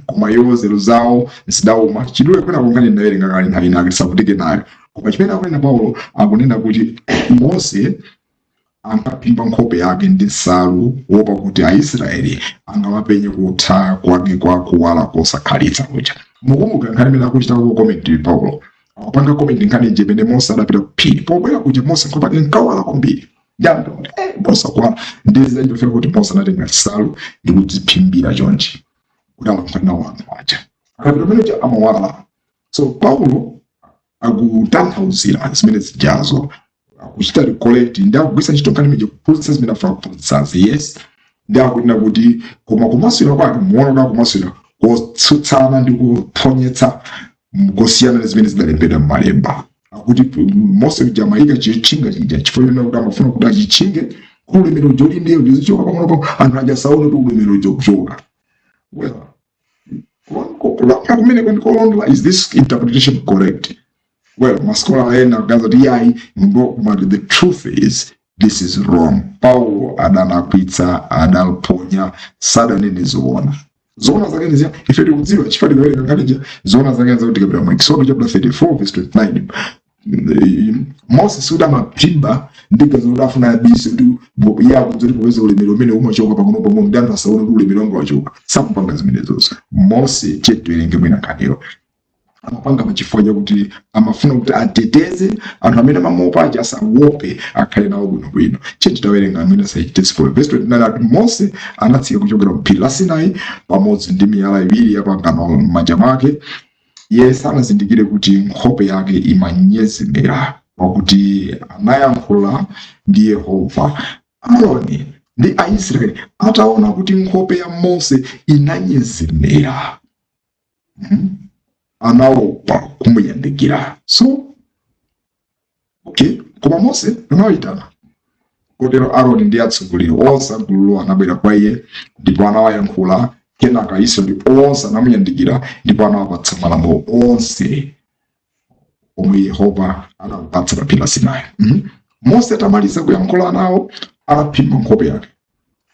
Koma iwo nzeru zawo zidawuma. Chidule kwena nkhani ndawerenga kale nthawi inake, tisavutike nayo. Koma chimene akunena Paulo, akunena kuti Mose ankaphimba nkhope yake ndi nsalu kuopa kuti Aisraeli angamapenye kutha kwake kwa kuwala kosakhalitsa kuja. Mukumbuka nkhani imene akuchitako comment Paulo? Akupanga comment nkhani ije imene Mose adapita ku phiri. Pobwera kuja, Mose nkhope yake nkawala kwambiri ndi anthu kuti Mose akuwala. Ndiye zidachitofika kuti Mose anatenga nsalu ndi kudziphimbira chonchi kuti alankhule nawo anthu aja. Akapita pamenecho amawala. So Paulo akutanthauzira zimene zijazo, akuchita recollect ndi akugwiritsa ntchito nkhani imene kuphunzitsa zimene afuna kuphunzitsazi. Yes, ndi akunena kuti koma kumasulira kwake, muona kuti akumasulira kotsutsana ndi kuphonyetsa, kosiyana ndi zimene zidalembedwa m'malemba. Akuti Mose uja amayika chitchinga chija chifukwa chonena kuti amafuna kuti achitchinge kuti ulemerero uja uli ndiye uzichoka pang'ono pang'ono, anthu aja asaone kuti ulemerero uja ukuchoka. Well, kulankhula kumeneko ndikolondola? Is this interpretation correct? Well, ma scholar ena akuganiza kuti yayi ndo, koma the truth is this is wrong. Paulo adalakwitsa, adaliponya, sadanene zoona. Zoona zake ndi ziya ife tikudziwa chifukwa tikawerenga nkhani. Zoona zake zakuti tikapita mu Exodo chapter 34 verse 29, Mose sikuti amaphimba ndi ganizo kuti afuna abise kuti iye akudziwa kuti popeza ulemerero umene umachoka pang'ono pang'ono ndi anthu asaone kuti ulemerero wanga wachoka. Sakupanga zimenezozo Mose. Tiye tiwerenge mwina nkhaniyo. Amapanga pachifukwa chakuti amafuna kuti ateteze anthu amene amamuopa aja, asawope, akhale nawo bwinobwino. Tiye titawerenga mwina saichite spoil. Verse 29 ati Mose anatsika kuchokera ku phiri la Sinai pamodzi ndi miyala iwiri ya pangano m'manja mwake. Iye sanazindikire kuti nkhope yake imanyezimira, pakuti anayankhula ndi Yehova. Aaroni ndi Aisraeli ataona kuti nkhope ya Mose inanyezimira, anaopa kumuyandikira. So okay, koma Mose anawayitana. Kotero Aaroni ndi atsogoleri onse agululo anabwera kwa iye ndipo anawayankhula. Kenaka Aisraeli onse anamuyandikira ndipo anawapatsa malamulo onse omwe Yehova anamupatsa pa phiri la Sinai. Mose atamaliza kuyankhula nawo, anaphimba nkhope yake.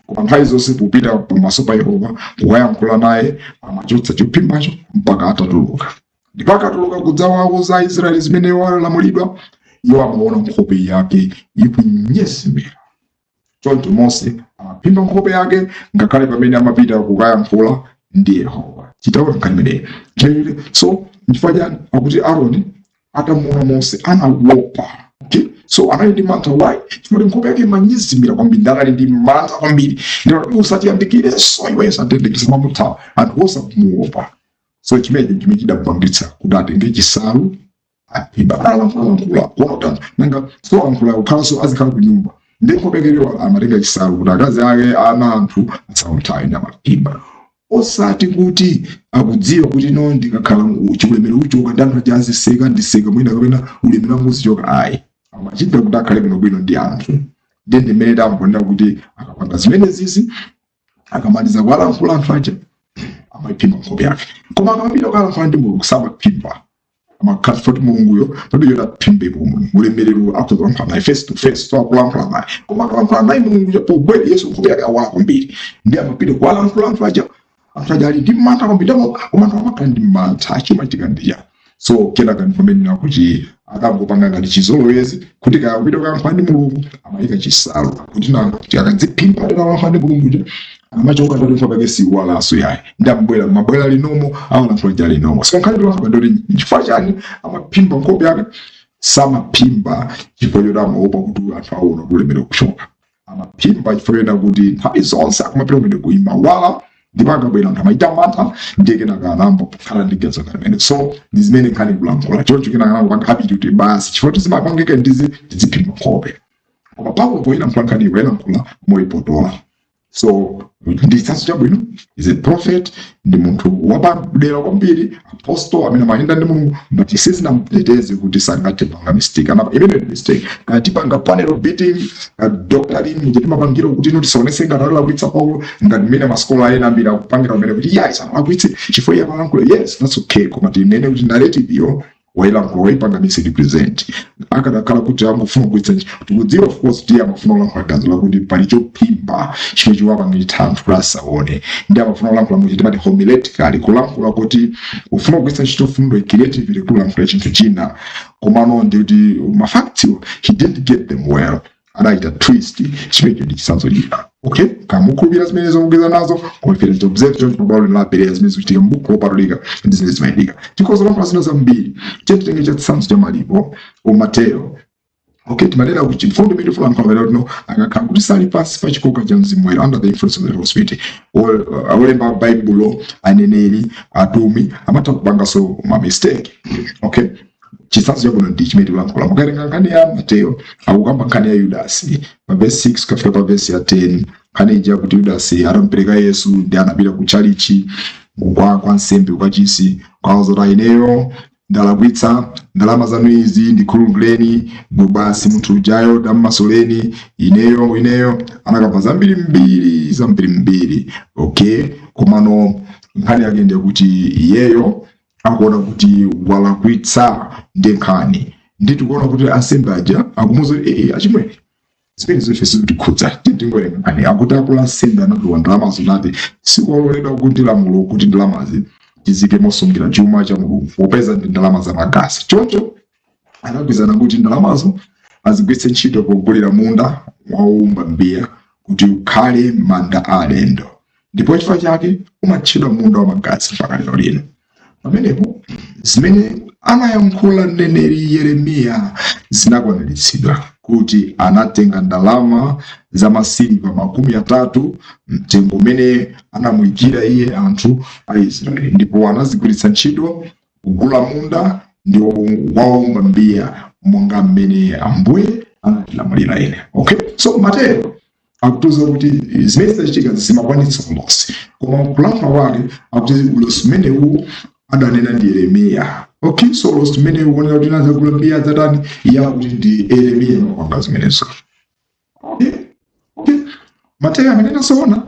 Koma nthawi zonse popita pamaso pa Yehova kukayankhula naye, amachotsa chophimbacho mpaka atatuluka. Ndipo akatuluka kudzawauza Aisraeli zimene walamulidwa, iwo amaona nkhope yake ikunyezimira. Choncho Mose amaphimba nkhope yake ngakhale pamene amapita kukayankhula ndi Yehova. Chitaona nkhani imeneyi. So nchifukwa chani akuti Aaroni atamuona Mose anaopa? Okay, so anali ndi mantha. Why? Chifukwa nkhope yake imanyezimira kwambiri ndi anali ndi mantha kwambiri. Ndipo usatiyandikire so iwe usatiyandikire, mamuthawa anthu osakumuopa. So chimenecho chimene chidamupangitsa kuti atenge chisalu aphimba alankhulalankhula kuona kuti anthu nanga so alankhula kukhalanso azikhala ku nyumba ndi nkhope yake iwala. Amatenga chisalu kuti akazi ake, ana, anthu asamuthawe, ndi amaphimba, osati kuti akudziwa kuti no, ndikakhala chiulemero uchoka ndi anthu aja aziseka, ndiseka mwina kapena ulemero wangu uzichoka. Ayi, amachita kuti akhale bwinobwino ndi anthu. Ndiye ndimene tamponera kuti akapanga zimene zizi, akamaliza kuwalankhula anthu aja, amaphimba nkhope yake. Koma akamapita kukalankhula ndi Mulungu, samaphimba, amakhala kuti Mulunguyo palibe choti aphimbepo. Mulungu ulemerero akhoza kulankhula naye face to face. So akulankhula naye, koma akalankhula naye Mulungu pobwera Yesu, nkhope yake awala kwambiri ndi amapita kuwalankhula anthu aja. Anthu aja ali ndi mantha kwambiri. Koma anthu amakhala ndi mantha, chimachitika ndi chani? So kenaka ndi pamene kuti akangopanga ngati chizolowezi kuti kaya kupita kukalankhula ndi Mulungu amayika chisalu kuti nanga akadziphimba atalankhula ndi Mulungu ja, amachoka ndoti nkhope yake siwalaso yayi, ndi amabwera mabwera linomo awalankhula ja linomo. So nkhani tilankhula ndoti chifukwa chani amaphimba nkhope yake? Samaphimba chifukwa choti amaopa kuti anthu aona kuti ulemerero kuchoka. Amaphimba chifukwa choti kuti nthawi zonse akamapita kumene kuimawala Ndipo akabwera anthu amachita mantha, ndiye kenaka anayamba kukhala ndi ganizo limene. So ndi zimene nkhani kulankhula choncho, kenaka anapanga habit kuti basi, chifukwa zimapangika ndizi tiziphimba nkhope. Koma Paulo poyilankhula nkhani, poyilankhula moyipotola. So ndi chitsanzo chabwino, is a prophet, ndi munthu wapadera kwambiri, apostle amene amayenda ndi Mulungu, but sizinamteteze kuti sangathe panga mistake. Anapa imene ndi mistake kaya tipanga panel beating, doctoring ije timapangira kuti ino tisaonese ngati alakwitsa Paulo, ngati mmene ma scholar ena ambiri akupangira kumene kuti iye sanalakwitse chifukwa iye amalankhula. Yes, that's okay, koma tinene kuti narrative yo wailankhula, waipanga misrepresent. Akadakhala kuti angofuna kugwiritsa ntchito, tikudziwa of course kuti amafuna kulankhula ganizo lakuti pali chophimba chimene chiwapangitsa anthu kuti asaone, ndi amafuna kulankhula muchi timati homiletically, kulankhula kuti ufuna kugwiritsa ntchito fundo creatively kulankhula chinthu china. Komano ndi kuti ma facts he didn't get them well, adachita twist. Chimenecho ndi chitsanzo china. Okay, kamukhulupirira zimene zokugwiza nazo, koma ife tichita observe choncho pabwalo la Bereya zimene zikuchitika m'buku lopatulika ndi zimene zimachitika. Tikhoza kulankhula zina zambiri. Titenge chitsanzo cha Maliko o Mateyo. Okay, timanena kuti mfundo imene tifuna kulankhula lero, akakhala kuti sali pansi pa chikoka cha Mzimu Woyera, under the influence of the Holy Spirit, olemba Baibulo, aneneri, atumwi amatha kupanganso ma mistake. Okay, chitsanzo chabwino ndi chimene tikulankhula. Mukawerenga nkhani ya Mateyo, akukamba nkhani ya Yudasi pa verse 6 kafika pa verse ya 10, nkhani ija kuti Yudasi atamupereka Yesu ndi anapita ku chalichi kwa nsembe kukachisi kwauza kuti ineyo ndalakwitsa, ndalama zanu izi ndikhululukireni basi, munthu ujayo tammasuleni. Ineyo anakamba zambirimbiri zambirimbiri. Okay, komano nkhani yake ndiye kuti iyeyo akuona kuti walakwitsa ndi nkhani, ndi tikuona kuti ansembe aja akumuuza kuti achimwene, zimene ife sizitikhudza, tingowerenga nkhani. Akuti akulu ansembe anatuwa ndalamazo nati sikololedwa kuti lamulo kuti ndalamazi tizike mosungira chuma cha Mulungu, popeza ndi ndalama za magazi. Choncho anagwirizana kuti ndalamazo azigwiritse ntchito pogulira munda wowumba mbiya kuti ukhale manda a alendo, ndipo chifukwa chake umatchedwa munda wa magazi mpaka lero lino. Pamenepo zimene anayankhula mneneri Yeremiya zinakwaniritsidwa, kuti anatenga ndalama za masiliva 30, mtengo umene anamuyikira iye anthu a Israeli, ndipo anazigwiritsa ntchito kugula munda ndi wowumba mbiya, monga mmene Ambuye anatilamulira ine. Okay, so Mateyo akutiuza kuti zimene zinachitika zimakwanitsa ulosi, koma kulankhula kwake akuti ulosi umenewu adanena ndi Yeremiya. Okay, so ulosi umenewu kuoneka kuti anadzagula mbiya adzatani, iye akuti ndi Yeremiya amapanga zimenezo. Okay, Mateyo amanena zoona?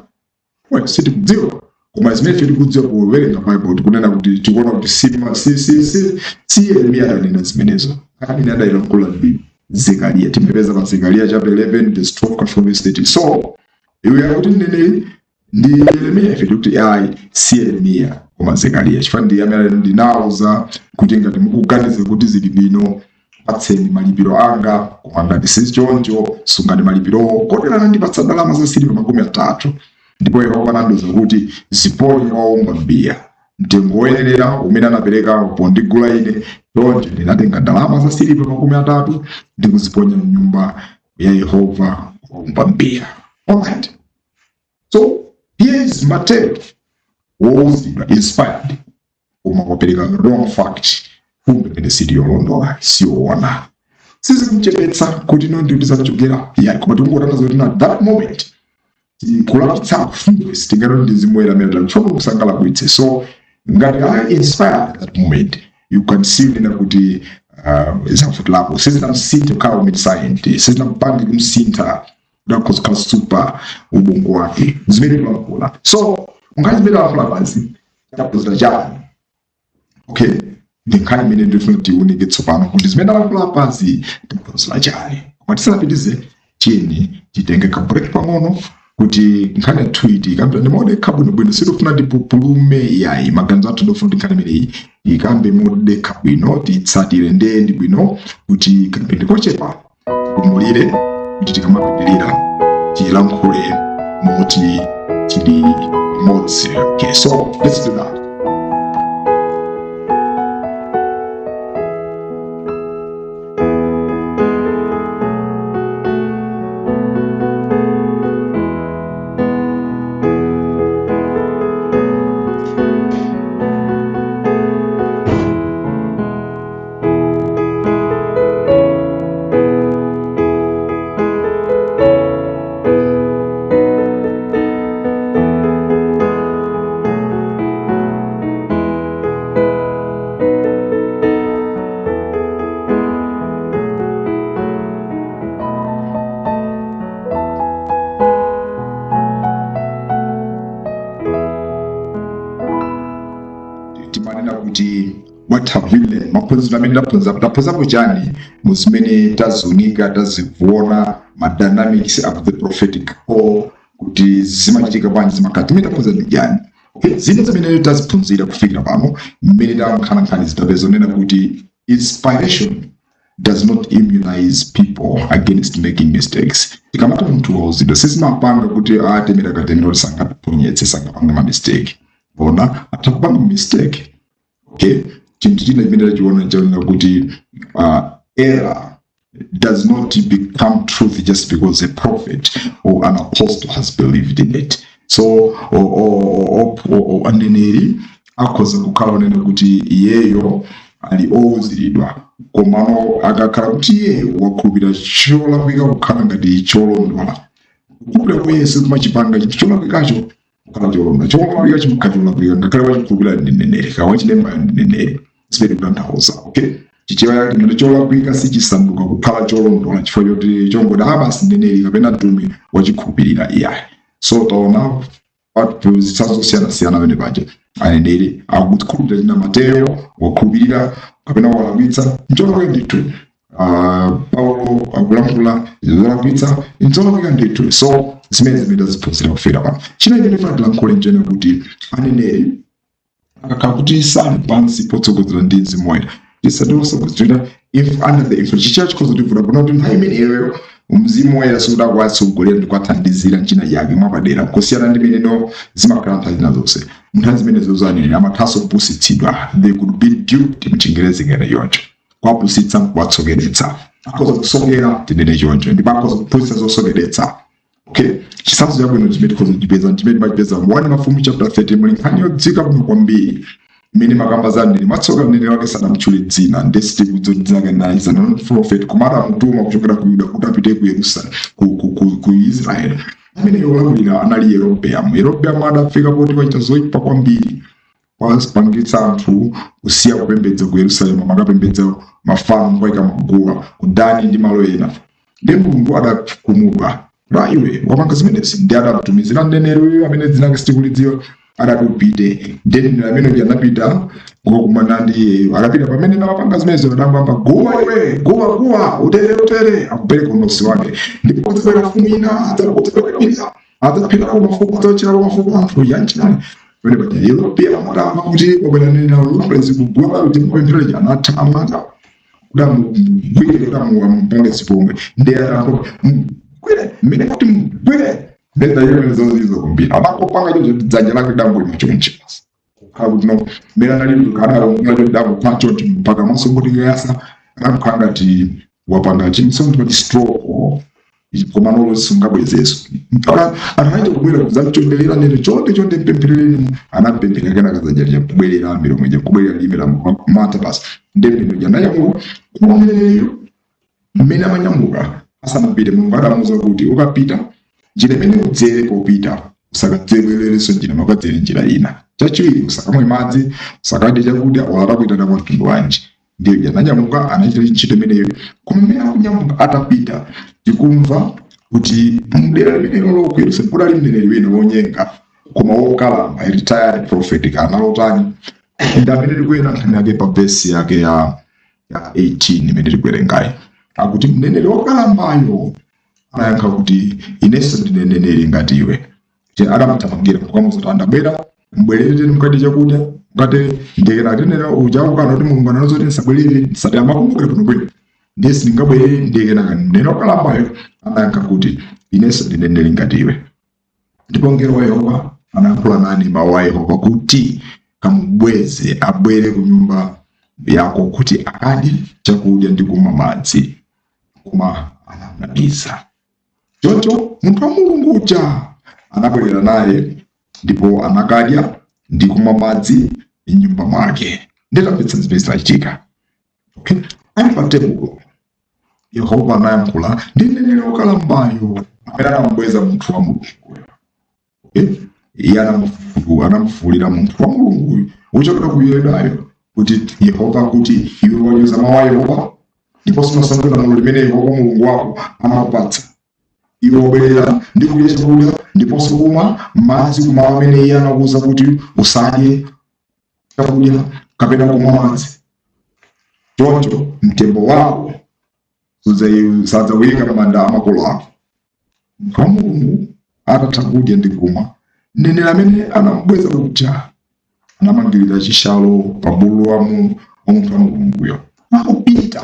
Well, sitikudziwa, koma zimene ife tikudziwa powerenga Bible, tikunena kuti tikuona kuti si Yeremiya adanena zimenezo. Amene adayilankhula ndi Zekariya, timapeza pa Zekariya chapter 11 verse 12 kufika verse 30. So iwe akuti mneneri ndi Yeremiya, ife tikuti ayi, si Yeremiya koma Zekariya, chifukwa ndi amene ndinawuza kuti ngati mukuganiza kuti zili bwino, patseni malipiro anga, koma ngati si choncho, sungani malipirowo. Kotero anandipatsa ndalama za siliva 30, ndipo Yehova anandiwuza kuti ziponye kwa wowumba mbiya mtengo woyenera umene anapereka pondigula ine. Choncho ndinatenga ndalama za siliva 30 ndi kuziponya mnyumba ya Yehova wowumba mbiya. Alright, so here is Mateo wouzidwa, inspired, koma wapereka wrong fact, fundo imene sili yolondola, siyoona. Sizikumchepetsa kuti no ndi kuti zachokera yayi, koma tikungotanthauza kuti at that moment kulakwitsa fundo sitingati ndi Mzimu Woyera amene adali kusangalakwitse. So ngati I inspired that moment, you can see nena kuti zafutilapo sizinamsinthe kukhala omniscient, sizinampange kumsintha kuti akhoza super ubongo wake zimene tilankhula. So nkhani zimene tilankhula pansi taphunzira chani? Okay, ndi nkhani imene ndifuna tiunike tsopano kuti zimene talankhula pansi taphunzira chani. Koma tisanapitize, tiyeni titenge ka break pang'ono kuti nkhani yathu iyi tikambirane modekha bwinobwino. Sitifuna tipupulume yayi, maganizo athu ndofuna kuti nkhani imeneyi ikambe modekha bwino, titsatire. Ndiye ndi bwino kuti kamphindi kochepa tipumulire kuti tikamapitirira tilankhule moti tili limodzi. Okay, so let's do that. Kuti what have we learned? Maphunziro amene taphunzira, taphunzirapo chani mu zimene taziunika, taziona, ma dynamics of the prophetic call, kuti zimachitika bwanji, zimakhala, timene taphunzira ndi chani? Okay, zina zimene taziphunzira kufikira pano mmene tankhala nkhani, zitapeza onena kuti inspiration does not immunize people against making mistakes. Tikamati munthu wauzidwa, sizimapanga kuti atemera katemera kuti sangaponyetse, sangapanga ma mistake. Ona, atha kupanga mistake. Okay, chinthu china chimene tachiona chaonena kuti error does not become truth just because a prophet or an apostle has believed in it. So aneneri akhoza kukhala onena kuti iyeyo ali owuziridwa, komano akakhala kuti iyeyo wakhulupirira cholakwika kukhala ngati cholondola, kukhulupirira kwa Yesu kumachipanga chinthu cholakwikacho kukhala cholondola. Cholakwika chimakhala cholakwika ngakhale wachikhulupirira ndi mneneri, kaya wachilembayo ndi mneneri. Zimene kutanthauza, okay, Chichewa yake timati cholakwika sichisanduka kukhala cholondola chifukwa choti chongoti ah, basi, mneneri kapena mtumwi wachikhulupirira, iyayi. So taona zitsanzo zosiyanasiyana pamene paja. Aneneri akukhulupirira china, Mateyo wakhulupirira kapena walakwitsa, ncholakwika ndithu. Paulo akulankhula zolakwitsa, nzolakwika ndithu. So zimene taziphunzira kufika pano, china chimene tilankhule nchena kuti aneneri akakhala kuti sali pansi potsogozera ndi Mzimu Woyera, tisati osogozera, if under the influence, chichewa chikhoza kutivuta kuna kuti nthawi imeneyo Mzimu Woyera sikuti akuwatsogolera ndi kuwathandizira nchina yake mwapadera kusiyana ndi imeneno zimakhala nthawi zina zonse. Nthawi zimenezo aneneri amathanso kupusitsidwa. They could be duped, mchingerezi ngene yoncho, kuwapusitsa, kuwatsokeretsa. Akhoza kusokera, tinene choncho, ndipo akhoza kuphunzitsa zosokeretsa. Okay, chitsanzo chabwino chimene tikhoza kuchipeza, chimene timachipeza mu 1 Mafumu chapter 30, muli nkhani yodziwika bwino kwambiri imene makamba za mneneri. Mwatsoka mneneri wake sanamtchule dzina, ndesitikudziwa dzina lake ndani, is a prophet, koma adamutuma kuchokera ku Yuda kuti apite ku Yerusalemu, ku Israeli. Amene yolamulira anali Yerobeamu. Yerobeamu adafika poti wachita zoyipa kwambiri, wapangitsa anthu kusiya kupembedza ku Yerusalemu, amakapembedza mafano, kuwayika maguwa ku Dani ndi malo ena. Ndi Mulungu adakhumudwa ra, iwe wapanga zimenezi, ndi adamutumizira mneneri uyu amene dzina lake sitikulidziwa. Adati upite. Ndi mneneri amene uja anapita kukakumana ndi iyeyo. Adapita pamene namapanga zimenezo, adangwamba, "Guwa iwe, guwa, guwa, utere, utere," akupereka ulosi wake. Ndipo kudzabwera mfumu ina, kudzabwera ina, adzaphikako mafupa, adzawotcherako mafupa anthu yanchani. Pamene paja Yerobeamu atamva kuti wabwera mneneri alulezi kuguwa kuti mapemphero lija, anathamanga kuti amugwire, kuti amupange zipongwe. Ndi atamva, "Mgwire," mmene kuti "Mgwire," ndendaiyonezozizo kumbira adakopanga chocho, dzanja lake dangoima chonchi basi, kukhala kuti no, mmene anali adakhala choti dangokhala chonchi mpaka maso ngoti yasa, adakhala ngati wapanga chimsongo timati stroke, koma nolo sungabwezeso. Mpaka anthu kubwera kudzachondelera nene, "Chonde, chonde, mpempherereni." Anampemphera, kenaka dzanja lija kubwerera, milomo ija kubwerera, lilime la mata basi. Ndemneno ija ananyamuka kumeneyo. Mmene amanyamuka asanapite, Mulungu adamuwuza kuti, "Ukapita, njira imene udzere popita usakadzebwererenso njira, makadzere njira ina. Chachiwiri, usakamwe madzi, usakadye chakudya, wala kwa mtundu wanji." Ndiyo ananyamuka, anachita ntchito imeneyo. Koma mmene akunyamuka atapita, tikumva kuti mdera limenelo ku Yerusalemu kudali mneneri wina wonyenga, koma wokalamba, a retired prophet kanalotani, ndi amene tikuena nkhani yake pa vesi yake ya 18 imene tikuwerengayi. Akuti mneneri wokalambayo anayankha kuti, "Inenso ndine mneneri ngati iwe." Adamuthamangira kukamuza kuti, "Andabwera, mbwerere, mukadye chakudya." Ngati ndekera atenera uja ukana kuti, "Mulungu analoza kuti nsabwerere, nsati amakumbukira bwino bwino, ndiye sindingabwerere." Ndekera mneneri wokalambayo anayankha kuti, "Inenso ndine mneneri ngati iwe, ndipo mngelo wa Yehova anayankhula nane mawu a Yehova kuti, 'Kamubweze abwere ku nyumba yako kuti akadye chakudya ndi kumwa madzi.'" Koma anamnamiza. Choncho munthu wa Mulungu uja anabwerera naye, ndipo anakadya ndi kumwa madzi m'nyumba mwake. Nditamvetsa zimene zinachitika, okay, ali pa tebulo, Yehova anayankhula ndi mneneri wokalambayo amene anamubweza munthu wa Mulunguyo. Okay? Iye anamufuulira munthu wa Mulunguyo wochokera ku Yudayo kuti, "Yehova kuti, iwe wanyoza mawu a Yehova ndiponso unasamvera lamulo limene Yehova Mulungu wako anakupatsa. Iwe wabwerera ndi kudya chakudya ndiponso kumwa madzi kumalo amene iye anakuwuza kuti usadye." Chakudya kapena kumwa madzi. Choncho mtembo wako sadzawuyika m'manda a makolo ako. Munthu wa Mulungu atatha kudya ndi kumwa, mneneri amene anamubweza uja anamangirira chishalo pa bulu wa munthu wa Mulunguyo. Akupita,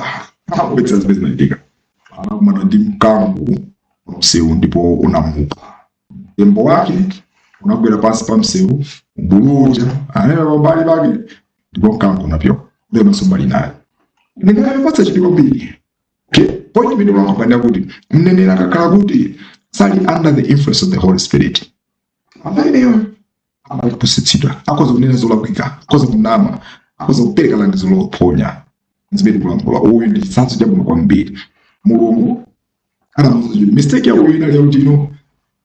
akupetsa zimene zinachitika, anakumana ndi mkango msewu ndipo unamuka. Mtembo wake unagwera pansi pa msewu, bulu uja anayima pambali pake ndipo mkango unapyoka ulemanso mbali naye. Ndingayipatsa chidwi kwambiri. Okay, point imene ulankhulira kuti mneneri akakhala kuti sali under the influence of the Holy Spirit, ameneyo amapusitsidwa, akhoza kunena zolakwika, akhoza kunama, akhoza kupereka langizo lophonya. Zimene kulankhula uyu ndi chitsanzo chabwino kwambiri. Mulungu anamuuza kuti mistake ya uyu inali yakuti ino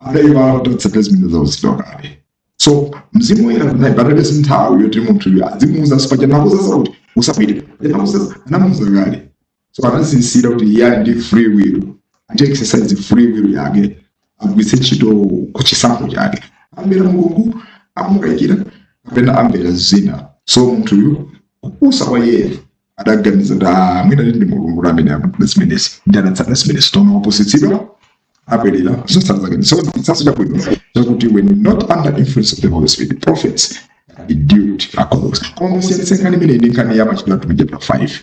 adayiwala kuti atsatira zimene zauzidwa kale. So Mzimu Woyera naye patalibe nthawi yoti munthuyu azimuuza paja nakuuza kuti usapite, paja nakuuza, anamuuza kale. So anazinsira kuti iye ali ndi free will, ati exercise free will yake, agwiritse ntchito ku chisankho chake, amvera Mulungu, amukayikira, kapena amvera zina. So munthuyu, kupusa kwa iye, adaganiza kuti, "Ah, mwina ndi Mulungu amene akuti zimenezi," ndi adatsata zimenezi. Tona wapusitsidwa, abwerera zotsata zake. So chitsanzo chabwino chakuti when not under influence of the Holy Spirit, prophets can be duped akhoza. Koma musiyanitse nkhani imene ndi nkhani ya Machitidwe Atumwi chapter 5.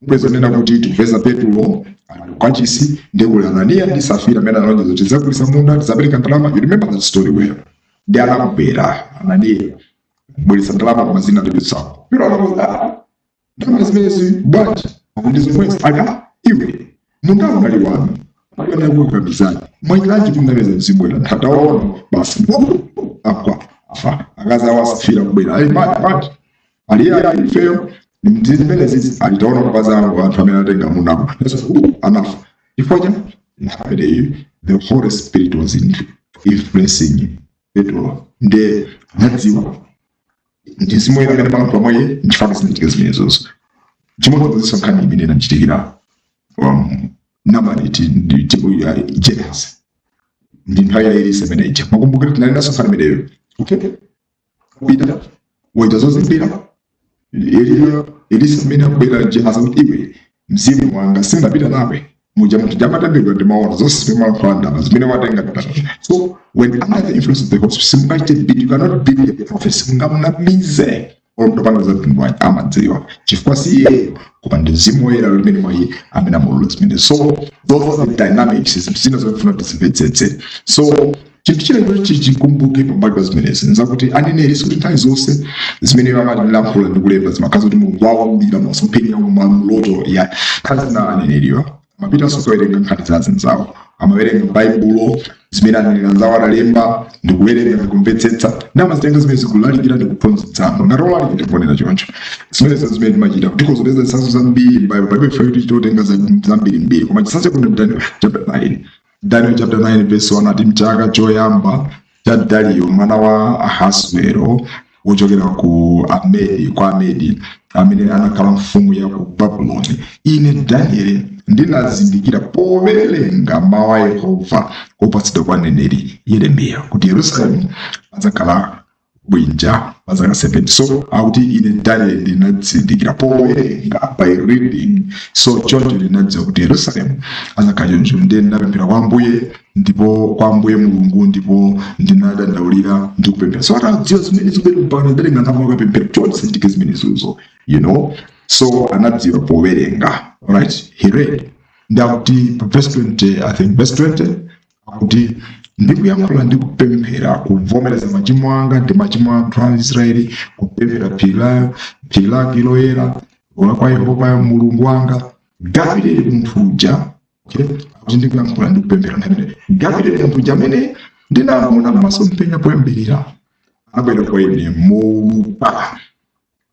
Mpwezo nena kuti tikupeza Petulo ali kukachisi ndi kuli Ananiya ndi Safira amene analonjeza kuti tidzagulitsa munda, tidzapereka ndalama. You remember that story well. Ndi anamubera Ananiya, kubweretsa ndalama koma zina ndibitsako. Pero anamuza, "Ah, ndalama zimenezi bwanji?" Ndi zomwezi aka iwe, munda unali wanu, anakukamizani mwachilanji kunameza Mzimu Woyera? Ntataona basi akwa afa. Akazi awo Asafira kubwera, ayi mati mati aliye ali ifeyo ndi zimene zizi alitaona mapazi angu anthu amene atenga munako anafa. Chifukwa cha nthawi the Holy Spirit was influencing Petro, nde anadziwa ndi Mzimu Woyera amene malankhula mwa iye, nchifukwa zinachitika zimenezozo. Chimodzimodzinso nkhani imene inachitikira Namani Gehazi ndi nthawi ya Elisa imene ija. Makumbukira tinalinso nkhani imeneyo. Okay, pita waita zozimbira Eliya, Elisa amene akubwera, Gehazi kuti, "Iwe, mzimu wanga sindapita nawe muja munthu jamatembedwa, ndimaona zonse zimene malankhula, ndaba zimene watenga ndaba." So when under the influence of the Holy Spirit, simungachite beat, you cannot beat the prophet. Simungamunamize olo mtopanga za mtundu wake, amadziwa chifukwa si iyeyo koma ndi Mzimu Woyera limene mwa iye amene amulula zimene. So those are the dynamics, zinthu zina zofuna tizimvetsetse. So chinthu china choti chikumbuke pambali pa zimenezi nzakuti aneneri sikuti nthawi zonse zimene amatilankhula ndi kulemba zimakhala kuti Mulungu wawaulira masomphenya, maloto ya. Nthawi zina aneneriwa amapitanso kuwerenga nkhani za anzawo, amawerenga Baibulo, zimene aneneri anzawo adalemba, ndi kuwerenga ndi kumvetsetsa, ndi amazitenga zimene zikulalikira ndi kuphunzitsa anthu ngati olalikira. Tikuonera choncho zimenezo zimene timachita kuti tikozopeza zitsanzo zambiri m'Bible. Bible ife kuti titotenga zambirimbiri, koma chitsanzo chakuno Daniel chapter 9. Daniel chapter 9 verse 1 ati, mchaka choyamba cha Dariyo mwana wa Ahasuero wochokera ku Amedi, kwa Amedi, amene anakhala mfumu ya ku Babuloni, ine Danieli ndinazindikira powerenga mawu a Yehova opatsidwa kwa mneneri Yeremiya kuti Yerusalemu adzakhala bwinja pa zaka 70. So akuti ine Daniel ndinazindikira powerenga, by reading. So choncho ndinadziwa kuti Yerusalemu adzakhala choncho. Ndiye ndinapemphera kwa Ambuye, ndipo kwa Ambuye Mulungu, ndipo ndinadandaulira ndi kupemphera. So atadziwa zimene zikubwera, mpaka adatenga nthawi akapemphera chonse zichitike zimenezozo. So anadziwa powerenga, right? He read. Ndakuti pa verse 20, I think verse 20, akuti ndikuyankhula ndi kupemphera, kuvomereza machimo anga ndi machimo a anthu a Israeli, kupemphera phiri lake loyera kwa Yehova Mulungu wanga, Gabrieli munthu uja. Okay, akuti ndikuyankhula ndi kupemphera nthawi, Gabrieli munthu uja amene ndinamuona m'masomphenya poyambirira anabwera kwa ine mowuluka.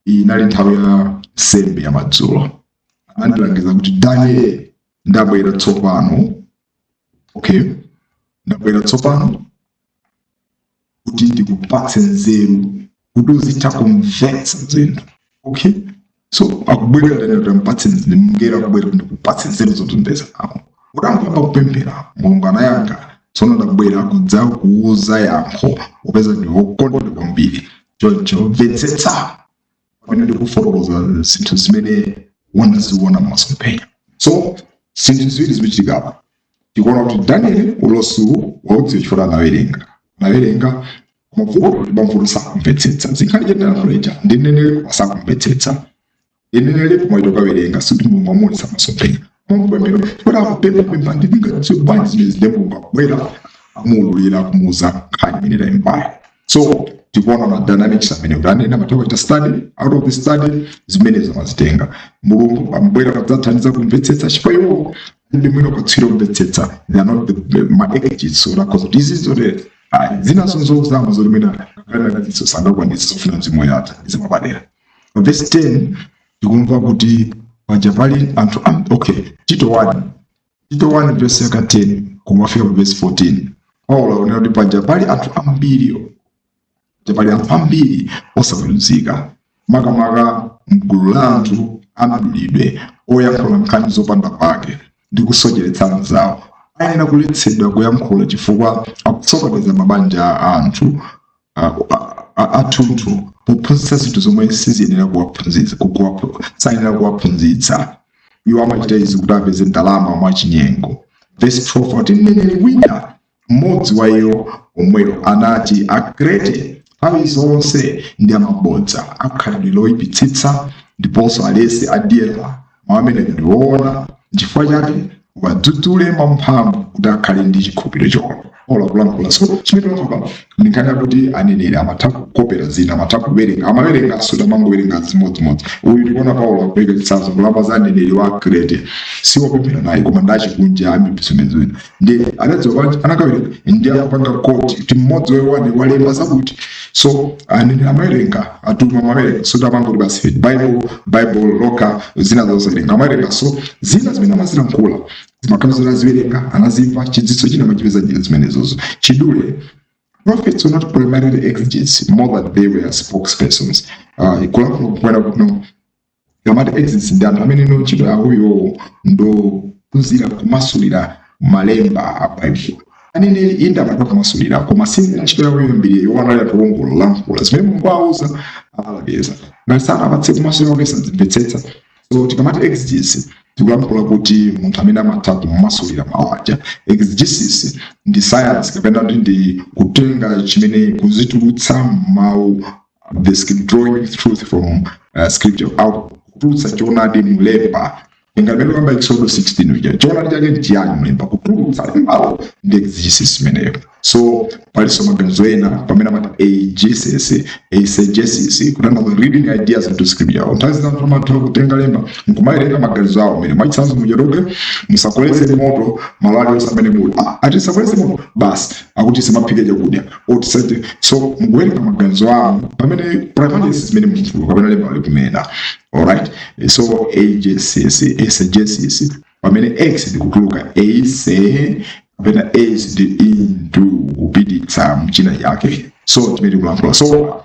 Inali nthawi ya nsembe ya madzulo. Anandilangiza kuti, "Daniel, ndabwera tsopano." Okay, ndabwera tsopano kuti ndikupatse nzeru kuti uzitha kumvetsa zinthu. Okay, so akubwera Daniel kuti ampatse mngelo, akubwera kuti ndikupatse nzeru zotimvetsa awo. Utangoyamba kupemphera, Mulungu anayankha. Tsono ndabwera kudza kuuza yankho, upeza ndi wokondwa kwambiri. Choncho mvetsetsa. Pamene ndikufotokoza zinthu zimene wanaziona m'masomphenya. So zinthu ziwiri zikuchitika apa. Tikuona kuti Daniel ulosiwu waudziwa chifukwa anawerenga, anawerenga, koma vuto kuti pamvuto sakumvetsetsa. Zinkhani chenerakuleja ndi mneneri sakumvetsetsa. Mneneri koma itokawerenga sikuti Mulungu amuonetsa masomphenya. Mupemphero chifukwa akupemphapempha ndi ndingadziwe bwanji zimene zinde. Mulungu akubwera, amuululira, kumuuza nkhani imene tayimbayo. So tikuona ma dynamics amene kuti anene amatha kuchita study, out of the study zimene zamazitenga, Mulungu amabwera kudzathandiza kumvetsetsa, chifukwa iwo ndi mwino katswiri kumvetsetsa. They are not the ma exegetes, so lakhoza kuti izi zote zinazo nzozama zoti mwina kana sangakwanitse, zofuna mzimu woyera zimapadera. Pa verse 10 tikumva kuti paja pali anthu okay, Tito 1, Tito 1 verse yaka 10 kumafika pa verse 14, Paulo akunena kuti paja pali anthu ambiri, paja pali anthu ambiri osaweruzika, makamaka mgulu la anthu amdulidwe, oyankhula nkhani zopanda pake ndi kusocheretsa anzawo. Ayenera kuletsedwa kuyankhula chifukwa akusokoneza mabanja a anthu athunthu pophunzitsa zinthu zomwe siziyenera kuwaphunzitsa, sayenera kuwaphunzitsa. Iwo amachita izi kuti apeze ndalama mwachinyengo. Verse 12 ati mneneri wina, mmodzi wa iwo omweyo, anati, "Akrete nthawi zonse ndi amabodza, akhalidwe loyipitsitsa ndiponso alesi adyera." Mawu amene ndi woona. Nchifukwa chake wadzudzule mwamphamvu kuti akhale ndi chikhulupiriro choona. Paulo akulankhula. So chimene tilankhula ndi nkhani yakuti aneneri amatha kukopera zina, amatha kuwerenga, amawerenganso, tamangowerenga zimodzimodzi. Uyu ndikuona Paulo akupereka chitsanzo kulapa za aneneri wa Krete, siwopemphera naye koma ndachikunja amipsomezwina, ndi anadziwa bwanji? Anakawerenga ndi akupanga quote kuti mmodzi wewani walemba zakuti. So aneneri amawerenga, atumwi amawerenga, so tamanga kuti basi Bible, Bible loka, zina zowerenga amawerenga. So zina zimene amazilankhula zimakhala zoti aziwerenga, anazimva, chidziwitso china amachipeza njira zimenezozo. Chidule, prophets were not primarily exegetes more than they were spokespersons. Kulankhula kukwera kuti no ngamati exegetes ndi anthu amene no ntchito yawo iwowo ndophunzira kumasulira malemba a Bible. Aneneri inde amatha kumasulira, koma si ntchito yawo yoyambirira. Iwo anali anthu ongolankhula zimene Mulungu awauza, alapeza ngati sanapatse kumasulira kwake sadzimvetsetsa. So tikamati exegesis, tikulankhula kuti munthu amene amatha kumasulira mawu aja. Exegesis ndi science kapena kuti ndi kutenga chimene kuzitulutsa mawu, the script, drawing truth from scripture out, kutulutsa choonadi mulemba. Ngati kamba Exodus 16 uja, choonadi chake ndi chiyani mulemba? Kutulutsa lembalo ndi exegesis imeneyo. So palinso maganizo ena pamene amati eigesis, eisegesis, kutanthauza reading ideas into scripture. Nthawi zina anthu amatha kutenga lemba nkumawerenga maganizo awo amene. Mwachitsanzo, muchatoke musakoleze moto malo alionse amene muli. Ati sakoleze moto basi, akuti simaphike chakudya otisati. So mukuwerenga maganizo anu pamene primary zimene munthu kapena lemba likunena. Alright, so eigesis, eisegesis, pamene ex ndi kutuluka, eise kapena eis ndi into, kupititsa mchina chake. So chimene tikulankhula, so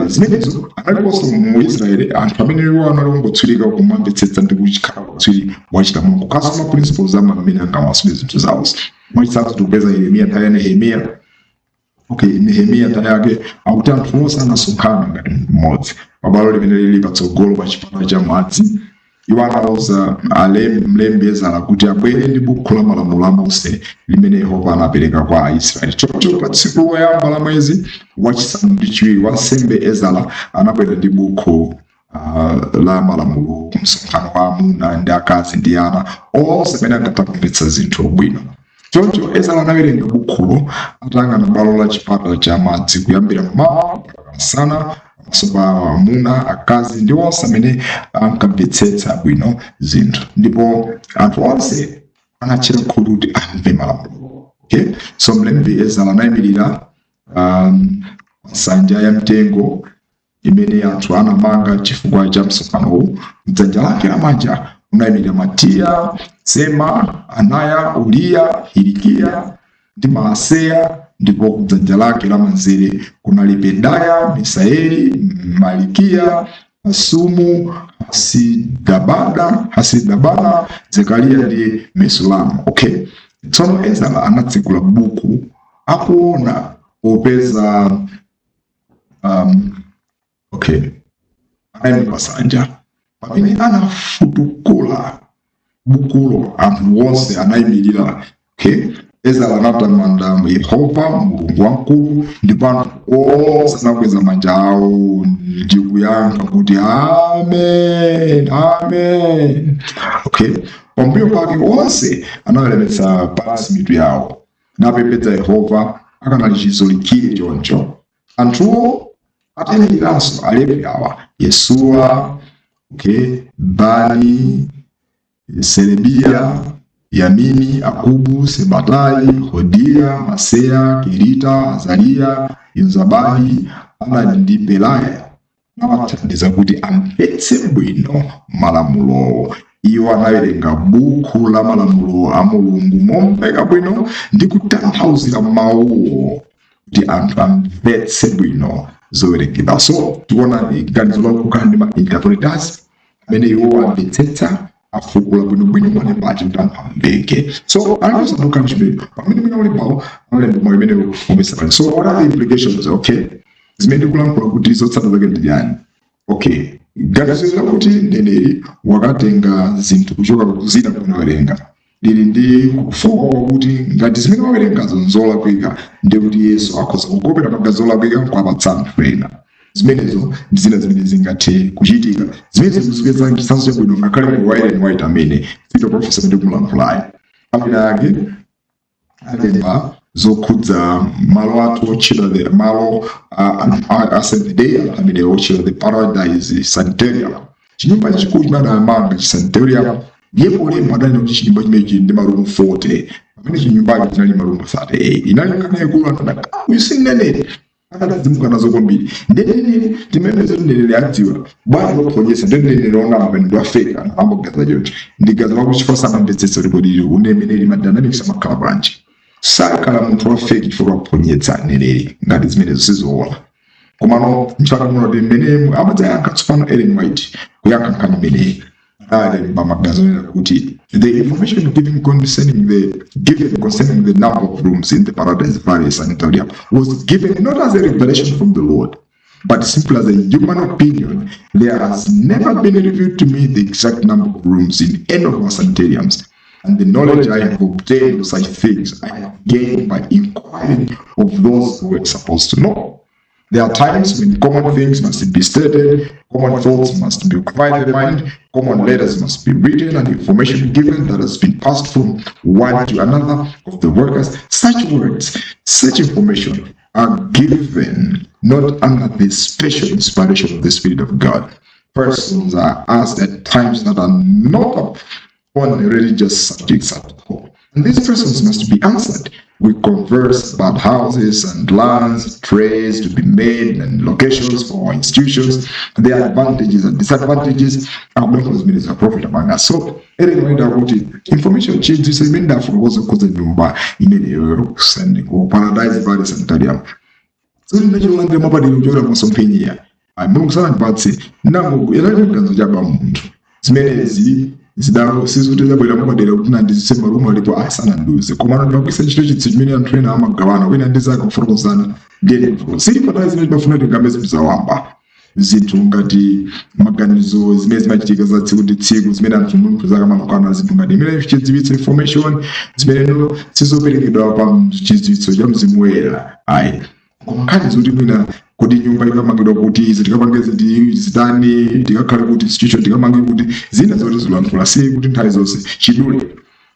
zimenezo analiponso mu Israeli anthu amene iwo anali ongotswirika kumamvetsetsa ndi kuchikhala katswiri wachita Mulungu kaso ma principles ama amene angamasule zinthu zawo. Mwachitsanzo, tikupeza Yeremiya, nthawi ya Nehemiya. Okay, Nehemiya nthawi yake akuti anthu onse anasonkhana ngati mmodzi pabwalo limene lili patsogolo pa chipata cha madzi. Iwo anawuza mlembi Ezara kuti abwere ndi buku la malamulo a Mose limene Yehova anapereka kwa Aisraeli. Choncho pa tsiku loyamba la mwezi wachisanu ndi chiwiri, wansembe Ezara anabwera ndi buku la malamulo ku msonkhano wa amuna ndi akazi ndi ana onse amene ankatha kumvetsa zinthu bwino. Choncho Ezara anawerenga bukhulo atayang'ana bwalo la chipata cha madzi kuyambira mmawa mpaka masana, pamaso pa amuna, akazi ndi onse amene ankamvetsetsa bwino zinthu, ndipo anthu onse anatchera khutu kuti amve malamulo. Okay, so mlembi Ezara anayimirira nsanja ya mtengo imene anthu anamanga chifukwa cha msonkhanowu. Mdzanja lake lamanja munayimirira Matiya, Sema, Anaya, Uriya, Hilikiya ndi Maaseya, ndipo kudzanja lake lamanzere kunali Pedaya, Misaeli, Malikiya, Hasumu, Hasidabana, Zekariya ndi Mesulamu. Okay, tsono Ezara anatsekula buku akuona popeza okay, Anayima pasanja pamene anafutukula bukulo, anthu onse anayimirira. Okay, Ezara anatamanda Yehova Mulungu wamkulu, ndipo anthu onse anakweza manja awo ndi kuyankha kuti, "Amen, amen." Okay, pambuyo pake onse anaweramitsa pansi mitu yawo napembedza Yehova akanali chizolikire choncho. Anthuwo atayimiriranso, Alevi awa, Yesuwa, okay, Bani, Serebiya, Yamini, Akubu, Sebatai, Hodiya, Maseya, Kerita, Azariya, Yozabadi, Anani ndi Pelaya, nawathandiza kuti amvetse bwino malamulowo. Iwo anawerenga buku la malamulo a Mulungu momveka bwino ndi kutanthauzira mawuwo kuti anthu amvetse bwino zowerengedwa. So tikuona ganizo la kukhala ndi ma interpreters amene iwo amvetsetsa, afukula bwinobwino malemba aja kuti anthu amveke. So anasanduka mchimene pamene mwina ulembawo analemba mwa imene umesa pali. So what are the implications? Okay, zimene ndikulankhula kuti zotsatira zake ndi chani? Okay, ganizo lakuti mneneri wakatenga zinthu kuchoka kuzina kunawerenga lili ndi kufoka kwakuti ngati zimene wawerengazo nzolakwika, ndiye kuti Yesu akhoza kukopera magazi olakwika nkuwapatsa anthu ena. Zimenezo ndi zina zimene zingathe kuchitika, zimene zikupeza chitsanzo chabwino ngakhale ku Ellen White amene Future Prophecy amene ndikumulankhulayo. Amene ake alemba zokhudza malo athu otchedwa the malo a Seventh Day, anthu amene otchedwa the Paradise Sanitarium, chinyumba chachikulu chimene anamanga chi sanitarium. Ndiye polemba adanena kuti chinyumba chimenechi ndi marumu 40, pamene chinyumbacho chinali marumu 38. Inali nkhani yaikulu. Anthu adati, "Uyu si mneneri." Adadzimuka nazo kwambiri. Ndineneri timene mneneri adziwa bwanji waphonyesa? Ndi mneneri onama pene ndi wa fake. Anthu ambogaza choncho ndi gazo lakuti chifukwa samamvetsetsa kuti kodi uneneri ma dynamics amakhala bwanji. Sakhala munthu wa fake chifukwa waphonyetsa mneneri ngati zimenezo sizoona. Komano nchifukwa kuti mmene amadzayankha tsopano Ellen White kuyankha nkhani imeneyi, analemba magazo kuti the information given concerning the number of rooms in the Paradise Valley Sanitarium was given not as a revelation from the Lord, but simply as a human opinion. There has never been revealed to me the exact number of rooms in any of our sanitariums, and the knowledge I have obtained of such things I have gained by inquiring of those who were supposed to know. There are times when common things must be stated, common thoughts must be occupied the mind, common letters must be written, and information given that has been passed from one to another of the workers. Such words, such information are given not under the special inspiration of the Spirit of God. Persons are asked at times that are not upon religious subjects at all. And these persons must be answered. We converse about houses and lands, trades to be made, and locations for our institutions, their advantages and disadvantages. Akulankhula zimene za prophet amanga. So Ellen White akuti information chidziwitso imene ndafotokoza kukhudza nyumba imeneyo ku Paradise Valley Sanitarium sikuti ndachilandira mwapadera kuchokera masomphenya. Ayi, Mulungu sanandipatse nango inali chiganizo cha munthu. Zimenezi zidalo sizikuti zabwera mwapadera kuti nandizitse marumu alipo, ayi, sanandiuze. Koma ndimagwisa ntchito chitsi chimene anthu ena amagawana, wina ndi zake kufotokozana. Ndiye sili patali zimene timafuna tingambe zinthu zawamba, zinthu ngati maganizo, zimene zimachitika za tsiku ndi tsiku, zimene anthu munthu zakamalukana, zinthu ngati imene chidziwitso, information zimene sizoperekedwa pa chidziwitso cha Mzimu Woyera, ayi. Koma nkhani zoti mwina kuti nyumba ikamangidwa kuti izi tikapange ziti zitani, tikakhale kuti institution tikamange kuti zina zoti zilankhula, si kuti nthawi zonse. Chidule,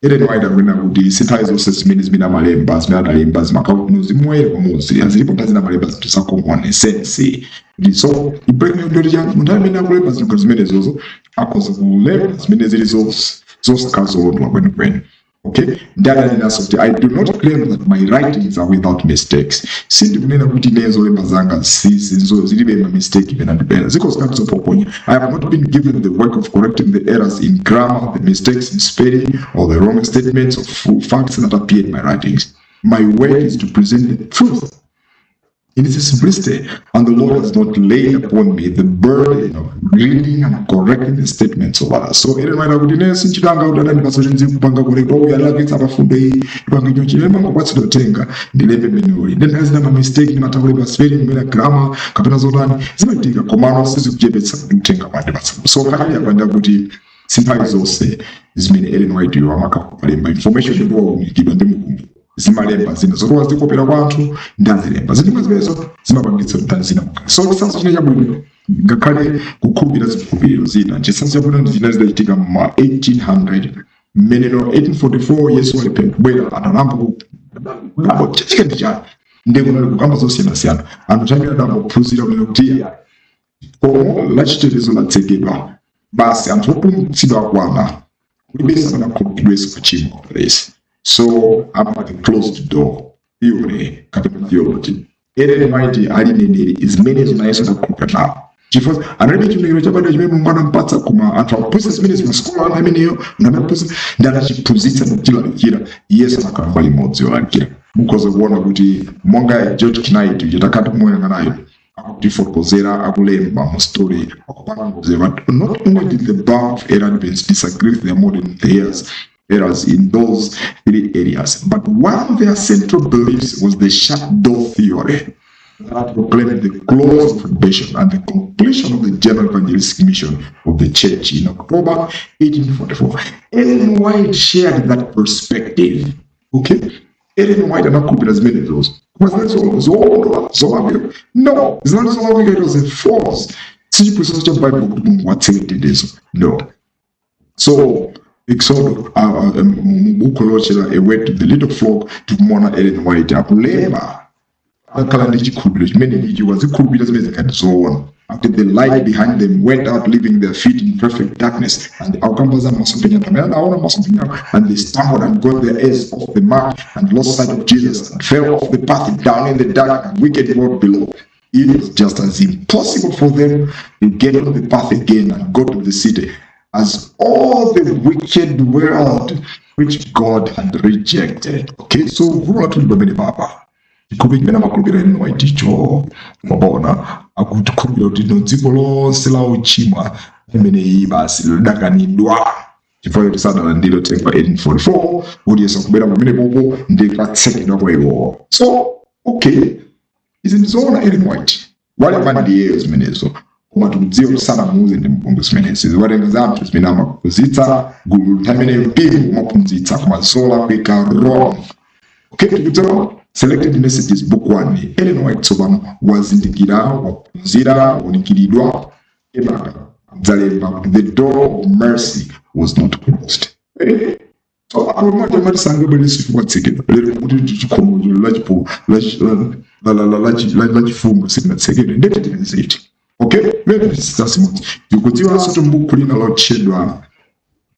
Ellen White akunena kuti si nthawi zonse zimene amalemba, zimene analemba zimakhala kuti Mzimu Woyera pamodzi. Zilipo nthawi zina amalemba zinthu za common sense. Ndi so impregnant ndoti cha munthu amene akulemba zinthu zimenezozo akhoza kulemba zimene zili zosakhala zolondola kwenikweni. Okay, ndadanenanso kuti I do not claim that my writings are without mistakes. Sindikunena kuti ine zolemba zanga zilibe ma mistake pena ndi pena, ziko zikati zopoponya. I have not been given the work of correcting the errors in grammar, the mistakes in spelling, or the wrong statements of facts that appear in my writings. My work is to present the truth. In its simplicity, and the Lord has not laid upon me the burden of reading and correcting the statements of others. So Ellen White akuti ine sinchitanga kuti adandipatsa kuti ndizikupanga correct, oh, yalakwitsa pafundo iyi, ipange chonchi. Ine ndimangopatsidwa uthenga, ndilembe mmene uli. Ndi nthawi zina ma mistake, ndimatha kulemba spelling imene, grammar kapena zotani, zimachitika, komano sizikuchepetsa kuti uthenga mwandipatsa. So nkhani apa ndakuti si nthawi zonse zimene Ellen White yo amakakulemba information ndipo waunikidwa ndi Mulungu. Zimalemba zina zoti wazikopera kwa anthu ndi azilemba zina zimenezo zimapangitsa kuti nthawi zina mukhale. So chitsanzo china chabwino, ngakhale kukhulupirira zikhulupiriro zina, chitsanzo chabwino ndi zina zidachitika ma 1800 mmeneno 1844 Yesu walephera kubwera. Anthu anayamba kudabwa, chachitika ndi chani? Ndiye kunali kukamba zosiyanasiyana. Anthu nthawi imene adayamba kuphunzira kunena kuti khomo lachitetezo latsekedwa basi, anthu opulumutsidwa akwana, kulibenso amene akhululukidwenso pa tchimo lesi. So amati closed door theory kapena theology. Ellen White ali mneneri, zimenezo nayenso adakhulupirira nawo chifukwa analibe chiunikiro chapadera chimene Mulungu anampatsa, koma anthu akuphunzitsa zimenezi masukulu anu ameneyo anaphunzitsa ndi anachiphunzitsa ndikuchilalikira. Yesu anakhala mbali imodzi yolalikira. Mukhoza kuona kuti monga George Knight uja takhala tikumuwerenga nayo, akutifotokozera, akulemba mu story, akupanga, but not only did the bulk of Adventists disagree with their modern errors in those three areas, but one of their central beliefs was the shut door theory that proclaimed the close of probation and the completion of the general evangelistic mission of the church in October 1844. Ellen White shared that perspective. Okay? Ellen White anakhulupirira zimenezozo. Koma zinali zolondola, zolakwika? No, zinali zolakwika. It was a false. Sichiphunzitso cha Bible kuti Mulungu watseka chitetezo. No. So Exodus, mu buku lotchedwa A Word to the Little Flock, tikumuona Ellen White akulemba, akhala ndi chikhulupiriro chimene ichi, wazikhulupirira zimene zikati zoona. After the light behind them went out, leaving their feet in perfect darkness, and akukamba za masomphenya amene adaona masomphenya, and they stumbled and got their eyes off the mark and lost sight of Jesus and fell off the path down in the dark and wicked world below. It was just as impossible for them to get on the path again and go to the city as all the wicked world which God had rejected. Okay, so vuto lathu ndi pamene papa. Chikhulupiriro chimene amakhulupirira Ellen White cho, mwaona, akutikhulupirira kuti no, dziko lonse la uchimwa imene iyi basi lidakanidwa chifukwa choti sadalandire uthenga 1844 kuti Yesu akubwera pamene popo ndi katsekedwa kwa iwowo. So okay, izi ndizoona, Ellen White walemba ndiyeyo zimenezo, koma tikudziwa kuti sanamuuze ndi Mulungu zimenezi. Ziwatenga za anthu zimene amaphunzitsa gulu nthawi imeneyo, mpingo umaphunzitsa, koma zolakwika, wrong. Okay, tikudziwa Selected Messages Book 1, Ellen White tsopano wazindikira, waphunzira, waunikiridwa, kenaka adzalemba kuti the door of mercy was not closed. So amati amati sangabwerese chifukwa tsekedwa. Lero kuti chikhomo lachifundo silinatsekedwe, ndete tinaziti. Okay, lero tisasimodzi. Tikudziwanso kuti m'buku lina lotchedwa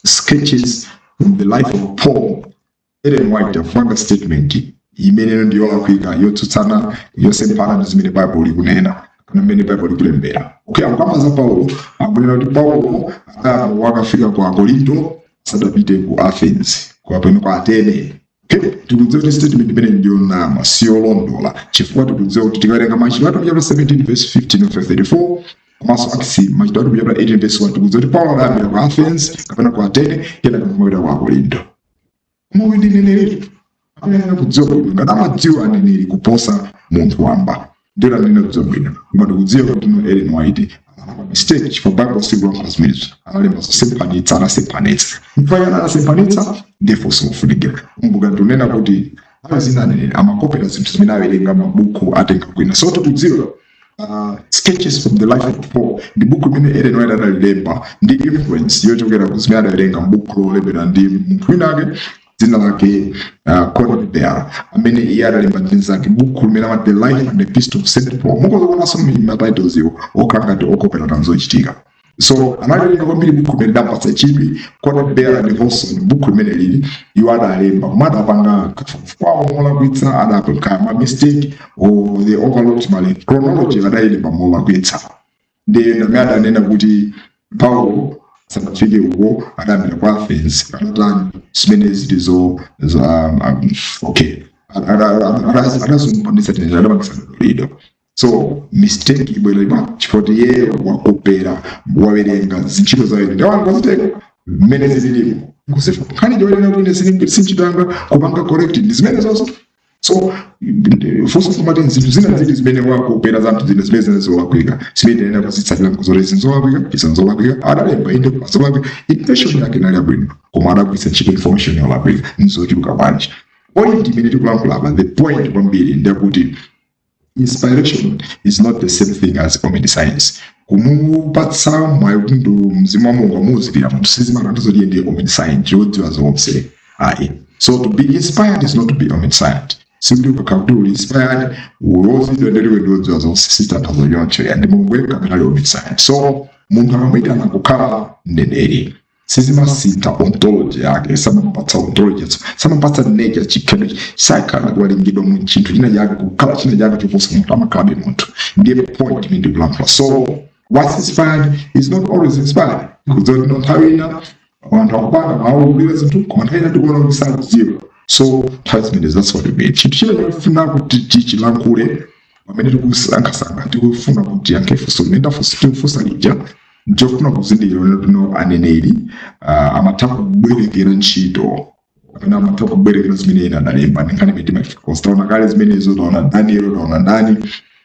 Sketches from the Life of Paul, Ellen White akupanga statement imeneyo ndi yolakwika, yotsutsana, yosemphana ndi zimene Bible likunena kana mmene Bible likulembera. Okay, akukamba za Paulo, akunena kuti Paulo adayamba wakafika ku Akorinto sadapite ku Athens kapena ku Atene. Okay, tikudziwa kuti statement imene ndiyonama, siyolondola, chifukwa tikudziwa kuti tikawerenga Machitidwe chapter 17 verse 15 of 34 komanso Acts, Machitidwe chapter 18 verse 1, tikudziwa kuti Paulo adayambira ku Athens kapena ku Atene, kenaka kumapita ku Akorinto. Koma uyu ndi mneneri amene kudziwa bwino, ngati amadziwa aneneri kuposa munthu wamba, ndiye anene kudziwa bwino. Koma tikudziwa kuti no, Ellen White anapanga mistake chifukwa Bible sikulankhula zimenezo. Analemba zosemphanitsa, anasemphanitsa. Mfanya anasemphanitsa, therefore simufunikira. Kumbuka ndikunena kuti nthawi zina aneneri amakopera zinthu zimene awerenga mabuku, atenga kwina. So tikudziwa Sketches from the Life of Paul ndi buku limene Ellen White adalilemba ndi influence yochokera ku zimene adawerenga m'buku lolembedwa ndi munthu winake dzina lake Conybeare, amene iye adalemba ndi zake buku limene amati The Life and Epistle of St Paul. Mukhoza kuonanso ma titles iwo okhala ngati okopera zochitika. So analiwerenga kwambiri buku limene lidampatsa chidwi, Conybeare and Howson. Buku limene lili iwo adalemba, koma adapanga kafukufuku kwawo molakwitsa, adapanga ma mistake or they overlooked ma chronology, adayilemba molakwitsa. Ndiye ndamene adanena kuti Paulo asanafike uko adayambira ku Athens, anatani, zimene zili zo okay. Adazumbanitsa tinene, adapangisa lido. So mistake ibwera ima chifukwa iye wakopera, wawerenga zintchito zawo ndi wangozitenga mmene zililimo. Nkhani choyenera kuti ine sinchitanga kupanga correct ndi zimene zonso. So funso kumati, zinthu zina zili zimene wakopera za anthu zina zimene zina zolakwika, zimene tinena kuzitsatira nkuzoti izi nzolakwika, izi nzolakwika, adalemba inde koma zolakwika. Intention yake inali yabwino, koma adagwiritsa ntchito information yolakwika. Nzochuluka bwanji? Point imene tikulankhula apa, the point kwambiri, ndiyakuti inspiration is not the same thing as omniscience. Kumupatsa mwayi kuti ndi Mzimu wa Mulungu amuuzirira munthu sizimatanthauza kuti iye ndiye omniscient, yodziwa zonse, ayi. So to be inspired is not to be omniscient. Sikuti ukakhala kuti uli inspired, ulozidziwa, ndeliwe ndiodziwa zonse, sizitanthauza choncho. Ya, ndi Mulungu yekha amene ali omniscient. So munthu akamuyitana kukhala mneneri, sizimasintha ontology yake, samapatsa ontology, samapatsa nature, chikhalidwe. Sakhala kuwalingidwa mu chinthu china chake, kukhala china chake choposa munthu, amakhalabe munthu. Ndiye point imene ndikulankhula. So what's inspired is not always inspired. Kudziwa kuti nthawi ina anthu akupanga mawu zinthu, koma nthawi ina tikuona kuti sakudziwa. So nthawi zimene, that's what we mean. Chinthu china chofuna kuti tichilankhule pamene tikusankhasankha, tikufuna kuti yankhe funso limene tikufunsa lija, ndichofuna kuzindikira kuti no, aneneri amatha kubwerekera ntchito kapena amatha kubwerekera zimene ena analemba. Ndi nkhani imene timafika. Taona kale zimenezo, taona Daniel, taona ndani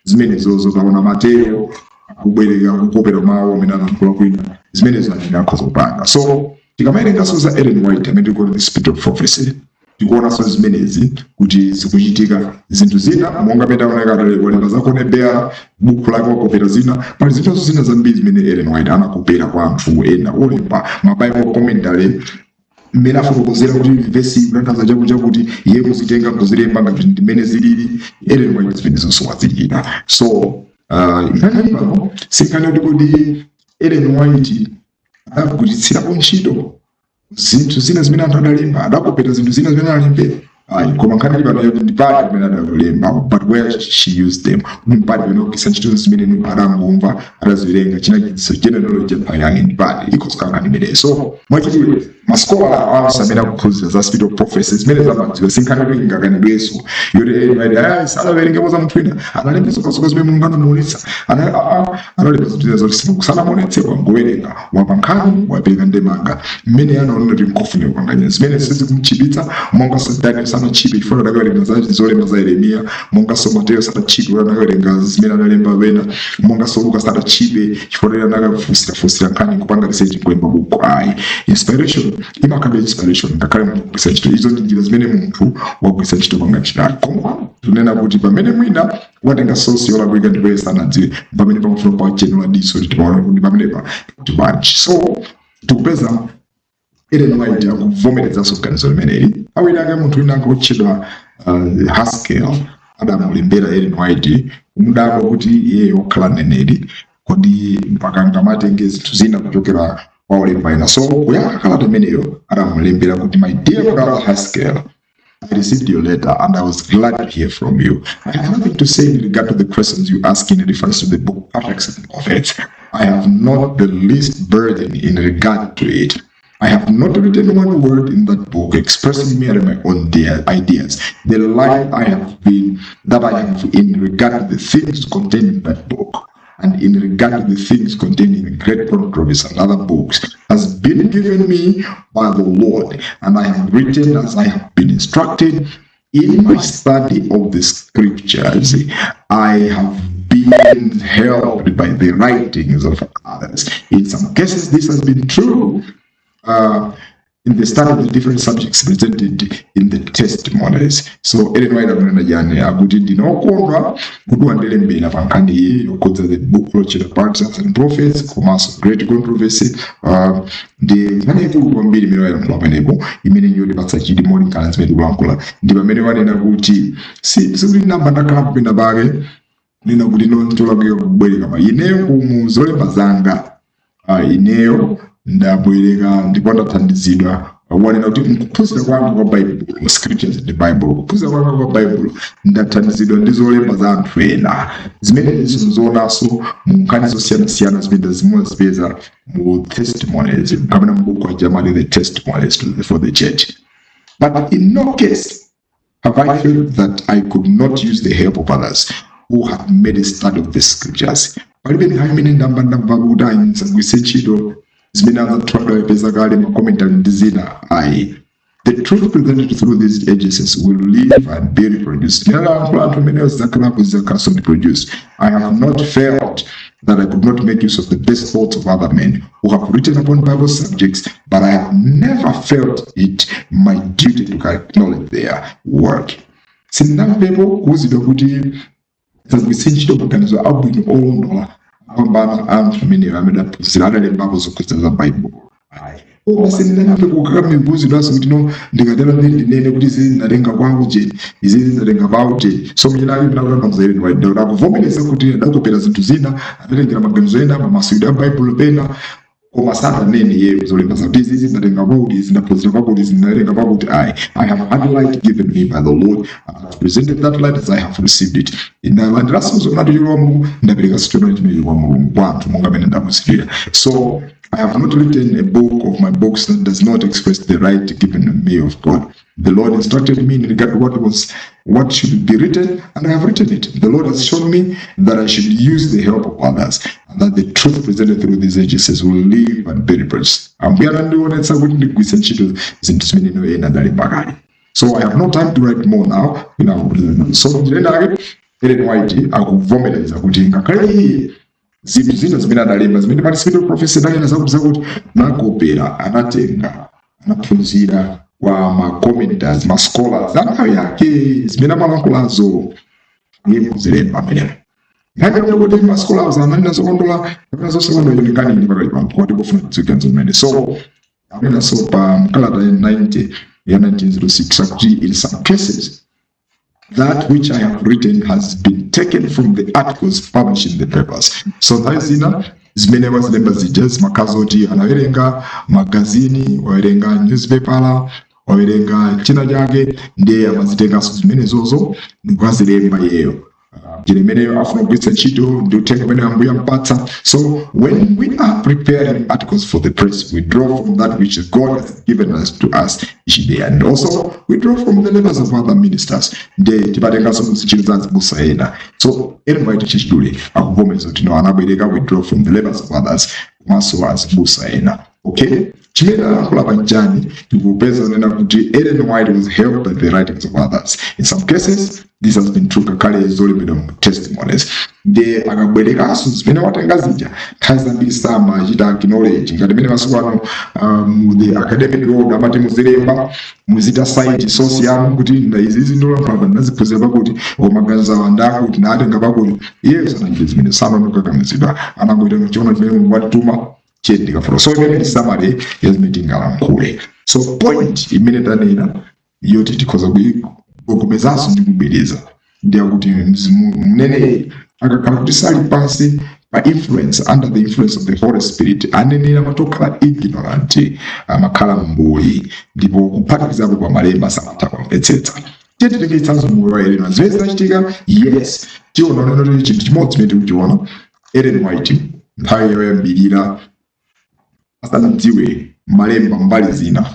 zimenezozo, taona Mateyo akubwereka, kukopera mawu amene analankhula kwina. Zimenezo aneneri akhoza kupanga. So tikamawerenganso za Ellen White amene tikuona The Spirit of Prophecy, tikuonanso zimenezi kuti zikuchitika. Zinthu zina monga pene taoneka walemba za Conybeare, buku lake wakopera zina. Pali zinthu zina zambiri zimene Ellen White anakopera kwa anthu ena olemba ma Bible commentary, mmene afotokozera kuti vesi kutanthauza chakuti chakuti, iye kuzitenga kuzilemba ngati ndimene zilili. Ellen White zimene zonse wazichita. So nkhani pano sinkhani kuti kodi Ellen White adagwiritsirapo ntchito zinthu zina zimene anthu adalemba, adakopera zinthu zina zimene analembera, ayi. Koma nkhani ili pano yoti ndipati pamene adalemba, but where she used them, kuti mpati pamene kugwiritsa ntchito zimene adangomva, adaziwerenga, china chidziwitso, general knowledge yake, ndipati ikhoza nkhani imeneyi. So mwachidule, ma scholar onse amene akuphunzira za Spirit of Prophecy zimene zamadziwa, sinkhani kuti ingakanidwenso yoti eri sadawerengepo za munthu wina, analemba zokazoka zimene Mulungu anamuonetsa. Analemba zinthu zina zoti sanamuonetse, wangowerenga, wapa nkhani, wapereka ndemanga mmene anaona kuti nkofunika kupanganya zimene sizikumchipitsa. Monga so Daniel sanatchipe chifukwa adakawerenga za zolemba za Yeremiya, monga so Mateyo sanatchipe kuti anakawerenga zimene analemba pena, monga so Luka sanatchipe chifukwa anakafunsirafunsira nkhani, kupanga research, kulemba buku, ayi. Inspiration imakhala inspiration ngakhale munthu kugwiritsa ntchito izo ndi njira zimene munthu wagwiritsa ntchito panga ntchito yake. Koma tunena kuti pamene mwina watenga source yolakwika ndipo iye sanadziwe, pamene pamafuna pachenula diso kuti tipaone kuti pamenepa kuti bwanji. So tikupeza Ellen White akuvomerezanso ganizo limeneli. Awiri ake, munthu wina akutchedwa Haskell adamulembera Ellen White kumudabwa kuti iye wokhala mneneri, kodi mpaka angamatenge zinthu zina kuchokera kwa olemba ena? So kuyankha kalata imeneyo, adamulembera kuti, "My dear brother Haskell, I received your letter and I was glad to hear from you. I have nothing to say in regard to the questions you ask in reference to the book Patriarchs and Prophets. I have not the least burden in regard to it. I have not written one word in that book expressing merely my own ideas. The light I have been that I have in regard to the things contained in that book and in regard to the things contained in Great Controversy and other books has been given me by the Lord, and I have written as I have been instructed in my study of the scriptures. I have been helped by the writings of others. In some cases, this has been true in the study of the different subjects presented in the testimonies." So Ellen White akunena chani? Akuti ndinokondwa kuti wandilembera pa nkhani iyi yokhudza the book lotchedwa Patriarchs and Prophets komanso Great Controversy. Ndi nkhani yaikulu kwambiri imene wayankhula pamenepo, imene yotipatsa chidwi molingana zimene tikulankhula. Ndi pamene wanena kuti sikuti namba ndakhala kupenda pake nena kuti no, cholakwika kubwereka pa ineyo kumu zolemba zanga, ineyo ndabwereka ndipo ndathandizidwa. Wanena kuti mkuphunzira kwanga kwa Bible, scriptures in the Bible, kuphunzira kwanga kwa Bible, ndathandizidwa ndi zolemba za anthu ena, zimene zizonso mu nkhani zosiyanasiyana zimene zimazipeza mu testimonies kapena mu buku wa Germany, The Testimonies for the Church. But in no case Have I felt that I could not use the help of others who have made a study of the scriptures. Palibe nthawi imene ndamba ndamva kuti ayi, ndisagwiritse ntchito zimene anzathu adawapeza kale, ma commentary ndi zina, ayi. The truth presented through these agencies will live and be reproduced. Ndinalankhula anthu amenewo, zidzakhalapo, zidzakhalanso reproduced. I have not felt that I could not make use of the best thoughts of other men who have written upon Bible subjects, but I have never felt it my duty to acknowledge their work. Sindinamvepo kuwuzidwa kuti sagwiritse ntchito maganizo abwino olondola apambana anthu amenewo amene aphunzira, adalembapo zokhudza za Baibulo, ayi. Koma sindinamve kukakamizidwanso kuti no, ndikatero ndi ndinene kuti izi ndatenga kwauje, izi ndatenga pauje. So mchinali ndinakutanthauza ine ndikuti akuvomereza kuti adakopera zinthu zina, adatengera maganizo ena, mamasulidwe a Baibulo pena, koma sananene iyeyo zolemba zakuti izi ndatenga pakuti, izi ndaphunzira pakuti, izi ndatenga pakuti, ayi. I have had light given me by the Lord and have presented that light as I have received it. Ndalandiranso zoonadi cholowa Mulungu, ndaperekanso choonadi chimene kwa Mulungu kwa anthu monga amene ndaphunzirira. So I have not written a book of my books that does not express the right given me of God. The Lord instructed me in regard to what should be written, and I have written it. The Lord has shown me that I should use the help of others, and that the truth presented through these agencies will live and be reproduced. Ambuye anandionetsa kuti ndigwiritse ntchito zinthu zimene ino ena adalemba kale. So I have no time to write more now. So njira ake Ellen White akuvomereza kuti ngakhale iye zinthu zina zimene adalemba, zimene pali Spirit of Prophecy ananena zakuti zakuti, anakopera, anatenga, anaphunzira kwa ma commentators, ma scholars a nthawi yake, zimene amalankhulazo iye kuzilemba amenewo. Nthawi kuti ma scholars amanena zokondola kapena zosakondola, icho ndinganene pakali pano kuti kufuna kudziwika zimene. So amene so pa mkalata ya 90 ya 1906 akuti, "In some cases that which I have written has been taken from the articles published in the papers." So nthawi zina zimene wazilemba zija zimakhala zoti anawerenga magazini, wawerenga newspaper, wawerenga china chake, ndiye amazitenganso zimenezozo ndikukazilemba iyeyo njira imeneyo afuna kugwiritsa ntchito ndi uthenga umene Ambuye ampatsa. So when we are preparing articles for the press, we draw from that which God has given us to us each day, and also we draw from the labors of other ministers. Ndiye timatenganso ntchito za azibusa ena. So Ellen White chachidule akuvomereza kuti no, anabwereka, we draw from the labors of others komanso azibusa ena. Okay, chimene alankhula panjani, tikupeza nena kuti Ellen White was helped by the writings of others. In some cases this has been true, ngakhale zolembedwa mu testimonies. Ndiye akabwerekanso zimene watenga zija, nthawi zambiri samachita acknowledge ngati mene masiku ano the academic world amati muzilemba, muzita cite source yanu kuti izi ndolankhula ndinaziphunzira pakuti, maganizo awa ndakuti ndatenga pakuti. Iyeyo sanachite zimene, sananokakamizidwa, anangoita chiona chimene Mulungu watituma chiyendeka. So imene ndi summary ya zimene tingalankhule. So point imene tanena yoti tikhoza kuigogomezanso ndi kubwereza ndiyakuti mneneri akakhala kuti sali pansi pa influence, under the influence of the Holy Spirit, aneneri amatokhala ignorant, amakhala mbuli, ndipo kuphatikizapo pa malemba samatha kumvetsetsa. Tiye titenge chitsanzo moyo wa Ellen. Zimene zinachitika, yes, tiona neno kuti chinthu chimodzi chimene tikuchiona, Ellen White nthawi yoyambirira asanadziwe malemba mbali zina,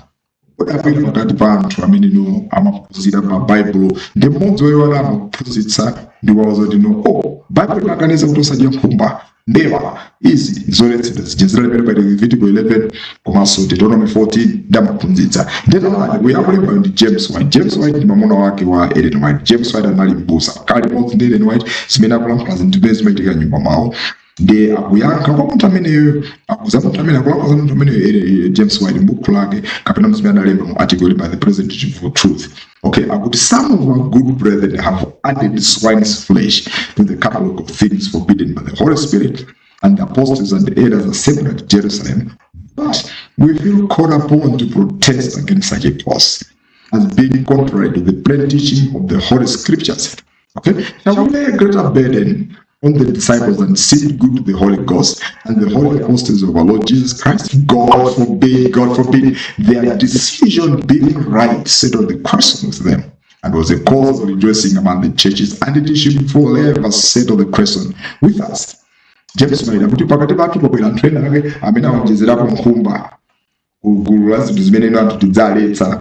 udapita pakati pa anthu amene no amaphunzira pa Baibulo, ndi mmodzi woiwana amaphunzitsa ndi kuwauza kuti no, oh, Baibulo limakaniza kuti usadya nkhumba, mbewa, izi zoletsedwa zija zidalembedwa pa Leviticus 11 komanso Deuteronomy 14. Ndi amaphunzitsa. Ndetaonani, uyu akulembayo ndi James White. James White ndi mwamuna wake wa Ellen White. James White anali mbusa kale limodzi ndi Ellen White. Zimene akulankhula, zinthu zimene zimachitika m'nyumba mwawo, ndi akuyankha kwa munthu ameneyo, akuza munthu amene akulankhula za munthu ameneyo, James White, m'buku lake kapena mzimene analemba mu article ili by the Present for Truth. Okay, akuti, "Some of our good brethren have added swine's flesh to the catalogue of things forbidden by the Holy Spirit and the apostles and the elders assembled at Jerusalem, but we feel called upon to protest against such a course as being contrary to the plain teaching of the Holy Scriptures." Okay, "Shall we lay a greater burden on the disciples than seemed good to the Holy Ghost and the holy apostles of our Lord Jesus Christ? God forbid, God forbid. Their decision being right settled the question with them and was a cause of rejoicing among the churches, and it should forever settle the question with us." James White akuti pakati pathu pabwera anthu ena ake amene awonjezerapo nkhumba kugulu la zinthu zimene ino anthu tidzaletsa,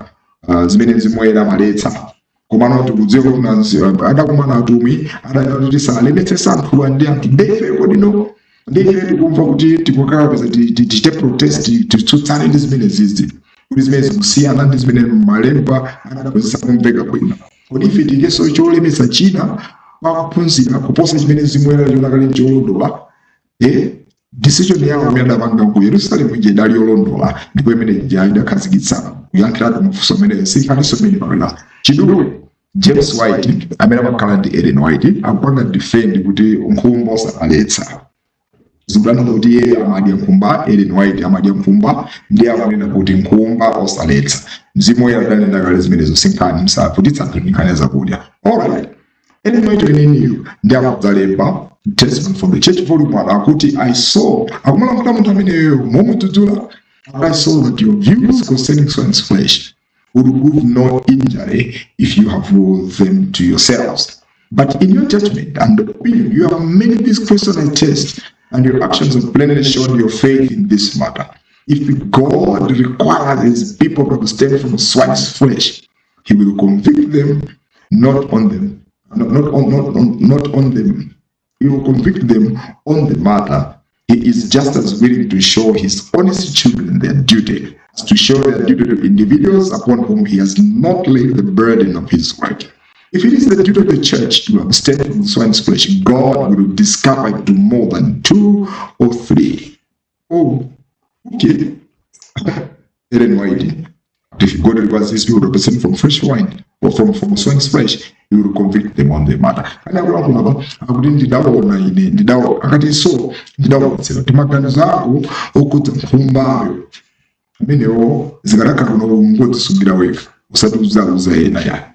zimene Mzimu Woyera amaletsa. Komano tikudziwa kuti adakumana atumwi, adanena kuti tisalemetse anthuwa ndi anthu ndefe. Kodi no ndife tikumva kuti tikukakapeza tichite protest, titsutsane ndi zimene zizi, kuti zimene zikusiyana ndi zimene malemba adaphunzitsa kumveka bwino? Kodi ife tikenso cholemetsa china pakuphunzira kuposa chimene zimwera chonakale cholondola? Decision yawo imene adapanga ku Yerusalemu ija idali yolondola, ndipo imene ija idakhazikitsa kuyankhiratu mafunso amene sinkhaniso imene pakana chidule. James White, amene amakhala ndi Ellen White, akupanga defend kuti nkhumba osamaletsa. Zikutanthauza kuti iye amadya nkhumba, Ellen White amadya nkhumba, ndiye amanena kuti nkhumba osaletsa, Mzimu Woyera adanena kale zimenezo, sinkhani, msavutitsa anthu ndi nkhani zakudya. Alright, Ellen White weneniyo ndi akudzalemba Testimony from the Church volume 1, akuti, "I saw," akumalankhula munthu ameneyo momudzudzula, "I saw that your views concerning swine's flesh would prove no injury if you have ruled them to yourselves. But in your judgment and opinion, you have made this question a test, and your actions have plainly shown your faith in this matter. If God requires his people to abstain from swine's flesh, he will convict them not on them, not on them. He will convict them on the matter. He is just as willing to show his honest children their duty as to show their duty to individuals upon whom he has not laid the burden of his work. If it is the duty of the church to abstain from swine's flesh, God will discover it to more than two or three." Oh, okay. Ellen White. If God requires his people to abstain from fresh wine or from swine's flesh, he will convict them on the matter. Kana akulankhula apa akuti ndidaona ine ndidaona, akati so ndidaonetsera kuti maganizo ako okhudza nkhumbayo amenewo zikanakhala kuno ungodzisungira wekha, usati uzauza ena ya,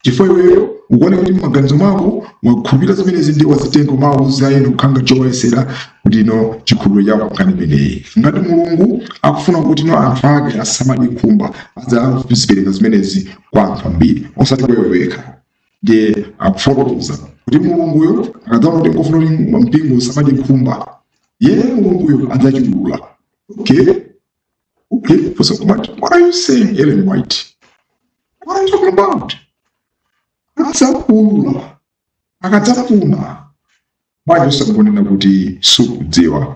chifukwa iweyo ukuona kuti m'maganizo mwako wakhulupirira zimenezi ndi wazitenga umawuza ena kukhanga chowayesera kuti ino chikhulupiriro chako nkhani imeneyi. Ngati Mulungu akufuna kuti ino anthu ake asamadye nkhumba, adzazipereka zimenezi kwa anthu ambiri, osati kwa iwe wekha. Ndiye akufotokoza kuti Mulunguyo akadzaona kuti ngofuna kuti mpingo usamadye nkhumba, ye Mulunguyo adzachiulula. Okay. So what are you saying, Ellen White? What are you talking about? Adzaulula akadzafuna. Bwanji usakunena kuti sukudziwa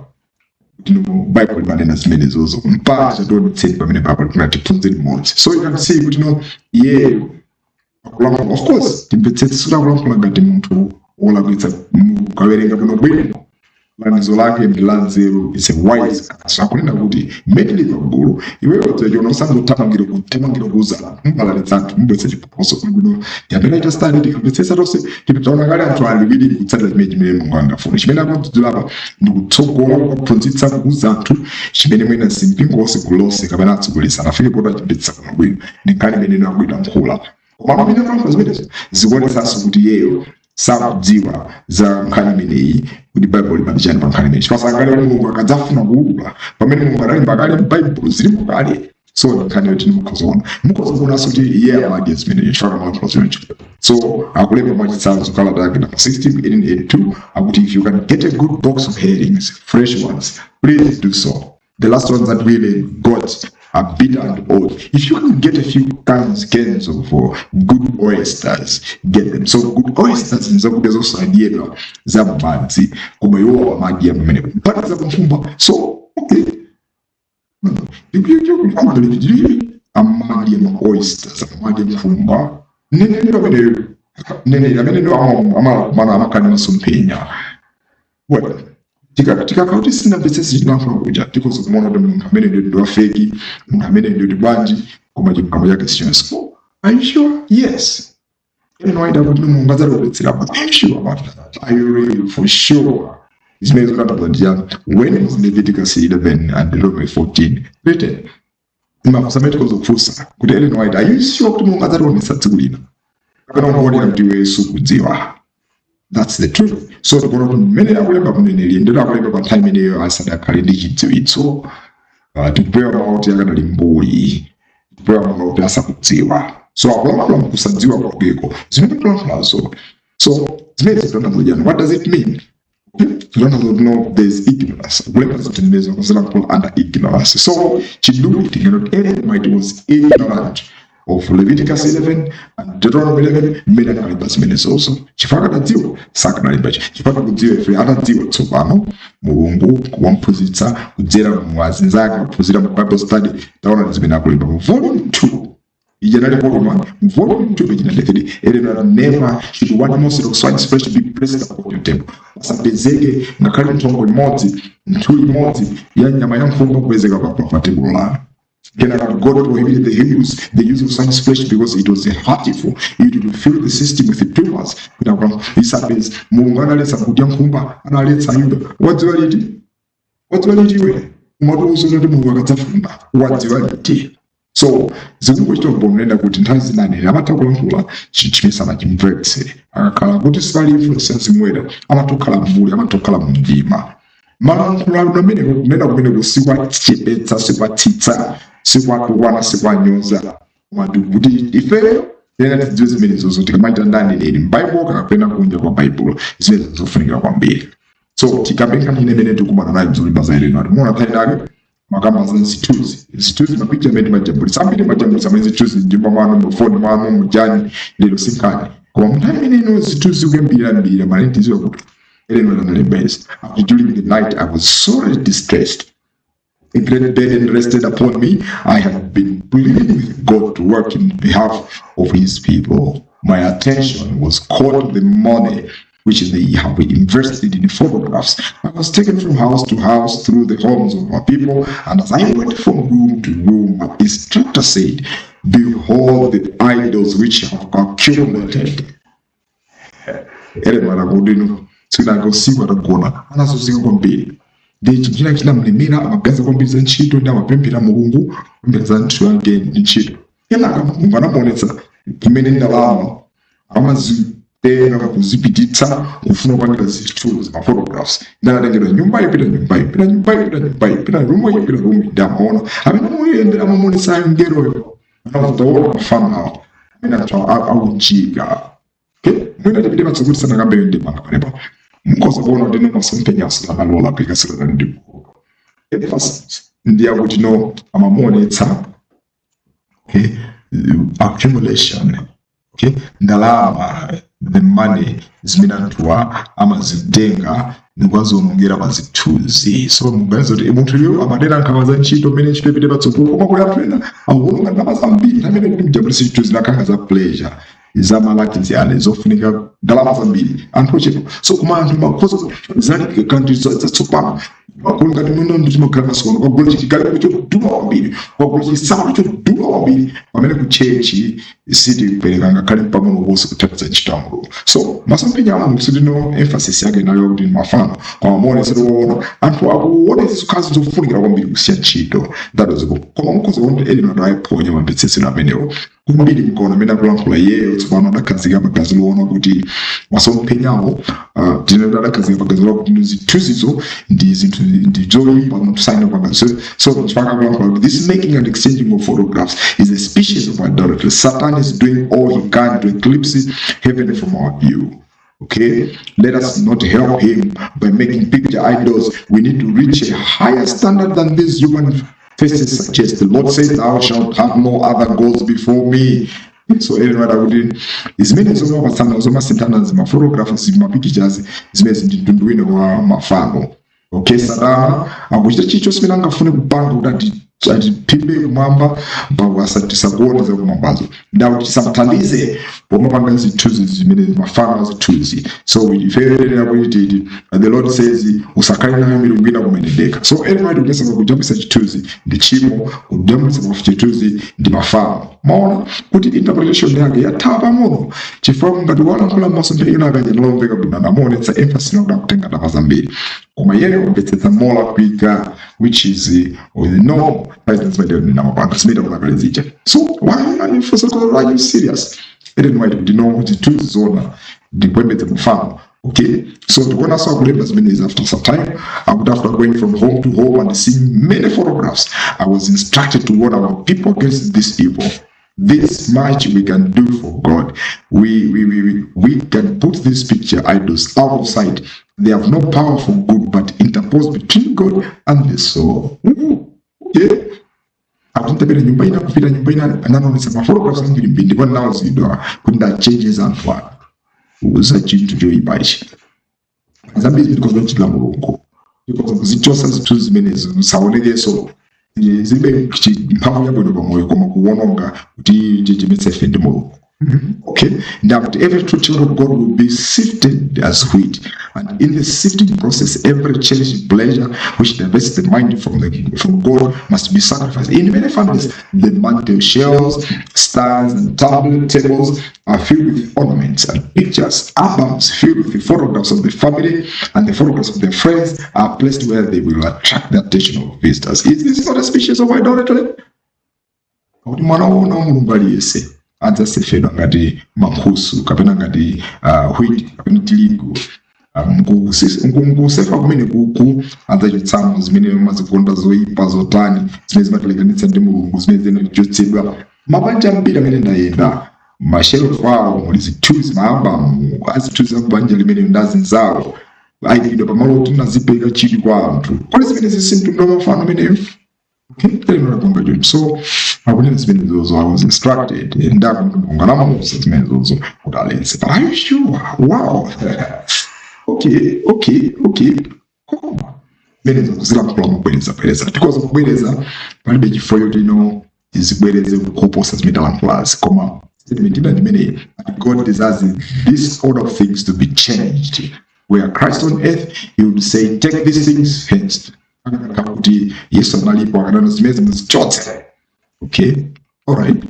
kuti no Bible imanena zimenezozo? Mpaka chationetseni pamene papo tinati tiphunze limodzi. So you can see kuti no iyeyo akulankhula, of course timvetsetse, suti akulankhula ngati munthu wolakwitsa. Mukawerenga bwino bwino, langizo lake ndi la nzeru, is a wise. So akunena kuti mmene tili pagulu, iweyo udzachiona, usangothamangira kuthamangira kuuza mbalalitsa anthu, mubwetse chiphoso bwino, tiyambira ita study, tikamvetsetsa tonse, tipitaona kale anthu aliwiri kutsatira chimene Mulungu angafune. Chimene akudzudzulapa ndi kutsogola kuphunzitsa, kuuza anthu chimene mwina simpingo wonse, gulu lonse kapena atsogoleri sanafike poti achimvetsetsa bwino bwino. Ndi nkhani imene akuyilankhula. Koma pamene akulankhula zimenezo, zikuonetsanso kuti iyeyo sakudziwa za nkhani imeneyi, kuti Baibulo limati chani pa nkhani imeneyi, chifukwa kale Mulungu akadzafuna kuulula, pamene Mulungu adalemba kale m'Baibulo, zilipo kale. So nkhani yoti mukhoza kuonanso kuti iye amadya zimenezo, chifukwa amalankhula zimenezo. So akulemba mwachitsanzo kalata yake namba 16 1882, akuti, "If you can get a good box of herrings, fresh ones, please do so. The last ones that really got are bitter and old. If you can get a few cans of good oysters, get them." So good oysters nzakudya zosadyedwa za m'madzi, koma iwo amadya pamenepo mpaka za kunkhumba. So okay, amadya ma oysters, amadya nkhumba. Neneri pameneyo, neneri amene ndo amakumana, amakhala ndi masomphenya. Well, tikakhala kuti sitinamvetsetse chinalankhula kuja, tikhoza kumaona kuti munthu amene ndi wa fake, munthu amene ndi bwanji, koma chilungamo chake sichonse. Are you sure? Yes. Ellen White akuti Mulungu adzatiwonetsera, but are you sure about that? Are you really for sure? Zimene zikutanthauza ndi chani? When was Leviticus 11 and Deuteronomy 14 written? Mafunso amene tikhoza kufunsa kuti, Ellen White, are you sure kuti Mulungu adzationetsa tsiku lina, kapena ungoonera kuti iwe sukudziwa? That's the truth. So tikuona kuti mmene akulemba mneneri, ndilo akulemba pa nthawi imeneyo asadakhale ndi chidziwitso. Tikupewa mawu kuti akadali mbuli, tikupewa mawu kuti asakudziwa. So akulankhula mkusadziwa kwakeko zimene akulankhulazo. So zimene zikutanthauza chani? What does it mean? Zikutanthauza kuti no, there's ignorance. Akulemba zinthu zimenezo, akuzilankhula under ignorance. So chidule tinganoti Ellen White was ignorant. of Leviticus 11 and Deuteronomy 11 mmene analemba zimenezozo, chifukwa akadadziwa sakanalemba, chifukwa kudziwa ife atadziwa tsopano Mulungu wamphunzitsa kudzera mu azinzake kuphunzira mu Bible study. Taona zimene akulemba mu volume 2. Ija inali volume 1, mu volume 2, page 93. Ellen, "Never should one morsel of swine's flesh be placed upon your table." Pasapezeke ngakhale nthongo imodzi, nthuli imodzi ya nyama ya nkhumba kupezeka pa tebulo lanu. Kenaka, God prohibited the Hebrews the use of swine's flesh because it was hurtful. It would fill the system with tumors. Isapezi Mulungu analetsa kudya nkhumba, analetsa Yuda. Wadziwa liti? Wadziwa liti iwe? Umatiuza kuti Mulungu akadzafuna. Wadziwa liti? So zikungochita mbonera kuti nthawi zinanene amatha kulankhula chinthu chimene sanachimvetse. Akakhala kuti sipali influence zimwera, amatha kukhala mbuli, amatha kukhala mumdima. Malankhulano amene kunena kumene sikwachepetsa, sikwatsitsa, sikwatukwana, sikwanyoza, koma kuti ifeyo tena tidziwe zimenezozo tikamachita ndaneneri m'Baibulo kapena kunja kwa Baibulo, zimene zofunikira kwambiri. So tikambe nkhani ine imene tikumana nayo mzolemba za Ellen White. Muona nkhani yake makamba za zithunzi, zithunzi, mapicha amene timajambulitsa ambiri, majambulitsa amene zithunzi mnyumba mwanu, mufoni mwanu, mujani. Lero si nkhani, koma munthawi imene ino zithunzi kuyambirira mane tidziwe kuti Ellen White analemba izi. "During the night I was sorely distressed. A great burden rested upon me. I had been pleading with God to work in behalf of his people. My attention was caught the money which they have invested in photographs. I was taken from house to house through the homes of our people, and as I went from room to room, my instructor said, 'Behold the idols which have accumulated.'" Ellen akuti ino tsiku usiku atagona anazunzika kwambiri ndi chinthu china chinamlemera. Amaganiza kwambiri za ntchito ndi amapemphera Mulungu, kupemphera za ntchito yake ndi ntchito. Kenaka Mulungu anamuonetsa kumene ndalama amazitenga kuzipititsa kufuna kupangira zithunzi, ma photographs. Ndi anatengedwa nyumba ipita nyumba ipita nyumba ipita nyumba ipita room ipita room, ndi amaona amene amuyendera, amamuonetsa ngeroyo, anautaona mafano awo amene anthu aunjika. Okay, mwina tipite patsogolo tisanakambe ndimanga panepa. Mukhoza kuona kuti no, masomphenya asanalola aplikasira ndipo emphasis ndiyakuti no, amamuonetsa, okay, accumulation, okay, ndalama, the money zimene anthuwa amazitenga ndikuwaziwonongera pa zithunzi. So muganiza kuti munthu uyu amadera nkhawa za ntchito, mmene ntchito ipite patsogolo, koma kuli anthu ena akuwononga ndalama zambiri amene kuti mjambulise chithunzi nakhanga za pleasure, za malaki zofunika ndalama zambiri, anthu ochepa. So koma anthu makhoza zali kanti zatsopano makulu ngati muno ndichimakhala masono kwagula chigalimoto chodula kwambiri, kwagula chisapato chodula kwambiri, pamene ku church sitipereka ngakhale pang'ono konse kuthandiza ntchito ya Mulungu. So masomphenya a Mulungu sitino emphasis yake nayo kuti mafano, koma maonetsero woona anthu akuona izi zikhala zofunikira kwambiri kusiya ntchito. That was good. Koma mukhoza kuona kuti Ellen ayiphonya mamvetsetsero amenewo kwambiri. Mkaona amene akulankhula iyeyo tsopano adakhazika magazi loona kuti masomphenyawo, tinene adakhazika magazi loona kuti zithunzizo ndi zinthu ndi zoyipa, munthu saina kupanga. So chifukwa akulankhula kuti "This making and exchanging of photographs is a species of idolatry. Satan is doing all he can to eclipse heaven from our view." Okay, let us not help him by making picture idols. We need to reach a higher standard than these human faces suggest. The Lord says, "Thou shalt have no other gods before me." So Ellen kuti zimene zomapatsana, zomasinthana zima photographs, ma pictures, zimene ndi mtundu wina wa mafano. Okay, Satana akuchita chilichonse chimene angafune kupanga kuti atiphimbe kumwamba mpaka tisakuone zakumwambazo, ndakuti tisamthandize pomapanga zithunzi zimene mafano azithunzi. So ifeerera kuti the Lord says, "Usakhale nayo milungu ina koma ine ndekha." So Ellen White kuyesa kujambisa chithunzi ndi tchimo, kujambisa chithunzi ndi mafano. Maona kuti interpretation yake yathawa pang'ono, chifukwa ngati walankhula masomphenya akaja nalomveka bwino, anamuonetsa emphasis nakuti akutenga ndalama zambiri, koma iyeyo wamvetsetsa molakwika, which is no zimene zimene kunakale zija. So why are you for are you serious, Ellen White, kuti no, zithunzi zona ndikupembedza mafano? Okay, so tikuonanso akulemba zimenezi after some time. Akuti, "After going from home to home and seeing many photographs, I was instructed to warn our people against this evil. This much we can do for God. We can put these picture idols out of sight. They have no power for good, but interpose between God and the soul." Yeah. Akuti ndapita nyumba ina, kupita nyumba ina, ananaonetsa maphotographs ambirimbiri, ndipo ndinawuzidwa kuti ndachenjeza anthu anu za chinthu choyipa ichi. Zambiri zikhoza kuchitira Mulungu, tikhoza kuzichosa zinthu zimenezo zisaonekenso, zibe mphamvu yabwino pamoyo, koma kuwononga kuti tichimetse ife ndi Mulungu. Okay, now every true child of God will be sifted as wheat, and in the sifting process, every cherished pleasure which diverts the mind from God must be sacrificed. In many families, the mantel shelves, stands, and tables are filled with ornaments and pictures. Albums filled with the photographs of the family and the photographs of their friends are placed where they will attract the attention of visitors. Is this not a species of idolatry? Kuti mwana woona wa Mulungu aliyense adzasefedwa ngati mankhusu kapena ngati wheat kapena tirigu. Nkusefa kumene kuku adzachotsamo zimene mazikonda zoyipa zotani zimene zimatilekanitsa ndi Mulungu, zimene zinachotsedwa. Mabanja ambiri amene ndayenda, mashelufu awo muli zithunzi, maalbamu azithunzi za banja limene ndazinzawo ayikidwa pamalo oti nazipeka chidwi kwa anthu. Kodi zimene zisi mtundu wa mafano ameneyo? Okay, panga choncho. So akunena zimene zozo, I was instructed, ndakumva namusa zimene zozo kuti alense. But are you sure? Wow, okay. Koma zimene zokuzilankhula mubwereza bwereza, tikoza kubwereza, palibe chifukwa choti ino tizibwereze kuposa zimene talankhulazi. Koma statement ina ndimeneyi: God desires this order of things to be changed. Were Christ on earth, he would say, "Take these things hence." Akanakhala kuti Yesu analipo, akanena zimene muzichotse. Okay, all right.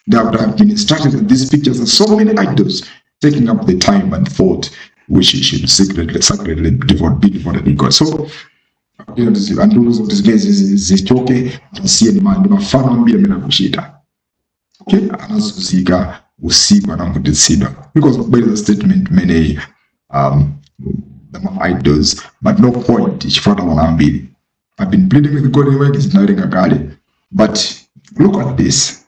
They would have been instructed that these pictures are so many idols taking up the time and thought which he should secretly be devoted in God. So andiuza kuti zimene zichoke, tisiye ndi mafano ambiri amene akuchita. Okay, anazunzika usiku, anavutitsidwa because kubwereza statement imeneyi, the idols, but no point chifukwa taona ambiri. I've been pleading with God in work, zinawerenga kale. But look at this,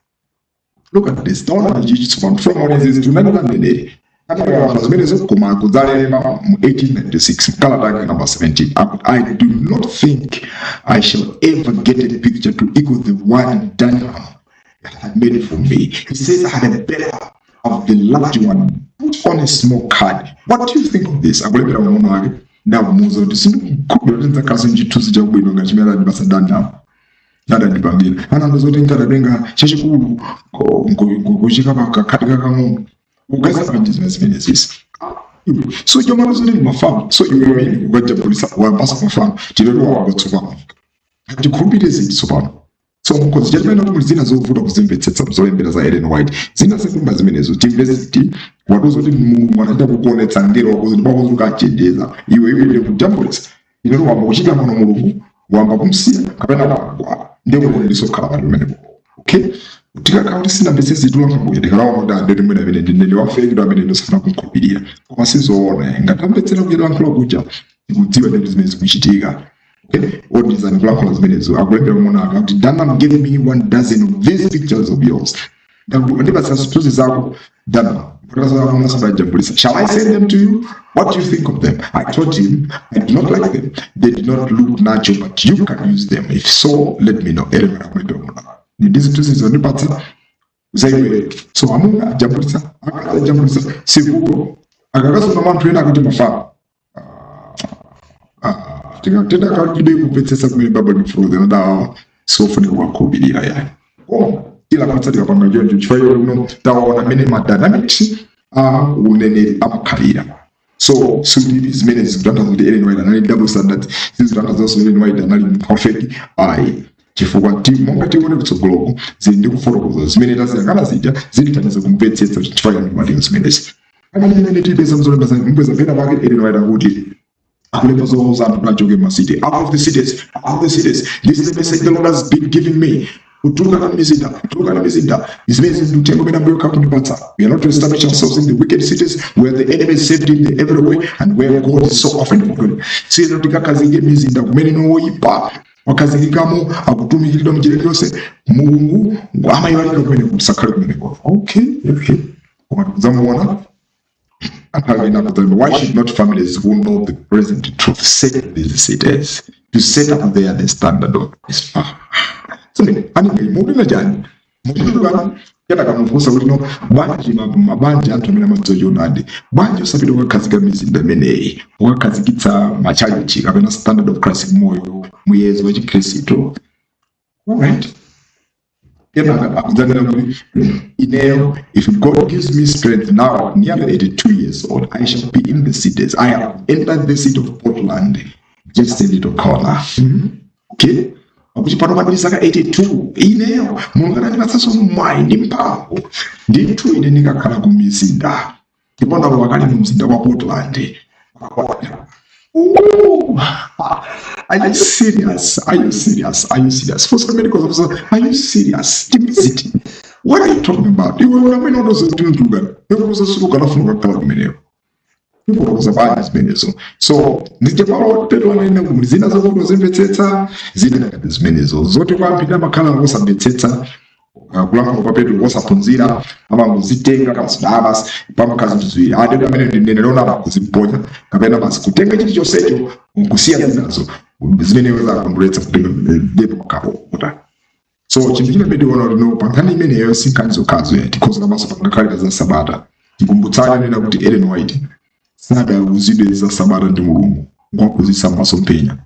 look at this. Taona chichi tsopano from one izi tunanena mneneri atakamba zimenezo, koma kudzalema mu 1896 mkalata yake number 17 akuti, "I do not think I shall ever get a picture to equal the one Dunham had made for me. He says I had better have the large one put on a small card. What do you think of this?" Akulembera mwana wake ndakumuwuza kuti sindikukhulupirira kuti ndidzakhalanso nchithunzi chabwino ngati chimene adandipatsa Dunham, adandipangira. Anandiuza kuti nkadatenga chachikulu kuchika pa kakhadi kakang'ono. Ugaza bwanji zimene zimenezisi? So chomalo zoti ndi mafano. So iwe umene ukajambulisa wapasa mafano, tilero wako tsopano tikhulupirire zinthu tsopano. So mukhozi chatimene kuti muli zina zovuta kuzimvetsetsa zolembera za Ellen White, zina zifumba zimenezo timvesiti watuza kuti Mulungu anachita kukuonetsa ngelo wakuzi ndipo ukachenjeza iwe, iwe kujambulisa inero wamba kuchita mwano Mulungu wamba kumsiya kapena wagwa ndiye kuoneliso kukhala pali pamenepo. Okay, tikakhala kuti sinamvetsetse tilankhula, tikalawa kuti andeti mwina amene ndinene wafekidwa amene ndosafuna kumkhulupirira, koma sizoona. Ngati amvetsera kulankhula kuja, tikudziwa ndeti zimene zikuchitika. Okay, odizani kulankhula zimenezo, akulembera monaka kuti, "Dunham gave me one dozen of these pictures of yours." Ndipatsa zithunzi zako Dunham. "Shall I send them to you? What do you think of them? I told him I do not like them. They do not look natural, but you can use them. If so, let me know." Ellen akulembera monaka ndi zithunzi zondipatsa zaiwe. So amuna ajambulisa, akazi ajambulisa, sikuko akakasoma anthu ena akuti mafano. Tikatenda kalibe kumvetsetsa kumene Bible limafotokozera ndawa sofunika kuwakhulupirira yani, koma tilakwitsa tikapanga choncho chifukwa choti kuno taona mmene ma dynamics a uneneri amakhalira. So sikuti zimene zikutanthauza kuti Ellen White anali double standard, sizikutanthauza Ellen White anali perfect, ayi, chifukwa monga tione kutsogoloko zili ndi kufotokoza zimene taziyang'ana zija zilithandiza kumvetsetsa chifukwa chani matiro zimenezi amene imene tipeza mzolemba mpeza pena pake Ellen White akuti akulemba zowauza anthu achoke ma city, "Out of the cities, out of the cities. This is the message the Lord has been giving me." Kutuluka na mizinda, kutuluka na mizinda, zimene ndi uthenga umene Ambuye akundipatsa. "We are not to establish ourselves in the wicked cities where the enemy is saved in the every way and where God is so often forgotten." Sino tikakhazike mizinda kumene nowoyipa wakhazikikamo, akutumikiridwa mnjira iliyonse, Mulungu amayiwalika kumene, kusakhale kumeneko. Okay, koma tikudzamuona anthu. Why should not families who know the present truth set these cities to set up there the standard of this? Anyway, mukunena chani? Mukutukana. Kenaka mufunsa kuti, no, bwanji mabanja anthu amene amadziwa choonadi, bwanji osapita kukakhazika mizinda imeneyi, kukakhazikitsa machalichi kapena standard of Christ, moyo, muyezo wa Chikhristu? Alright, kenaka akudzanena kuti, ineyo, if God gives me strength, now nearly 82 years old, I shall be in the cities. I have entered the city of Portland, just a little corner. Okay, akuti pano pandili zaka 82, ineyo Mulungu anandipatsanso mwayi ndi mphamvu, ndithu ine ndikakhala ku mizinda, ndipo ndalowa kale mu mzinda wa Portland. Ooh, are you serious? Are you serious? Are you serious? For some medical officer, are you serious? Timiziti. What are you talking about? Iwe unamwene utozotunduka. Iwe uzosuluka nafuna kukhala kumeneko. Ifotokoza bwanji zimenezo? So ndije Paulo, Petro ananena kuti zina zakuti uzimvetsetsa, zina ngati zimenezo zoti kwambiri amakhala osamvetsetsa kulankhula kwa Petro, osaphunzira amangozitenga basi, basi pamakhala zinthu ziwiri: atete amene ndi mneneri onama, kuziponya, kapena basi kutenga chilichonsecho nkusiya zinazo zimene zakondweretsa kutenga ndipo makhapo kutani. So chinthu china pete tiona kuti, no, pa nkhani imeneyo si nkhani zokhazo, tikhoza komanso pangakhale za Sabata. Tikumbutsane nena kuti Ellen White sadawuzidwe za Sabata ndi Mulungu ngwaphunzitsa masomphenya,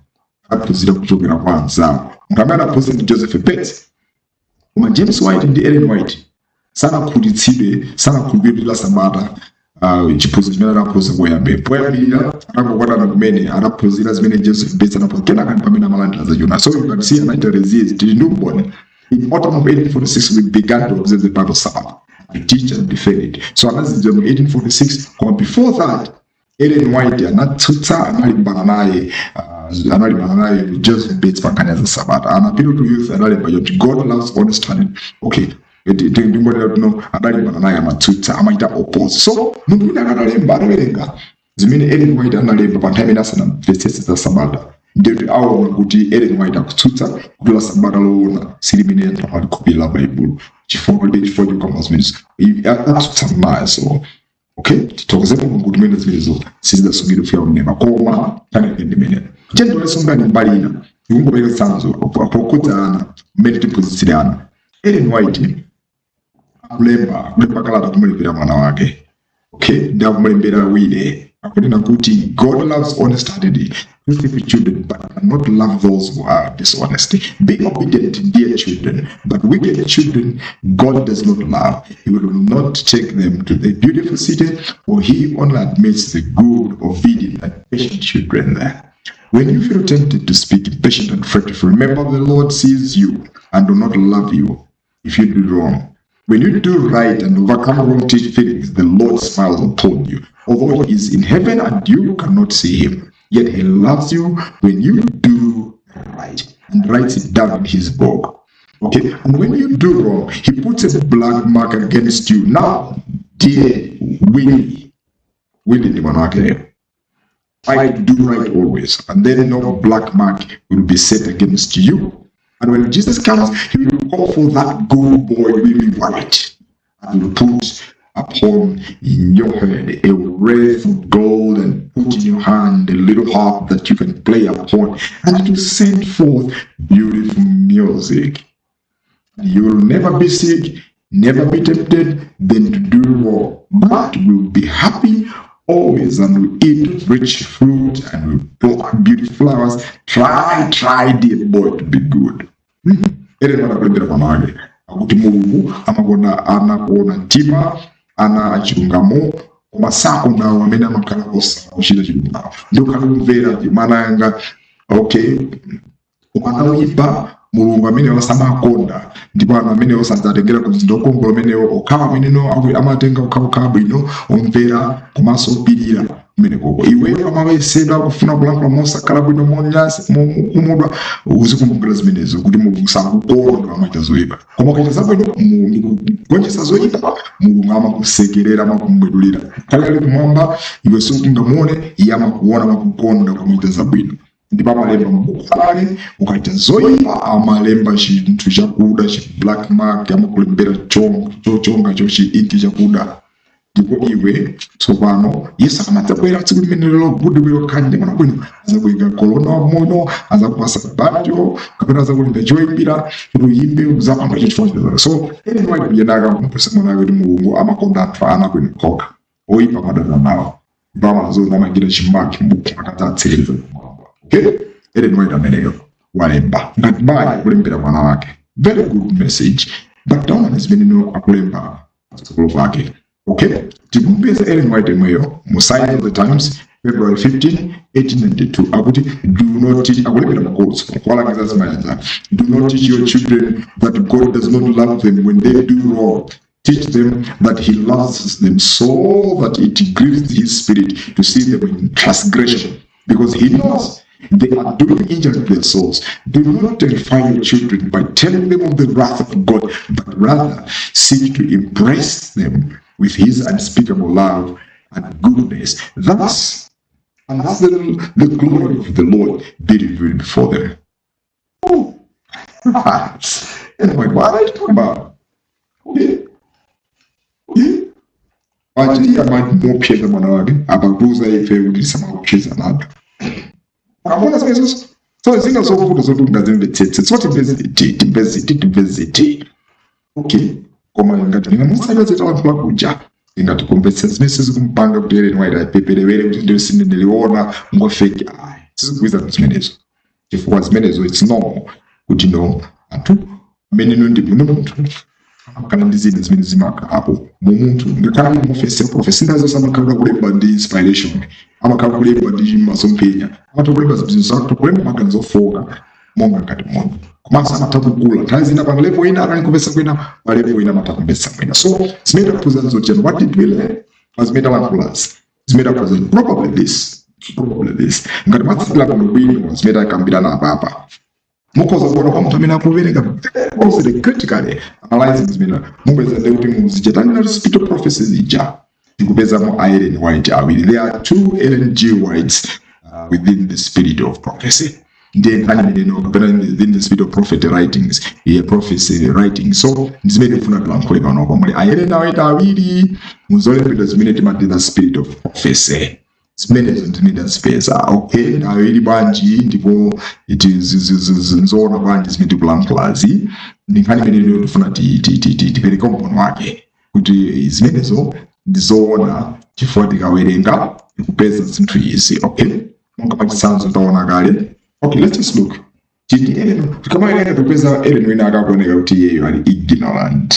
aphunzira kuchokera kwa anzawo. Munthu amene anaphunzira ndi Joseph Bates, koma James White ndi Ellen White sanakhutitsidwe, sanakhulupirire la Sabata. Chiphunzitso chimene anaphunzira poyambira, poyambirira atangokwatana kumene, anaphunzira zimene Joseph Bates anaphunzira, kenaka ndi pamene amalandira zachuna. So you can see anaita tili ndi umboni. In autumn of 1846 we began to observe the Bible Sabbath, to teach and defend it. So anazidziwa mu 1846, koma before that Ellen White anatsutsa, analimbana naye, analimbana naye Joseph Bates pa nkhani za Sabata. An Appeal to Youth analemba choti God loves honest hearted. Okay, ndingonena kuti, no, adalimbana naye, amatsutsa, amachita oppose. So munthu wina akatalemba, atawerenga zimene Ellen White analemba pa nthawi imene asanamvetsetse za Sabata, ndiyoti aona kuti Ellen White akutsutsa kuti la Sabata loona silimene anthu amalikhulupirira la Baibulo, chifukwa palibe chifukwa chokamba zimenezo, atsutsa naye. So okay, tithokoze Mulungu kuti mwene zimenezo sizidasungidwe kufika kunema, koma nkhani ndimene chendoleso ngani mbali ina ikungopereka chitsanzo pokhudza ana, mmene tiphunzitsire ana. Ellen White akulemba kalata kumulembera mwana wake. Okay, ndi akumulembera Willie, akunena kuti God loves honest hearted, truthful children, but cannot love those who are dishonest. Be obedient, dear children, but wicked children God does not love. He will not take them to the beautiful city, for he only admits the good, obedient and patient children there. When you feel tempted to speak impatient and fretful, remember the Lord sees you and do not love you if you do wrong. When you do right and overcome wrong feelings, the Lord smiles upon you. Although he is in heaven and you cannot see him, yet he loves you when you do right and writes it down in his book. Okay, and when you do wrong, he puts a black mark against you. Now, dear Willie, Willie ndi mwana wake, try to do right always, and then no black mark will be set against you. And when Jesus comes, he will call for that good boy, Willie White, and will put upon in your head a wreath of gold and put in your hand a little harp that you can play upon, and it will send forth beautiful music. You will never be sick, never be tempted then to do wrong, but will be happy always and will eat rich fruit and will pluck beautiful flowers. Try, try, dear boy, to be good. Ere anakulembera mwana wake akuti Mulungu amakonda ana kuona mtima, ana achilungamo, koma sakonda awo amene amakhala osachita chilungamo. Ndi kukhala kumvera mwana yanga, okay, koma ana oyipa Mulungu amene osamakonda, ndipo anthu amene osadzatengera ku mzinda wokongola umenewo, okhawa ameneno amatenga okhaokha abwino, omvera komanso opirira kumenekoko. Iweyo amayesedwa kufuna kulankhula mosakhala bwino, monyasa, mokumudwa, uzikumbukira zimenezo kuti Mulungu sakukonda amachita zoyipa, koma ukachita zabwino ndikugonjetsa zoyipa, Mulungu amakusekerera, amakumwedulira. Kale ali kumwamba, iwe sukungamuone, iye amakuona, amakukonda kumuchita zabwino, ndipo amalemba m'buku lake. Ukaita zoyipa, amalemba chinthu chakuda, chi black mark, amakulembera chochonga chochi inki chakuda. Ndipo iwe tsopano, Yesu akamadzabwera tsiku limene lero, goodwill khandi mwana bwino, azakuyika kolona wamono, azakupasa banjo kapena azakulimba choyimbira kuti uyimbe, uzapanga chifukwa. So Ellen White kujenaka kumupesa mwana wake kuti Mulungu amakonda anthu ana bwino kokha, oyipa amadana nawo, ndipo amazoza amachita chimaki mbuku akadzatsereza kumwamba. Okay, Ellen White ameneyo walemba ngati mayi kulembera mwana wake, very good message, but taona zimene akulemba patsogolo pake. Okay, tikumpeza Ellen White imweyo mu Signs of the Times, February 15 1892, akuti, "Do not teach," akulembera makolo, kuwalangiza zimayanza, "Do not teach your children that God does not love them when they do wrong. Teach them that he loves them so that it grieves his spirit to see them in transgression, because he knows they are doing injury to their souls. Do not terrify your children by telling them of the wrath of God, but rather seek to impress them with his unspeakable love and goodness. Thus, and thus the glory of the Lord be revealed before them." Oh. Anyway, what are you talking about? Okay. Okay. Achiya muopseza mwana wake, apakuza ife kuti tisamaopseza nato. Amona zimenezo. So zina zovuta zoti ungazimvetsetse, so timve ziti, timve ziti, timve ziti? Okay, koma ngati ndingamusapeza talankhula kuja, ingati kumvetsa zimene sizikumpanga kuti Ellen White apeperewere kuti ndiyo sindiniliona ngo fake, ayi, sizikugwirizana zimenezo, chifukwa zimenezo it's normal kuti no anthu amene no ndi muno munthu amakhala ndi zina zimene zimakhalapo mu munthu. Ngakhale mu office ya prophecy, ndazo amakhala kulemba ndi inspiration, amakhala kulemba ndi masomphenya, amatha kulemba zinthu zake, kulemba maganizo ofoka monga ngati munthu, komanso amatha kugula nthawi zina pa level ina akali kumvetsa kwina, pa level ina amatha kumvetsa mwina. So zimene taphunzira zochena, what did we learn? Pa zimene talankhulazi, zimene taphunzira, probably this, ngati mwatsatira bwino bwino zimene takambirana apapa, mukhoza kuona kwa munthu amene akuwerenga very closely, critically analyzing zimene mupeza, ndi kuti muzichetanira spirit of prophecy zija, tikupezamo a Ellen White awiri. There are two Ellen G Whites within the spirit of prophecy. Ndiye nkhani imeneno, kapena within the spirit of prophet writings, yeah, prophecy writing. So ndizimene tifuna tilankhule panopo. Muli a Ellen White awiri muzolembedwa zimene timati the spirit of prophecy. Zimenezo ndimene tazipeza. Okay, awiri bwanji? Ndipo it is nzoona bwanji zimene tikulankhulazi? Ndi nkhani imeneyo tifuna tipereke umboni wake kuti zimenezo ndizoona, chifukwa tikawerenga tikupeza zinthu izi. Okay, monga pachitsanzo taona kale. Okay, let's just look. Titi Ellen, tikamawerenga tikupeza Ellen wina akakuoneka kuti iyeyo ali ignorant,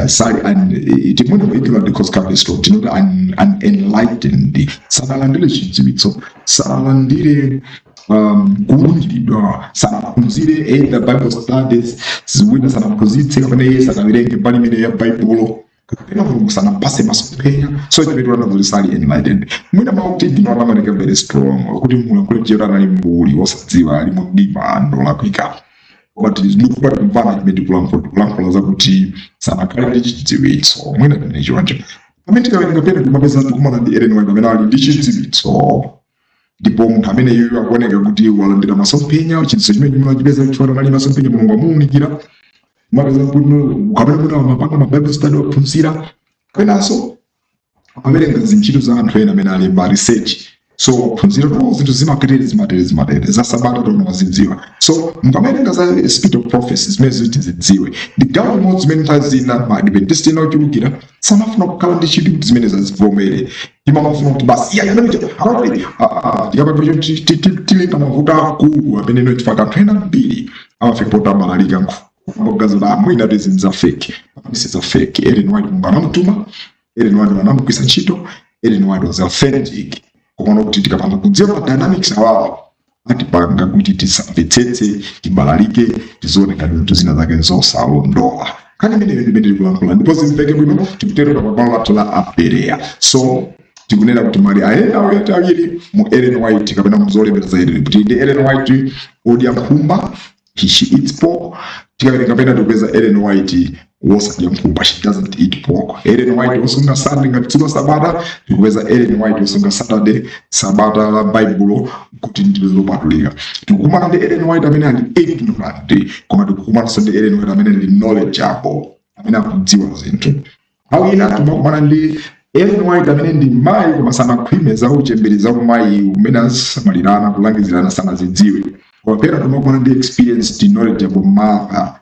sorry, and timone ignorant because comes strong, tinoti unenlightened, sanalandire chidziwitso, sanalandire kuwunikiridwa, sanaphunzire either Bible studies, wina sanaphunzitse kapena iye sanawerenge mbali imene ya Baibulo, kapena Mulungu sanampase masomphenya. So chimene tiona kuti sali enlightened. Mwina makuti ignorant amaoneka very strong, kuti mulankhule chero anali mbuli, wosadziwa, ali mumdima, ndolakwika, but ndikupa kumvana chimene tikulankhula. Tikulankhula zakuti sanakhale ndi chidziwitso, mwina chimene choncho. Pamene tikawerenga pene timapeza tikumana ndi Ellen White amene ali ndi chidziwitso, ndipo munthu amene iyoyo akuoneka kuti walandira masomphenya. Chidziwitso chimene chimene chifukwa anali masomphenya, Mulungu amuwunikira. Mapeza kuti kapena kuti amapanga ma Bible study, waphunzira, kapenanso amawerenga zintchito za anthu ena amene alemba research, so waphunzira to zinthu zimatere, zimatere, zimatere za sabata tono wazidziwa. So mukamawerenga za spirit of prophecy, zimene ziti zidziwe ndi gawo limodzi zimene nthawi zina ma Adventist ena ochulukira samafuna kukhala ndi chidwi kuti zimene zazivomere. Imamafuna kuti basi iya imene akuti tikapapeza tilenga mavuto akulu amene ino, chifukwa anthu ena ambiri amafika potambalalika mbogazo la mwina tizi za fake. This is a fake. Ellen White, Mulungu anamutuma Ellen White, anamugwisa ntchito Ellen White, was authentic. Kuona kuti tikapanda kudziwa ma dynamics awawa, atipanga kuti tisamvetsetse, tibalalike, tizione ngati zinthu zina zake zosalondola. Nkhani imeneyo ndimene tikulankhula, ndipo zimveke bwino, tikutero pa bwalo lathu la Abereya. So tikunena kuti mali a Ellen White awiri mu Ellen White kapena muzolembera za Ellen, kuti ndi Ellen White odya nkhumba, she eats pork. Tikawerenga pena tikupeza Ellen White wosadya nkhumba, she doesn't eat pork. Ellen White wosunga Sunday ngati tsiku la sabata, tikupeza Ellen White wosunga Saturday, sabata la Baibulo, kuti ndi lopatulika. Tikukumana ndi Ellen White amene ali ignorant, koma tikukumananso ndi Ellen White amene ndi knowledgeable, amene akudziwa zinthu. Nthawi ina timakumana ndi Ellen White amene ndi mayi koma sanakhwime za uchembere, za umayi umene asamalirana, kulangizirana, sanazidziwe. Koma pena timakumana ndi experienced, knowledgeable mother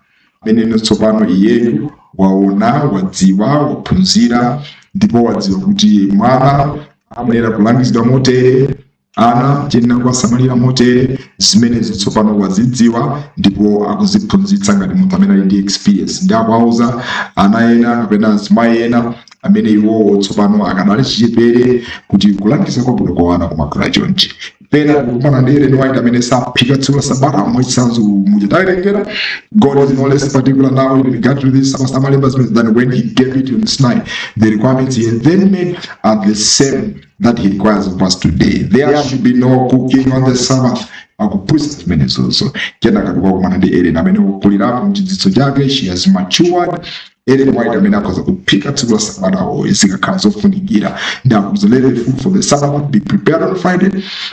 amene tsopano iyeyo waona, wadziwa, waphunzira ndipo wadziwa kuti mwana amayenera kulangizidwa motere, ana tiyenera kuwasamalira motere. Zimenezi tsopano wazidziwa ndipo akuziphunzitsa ngati munthu amene ali ndi experience, ndi akuwauza ana ena kapena azimayi ena amene iwowo tsopano akadali chichepere kuti kulangiza kwabwino kwa ana kumakhala chonchi. Pena kukumana ndi Ellen White amene saphika tsiku la Sabata. Mwachitsanzo, muchitawerengera, "God is no less particular now in regard to this Sabbath," amalemba zimene, "than when he gave it on Sinai. The requirements he then made are the same that he requires of us today. There should be no cooking on the Sabbath." Akuphunzitsa zimenezozo. Kenaka tikukumana ndi Ellen amene wakulirapo mchidziwitso chake, she has matured. Ellen White amene akhoza kuphika tsiku la Sabata zikakhala zofunikira, ndi akuti, "Let the food for the Sabbath be prepared on Friday.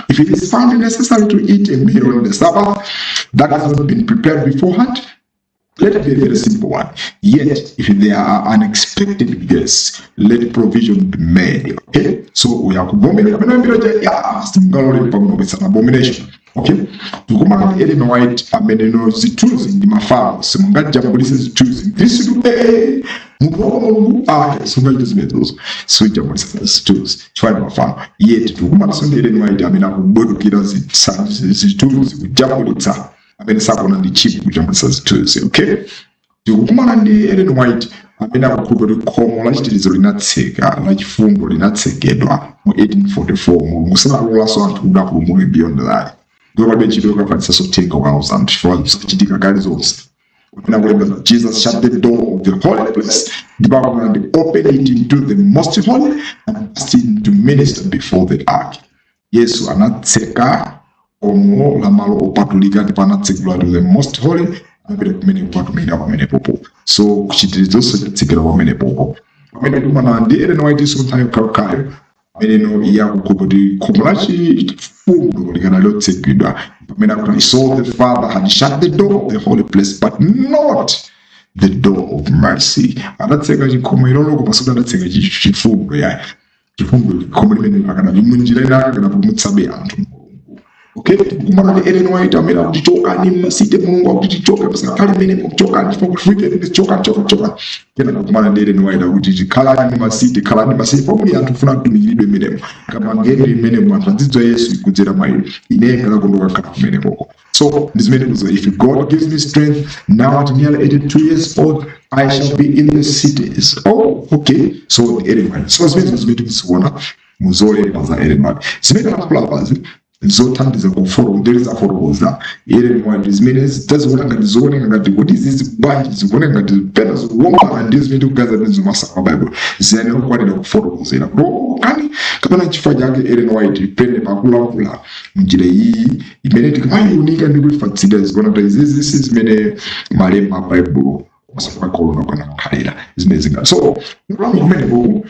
If it is found necessary to eat a meal on the Sabbath that has not been prepared beforehand, let it be a very simple one. Yet, if there are unexpected guests, let provision be made." Okay? So we are kuvomerera pamene mbiro cha ya singalole pang'ono, it's an abomination. Okay? Tikumana ndi Ellen White amene no zithunzi ndi mafano, simungajambulise zithunzi. This munthu wako Mulungu, ah, sungachite zimenezo, sujambulisa zithunzi chifukwa ndi mafano. Yet tikumananso ndi Ellen White amene akubwedukira zithunzi kujambulitsa, amene sakuona ndi chip kujambulitsa zithunzi. Okay, tikukumana ndi Ellen White amene akukhulupirira kuti khomo la chitirizo linatseka, la chifundo linatsekedwa mu 1844. Mulungu sanalolanso anthu kuti apulumuke beyond that, ndipo palibe ntchito yokafalitsanso uthenga ukauza anthu chifukwa zichitika kale zonse. Amene akulemba, "Jesus shut the door of the holy place," ndipo akuona ndi "open it into the most holy and passed in to minister before the ark." Yesu anatseka khomo la malo opatulika ndipo anatsekula to the most holy, anapita kumene kupatumira pamenepopo. So kuchitirizonso chatsekera pamenepopo. Pamene tikumana ndi Ellen White so nthawi yokhayokhayo ameneno iye akukhulupirira kuti khomo la chifundo likanali lotsekedwa, pamene akuti, "I saw the Father had shut the door of the holy place but not the door of mercy." Adatseka chikhomo ilolo koma sikuti adatseka chifundo yayi. Chifundo, khomo limene akana munjira ina akanapulumutsabe anthu Mulungu. Okay, kumana ndi Ellen White amene akuti chokani mma city, Mulungu akuti tichoke, pasakhale mmene, chokani chifukwa kuti chokani, chokani, chokani. Kenaka kumana ndi Ellen White akuti tikhalani mma city, khalani mma city pomwe anthu funa kutumikiridwe mmenemo, kamangeni mmenemo, anthu adzidziwa Yesu kudzera mwa inu. Ine ngalakondoka khala kumenekoko. So ndi zimene kuzo, "If God gives me strength, now at nearly 82 years old, I shall be in the cities." Oh, okay. So Ellen White, so zimene tikuziona muzolemba za Ellen White, zimene akulapazi zothandiza kufotokozera fotokoza Ellen White, zimene taziona ngati zioneka ngati kuti izizi bwanji zikuoneka ngati pena zikuwombana ndi zimene tikugaza ndi zomasaka Bible, ziyenera kukwanira kufotokozera kuti oh, kani kapena chifukwa chake Ellen White pene pakulankhula mnjira iyi imene tikamayiunika ndi kuifatsira, zikuona kuti izizi si zimene malemba a Bible kumasaka kana kukhalira zimene zinga. So kulankhula kumeneko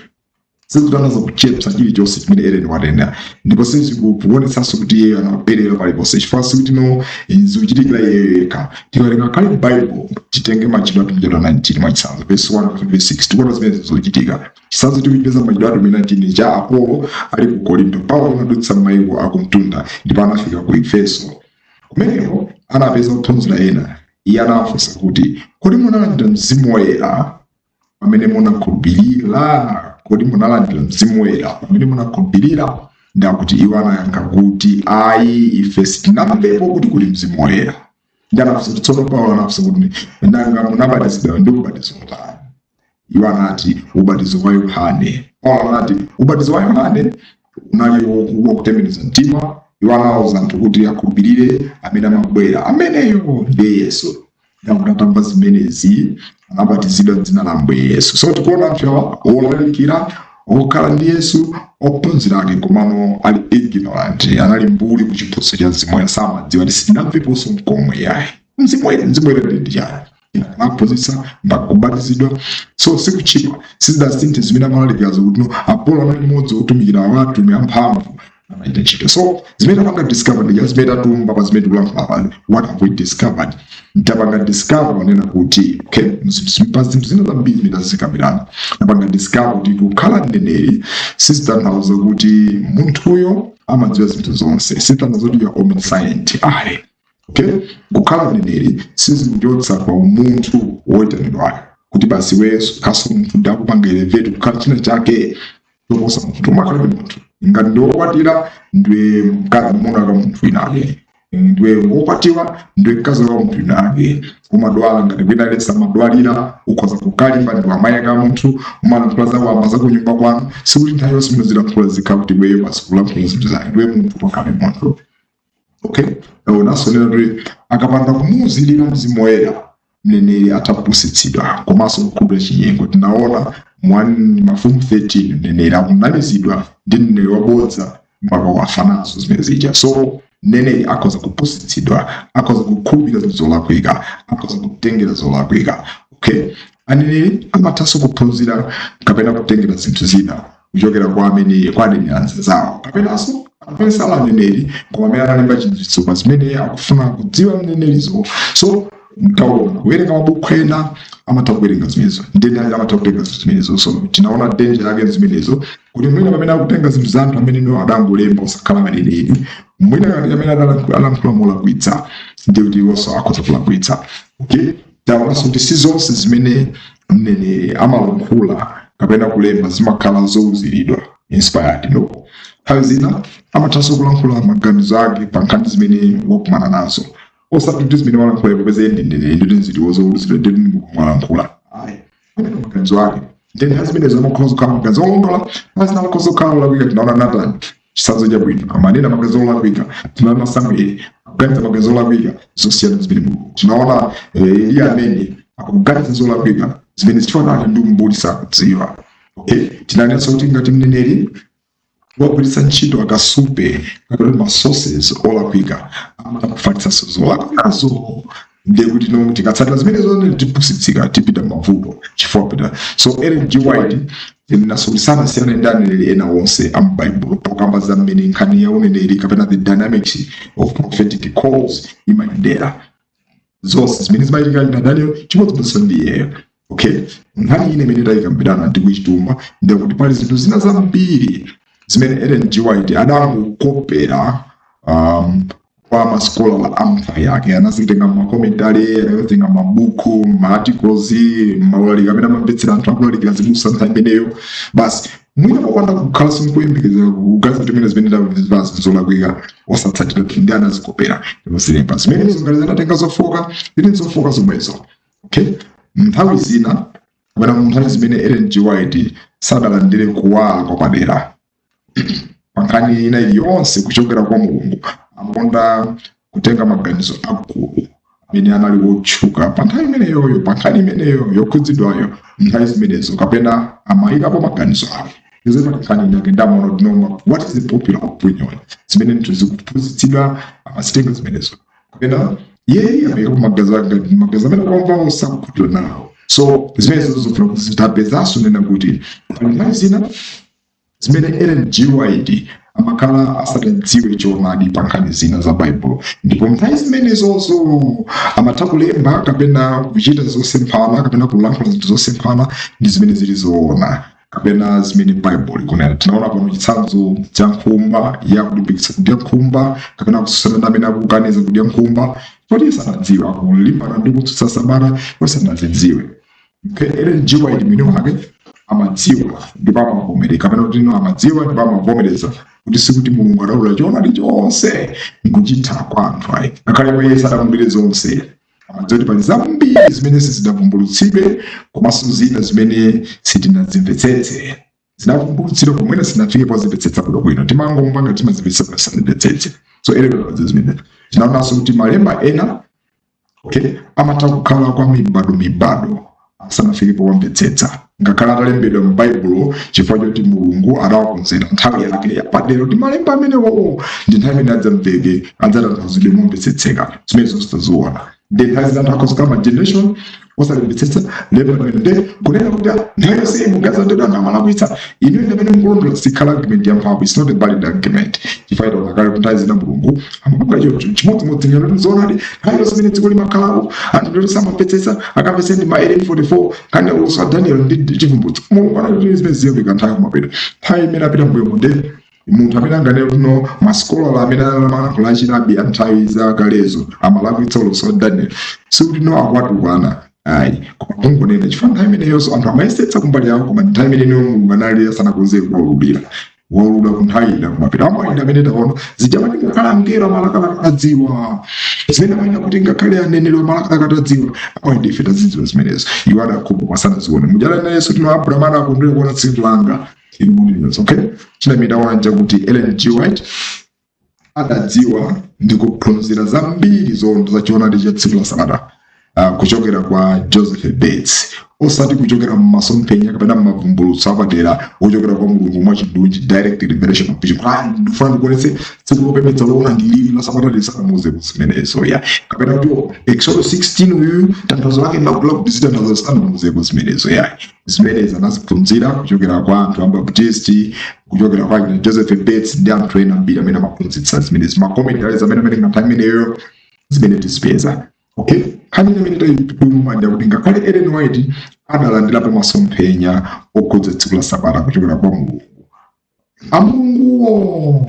sizikutanthauza kuchepsa chilichonse chimene Ellen wanena, ndipo sizikuonetsanso kuti iyeyo anaperera paliponse, chifukwa sikuti no zikuchitikira iyeyo yekha. Tikawerenga kale Bible, titenge Machitidwe Atumwi chapter 19 mwachitsanzo, verse 1 verse 6, tikuona zimene zikuchitika. Chitsanzo tikuchipeza Machitidwe Atumwi 19 cha Apolo ali ku Korinto. Paulo anadutsa m'mayiko akumtunda ndipo anafika ku Efeso. Kumeneko anapeza ophunzira ena. Iye anawafunsa kuti, "Kodi munalandira Mzimu Woyera pamene munakhulupirira? Kodi munalandira Mzimu Woyera pamene munakhulupirira?" Ndakuti iwo anayankha kuti, "Ayi, ife sitinamvepo kuti kuli Mzimu Woyera." Ndi anafunsa kuti, tsono Paulo anafunsa kuti, "Nanga munabatizidwa ndi ubatizo utani?" Iwo anati, "Ubatizo wa Yohane." Paulo anati ubatizo wa Yohane unali wakutembenuza mtima. Iwo anawuza anthu kuti akhulupirire amene amabwera, ameneyo ndiye Yesu. Ndakuti atamva zimenezi anabatizidwa m'dzina la Ambuye Yesu. So tikuona anthu awa olalikira, okhala ndi Yesu, ophunzira ake, komano ali ignorant, anali mbuli ku chiphunzitso cha Mzimu Woyera. Samadziwa kuti sitinamveponso mkomwe yayi Mzimu Woyera, Mzimu Woyera ndi chani. Anaphunzitsa mbakubatizidwa. So sikuchipa, sizidasinthe zimene amalalikirazo kuti no, Apolo anali mmodzi wotumikira atumwi amphamvu, anachita ntchito. So zimene apanga discover ndi zimene tatumba pa zimene tikulankhula pano. What have we discovered? Ndapanga discover onena kuti, okay, pa zinthu zina zambiri zimene tazikambirana, ndapanga discover kuti kukhala mneneri sizitanthauza kuti munthuyo amadziwa zinthu zonse, sizitanthauza kuti you are omniscient, ayi. Okay, kukhala mneneri sizikuchotsa pa umunthu woyitanidwayo, kuti basi we kaso munthu ndakupanga elevate kukhala china chake choposa munthu. Umakhalabe munthu. Ngati ndiwe wokwatira, ndiwe mkazi, mwamuna ka munthu wina ake. Ndiwe wokwatiwa, ndiwe mkazi wa munthu wina ake. Umadwala, ngati kwina lesa amadwalira, ukhoza kukalimba, ndiwe amayi aka munthu. Umalankhula zakwamba zakunyumba kwanu, sikuti nthawi yonse muzilankhula zikhala kuti iweyo basi kulankhula zinthu zake. Ndiwe munthu, umakhalabe munthu. Okay, nasonera kuti akapanda kumuuzirira Mzimu Woyera, mneneri atapusitsidwa komanso kukhulupirira chinyengo. Tinaona Mafumu 13, mneneri akunamizidwa ndi mneneri wabodza mpaka wafa nazo zimene zija. So mneneri akhoza kupusitsidwa, akhoza kukhulupirira zinthu zolakwika, akhoza kutengera zolakwika. Okay, aneneri amathanso kuphunzira kapena kutengera zinthu zina kuchokera kwa amene, kwa aneneri anzawo, kapenanso amene sali aneneri koma amene analemba chidziwitso pa zimene akufuna kudziwa mnenerizo. So mtaona kuwerenga mabuku ena, amatha kuwerenga zimenezo, ndende amatha kutenga zinthu zimenezo. So tinaona danger yake zimenezo, kuti mwina pamene akutenga zinthu za anthu amene no adangolemba osakhala aneneri, mwina amene alankhula molakwitsa, ndiye kuti iwonso akhoza kulakwitsa. Okay, taonanso kuti si zonse zimene mneneri amalankhula kapena kulemba zimakhala zouziridwa, inspired, no. Nthawi zina amathanso kulankhula maganizo ake pa nkhani zimene wakumana nazo, osati kuti zimene walankhula popeza ndi mneneri nditi nziti wozouziridwa, nditi mwalankhula, ayi. Amene maganizo ake, ndi nthawi zimenezo amakhoza kukhala maganizo olondola, nthawi zina amakhoza kukhala olakwika. Tinaona Nathan, chitsanzo chabwino, amanena maganizo olakwika. Tinaona Samuel akuganiza maganizo olakwika zosiyana zimene Mulungu. Tinaona Eliya amene akuganiza zolakwika zimene zichifanana ndi umbuli, sakudziwa. Okay, tinanenso kuti ngati mneneri wagwiritsa ntchito akasupe kapena ma sources olakwika, amatha kufalitsanso zolakwikazo. Ndiye kuti no, tikatsatira zimenezo tipusitsika, tipita mavuto chifukwa pita. So Ellen G White naso sanasiyana ndi aneneri ena onse a m'Baibulo pokamba za mmene nkhani ya uneneri kapena the dynamics of prophetic calls imayendera. Zonse zimene zimachitika na Daniel, chimodzimodzinso ndi iyeyo. Okay, nkhani ine imene tayikambirana ndi kuichituma, ndiye kuti pali zinthu zina zambiri zimene Ellen G White adangokopera kwa ma scholar a nthawi yake. Anazitenga ma commentary, anazitenga mabuku, ma articles, maulaliki amene amamvetsera anthu akulalikira zibusa nthawi imeneyo. Basi, mwina popanda kukhala sinkuyembekeza kugaza kuti mwina zimene ndamvazi zolakwika, osatsatira ndi anazikopera ndikuzilemba zimenezo. Ngati zinatenga zofoka, zili zofoka zomwezo. Okay, nthawi zina kapena mu nthawi zimene Ellen G White sadalandire kuwala kwapadera pa nkhani ina iliyonse kuchokera kwa Mulungu, amakonda kutenga maganizo akulu amene anali wotchuka pa nthawi imeneyoyo, pa nkhani imeneyo yokhudzidwayo nthawi zimenezo, kapena amayikapo maganizo ake. Izo pa nkhani inake ndamaona kuti no, what is the popular opinion, zimene nthu zikuphunzitsidwa, amazitenga zimenezo, kapena yeye amayikapo maganizo ake ngati maganizo amene akumva sakukhutira nawo. So zimenezo zofuna kuti zitapezanso nena kuti pali nthawi zina zimene Ellen G White amakhala asanadziwe choonadi pa nkhani zina za Baibulo, ndipo nthawi zimenezozo amatha kulemba kapena kuchita zosemphana kapena kulankhula zinthu zosemphana ndi zimene zili zoona kapena zimene Baibulo ikunena. Tinaona pano chitsanzo cha nkhumba, ya kulimbikitsa kudya nkhumba kapena kutsutsana ndi amene akukaniza kudya nkhumba, poti sanadziwe, akulimbana ndi kutsutsa sabata osanazidziwe. Okay, Ellen G White mwini wake amadziwa ndipo amavomereza, kapena kuti no, amadziwa ndipo amavomereza kuti sikuti Mulungu adawulula choonadi chonse nkuchitha kwa anthu ayi. Ngakhale iye sadavumbulutse zonse, amadziwa kuti pali zambiri zimene sizidavumbulutsidwe, komanso zina zimene sitinazimvetsetse, zinavumbulutsidwa pomwene sinafike pozimvetsetsa bwinobwino, timangomva ngati timazimvetsetsa koma sitinazimvetsetse. So Ellen amadziwa zimene. Tinaonanso kuti malemba ena, okay, amatha kukhala kwa mibado mibado asanafike powamvetsetsa, ngakhale atalembedwa m'Baibulo, chifukwa choti Mulungu adawakonzera nthawi yake yapadera kuti malemba amenewo ndi nthawi imene adzamveke, adzatanthauzidwe momvetsetseka. Zimene zonse taziona. Ndi nthawi zina anthu akhoza kukhala ma generation Osalimvetsetsa lemba limene nde kunena kuti nthawi yonse mugaza ndedo anthu amalakwitsa, inu ndi amene mukulondola, sikhala argument ya mphamvu. It's not a valid argument, chifukwa itaona kale kuti nthawi zina Mulungu amapanga choncho. Chimodzimodzi ngati kuti zoonadi nthawi yonse imene dziko limakhalapo anthu ndoti samamvetsetsa, akamvetsa ndi ma 1844 nkhani ya ulosi wa Daniel ndi Chivumbulutso. Mulungu anati zimene ziyambika nthawi kumapeto, nthawi imene apita mbuyo. Nde munthu amene anganene kuti no, masikola amene amalankhula achirabi a nthawi zakalezo amalakwitsa ulosi wa Daniel, sikuti no akwatukwana ayi, koma kungonena chifukwa nthawi imeneyonso anthu amayesetsa kumbali yawo, koma nthawi imeneyo Mulungu anali asanakonze kuwaululira, waulula ku nthawi ina kumapeto. Amaenda amene taona zija amati ngakhale angelo amalakalaka atadziwa zimene amayenda kuti ngakhale aneneri amalakalaka atadziwa, amaenda ife tazidziwa zimenezo, iwo adakhumba masanazione. Mujala na Yesu tino Abrahamu anakondwera kuona tsiku langa. Inu mulizo. Okay, china taona nchakuti Ellen G White adadziwa ndi kuphunzira zambiri zoona za choonadi cha tsiku la sabata kuchokera kwa Joseph Bates, osati kuchokera mmasomphenya kapena mmavumbulutso apadera ochokera kwa Mulungu mwachindunji, direct revelation of vision. Ah, ndifuna ndikuonetse tsiku lopembedza loona ndi lili la sabata, lisanamuze zimenezo ya kapena kuti Exodus 16 uyu tanthauzo lake ndakula kuti zitanthauzo, sanamuuzeko zimenezo ya. Zimenezi anaziphunzira kuchokera kwa anthu Abaptisti, kuchokera kwa Joseph Bates ndi anthu ena ambiri amene amaphunzitsa zimenezi, ma commentaries amene amatenga nthawi imeneyo zimene tizipeza. Okay, nkhani imene tayipumanja kuti ngakhale Ellen White adalandirapo masomphenya okhudza tsiku la sabata kuchokera kwa Mulungu, amulunguwo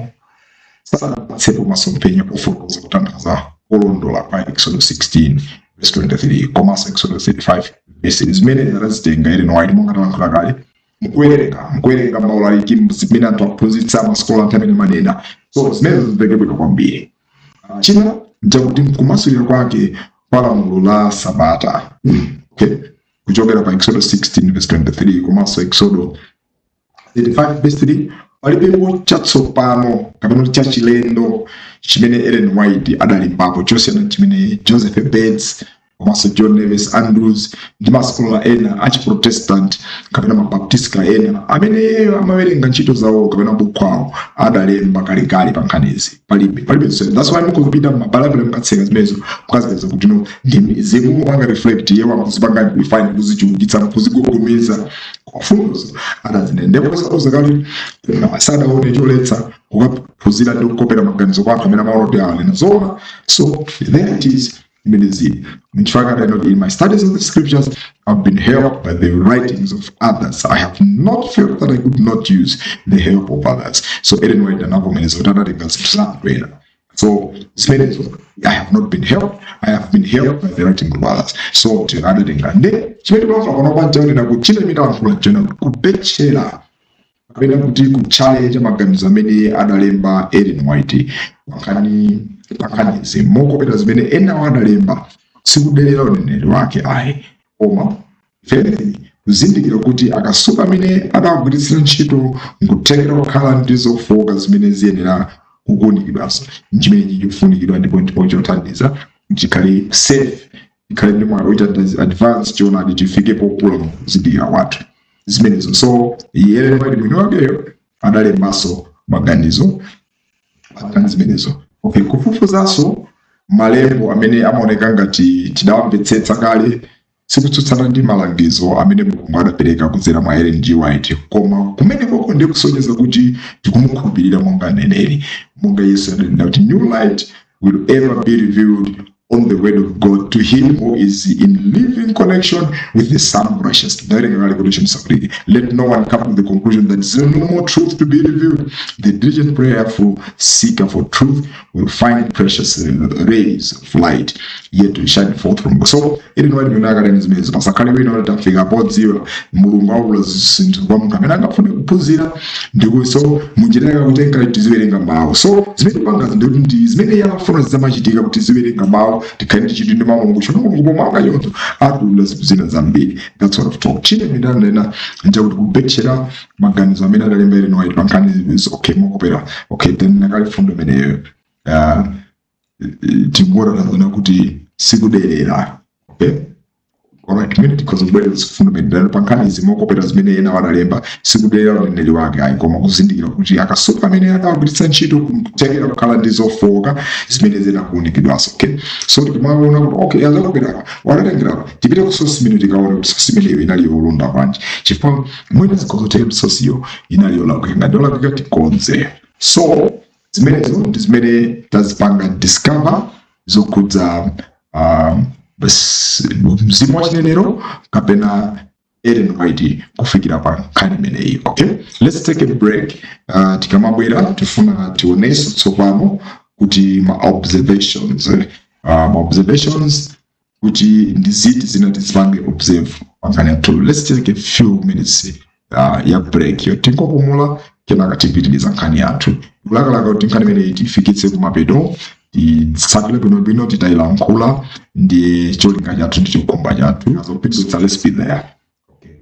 sanapatsepo masomphenya pofotokoza kutanthauza kolondola kwa Exodus 16 verse 23 komanso Exodus 35 verse, zimene anazitenga Ellen White monga talankhula kale mukuwerenga maulaliki zimene anthu akuphunzitsa, masikola, anthu amene manena. So zimene zimveke bwino kwambiri. China nchakuti kumasulira kwake kwa lamulo la sabata, okay, kuchokera pa Exodus 16 verse 23 komanso Exodus 35 verse 3, palibepo chatsopano kapena kuti chachilendo chimene Ellen White adalembapo chosiyana chimene Joseph Bates komanso John Neves Andrews ndi masikola ena achiprotestant kapena mabaptist ena amene amawerenga ntchito zawo kapena mabuku awo adalemba kalekale pa nkhanizi. Palibe. So that's why mukupita mmabalabala, mukatseka zimenezo, mukazipeza kuti no, ndi zimupanga reflect yewa kuzipanga amplify, kuzichulukitsa, kuzigogomeza kufunzo adazinena. Ndipo sakuza kale sadaone choletsa kukaphunzira ndi kukopera maganizo kwa anthu amene amaona kuti anena zoona. So there it is, imene zili nchifukwa adanena, "In my studies of the scriptures I've been helped by the writings of others. I have not felt that I could not use the help of others." So Ellen White anavomereza kuti adatenga zinthu za anthu ena. So zimenezo, "I have not been helped, I have been helped by the writing of others." So adatenga. Nde chimene tikulankhula pano panchaonena kuti china imene talankhula chena kubetchera kapena kuti kutchale cha maganizo amene adalemba Ellen White pankhanizi mokopera zimene enawo adalemba, sikudelera uneneri wake ayi, koma if kuzindikira kuti akasupe amene adawagwiritsira ntchito nkuthekera kukhala ndi zofowoka zimene ziyenera kukunikidwanso, nchimene chikufunikidwa ndipo chothandiza chikhale safe, chikhale ndi mwayi wochita advance choonadi, chifike pokula kuzindikira kwathu zimenezo. So Ellen White mwini wakeyo adalembanso maganizo pankhani zimenezo. Okay, kufufuzanso malembo amene amaoneka ngati tidawamvetsetsa kale sikutsutsana ndi malangizo amene Mulungu adapereka kudzera mwa Ellen G White, koma kumenekoko ndi kusonyeza kuti tikumukhulupirira monga mneneri, monga Yesu adanena kuti new light will ever be revealed on the word of God to him who is in living connection with the Sun of Righteousness. Ndawerenga kale quotation sakuti, "Let no one come to the conclusion that there is no more truth to be revealed. The diligent prayerful seeker for truth will find precious rays of light yet to shine forth from God." So Ellen White mwene akadani zimenezo, pasakhale wina kuti tafika podziwa. Mulungu aulula zinthu kwa munthu amene angafune kuphunzira ndipo so munjira yake kuti tiziwerenga mawu. So zimene tipangazi ndikuti ndi zimene iye amafuna zizamachitika, kuti tiziwerenga mawu, tikhale ndi chidwi ndi mawu Mulungu. Chona Mulungu pomanga choncho atulula zinthu zina zambiri. That's what I've taught. Chine ndanena nchakuti kubetchera maganizo amene adalemba Ellen White pankhani, okay, mokopera, okay, then nakali fundo imeneyo tingotanthauza kuti sikuderera, okay. Alright, mmene tikhoza kubwereza fundo imene pa nkhani izi mokopera zimene ena wadalemba, sikudelera uneneri wake ayi, koma kuzindikira kuti akasupe amene adawagwiritsa ntchito kuthekera kukhala ndi zofowoka zimene zinakuunikidwanso. Okay, so timaona kuti okay, azakopera wadatengera, tipite ku source imene tikaone kuti source imeneyo inali yolondola bwanji, chifukwa mwina zikhoza kutheka kuti source iyo inali yolakwika. Ngati yolakwika, tikonze. So zimenezo ndi zimene tazipanga discover zokhudza mzimu wa chinenero kapena Ellen White kufikira pa nkhani imeneyi. Okay, let's take a break. Tikamabwera tifuna tionenso tsopano kuti ma observations kuti ndi ziti zina tizipange observe pa nkhani yathu. Let's take a few minutes ya break yo, tingopumula, kenaka tipitiriza nkhani yathu. Kulakalaka kuti nkhani imeneyi tifikitse kumapeto, titsatire bwinobwino titayilankhula ndi cholinga chathu ndi chokhumba chathu zopitiriza. Let's be there. Okay.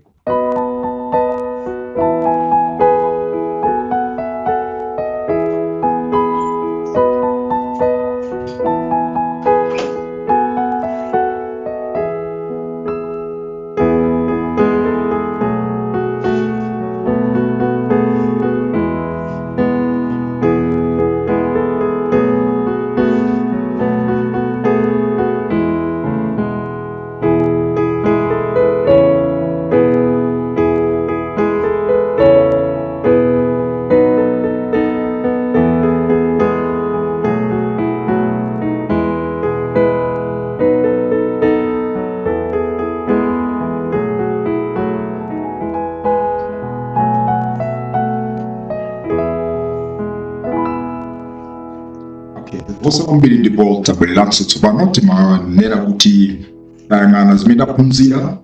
Okay, onse kwambiri. Ndipo tabwereranso tsopano. Timanena kuti tayang'ana zimene taphunzira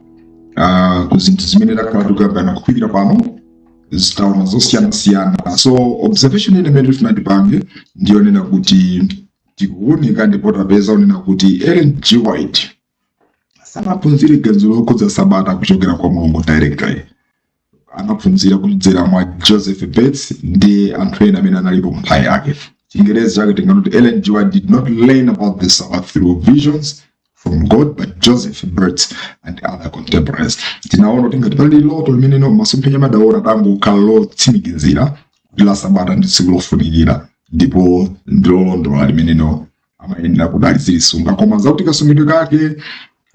ku zinthu zimene takhala tikuyang'ana kufikira pano, zitaona zosiyanasiyana. So observation ine imene tifuna tipange ndiyonena kuti tikuwunika ndipo tapeza onena kuti Ellen G White sanaphunzire ganizo lokhudza sabata kuchokera kwa Mulungu directly. Anaphunzira kudzera mwa Joseph Bates ndi anthu ena amene analipo nthawi yake. Chingerezi chake tinganoti Ellen G White did not learn about the Sabbath through visions from God, but Joseph Bates and other contemporaries. Tinaona kuti ngati pali loto limene no masomphenya amadaona atangokhala lotsimikizira kuti la sabata ndi tsiku lofunikira ndipo ndilolondola limeneno amayenera kuti alizilisunga, koma zakuti kasungidwe kake,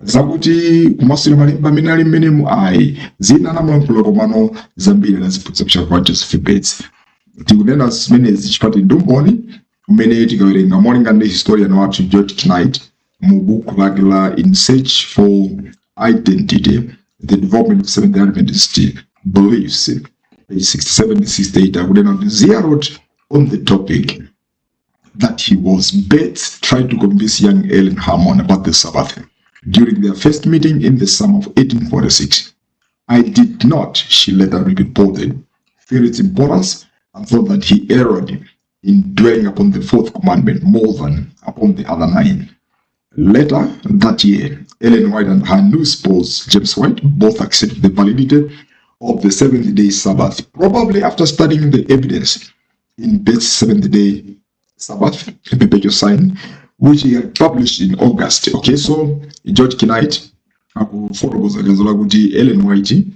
zakuti kumasula malemba amene ali mmenemu, ayi. Zina anamulankhula, komano zambiri anaziphunzitsa kuchokera kwa Joseph Bates. Tikunena zimenezi chifukwa ndi umboni umene tikawerenga molingana ndi historian wathu George Knight mu buku lake la In Search for Identity: The Development of Seventh Adventist Beliefs, page 67 and 68, akunena kuti zealot on the topic that he was, Bates tried to convince young Ellen Harmon about the Sabbath during their first meeting in the summer of 1846. "I did not," she later reported, "feel its importance and thought that he erred in dwelling upon the fourth commandment more than upon the other nine." Later that year, Ellen White and her new spouse, James White, both accepted the validity of the seventh day Sabbath, probably after studying the evidence in Bates' Seventh Day Sabbath, a Perpetual Sign, which he had published in August. Okay, so George Knight akufotokoza ganizo lakuti Ellen White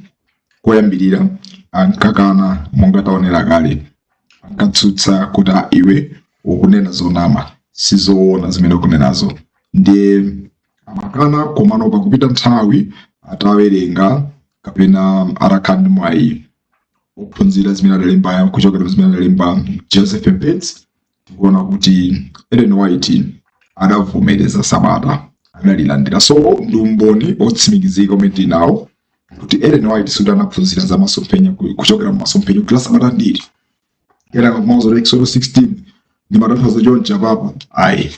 koyambirira ankakana, monga taonera kale, ankatsutsa kuti, "Ah, iwe ukunena zonama, sizoona zimene ukunenazo." Ndiye amakana, komano pakupita nthawi atawerenga kapena atakhala ndi mwayi ophunzira zimene adalemba kuchokera zimene adalemba Joseph Bates, tikuona kuti Ellen White adavomereza sabata, adalilandira. So ndi umboni otsimikizika umene tili nawo kuti Ellen White suti anaphunzira za masomphenya kuchokera mu masomphenya kuti la sabata ndili, kenaka kumauza kuti Exodus 16 ndi matanthauzo chonchi apapo, ayi.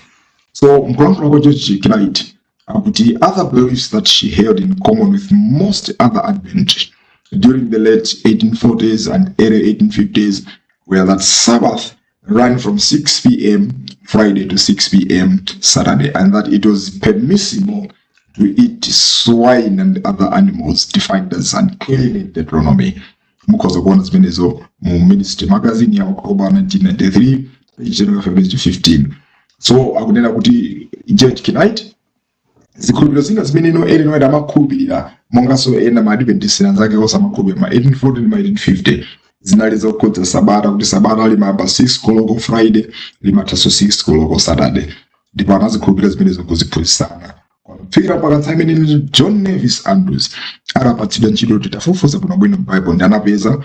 So mkulankhula kwa George Knight akuti other beliefs that she held in common with most other Adventists during the late 1840s and early 1850s were that Sabbath ran from 6 p.m. Friday to 6 p.m. Saturday, and that it was permissible to eat swine and other animals defined as unclean in Deuteronomy. Mukhoza kuona zimenezo mu Ministry Magazine ya October 1993, page 15. So akunena kuti George Knight Zikhulupiriro zina zimene ino Ellen White amakhulupirira, monganso ena ma Adventist anzake onse amakhulupirira ma 1840 ndi ma 1850, zinali zokhudza sabata, kuti sabata limayamba 6 koloko Friday, limathanso 6 koloko Saturday, ndipo anazikhulupirira zimenezo kuziphunzitsana kufikira mpaka nthawi imene John Nevis Andrews adapatsidwa ntchito kuti tafufuza bwinobwino m'Bible, ndi anapeza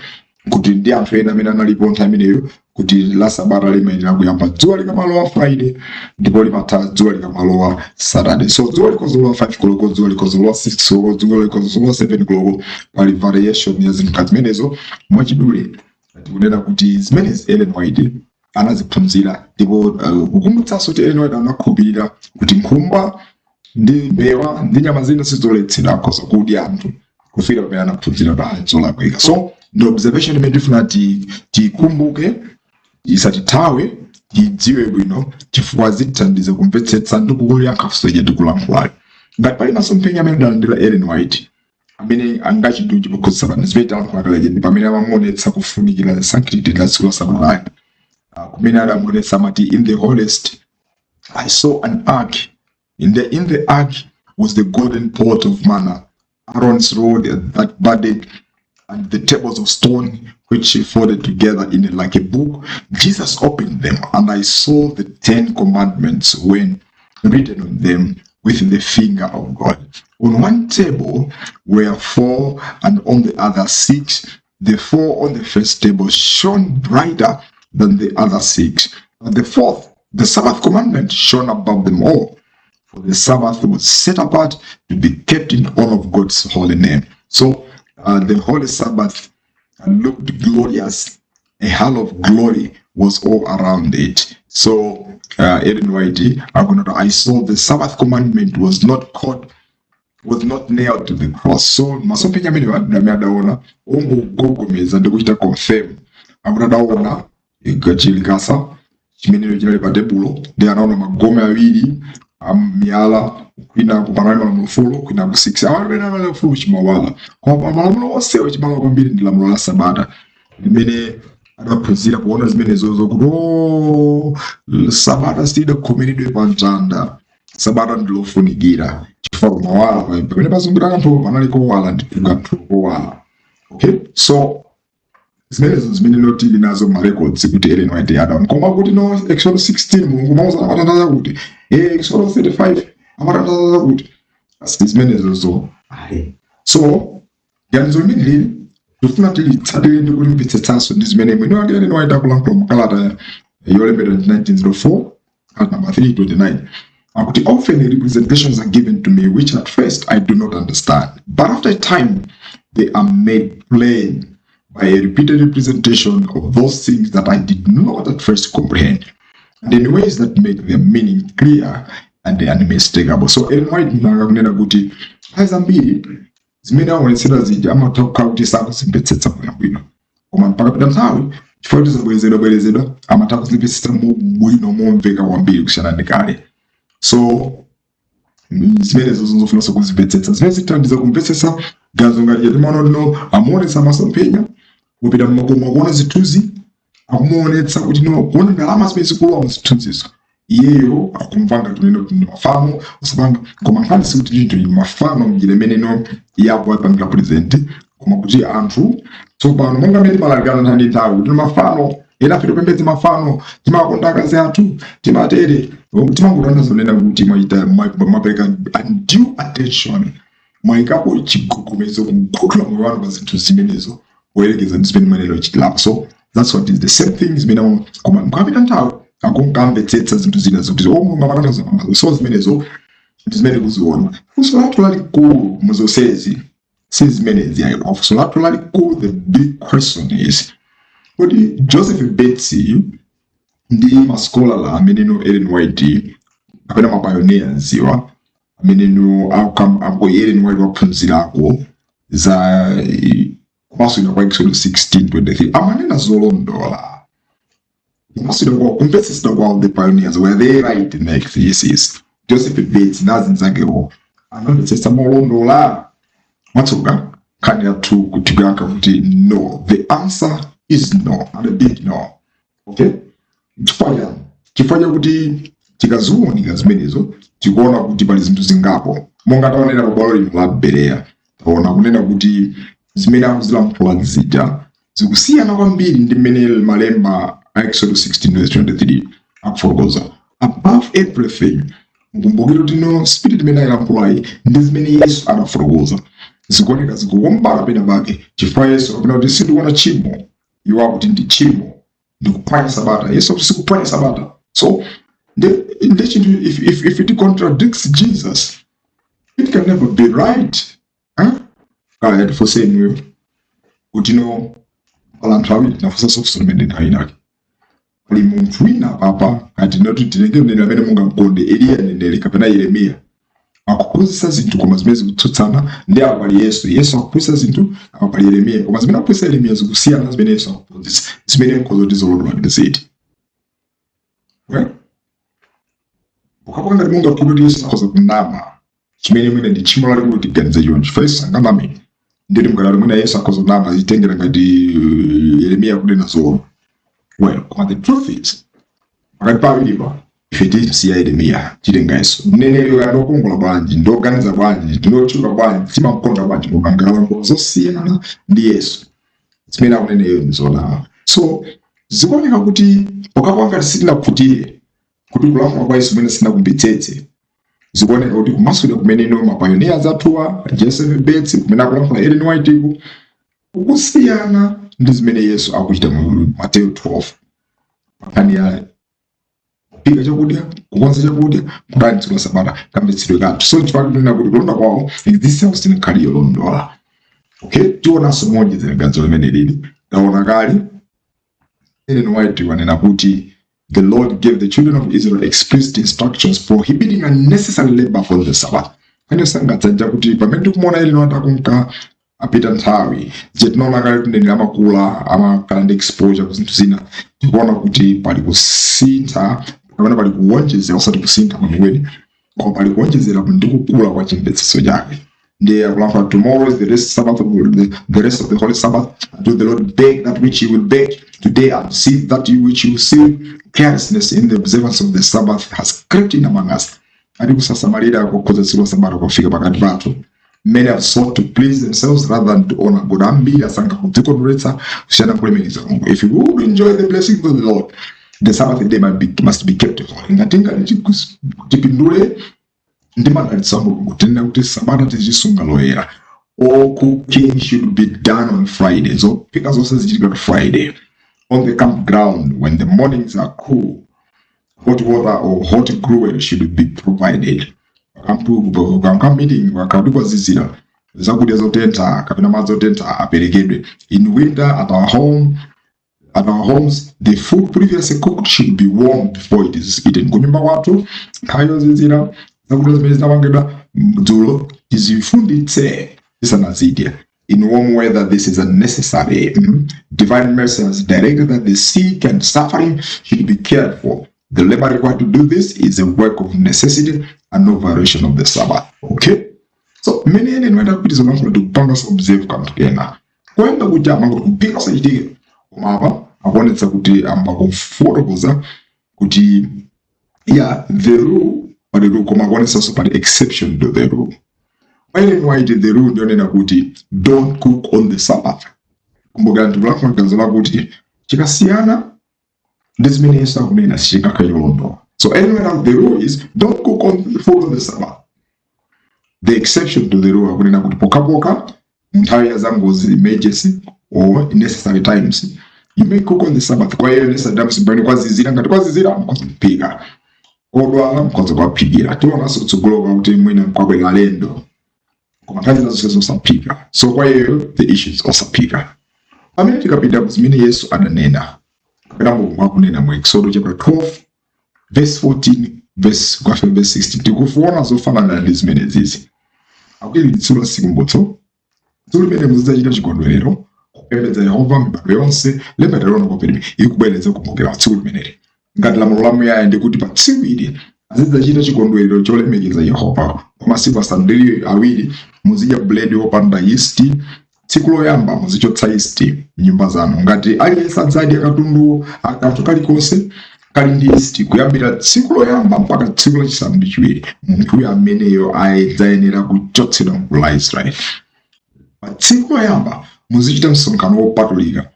kuti ndi anthu ena amene analipo nthawi imeneyo kuti la sabata limayenera kuyamba dzuwa likamalowa Friday ndipo limatha dzuwa likamalowa Saturday. So dzuwa likozolowa 5 koloko, dzuwa likozolowa 6 koloko, dzuwa likozolowa 7 koloko, pali variation ya zinthu ngati zimenezo. Mwachidule tikunena kuti zimenezi Ellen White anaziphunzira. Ndipo kukumbutsanso kuti Ellen White anakhulupirira kuti nkhumba ndi mbewa ndi nyama zina sizoletsedwa, akhoza kudya anthu, kufikira pamene anaphunzira pa zolakwika. So ndi observation imene tifuna tikumbuke, isatithawe, tidziwe bwino, chifukwa zitithandiza kumvetsetsa ndi kukuyankha funso ija tikulankhulayo. Ngati pali masomphenya amene adalandira Ellen White amene angachidunji pokhudza sabata, zimene talankhula kale, ndi pamene amamuonetsa kufunikira sanctity la tsiku la sabata, kumene adamuonetsa amati, "In the holiest I saw an ark. In the ark was the golden pot of manna, Aaron's rod that budded, and the tables of stone which he folded together in like a book. Jesus opened them, and I saw the Ten Commandments when written on them with the finger of God. On one table were four, and on the other six. The four on the first table shone brighter than the other six. But the fourth, the Sabbath commandment, shone above them all. For the Sabbath was set apart to be kept in honor of God's holy name." So the holy Sabbath looked glorious. A halo of glory was all around it. So Ellen White, I saw the Sabbath commandment was not caught, was not nailed to the cross. So masomphenya amene amene adaona ongogogomeza ndi kuchita confirm, akuti adaona chilikasa chimenecho chinali pa tebulo, ndi anaona magome awiri amiyala, kwina kupanali malamulo 4, kwina ku 6. Awa amene malamulo 4 chimawala, koma pa malamulo onsewo chimawala kwambiri ndi lamulo la sabata, limene adaphunzira kuona zimenezozo kuti, oh, sabata silidakhomeredwe pa mtanda, sabata ndilofunikira, chifukwa kumawala pamene pazungulira kanthu panali kowala ndithu, kanthu kowala. Okay, so zimenezo zimene no tili nazo ma records kuti Ellen White adaona. Koma kuti no, Exodus 16 Mulungu mauza amatanthauza kuti, Exodus 35 amatanthauza kuti, asi zimenezo zo ayi. So ganizo limene lili tifuna tilitsatire ndi kulimvetsetsanso ndi zimene mwini wake Ellen White akulankhula mukalata yolembedwa 1904, kalata number 329. Akuti, "Often representations are given to me which at first I do not understand, but after a time they are made plain by a repeated representation of those things that I did not at first comprehend, and in ways that make their meaning clear and unmistakable." So Ellen White nakakunena kuti nthawi zambiri zimene aonetsera zija amatha kukhala kuti sakuzimvetsetsa bwinobwino, koma pakapita nthawi, chifukwa kuti zabwerezedwa bwerezedwa, amatha kuzimvetsetsa bwino momveka kwambiri kusiyana ndi kale. So zimenezo zofunanso kuzimvetsetsa, zimene zithandiza kumvetsetsa ganizo ngati timaona tino amuonetsa masomphenya, kupita mmakomo akuona zithunzi, akumuonetsa kuti no, kuona ndalama zimene zikulowa muzithunzizo, iyeyo akumva ngati kunena kuti ndi mafano osapanga. Koma nkhani sikuti chinthu ndi mafano mnjira imene no yapo apangira present, koma kuti anthu tsopano monga mmene timalalikana nthawi ndi nthawi kuti mafano ena afe tipembedze mafano, timakonda akazi athu, timatere, timangotanthauza zonena kuti mwachita mwapereka undue attention, mwayikapo chigogomezo kukhuthula moyo wanu pa zinthu zimenezo poyerekeza ndi zimene mwenelo chitilapo. So that's what is the same thing zimene, koma mukapita nthawi akunkamvetsetsa zinthu zina zokuti omwe ngamatanthauza. So zimenezo ndi zimene kuziona. Funso lathu lalikulu muzonsezi si zimenezi ayi. Funso lathu lalikulu, the big question is kuti Joseph Bates ndi ma scholar amene no Ellen White kapena ma pioneers iwa amene no ako Ellen White waphunzirako za kumasulira kwa Exodus 16:23 amanena zolondola? Kumasulira kwa, kumvetsetsa kwa the pioneers, were they right in their exegesis? Joseph Bates nazinzakewo anamvetsetsa molondola? Mwatsoka nkhani yathu kuti kuyankha kuti no, the answer is no, and a big no. Okay, chifukwa chani? Chifukwa chakuti tikaziwunika zimenezo, tikuona kuti Tikuona kuti pali zinthu zingapo, monga taonera pa bwalo lino la Bereya, taona kunena kuti zimene akuzilankhula zija zikusiyana kwambiri ndi mmene malemba a Exodus 16 verse 23 akufotokoza. Above everything, mukumbukire kuti no spirit imene ayilankhulayi ndi zimene Yesu adafotokoza zikuoneka zikuwombana pena pake, chifukwa Yesu akunena kuti sindikuona tchimo, iwo akuti ndi tchimo, ndikuphwanya sabata. Yesu akuti sikuphwanya sabata. So ndi chinthu, if it contradicts Jesus, it can never be right, huh? Kaya tifunse inuyo kuti no, pala anthu awiri, tinafunsanso funso limene nthawi inake, pali munthu wina papa kati noti tilenge mneneri amene mungamkonde, Eliya mneneri kapena Yeremiya, akuphunzitsa zinthu koma zimene zikutsutsana ndi apo pali Yesu. Yesu akuphunzitsa zinthu, apo pali Yeremiya, koma zimene akuphunzitsa Yeremiya zikusiyana zimene Yesu akuphunzitsa. Zimene nkhoza kuti zolondola ndi ziti? Well, pokhapokha ngati mungakhulupirire kuti Yesu akhoza kunama, chimene mwina ndi tchimo lalikulu tiganize choncho, chifukwa Yesu sanganame. Nditi mukadati mwina Yesu akhoza kunama, zitengera ngati Yeremiya kunena zoona. Well, koma the truth is, pakati pa awiripa ife tisiya Yeremiya, titenga Yesu. Mneneri uyo ndokongola bwanji, ndoganiza bwanji, ndotchuka bwanji, timamkonda bwanji, koma ngalankhula zosiyana ndi Yesu, zimene akuneneyo ndi zonama. So zikuoneka kuti pokhapokha ngati sitinakhutire kuti kulankhula kwa Yesu mwene sitinakumvetsetse, zikuoneka kuti kumasulira kumene ino ma pioneers athuwa, Joseph Bates, kumene akulankhula Ellen White ku kukusiyana ndi zimene Yesu akuchita mu Mateyu 12 pankhani ya kuphika chakudya, kukonza chakudya, kutani tsiku la sabata, kamvetsedwe kathu. So chifukwa tinena kuti kulonda kwawo itself sinakhale yolondola. Okay, tionanso mowonjezera ganizo limene lili taona kale. Ellen White wanena kuti the Lord gave the children of Israel explicit instructions prohibiting unnecessary labor for the Sabbath. Kani osangalatsa kuti pamene tikumuona Ellen White akunka apita nthawi zija, tinaona kale kuti mneneri amakula, amakhala ndi exposure ku zinthu zina. Tikuona kuti pali kusintha kapena pali kuwonjezera, osati kusintha kwenikweni, koma pali kuwonjezera ndi kukula kwa chimvetsetso chake. Ndiye akulankhula, "Tomorrow is the rest Sabbath of the rest of the holy Sabbath. Unto the Lord bake that which you will bake today and sieve that which you sieve. Carelessness in the observance of the Sabbath has crept in among us." Ati kusasamalira kukhudza tsiku la sabata kwafika pakati pathu. "Many have sought to please themselves rather than to honor God." Ambiri asankha kudzikondweretsa kusiyana kulemekeza Mulungu. "If you would enjoy the blessings of the Lord, the Sabbath day must be kept holy." Ngati tipindule ndi madalitso a Mulungu, tinena kuti sabata tizisunga loyera. "All cooking should be done on Friday." Zophika zonse zichitika pa Friday. "On the campground, when the mornings are cool, hot water or hot gruel should be provided." Camp meeting pakati kwazizira, zakudya zotentha kapena madzi otentha aperekedwe. "In winter at our homes, the food previously cooked should be warmed before it is eaten." Kunyumba kwathu nthawi yozizira, zakudya zimene zinapangidwa dzulo tizifunditse tisanazidye. "In warm weather this is unnecessary." "Divine mercy has directed that the sick and suffering should be cared for. The labor required to do this is a work of necessity and no violation of the Sabbath." Okay, so mmene ene ndimaenda kupitiriza kulankhula, ndikupanganso observe kanthu kena. Koyamba kuja amangoti kuphika kusachitike, koma apa akuonetsa kuti amba kufotokoza kuti yeah, the rule, pali rule, koma akuonetsanso pali exception to the rule. Ellen White, the rule ndionena kuti don't cook on the Sabbath. Kumbukira, ndikulankhula ganizo lakuti chikasiyana ndi zimene Yesu akunena sichingakhale cholondola. So anyway, the rule is don't cook on the food on the Sabbath. The exception to the rule akunena kuti pokhapokha nthawi ya zangozi, emergency or necessary times, you may cook on the Sabbath. Kwa hiyo necessary times pamene kwazizira, ngati kwazizira mukhoza kuphika, odwala mukhoza kuwaphikira. Tionanso kutsogolo kuti mwina kwabwera alendo, koma nthawi zina zonse zosaphika. So kwa iyeyo the issue is osaphika. Pamene tikapita ku zimene Yesu adanena kapena Mulungu akunena mu Exodo chapter 12 verse 14 verse kukafika verse 16, tikuona zofanana ndi zimene zizi. Akuti tsiku la chikumbutso, tsiku limene muzidzachita chikondwerero kupembedza Yehova mibado yonse. Lemba taliona kwapiri ikubwereza kumbukira tsiku limeneli ngati lamulo lamuyaya, ndikuti pa tsiku ili azidzachita chikondwerero cholemekeza Yehova. Kwa masiku 7 muzidya buledi wopanda yeast. Tsiku loyamba muzichotsa yeast m'nyumba zanu. Ngati aliyense adzadya katundu kanthu kalikonse Kali ndi yeast kuyambira tsiku loyamba mpaka tsiku lachisanu ndi chiwiri, munthuyo ameneyo adzayenera kuchotsedwa mgulu la Israeli. Pa tsiku loyamba muzichita msonkhano wopatulika,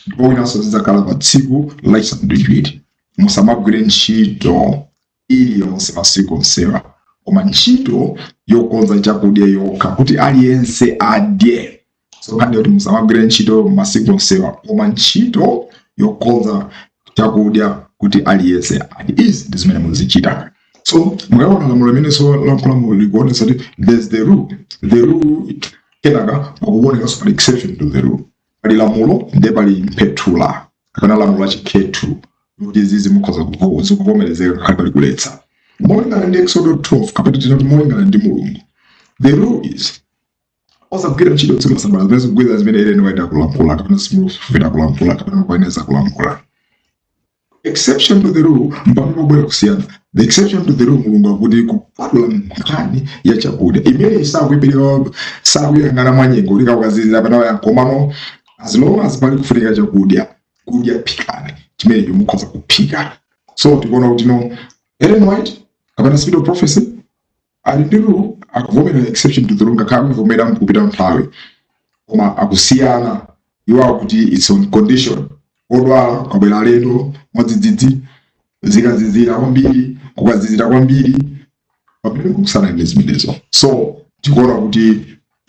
ndipo winanso zidzakhala pa tsiku lachisanu ndi chiwiri. Musamagwire ntchito iliyonse masiku onsewa, koma ntchito yokonza chakudya yokha kuti aliyense adye. So nkhani yoti musamagwire ntchito masiku onsewa, koma ntchito yokonza chakudya kuti aliyense adye, izi ndi zimene muzichita. So mukaona lamulo limene so lankhula likuonetsa kuti there's the rule, the rule, kenaka pakuonekanso pali exception to the rule. Pali lamulo, ndiye pali mphethula kapena lamulo lachikhethu kuti izizi mukhoza zikuvomerezeka ngakhale pali kuletsa. Molingana ndi Exodo 12, kapena tinati molingana ndi Mulungu, the rule is osagwira ntchito tsiku la Sabata, zimene zikugwira zimene Ellen White akulankhula kapena Smith akulankhula kapena Mapaineza akulankhula. Exception to the rule, mpamene pabwera kusiyana. The exception to the rule, Mulungu akuti kupatula nkhani ya chakudya imene isakuipereka, sakuyang'ana mwanyengo likakukazizira pana, komano as long as pali kufunika chakudya kudya, phikani chimenecho, mukhoza kuphika. So tikuona kuti no, Ellen White kapena Spirit of Prophecy ali ndi rule, akuvomera exception to the rule, ngakhale akuvomera mkupita nthawi, koma akusiyana. Iwo akuti it's on condition: odwala, kukabwera alendo mwadzidzidzi, zikazizira kwambiri, kukazizira kwambiri, pamene kukusanani zimenezo. So tikuona kuti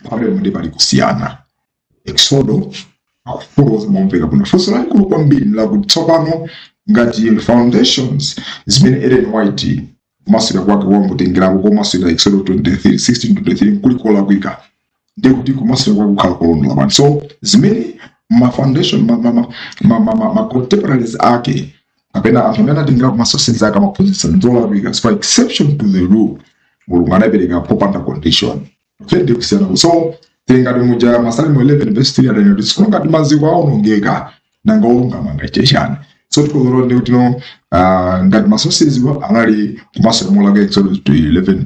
pamene ndi pali kusiyana. Exodo akufotokoza momveka bwino. Funso lalikulu kwambiri lakuti tsopano ngati foundations zimene Ellen White kumasulira kwake kwamutengerapo komasulira Exodo 23 16:23 kuli kolakwika, ndiye kuti kumasulira kwake kukhala kolondola bwanji? So zimene ma foundation ma contemporaries ake kapena anthu amene atengera kuma sources ake amaphunzitsa nzolakwika. So exception to the rule Mulungu anapereka popanda condition. Okay, ndi kusiyana. So tili ngati muja Masalimo 11 verse 3 adanena kuti tsono ngati maziko aonongeka, nanga olungama angachite chani? So tikozolo ndi kuti no, ngati ma sources anali kumasulira molaka Exodus 11,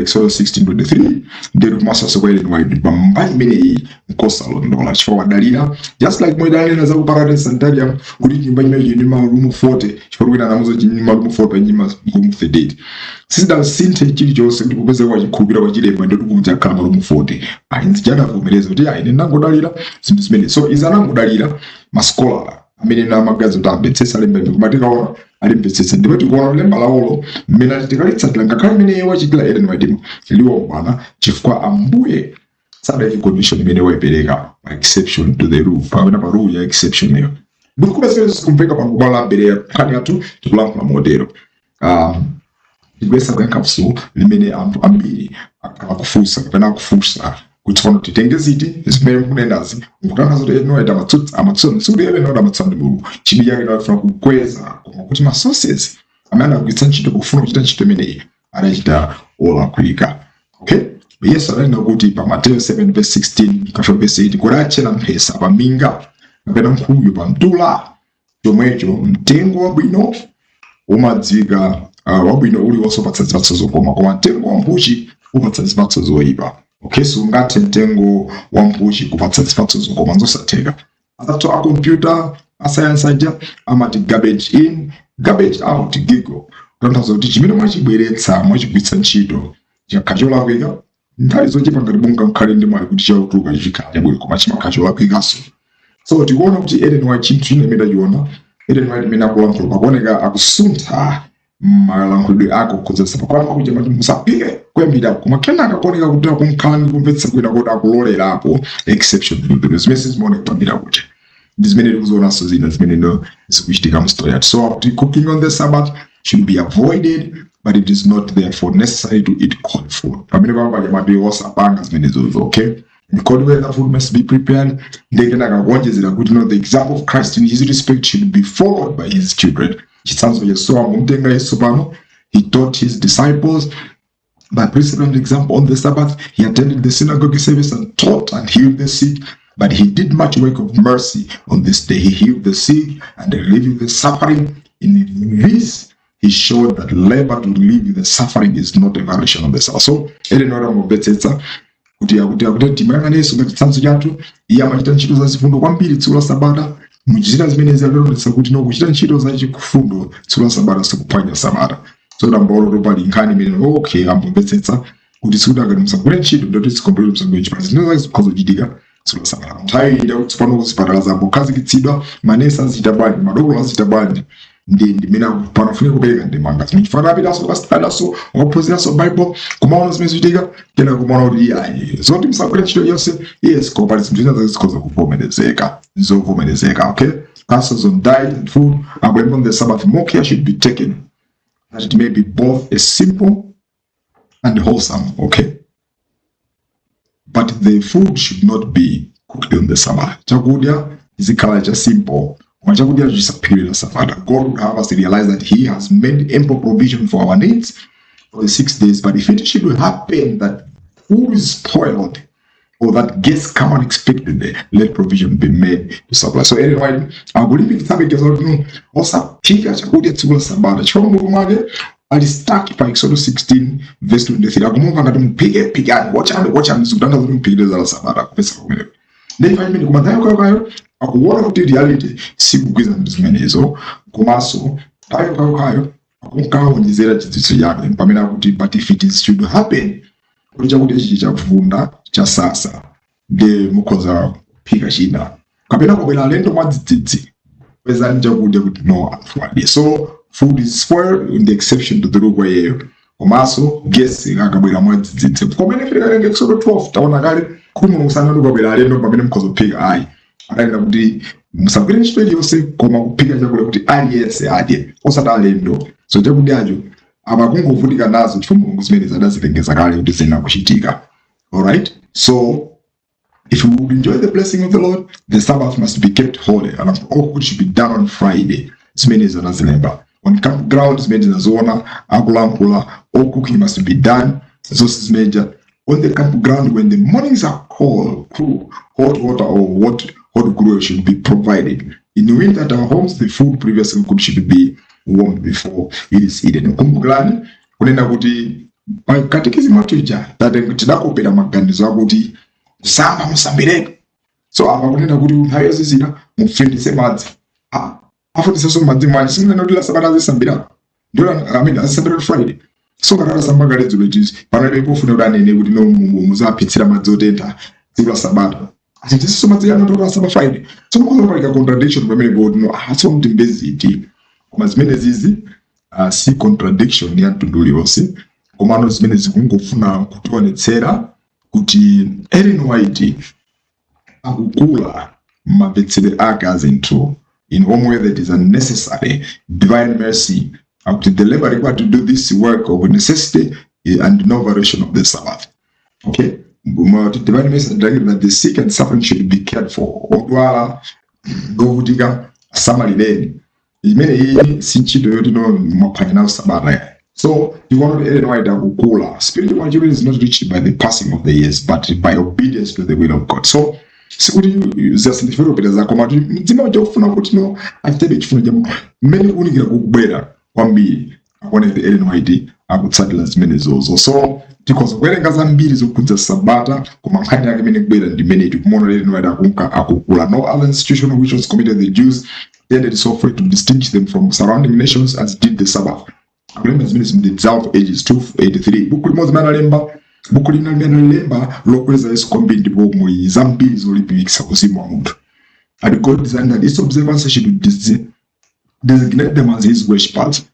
Exodus 16:23, ndiye kumasulira kwa Ellen White pambali imeneyi nkosalondola, chifukwa wadalira just like mwedanena za ku Paradise Sanitarium kuti nyumba chimenechi ndi marumu 40, chifukwa kwina anamuza chi marumu 40 pa nyumba marumu 38. Sizidasinthe chilichonse kuti popeza kwa chikhulupirira kwa chilemba ndi kuti kudzakhala marumu 40 ali nzichadavomereza kuti ayi, ine nangodalira zinthu zimene. So izi anangodalira ma scholar amene namagazi kuti amvetsetse alemba ivi, koma tikaona alimvetsetsa, ndipo tikuona lemba lawolo mmene ati tikalitsatira ngakhale imene wachitira Ellen White liwombana, chifukwa Ambuye sadayike condition imene wayipereka pa exception to the rule, kapena pa rule ya exception iyo. Ndikukhulupirira zimene zikumveka pano kubala Bereya. Nkhani yathu tikulankhula motero, tikuyesa kuyankha funso limene anthu ambiri akhala kufunsa kapena akufunsa kuti tsopano titenge ziti zimene mukunenazi? Mukutanthauza kuti Ellen White amatsutsa, amatsutsa sikuti Ellen White amatsutsa ndi Mulungu, chidwi chake ndafuna kukweza, koma kuti ma sources amene anagwiritsa ntchito pofuna kuchita ntchito imeneyi adachita olakwika. Okay, Yesu adanena kuti pa Mateyu 7 verse 16 kafika verse 8, "Kodi atchera mphesa pa minga kapena nkhuyu pa mtula? Chomwecho mtengo wabwino umadziwika, wabwino uliwonse upatsa zipatso zokoma, koma mtengo wa mphuchi upatsa zipatso zoyipa." Okay, sungathe mtengo wa mphuchi kupatsa zipatso zokoma, nzosatheka. Atatu a computer a science aja amati garbage in, garbage out, gigo, kutanthauza kuti chimene mwachibweretsa, mwachigwiritsa ntchito, chikakhala cholakwika, nthawi zochepa ngati bunga mkhale ndi mwayi kuti chautuluka chikhala chabwino, koma chimakhala cholakwikaso. So tikuona kuti Ellen White, chinthu chine imene tachiona, Ellen White imene akulankhula pakuoneka akusuntha malankhulidwe ake kukhudza pakwamba kuja mati musaphike kuyambira, koma kenaka kuoneka kuti akunkhala ndi kumvetsa kwina kuti akulolerapo exception zimene sizimaoneka kuyambira kuja, ndi zimene tikuzionanso zina zimene no zikuchitika mu story yathu. So akuti cooking on the Sabbath should be avoided, but it is not therefore necessary to eat cold food. Pamene pambaja mati osapanga zimenezozo. Okay, in cold weather food must be prepared. Ndiye kenaka kuonjezera kuti no, the example of Christ in his respect should be followed by his children. Chitsanzo, Yesu amumtenga Yesu pano. He taught his disciples by precept and example on the Sabbath. He attended the synagogue service and taught and healed the sick. But he did much work of mercy on this day. He healed the sick and relieved the suffering. In this, he showed that labor to relieve the suffering is not a violation of the Sabbath. So, Ellen White amumvetsetsa kuti akuti timayang'ana Yesu ngati chitsanzo chathu. Iye amachita ntchito zazifundo kwambiri tsiku la Sabata. Muchita zimenezi adaonetsa kuti no, kuchita ntchito za chifundo tsiku la sabata sikuphwanya sabata. So tambaona kuti pali nkhani imene, okay, ambomvetsetsa kuti sikuti akati musagwire ntchito ndoti sikombere musagwire ntchito, zinthu zake zikhoza kuchitika tsiku la sabata. Nthawi iyi ndakuti tsopano kuzipatala zambokhazikitsidwa, manesi azichita bwanji, madokolo azichita bwanji? Ndi ndimene panofunika kupereka ndemanga zimene chifukwa apitanso kasitadaso waphunziranso Bible, kumaona zimene zikuchitika, kena kumaona kuti ayi, zoti musagwire ntchito yonse, yes, koma pali zinthu zina zake zikhoza kuvomerezeka, zovomerezeka. Okay, counsels on diet and food. Akulemba, "On the Sabbath more care should be taken that it may be both a simple and wholesome." Okay, but the food should not be cooked on the Sabbath. Chakudya chizikhala cha simple, koma chakudya chisaphikidwe sabata. God would have us realize that he has made ample provision for our needs for the 6 days, but if it should happen that food is spoiled or that guests come unexpectedly, let provision be made to supply. So Ellen White akulimbikitsa kuti no, osaphika chakudya tsiku la sabata, chifukwa mutu mwake ali stuck pa Exodus 16 verse 23. Akumumva ngati muphike, phikani, wachani, wachani, zikutanthauza kuti muphikire za la sabata kupesa kumeneko. Ndifa imene koma nthawi yokayokayo akuona kuti reality sikugwirizana ndi zimenezo, komanso nthawi yokayokayo akunkawonjezera chidziwitso chake pamene akuti, "But if it is should happen kuti chakudya chichi chavunda, chasasa, ndi mukhoza kuphika china, kapena kubwera alendo mwadzidzidzi, pezani chakudya kuti no anthu adye." So food is spoiled in the exception to the rule kwa iyeyo, komanso guest akabwera mwadzidzidzi. Komene ife tikatenga Exodus 12, taona kale kuti Mulungu sanati ukabwera alendo pamene mukhoza kuphika, ayi. Adanena kuti musagwire ntchito iliyonse koma kuphika chakudya kuti aliyense adye, osati alendo. So chakudyacho apa kungovutika nazo chifukwa Mulungu zimene zadazilengeza kale kuti zina kuchitika. Alright, so if we would enjoy the blessing of the Lord, the Sabbath must be kept holy and all good should be done on Friday. Zimene zanazilemba on campground, zimene zinazoona akulankhula, all cooking must be done, zonse zimeja on the campground. When the mornings are cold, cool, hot water or hot gruel should be provided. In the winter at our homes, the food previously cooked should be warmed before it is eaten. Kumbukirani kunena kuti pa katekisimu athu ija tidakopera maganizo akuti kusamba musambireko. So apa kunena kuti nthawi yozizira mufundise madzi. Ah, afundisenso madzi mwanji? Simunena kuti la sabata azisambira ndiyo, I mean, azisambira Friday. So ngati atasamba kale dzulo chizi, pano pofuna kuti anene kuti no, muzaphitsira madzi otentha tsiku la sabata, atindisenso madzi ano toka asamba Friday. So mukhoza palika contradiction pamene poti no, aso mti mbeziti. Koma zimene zizi si contradiction ya mtundu uliwonse, komano zimene zikungofuna kutionetsera kuti Ellen White akukula mamvetsere ake azinthu. In one way that is unnecessary, divine mercy akuti the labor required to do this work of necessity and no violation of the Sabbath. Okay, Mwa- divine mercy directed that the sick and suffering should be cared for. Odwala ovutika asamalireni. Imene iyi si ntchito yoti no, mwaphwanya nayo sabata ya. So tikuona kuti Ellen White akukula. Spiritual maturity is not reached by the passing of the years, but by obedience to the will of God. So sikuti zasindifere zako, koma kuti mtima uja ufuna kuti no, achitebe chifuno cha Mulungu. Mmene kuwunikira kukubwera kwambiri, akuona kuti Ellen White akutsatira zimenezozo. So tikhoza kuwerenga zambiri zokhudza sabata, koma nkhani yake imene kubwera ndi imene tikumuona Ellen White akunka akukula. No other institution which was committed to the Jews tended so far to distinguish them from surrounding nations as did the Sabbath. Akulemba zimene zim The Desire of Ages 283, buku limodzi limene analemba, buku lina limene analemba lokweza Yesu kwambiri, ndipo muli zambiri zolimbikitsa uzimu wa munthu. And God designed that its observance should designate them as his worshippers.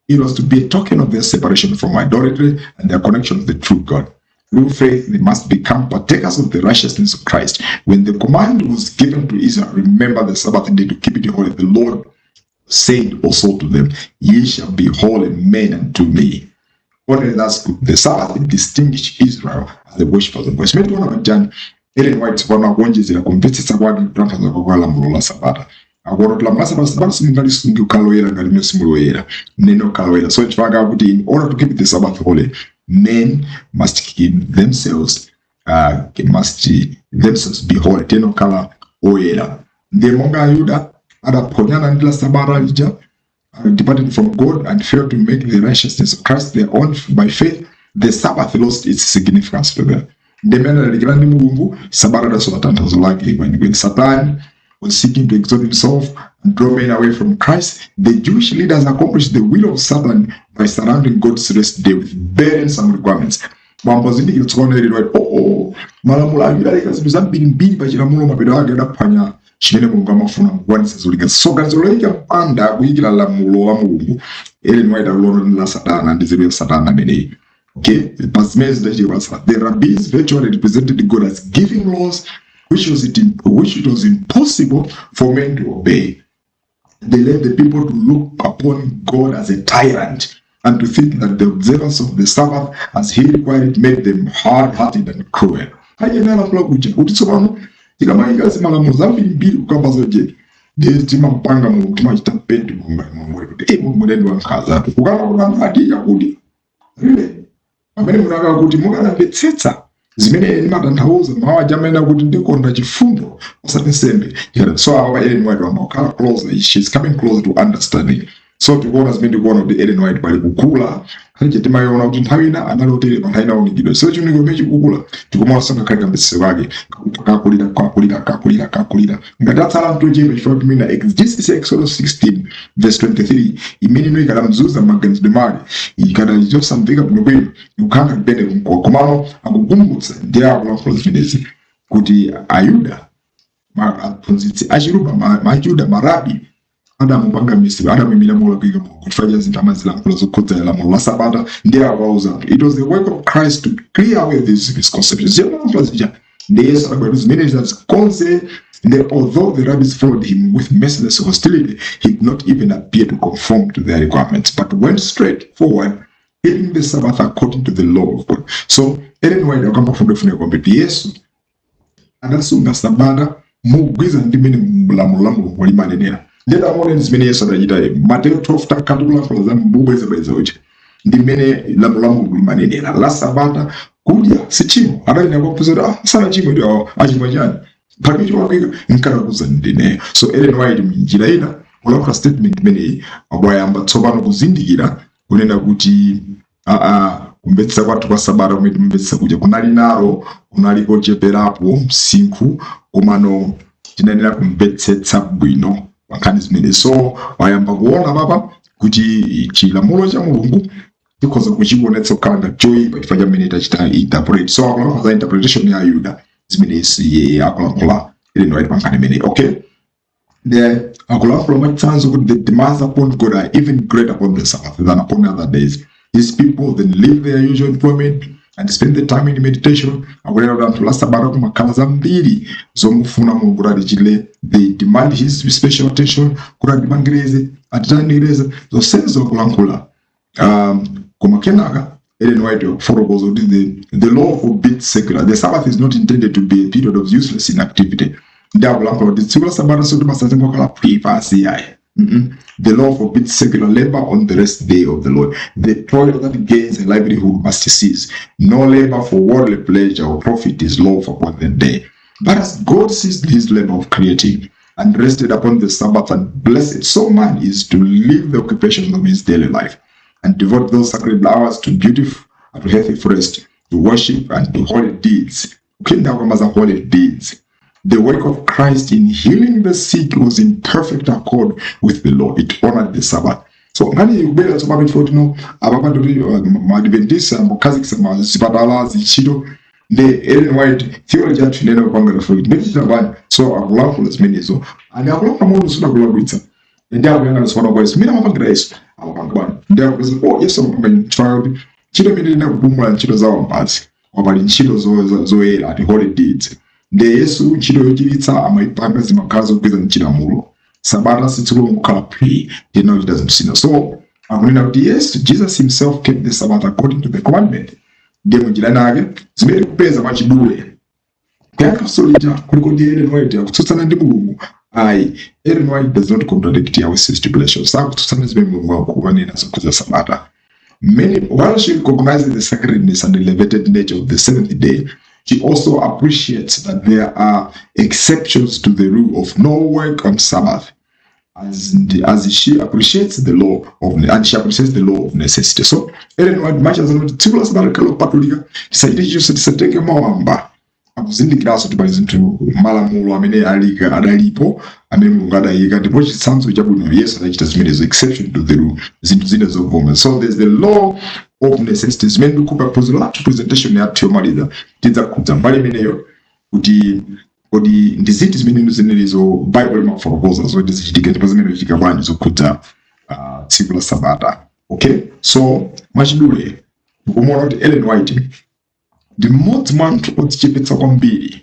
It was to be a token of their separation from idolatry and their connection with the true God. Through faith, they must become partakers of the righteousness of Christ. When the command was given to Israel, "Remember the Sabbath day to keep it holy," the Lord said also to them, "Ye shall be holy men unto me." Only thus could the Sabbath distinguish Israel as the worshippers of God. Simene tiona pajani Ellen White pano akuonjezera kumvetsetsa kwake kutanthauza kwa lamulo la sabata. Akuona kuti lamulo la sabata, sabata simungalisunge kukhala loyera ngati mmene simuli woyera, mnene kukhala woyera. So chifukwa akuti in order to keep the Sabbath holy, men must keep themselves must themselves be holy. Teno kukhala oyera. Ndiye monga Ayuda adaphonyana ndi la sabata lija, departed from God and failed to make the righteousness of Christ their own by faith, the Sabbath lost its significance to them. Ndimene adalikira ndi Mulungu, sabata adasowa tanthauzo lake kwenikweni. Satani Was seeking to exalt himself and draw men away from Christ. The Jewish leaders accomplished the will of Satan by surrounding God's rest day with burdensome requirements. Mwambozindikira tsopano Ellen White, oh, malamulo Ayuda aleka zinthu zambirimbiri pa chilamulo, mapeto ake adaphwanya chimene Mulungu amafuna mukukwanitsa zolinga. So ganizo loyika mpanda kuyikira lamulo la Mulungu, Ellen White akuliona la Satana ndi nzeru ya Satana ameneyi. Okay, pa zimene zidachitika pa Sabata, the rabbis virtually represented God as giving laws which it was impossible for men to obey. They led the people to look upon God as a tyrant and to think that the observance of the Sabbath as he required it made them hard-hearted and cruel. Ayenera kuja kuti tsopano tikamayika zimalamulo zambirimbiri kukamba zoje, ndi timampanga Mulungu, timachita paint Mulungu, Mulungu kuti eh, Mulungu ndi wankhanza, kukana kuti anthu adya kuti really pamene munaka kuti mukanamvetsetsa zimene ndimatanthauza, mawu aja amene akuti ndikonda chifundo osati nsembe. So awa Ellen White wamakhala close, she's coming close to understanding. So tikuona zimene ndikuona kuti Ellen White pali kukula khali timayiona kuti nthawi ina anali otere, pa nthawi ina unikidwe. So chiunikiro chimene chikukula, tikumaona sangakhale kamvetsetso kake kakulira, kakulira, kakulira, kakulira, ngati atsala mtochepa, chifukwa kuti mwina exegesis Exodus 16 verse 23 imene ino ikadamzuza maganizidwe make, ikadachosamveka bwinobwino, ikukhala ngati pene kumkowa. Komano akukumbutsa ndi akulankhula zimenezi kuti Ayuda, aphunzitsi achiluba, Majuda, marabi adamupanga misimu, adamuyimira molakwika Mulungu chifukwa cha zinthu amazilankhula zokhudza lamulo la Sabata. Ndi akuwauza anthu, it was the work of Christ to clear away these misconceptions. Zimalankhula zija ndi Yesu adabwera zimene zazikonze. Ndi although the rabbis followed him with merciless hostility, he did not even appear to conform to their requirements, but went straight forward, keeping the Sabbath according to the law of God. So Ellen White akamba fundo funika kwambiri, Yesu adasunga Sabata mugwiza ndi mmene lamulo la Mulungu limanenera. Ndiyeti amaoneni zimene Yesu adachita, Mateyu 12, takhala tikulankhula za mbubwezabweza uja, ndi mmene lamulo la Mulungu limanenera la Sabata, kudya si tchimo. Adanena kwaphunzira kuti ah, sana chimo ndi awo achimwa chani, palibe cholakwika nkalakuza ndineyo. So Ellen White mnjira ina kulankhula statement imeneyi, wayamba tsopano kuzindikira kunena kuti aa, kumvetsa kwathu kwa Sabata kumene timamvetsa kuja kunali nalo, kunali kocheperapo msinkhu, komano tinayenera kumvetsetsa bwino pa nkhani zimene. So wayamba kuona papa kuti chilamulo cha Mulungu tikhoza kuchionetsa kukhala ngati choyipa chifukwa cha mmene tachita interpret. So akulankhula za interpretation ya Ayuda zimene iye akulankhula Ellen White pa nkhani imeneyi. Okay, the akulankhula mwachitsanzo kuti the demands upon God are even greater upon the Sabbath than upon other days. His people then leave their usual employment and spend the time in meditation. Akunena kuti anthu la Sabata kumakhala zambiri zomufuna Mulungu kuti atichitire. They demand his special attention, kuti atipangirize, atitanirize zonsezo akulankhula. Koma kenaka Ellen White akufotokoza kuti the law forbids secular. The Sabbath is not intended to be a period of useless inactivity. Ndi akulankhula kuti tsiku la Sabata sikuti masazingokhala phwi pansi, yayi. The law forbids secular labor on the rest day of the Lord. The toil that gains a livelihood must cease. No labor for worldly pleasure or profit is lawful upon the day. But as God ceased his labor of creating and rested upon the Sabbath and blessed it, so man is to leave the occupations of his daily life and devote those sacred hours to beautiful and to healthy rest, to worship and to holy deeds. Kupinda kwamaza holy deeds. The work of Christ in healing the sick was in perfect accord with the law. It honored the Sabbath. So nkhani ikubwera tsopano chifukwa tino apapa ndikuti maadventista ambokhazikitsa mazipatala zintchito, ndi Ellen White theology yathu inene kupanga reflect ndikuchita bwanji. So akulankhula zimenezo and akulankhula mulungu sudakulakwitsa, ndi akuyang'ana tsopano kwa Yesu mmene amapangira. Yesu amapanga bwanji? Ndi akupeza, oh, Yesu amapanga chifukwa kuti ntchito imene inakupumula ntchito za wambazi, wapali ntchito zoyera ati holy deeds. Ndi Yesu ntchito yochiritsa amayipanga, zimakhala zogwiza mchilamulo. Sabata si tsiku longokhala phwi, ndina kuchita zinthu zina. So akunena kuti Yesu, Jesus himself kept the Sabbath according to the commandment. Ndiye munjira nake zimene tikupeza mwachidule kuyankha solija kuli kuti Ellen White akutsutsana ndi Mulungu? Ayi, Ellen White does not contradict Yahweh's stipulation. Sakutsutsana zimene Mulungu akumanena zokhudza Sabata. Many, while she recognizes the sacredness and elevated nature of the seventh day, she also appreciates that there are exceptions to the rule of no work on Sabbath, as she appreciates the law of and she appreciates the law of necessity. So Ellen White much as kuti tsiku la Sabata likhale lopatulika, tisachite chilichonse, tisatenge mawamba. Akuzindikiranso kuti pali zinthu, malamulo amene alika adalipo, amene Mulungu adayika, ndipo chitsanzo chabwino Yesu adachita zimenezo, exception to the rule, zinthu zina zovoma. So there's the law of necessity, zimene ndikupa phunziro lathu, presentation yathu yomaliza tidzakhudza mbali imeneyo, kuti kodi ndi ziti zimene zinelizo Bible imafotokoza zoti zichitike, ndipo zimene zichitika bwanji zokhudza tsiku la Sabata. Okay, so mwachidule ndikumuona kuti Ellen White ndi mmodzi mwa anthu odzichepetsa kwambiri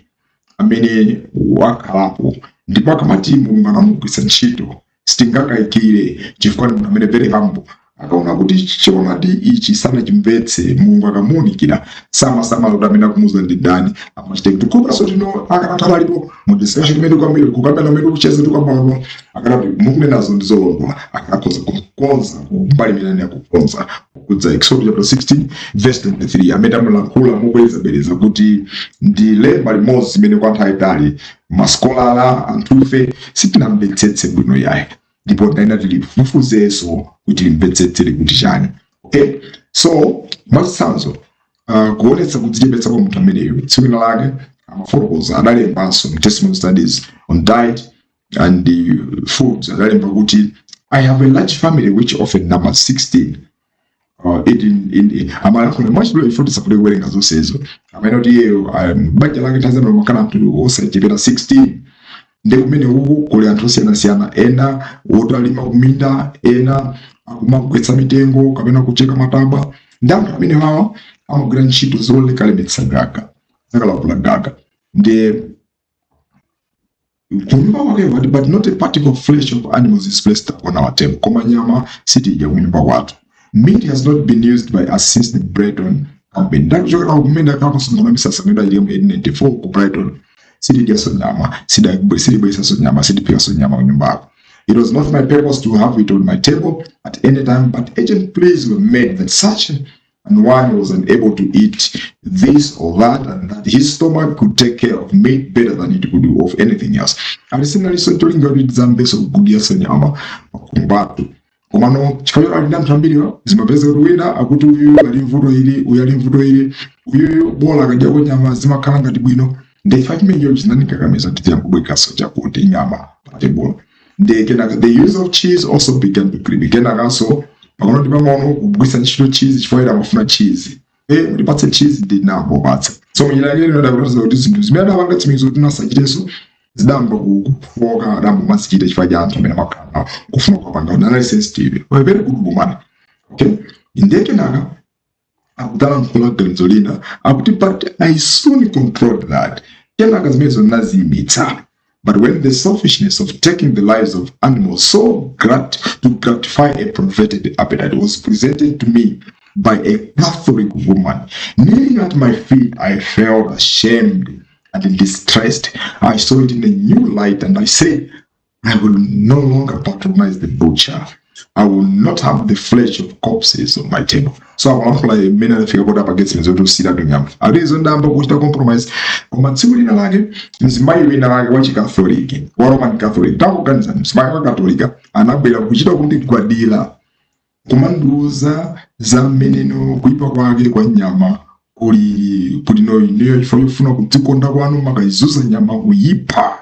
amene wakhalapo, ndipo akamati Mulungu anamugwiritsa ntchito, sitingakayikire, chifukwa ndi munthu amene very humble. Akaona kuti choonadi ichi sanachimvetse, Mulungu akamuwunikira, samasamala kuti amene akumuuza ndi ndani, amachita kuti komanso tino akanakhala alipo mu discussion imene kwambiri kukambana, umene kucheza tikambano, akanati mukunenazo ndi zolondola, akanakhoza kukonza mbali imene akukonza kudza Exodus chapter 16 verse 23, amene amalankhula mobwerezabwereza kuti ndi lemba limodzi imene kwa nthawi itali masikolara anthufe sitinamvetsetse bwino yayi, ndipo tinayenera tilifufuzenso kuti limvetsetsere kuti chani. Okay, so mwachitsanzo, kuonetsa kudzichepetsa kwa munthu ameneyo, tsiku lina lake amafotokoza, adalembanso mu Testimony Studies on Diet and the Foods, adalemba kuti, "I have a large family which often numbers 16." Amalankhula mwachidule ifo tisafune kuwerenga zonsezo, amene kuti iyeyo banja lake nthawi zambiri makhala anthu osachepera 16, ndi kumene uku kuli anthu osiyanasiyana, ena wotalima kuminda, ena akumagwetsa mitengo kapena kucheka matabwa, ndi anthu amene wawa amagwira ntchito zolekalemetsa gaga, zakalapula gaga. Ndi kunyumba kwake but not a particle of flesh of animals is placed upon our table, koma nyama sitidya kunyumba kwathu. Meat has not been used by us since the Brighton campaign. Ndakuchokera kumene akakusungana misasa imene achitika mu 1894 ku Brighton, sitidyaso nyama, sitibweresaso nyama, sitiphikaso nyama kunyumbako. It was not my purpose to have it on my table at any time, but urgent pleas were made that such an one was unable to eat this or that and that his stomach could take care of meat better than it could do of anything else. Ali sinalinso cholinga kuti tizambenso kudyaso nyama pakhomo pathu, komano chifukwa ali ndi anthu ambiriwa, zimapeza kuti wina akuti uyu ali mvuto ili, uyu ali mvuto ili, uyuyu bola akadyako nyama zimakhala ngati bwino. Ndi chifukwa chimenecho chinandikakamiza kuti tiyambobwekaso chakuti nyama pa tebulo. Ndi kenaka the use of cheese also began to creep, kenakanso pang'ono ndi pang'ono kugwiritsa ntchito cheese, chifukwa ila amafuna cheese, mundipatse cheese, ndinambopatsa. So munjira yake ino adakutanthauza kuti zinthu zimene adapanga tsimikizo kuti nasachitenso zidamba kufoka, adamba mazichita chifukwa cha anthu amene amakhala nawo, kufuna kupanga anali sensitive, a very good woman. Okay, ndiye kenaka akudalankhula ganizo lina, akuti, "But I soon controlled that," kenaka zimenezo naziyimitsa. "But when the selfishness of taking the lives of animals so to gratify a perverted appetite was presented to me by a Catholic woman kneeling at my feet, I felt ashamed and distressed. I saw it in a new light and I said, 'I will no longer patronize the butcher. I will not have the flesh of corpses on my table.'" So akulankhula mmene anafika kuti apagetse zoti usira nyama, alizo ndamba kuchita compromise. Koma tsiku lina lake mzimayi wina lake wa Chikatholiki, wa Roman Catholic, takuganiza, mzimayi wa Katolika anabwera kuchita kundigwadira, kumandiuza za mmeneno kuipa kwake kwa nyama kuli kuti no, ineyo chifukwa chofuna kudzikonda kwanu makayizuza nyama kuyipha.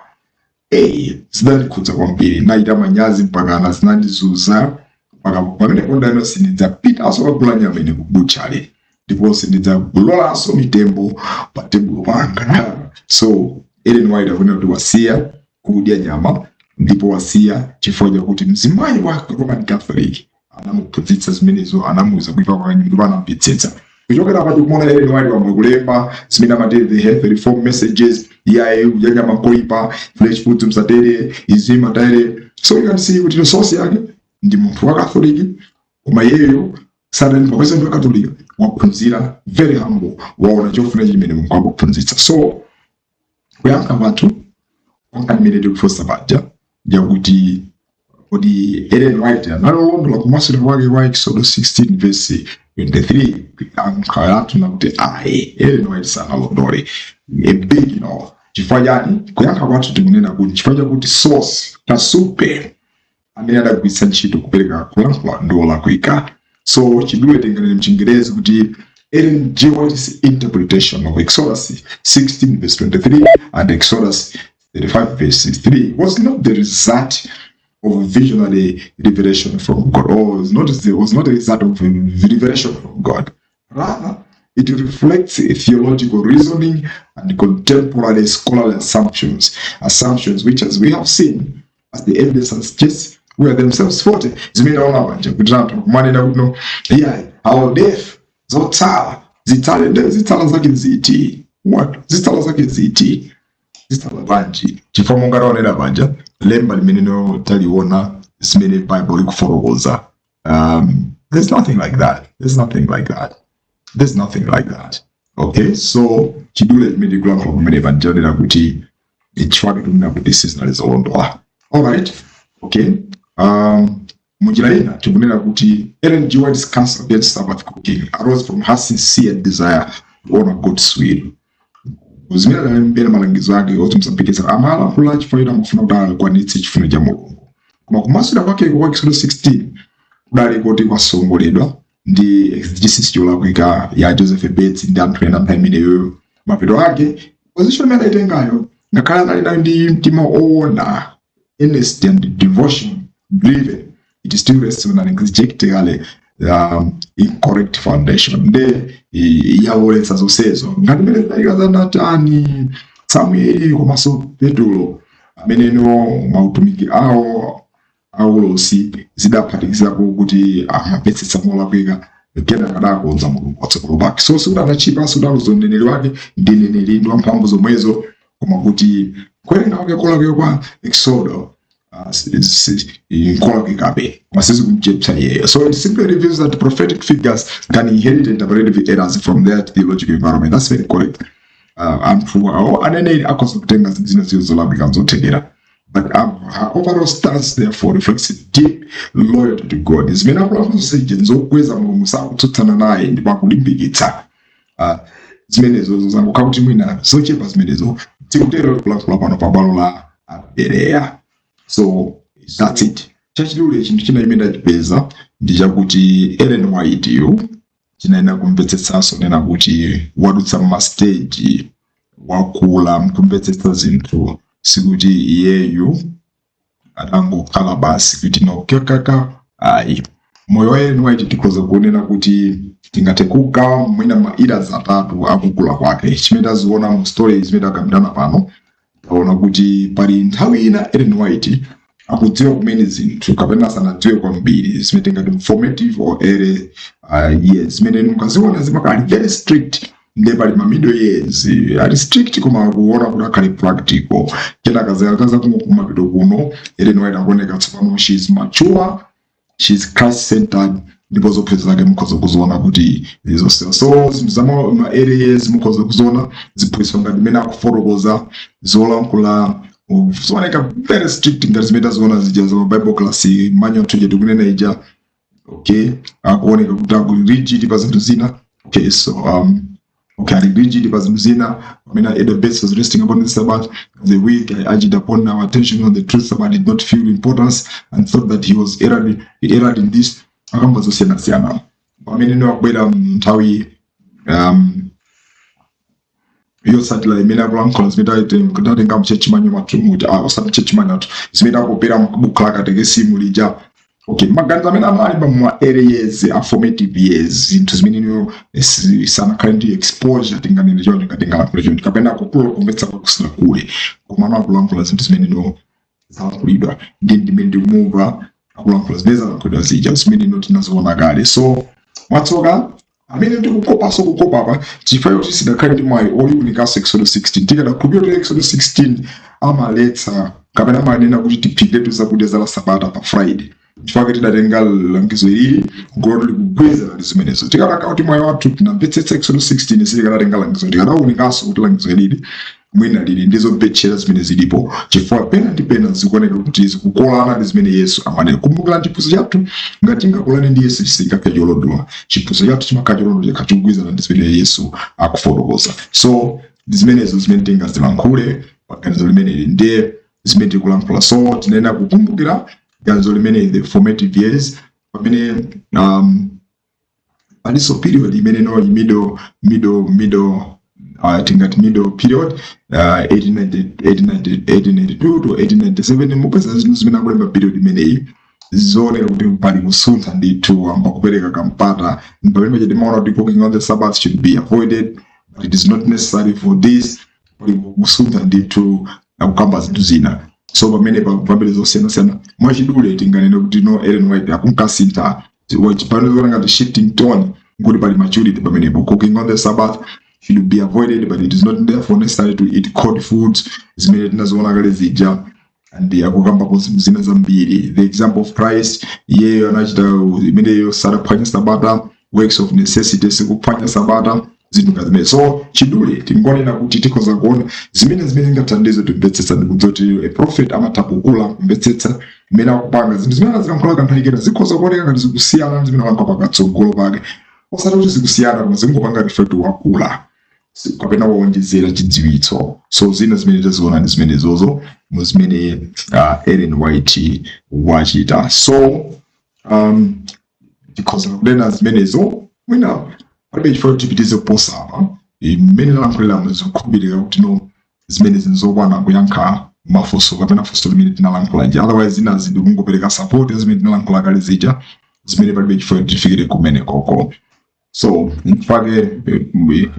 Zinandikhudza kwambiri, nachita manyazi mpakana zinandizuza mpaka pamene kondano sindidzapitanso kagula nyama ine ku butchery, ndipo sindidzakulolanso mitembo pa tebulo panga. So Ellen White akunena kuti wasiya kudya nyama, ndipo wasiya chifukwa chakuti mzimayi wa Roman Catholic anamuphunzitsa zimenezo, anamuuza kuipa kwa nyama ndipo anamupitsetsa. Kuchokera pati kumuona Ellen White wamwe kulemba zimene amati the health reform messages, iyaye, kudya nyama koipa, flesh foods msatere, izi matere. So you can see kuti source yake ndi munthu wa Catholic, koma iyeyo sadani popeza ndi wa Katolika, waphunzira, very humble, waona chofuna chimene Mulungu akuphunzitsa. So kuyankha kwathu kwa imene tikufunsa paja yakuti kodi Ellen White analolondola kumasula kwake kwa Exodus 16 verse 23, yankho lathu nakuti ayi, Ellen White sanalondole, a big no. Chifukwa chani? Kuyankha kwathu tikunena kuti chifukwa chakuti source, kasupe amene adagwiritsa ntchito kupereka kulankhula ndi wolakwika. So chidule tinganene mchingerezi kuti Ellen G. White's interpretation of Exodus 16 verse 23 and Exodus 35 verse 3 was not the result of visionary revelation from God, or was not a result of revelation from God. Rather, it reflects a theological reasoning and contemporary scholarly assumptions, assumptions which, as we have seen, as the evidence suggests, were themselves faulty. Zimene taona panja kuti anthu kumanena kuti no, iyayi, our death, zotsala zitsale, nde zitsala zake ziti? What? Zitsala zake ziti? Zitsala bwanji? Chifukwa monga taonera panja, lemba limene no taliona, zimene Bible ikufotokoza, there's nothing like that. There's nothing like that. There's nothing like that. Okay, so chidule chimene tikulankhula pamene panjanena kuti chifukwa tikunena kuti sizinali zolondola. Alright, okay. Munjira ina tikunena kuti Ellen G. White's counsel against Sabbath cooking arose from her sincere desire to honor God's will. Zimene adalembera malangizo ake oti musaphike, amalankhula chifukwa choti amafuna kuti akwanitse chifuniro cha Mulungu. Koma kumasula kwakeko kwa Exodus 16 kudali kuti kwasongoledwa ndi exegesis yolakwika ya Joseph Bates ndi anthu ena nthawi imeneyo. Mapeto ake, position imene adaitengayo, ngakhale anali nayo ndi mtima owona, earnest and devotion driven, it still rests on an exegetically incorrect foundation. Nde yawoletsa zonsezo ngati mmene zinalika za Natani, Samueli komanso Petulo, ameneno mautumiki awo aulosi zidaphatikizirapo kuti amamvetsetsa molakwika, kenaka adakonza Mulungu patsogolo pake. So sikuti anachipa, sikuti aluza uneneri wake, ndi neneri ndi wamphamvu zomwezo, koma kuti kuwerenga kwake kolakwika kwa Exodo nkolakwikabe, koma sizikumchepsa iyeyo. So it simply reveals that prophetic figures can inherit interpretive errors from their theological environment. That's very correct. Anthu awo, aneneri, akhoza kutenga zina ziyo zolakwika zothekera, but her overall stance therefore reflects deep loyalty to God. Zimene akulankhula zonse nzokweza Mulungu, sakutsutsana naye ndipo akulimbikitsa zimenezo, zangokhala kuti mwina zochepa zimenezo. Tikutero kulankhula pano pa bwalo la Abereya. So that's it. Chachidule, chinthu china chimene ndachipeza ndi chakuti Ellen White yu chinayenera kumvetsetsanso nena kuti wadutsa mma stage, wakula mkumvetsetsa zinthu. Sikuti iyeyu adangokhala basi kuti no kakaka, ayi. Moyo wa Ellen White tikhoza kunena kuti tingathe kugawa mwina ma eras atatu akukula kwake. Chimene taziona mu story zimene takambirana pano, taona kuti pali nthawi ina Ellen White akudziwa kumene zinthu kapena asanadziwe kwambiri, zimene tingati formative or early years, zimene mukaziona zimakhala very strict. Nde pali ma middle years, ali strict koma akuona kuti akhale practical. Kenaka zakaza kumapito kuno, Ellen White akuoneka tsopano she is mature, she is Christ centered, ndipo zophunzitsa zake mukhoza kuziona kuti zizonse. So zinthu za ma early years mukhoza kuziona ziphunzitso ngati mmene akufotokoza, zolankhula zooneka very strict ngati zimene taziona zija za Bible class manual tuja tikunena ija. Okay, akuoneka kuti aku rigid pa zinthu zina. Okay, so okay, ali rigid pa zinthu zina pamene Elder Bates was resting upon the Sabbath the week. I urged upon our attention on the truth but did not feel importance and thought that he was erred, he erred in this. Akamba zosiyanasiyana pamene ino akubwera nthawi yotsatira imene akulankhula zimene tatenga mu church manual mwathu muti, osati church manual, zimene akupera m'buku la katekesimu lija. Okay, maganizo amene analimba mu early years, a formative years, zinthu zimene ino sanakhale ndi exposure, tinganene choncho, ngati ngalankhule choncho, kapena kukula kumvetsa kwakusakule, koma ano akulankhula zinthu zimene ino zalankhulidwa ndi ndimene ndikumumva akulankhula zimene zalankhulidwa zija, zimene ino tinaziona kale. So mwatsoka amene ndikukopanso kukopa apa, chifukwa choti sidakhale ndi mwayi oliwunikanso Exodus 16. Tikadakhulupirira kuti Exodus 16 amaletsa kapena amanena kuti tiphiketu zakudya za la Sabata pa Friday, chifukwa tidatenga langizo ilili ngoloti likugwirizana ndi zimenezo. Tikanakhala kuti mwayi wathu tinamvetsetsa Exodus 16, sitikadatenga langizo, tikadawunikanso kuti langizo ilili mwina lili ndi zobetchera zimene zilipo, chifukwa pena ndi pena zikuoneka kuti zikukolana ndi zimene Yesu amanena. Kumbukirani, chiphunzitso chathu ngati chingakolane ndi Yesu chisingakhale cholondola. Chiphunzitso chathu chimakhala cholondola chikhala chikugwirizana ndi zimene Yesu akufotokoza. So ndi zimenezo zimene tingazilankhule pa ganizo limeneli, ndiye zimene tikulankhula. So tinena kukumbukira ganizo limeneli, the formative years, pamene Palinso period imene noli middle, tingati middle period, 1890, 1890, 1892 to 1897. Mupeza zinthu zimene akulemba period imeneyi zooneka kuti pali kusuntha ndithu, amba kupereka kampata. Pamene paja timaona kuti cooking on the Sabbath should be avoided, but it is not necessary for this. Pali kusuntha ndithu, akukamba zinthu zina. So pamene pambiri zosiyanasiyana, mwachidule tinganene kuti no, Ellen White akunkasintha pano, zikuona ngati shifting tone, nkuti pali maturity pamenepo. Cooking on the Sabbath should be avoided, but it is not therefore necessary to eat cold foods, zimene tinaziona kale zija. And akukambapo zinthu zina zambiri, the example of Christ, iyeyo anachita imeneyo, sadaphwanya sabata, works of necessity sikuphwanya sabata, zinthu ngati zimene. So chidule tingonena kuti tikhoza kuona zimene zingathandize timvetsetsa ndikudziwa kuti a prophet amatha kukula kumvetsetsa mmene akupanga zinthu zimene azilankhula kanthawi kena zikhoza kuoneka ngati zikusiyana ndi zimene alankhula patsogolo pake, osati kuti zikusiyana, koma zingopanga reflect wakula kapena wawonjezera chidziwitso. So zina zimene taziona ndi zimenezozo mu zimene Ellen White wachita. So tikhoza kunena zimenezo, mwina palibe chifukwa kuti tipitize kuposa apa. Mmene talankhuliramo, zikukhulupirika kuti no, zimene zinzokwana kuyankha mafunso kapena funso limene tinalankhula nje. Otherwise zinazi ndikungopereka support ya zimene tinalankhula kale zija, zimene palibe chifukwa kuti tifikire kumene koko. So in fact,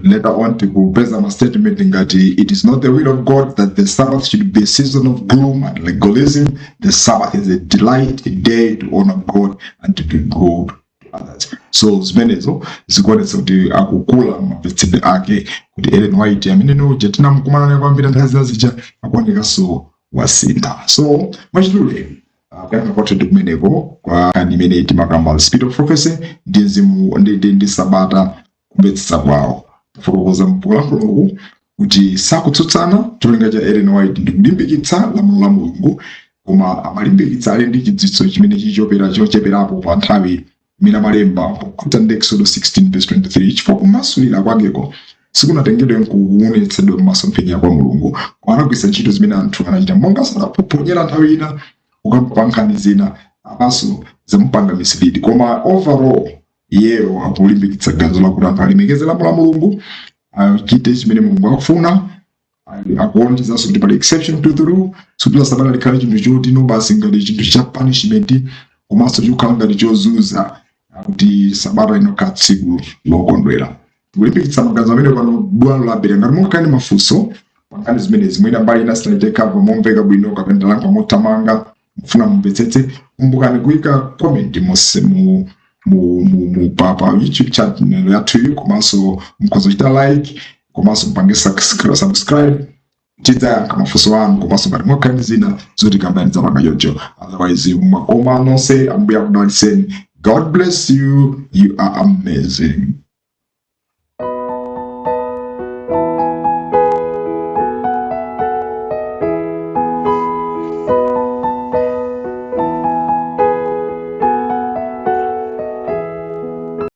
later on tikupeza ma statement ngati, "It is not the will of God that the Sabbath should be a season of gloom and legalism. The Sabbath is a delight, a day to honor God and to do good to others." So zimenezo zikuonetsa kuti akukula mamvetsedwe ake, kuti Ellen White amene noja tinamkumana naye kwambiri nthawi zina zija akuonekanso wasintha. So mwachidule, kuyankha kwathu ndi kumeneko kwa nkhani imene timakamba, the Spirit of Prophecy ndi mzimu ndi sabata, kumvetsetsa kwawo. Kufotokoza mkulankhuluku kuti sakutsutsana. Cholinga cha Ellen White ndi kulimbikitsa lamulo la Mulungu, koma amalimbikitsa ali ndi chidziwitso chimene chichopera chocheperapo pa nthawi imene amalemba pokhudza ndi Exodus 16 verse 23, chifukwa kumasulira kwakeko sikunatengedwe nkuonetsedwa m'masomphenya kwa Mulungu, koma anagwiritsa ntchito zimene anthu anachita, monga sanapoponyera nthawi ina kukamba nkhani zina, apanso zamupanga mislead. Koma overall iyeyo akulimbikitsa ganizo lakuti anthu alemekeze lamulo la Mulungu, achite chimene Mulungu akufuna. Akuonjezanso kuti pali exception to the rule, sikuti sabata likhale chinthu choti no, basi ngati chinthu cha punishment, komanso chikukhala ngati chozunza, kuti sabata inokhala tsiku lokondwera. Tikulimbikitsa maganizo amene pano bwalo la Bereya. Ngati mungakhale ndi mafunso pankhani zimenezi, mwina mbali ina sinachekapa momveka bwino kapena talankhula mothamanga, mufuna mumvetsetse, kumbukani kuyika comment monse mu pa YouTube channel yathuyi, komanso mukhoza kuchita like, komanso mupange subscribe. Tidzayankha mafunso anu, komanso ngati mwakhala ndi zina zoti kambani, zapanga choncho. Otherwise mwakoma nonse, Ambuye akudalitseni. God bless you. You are amazing.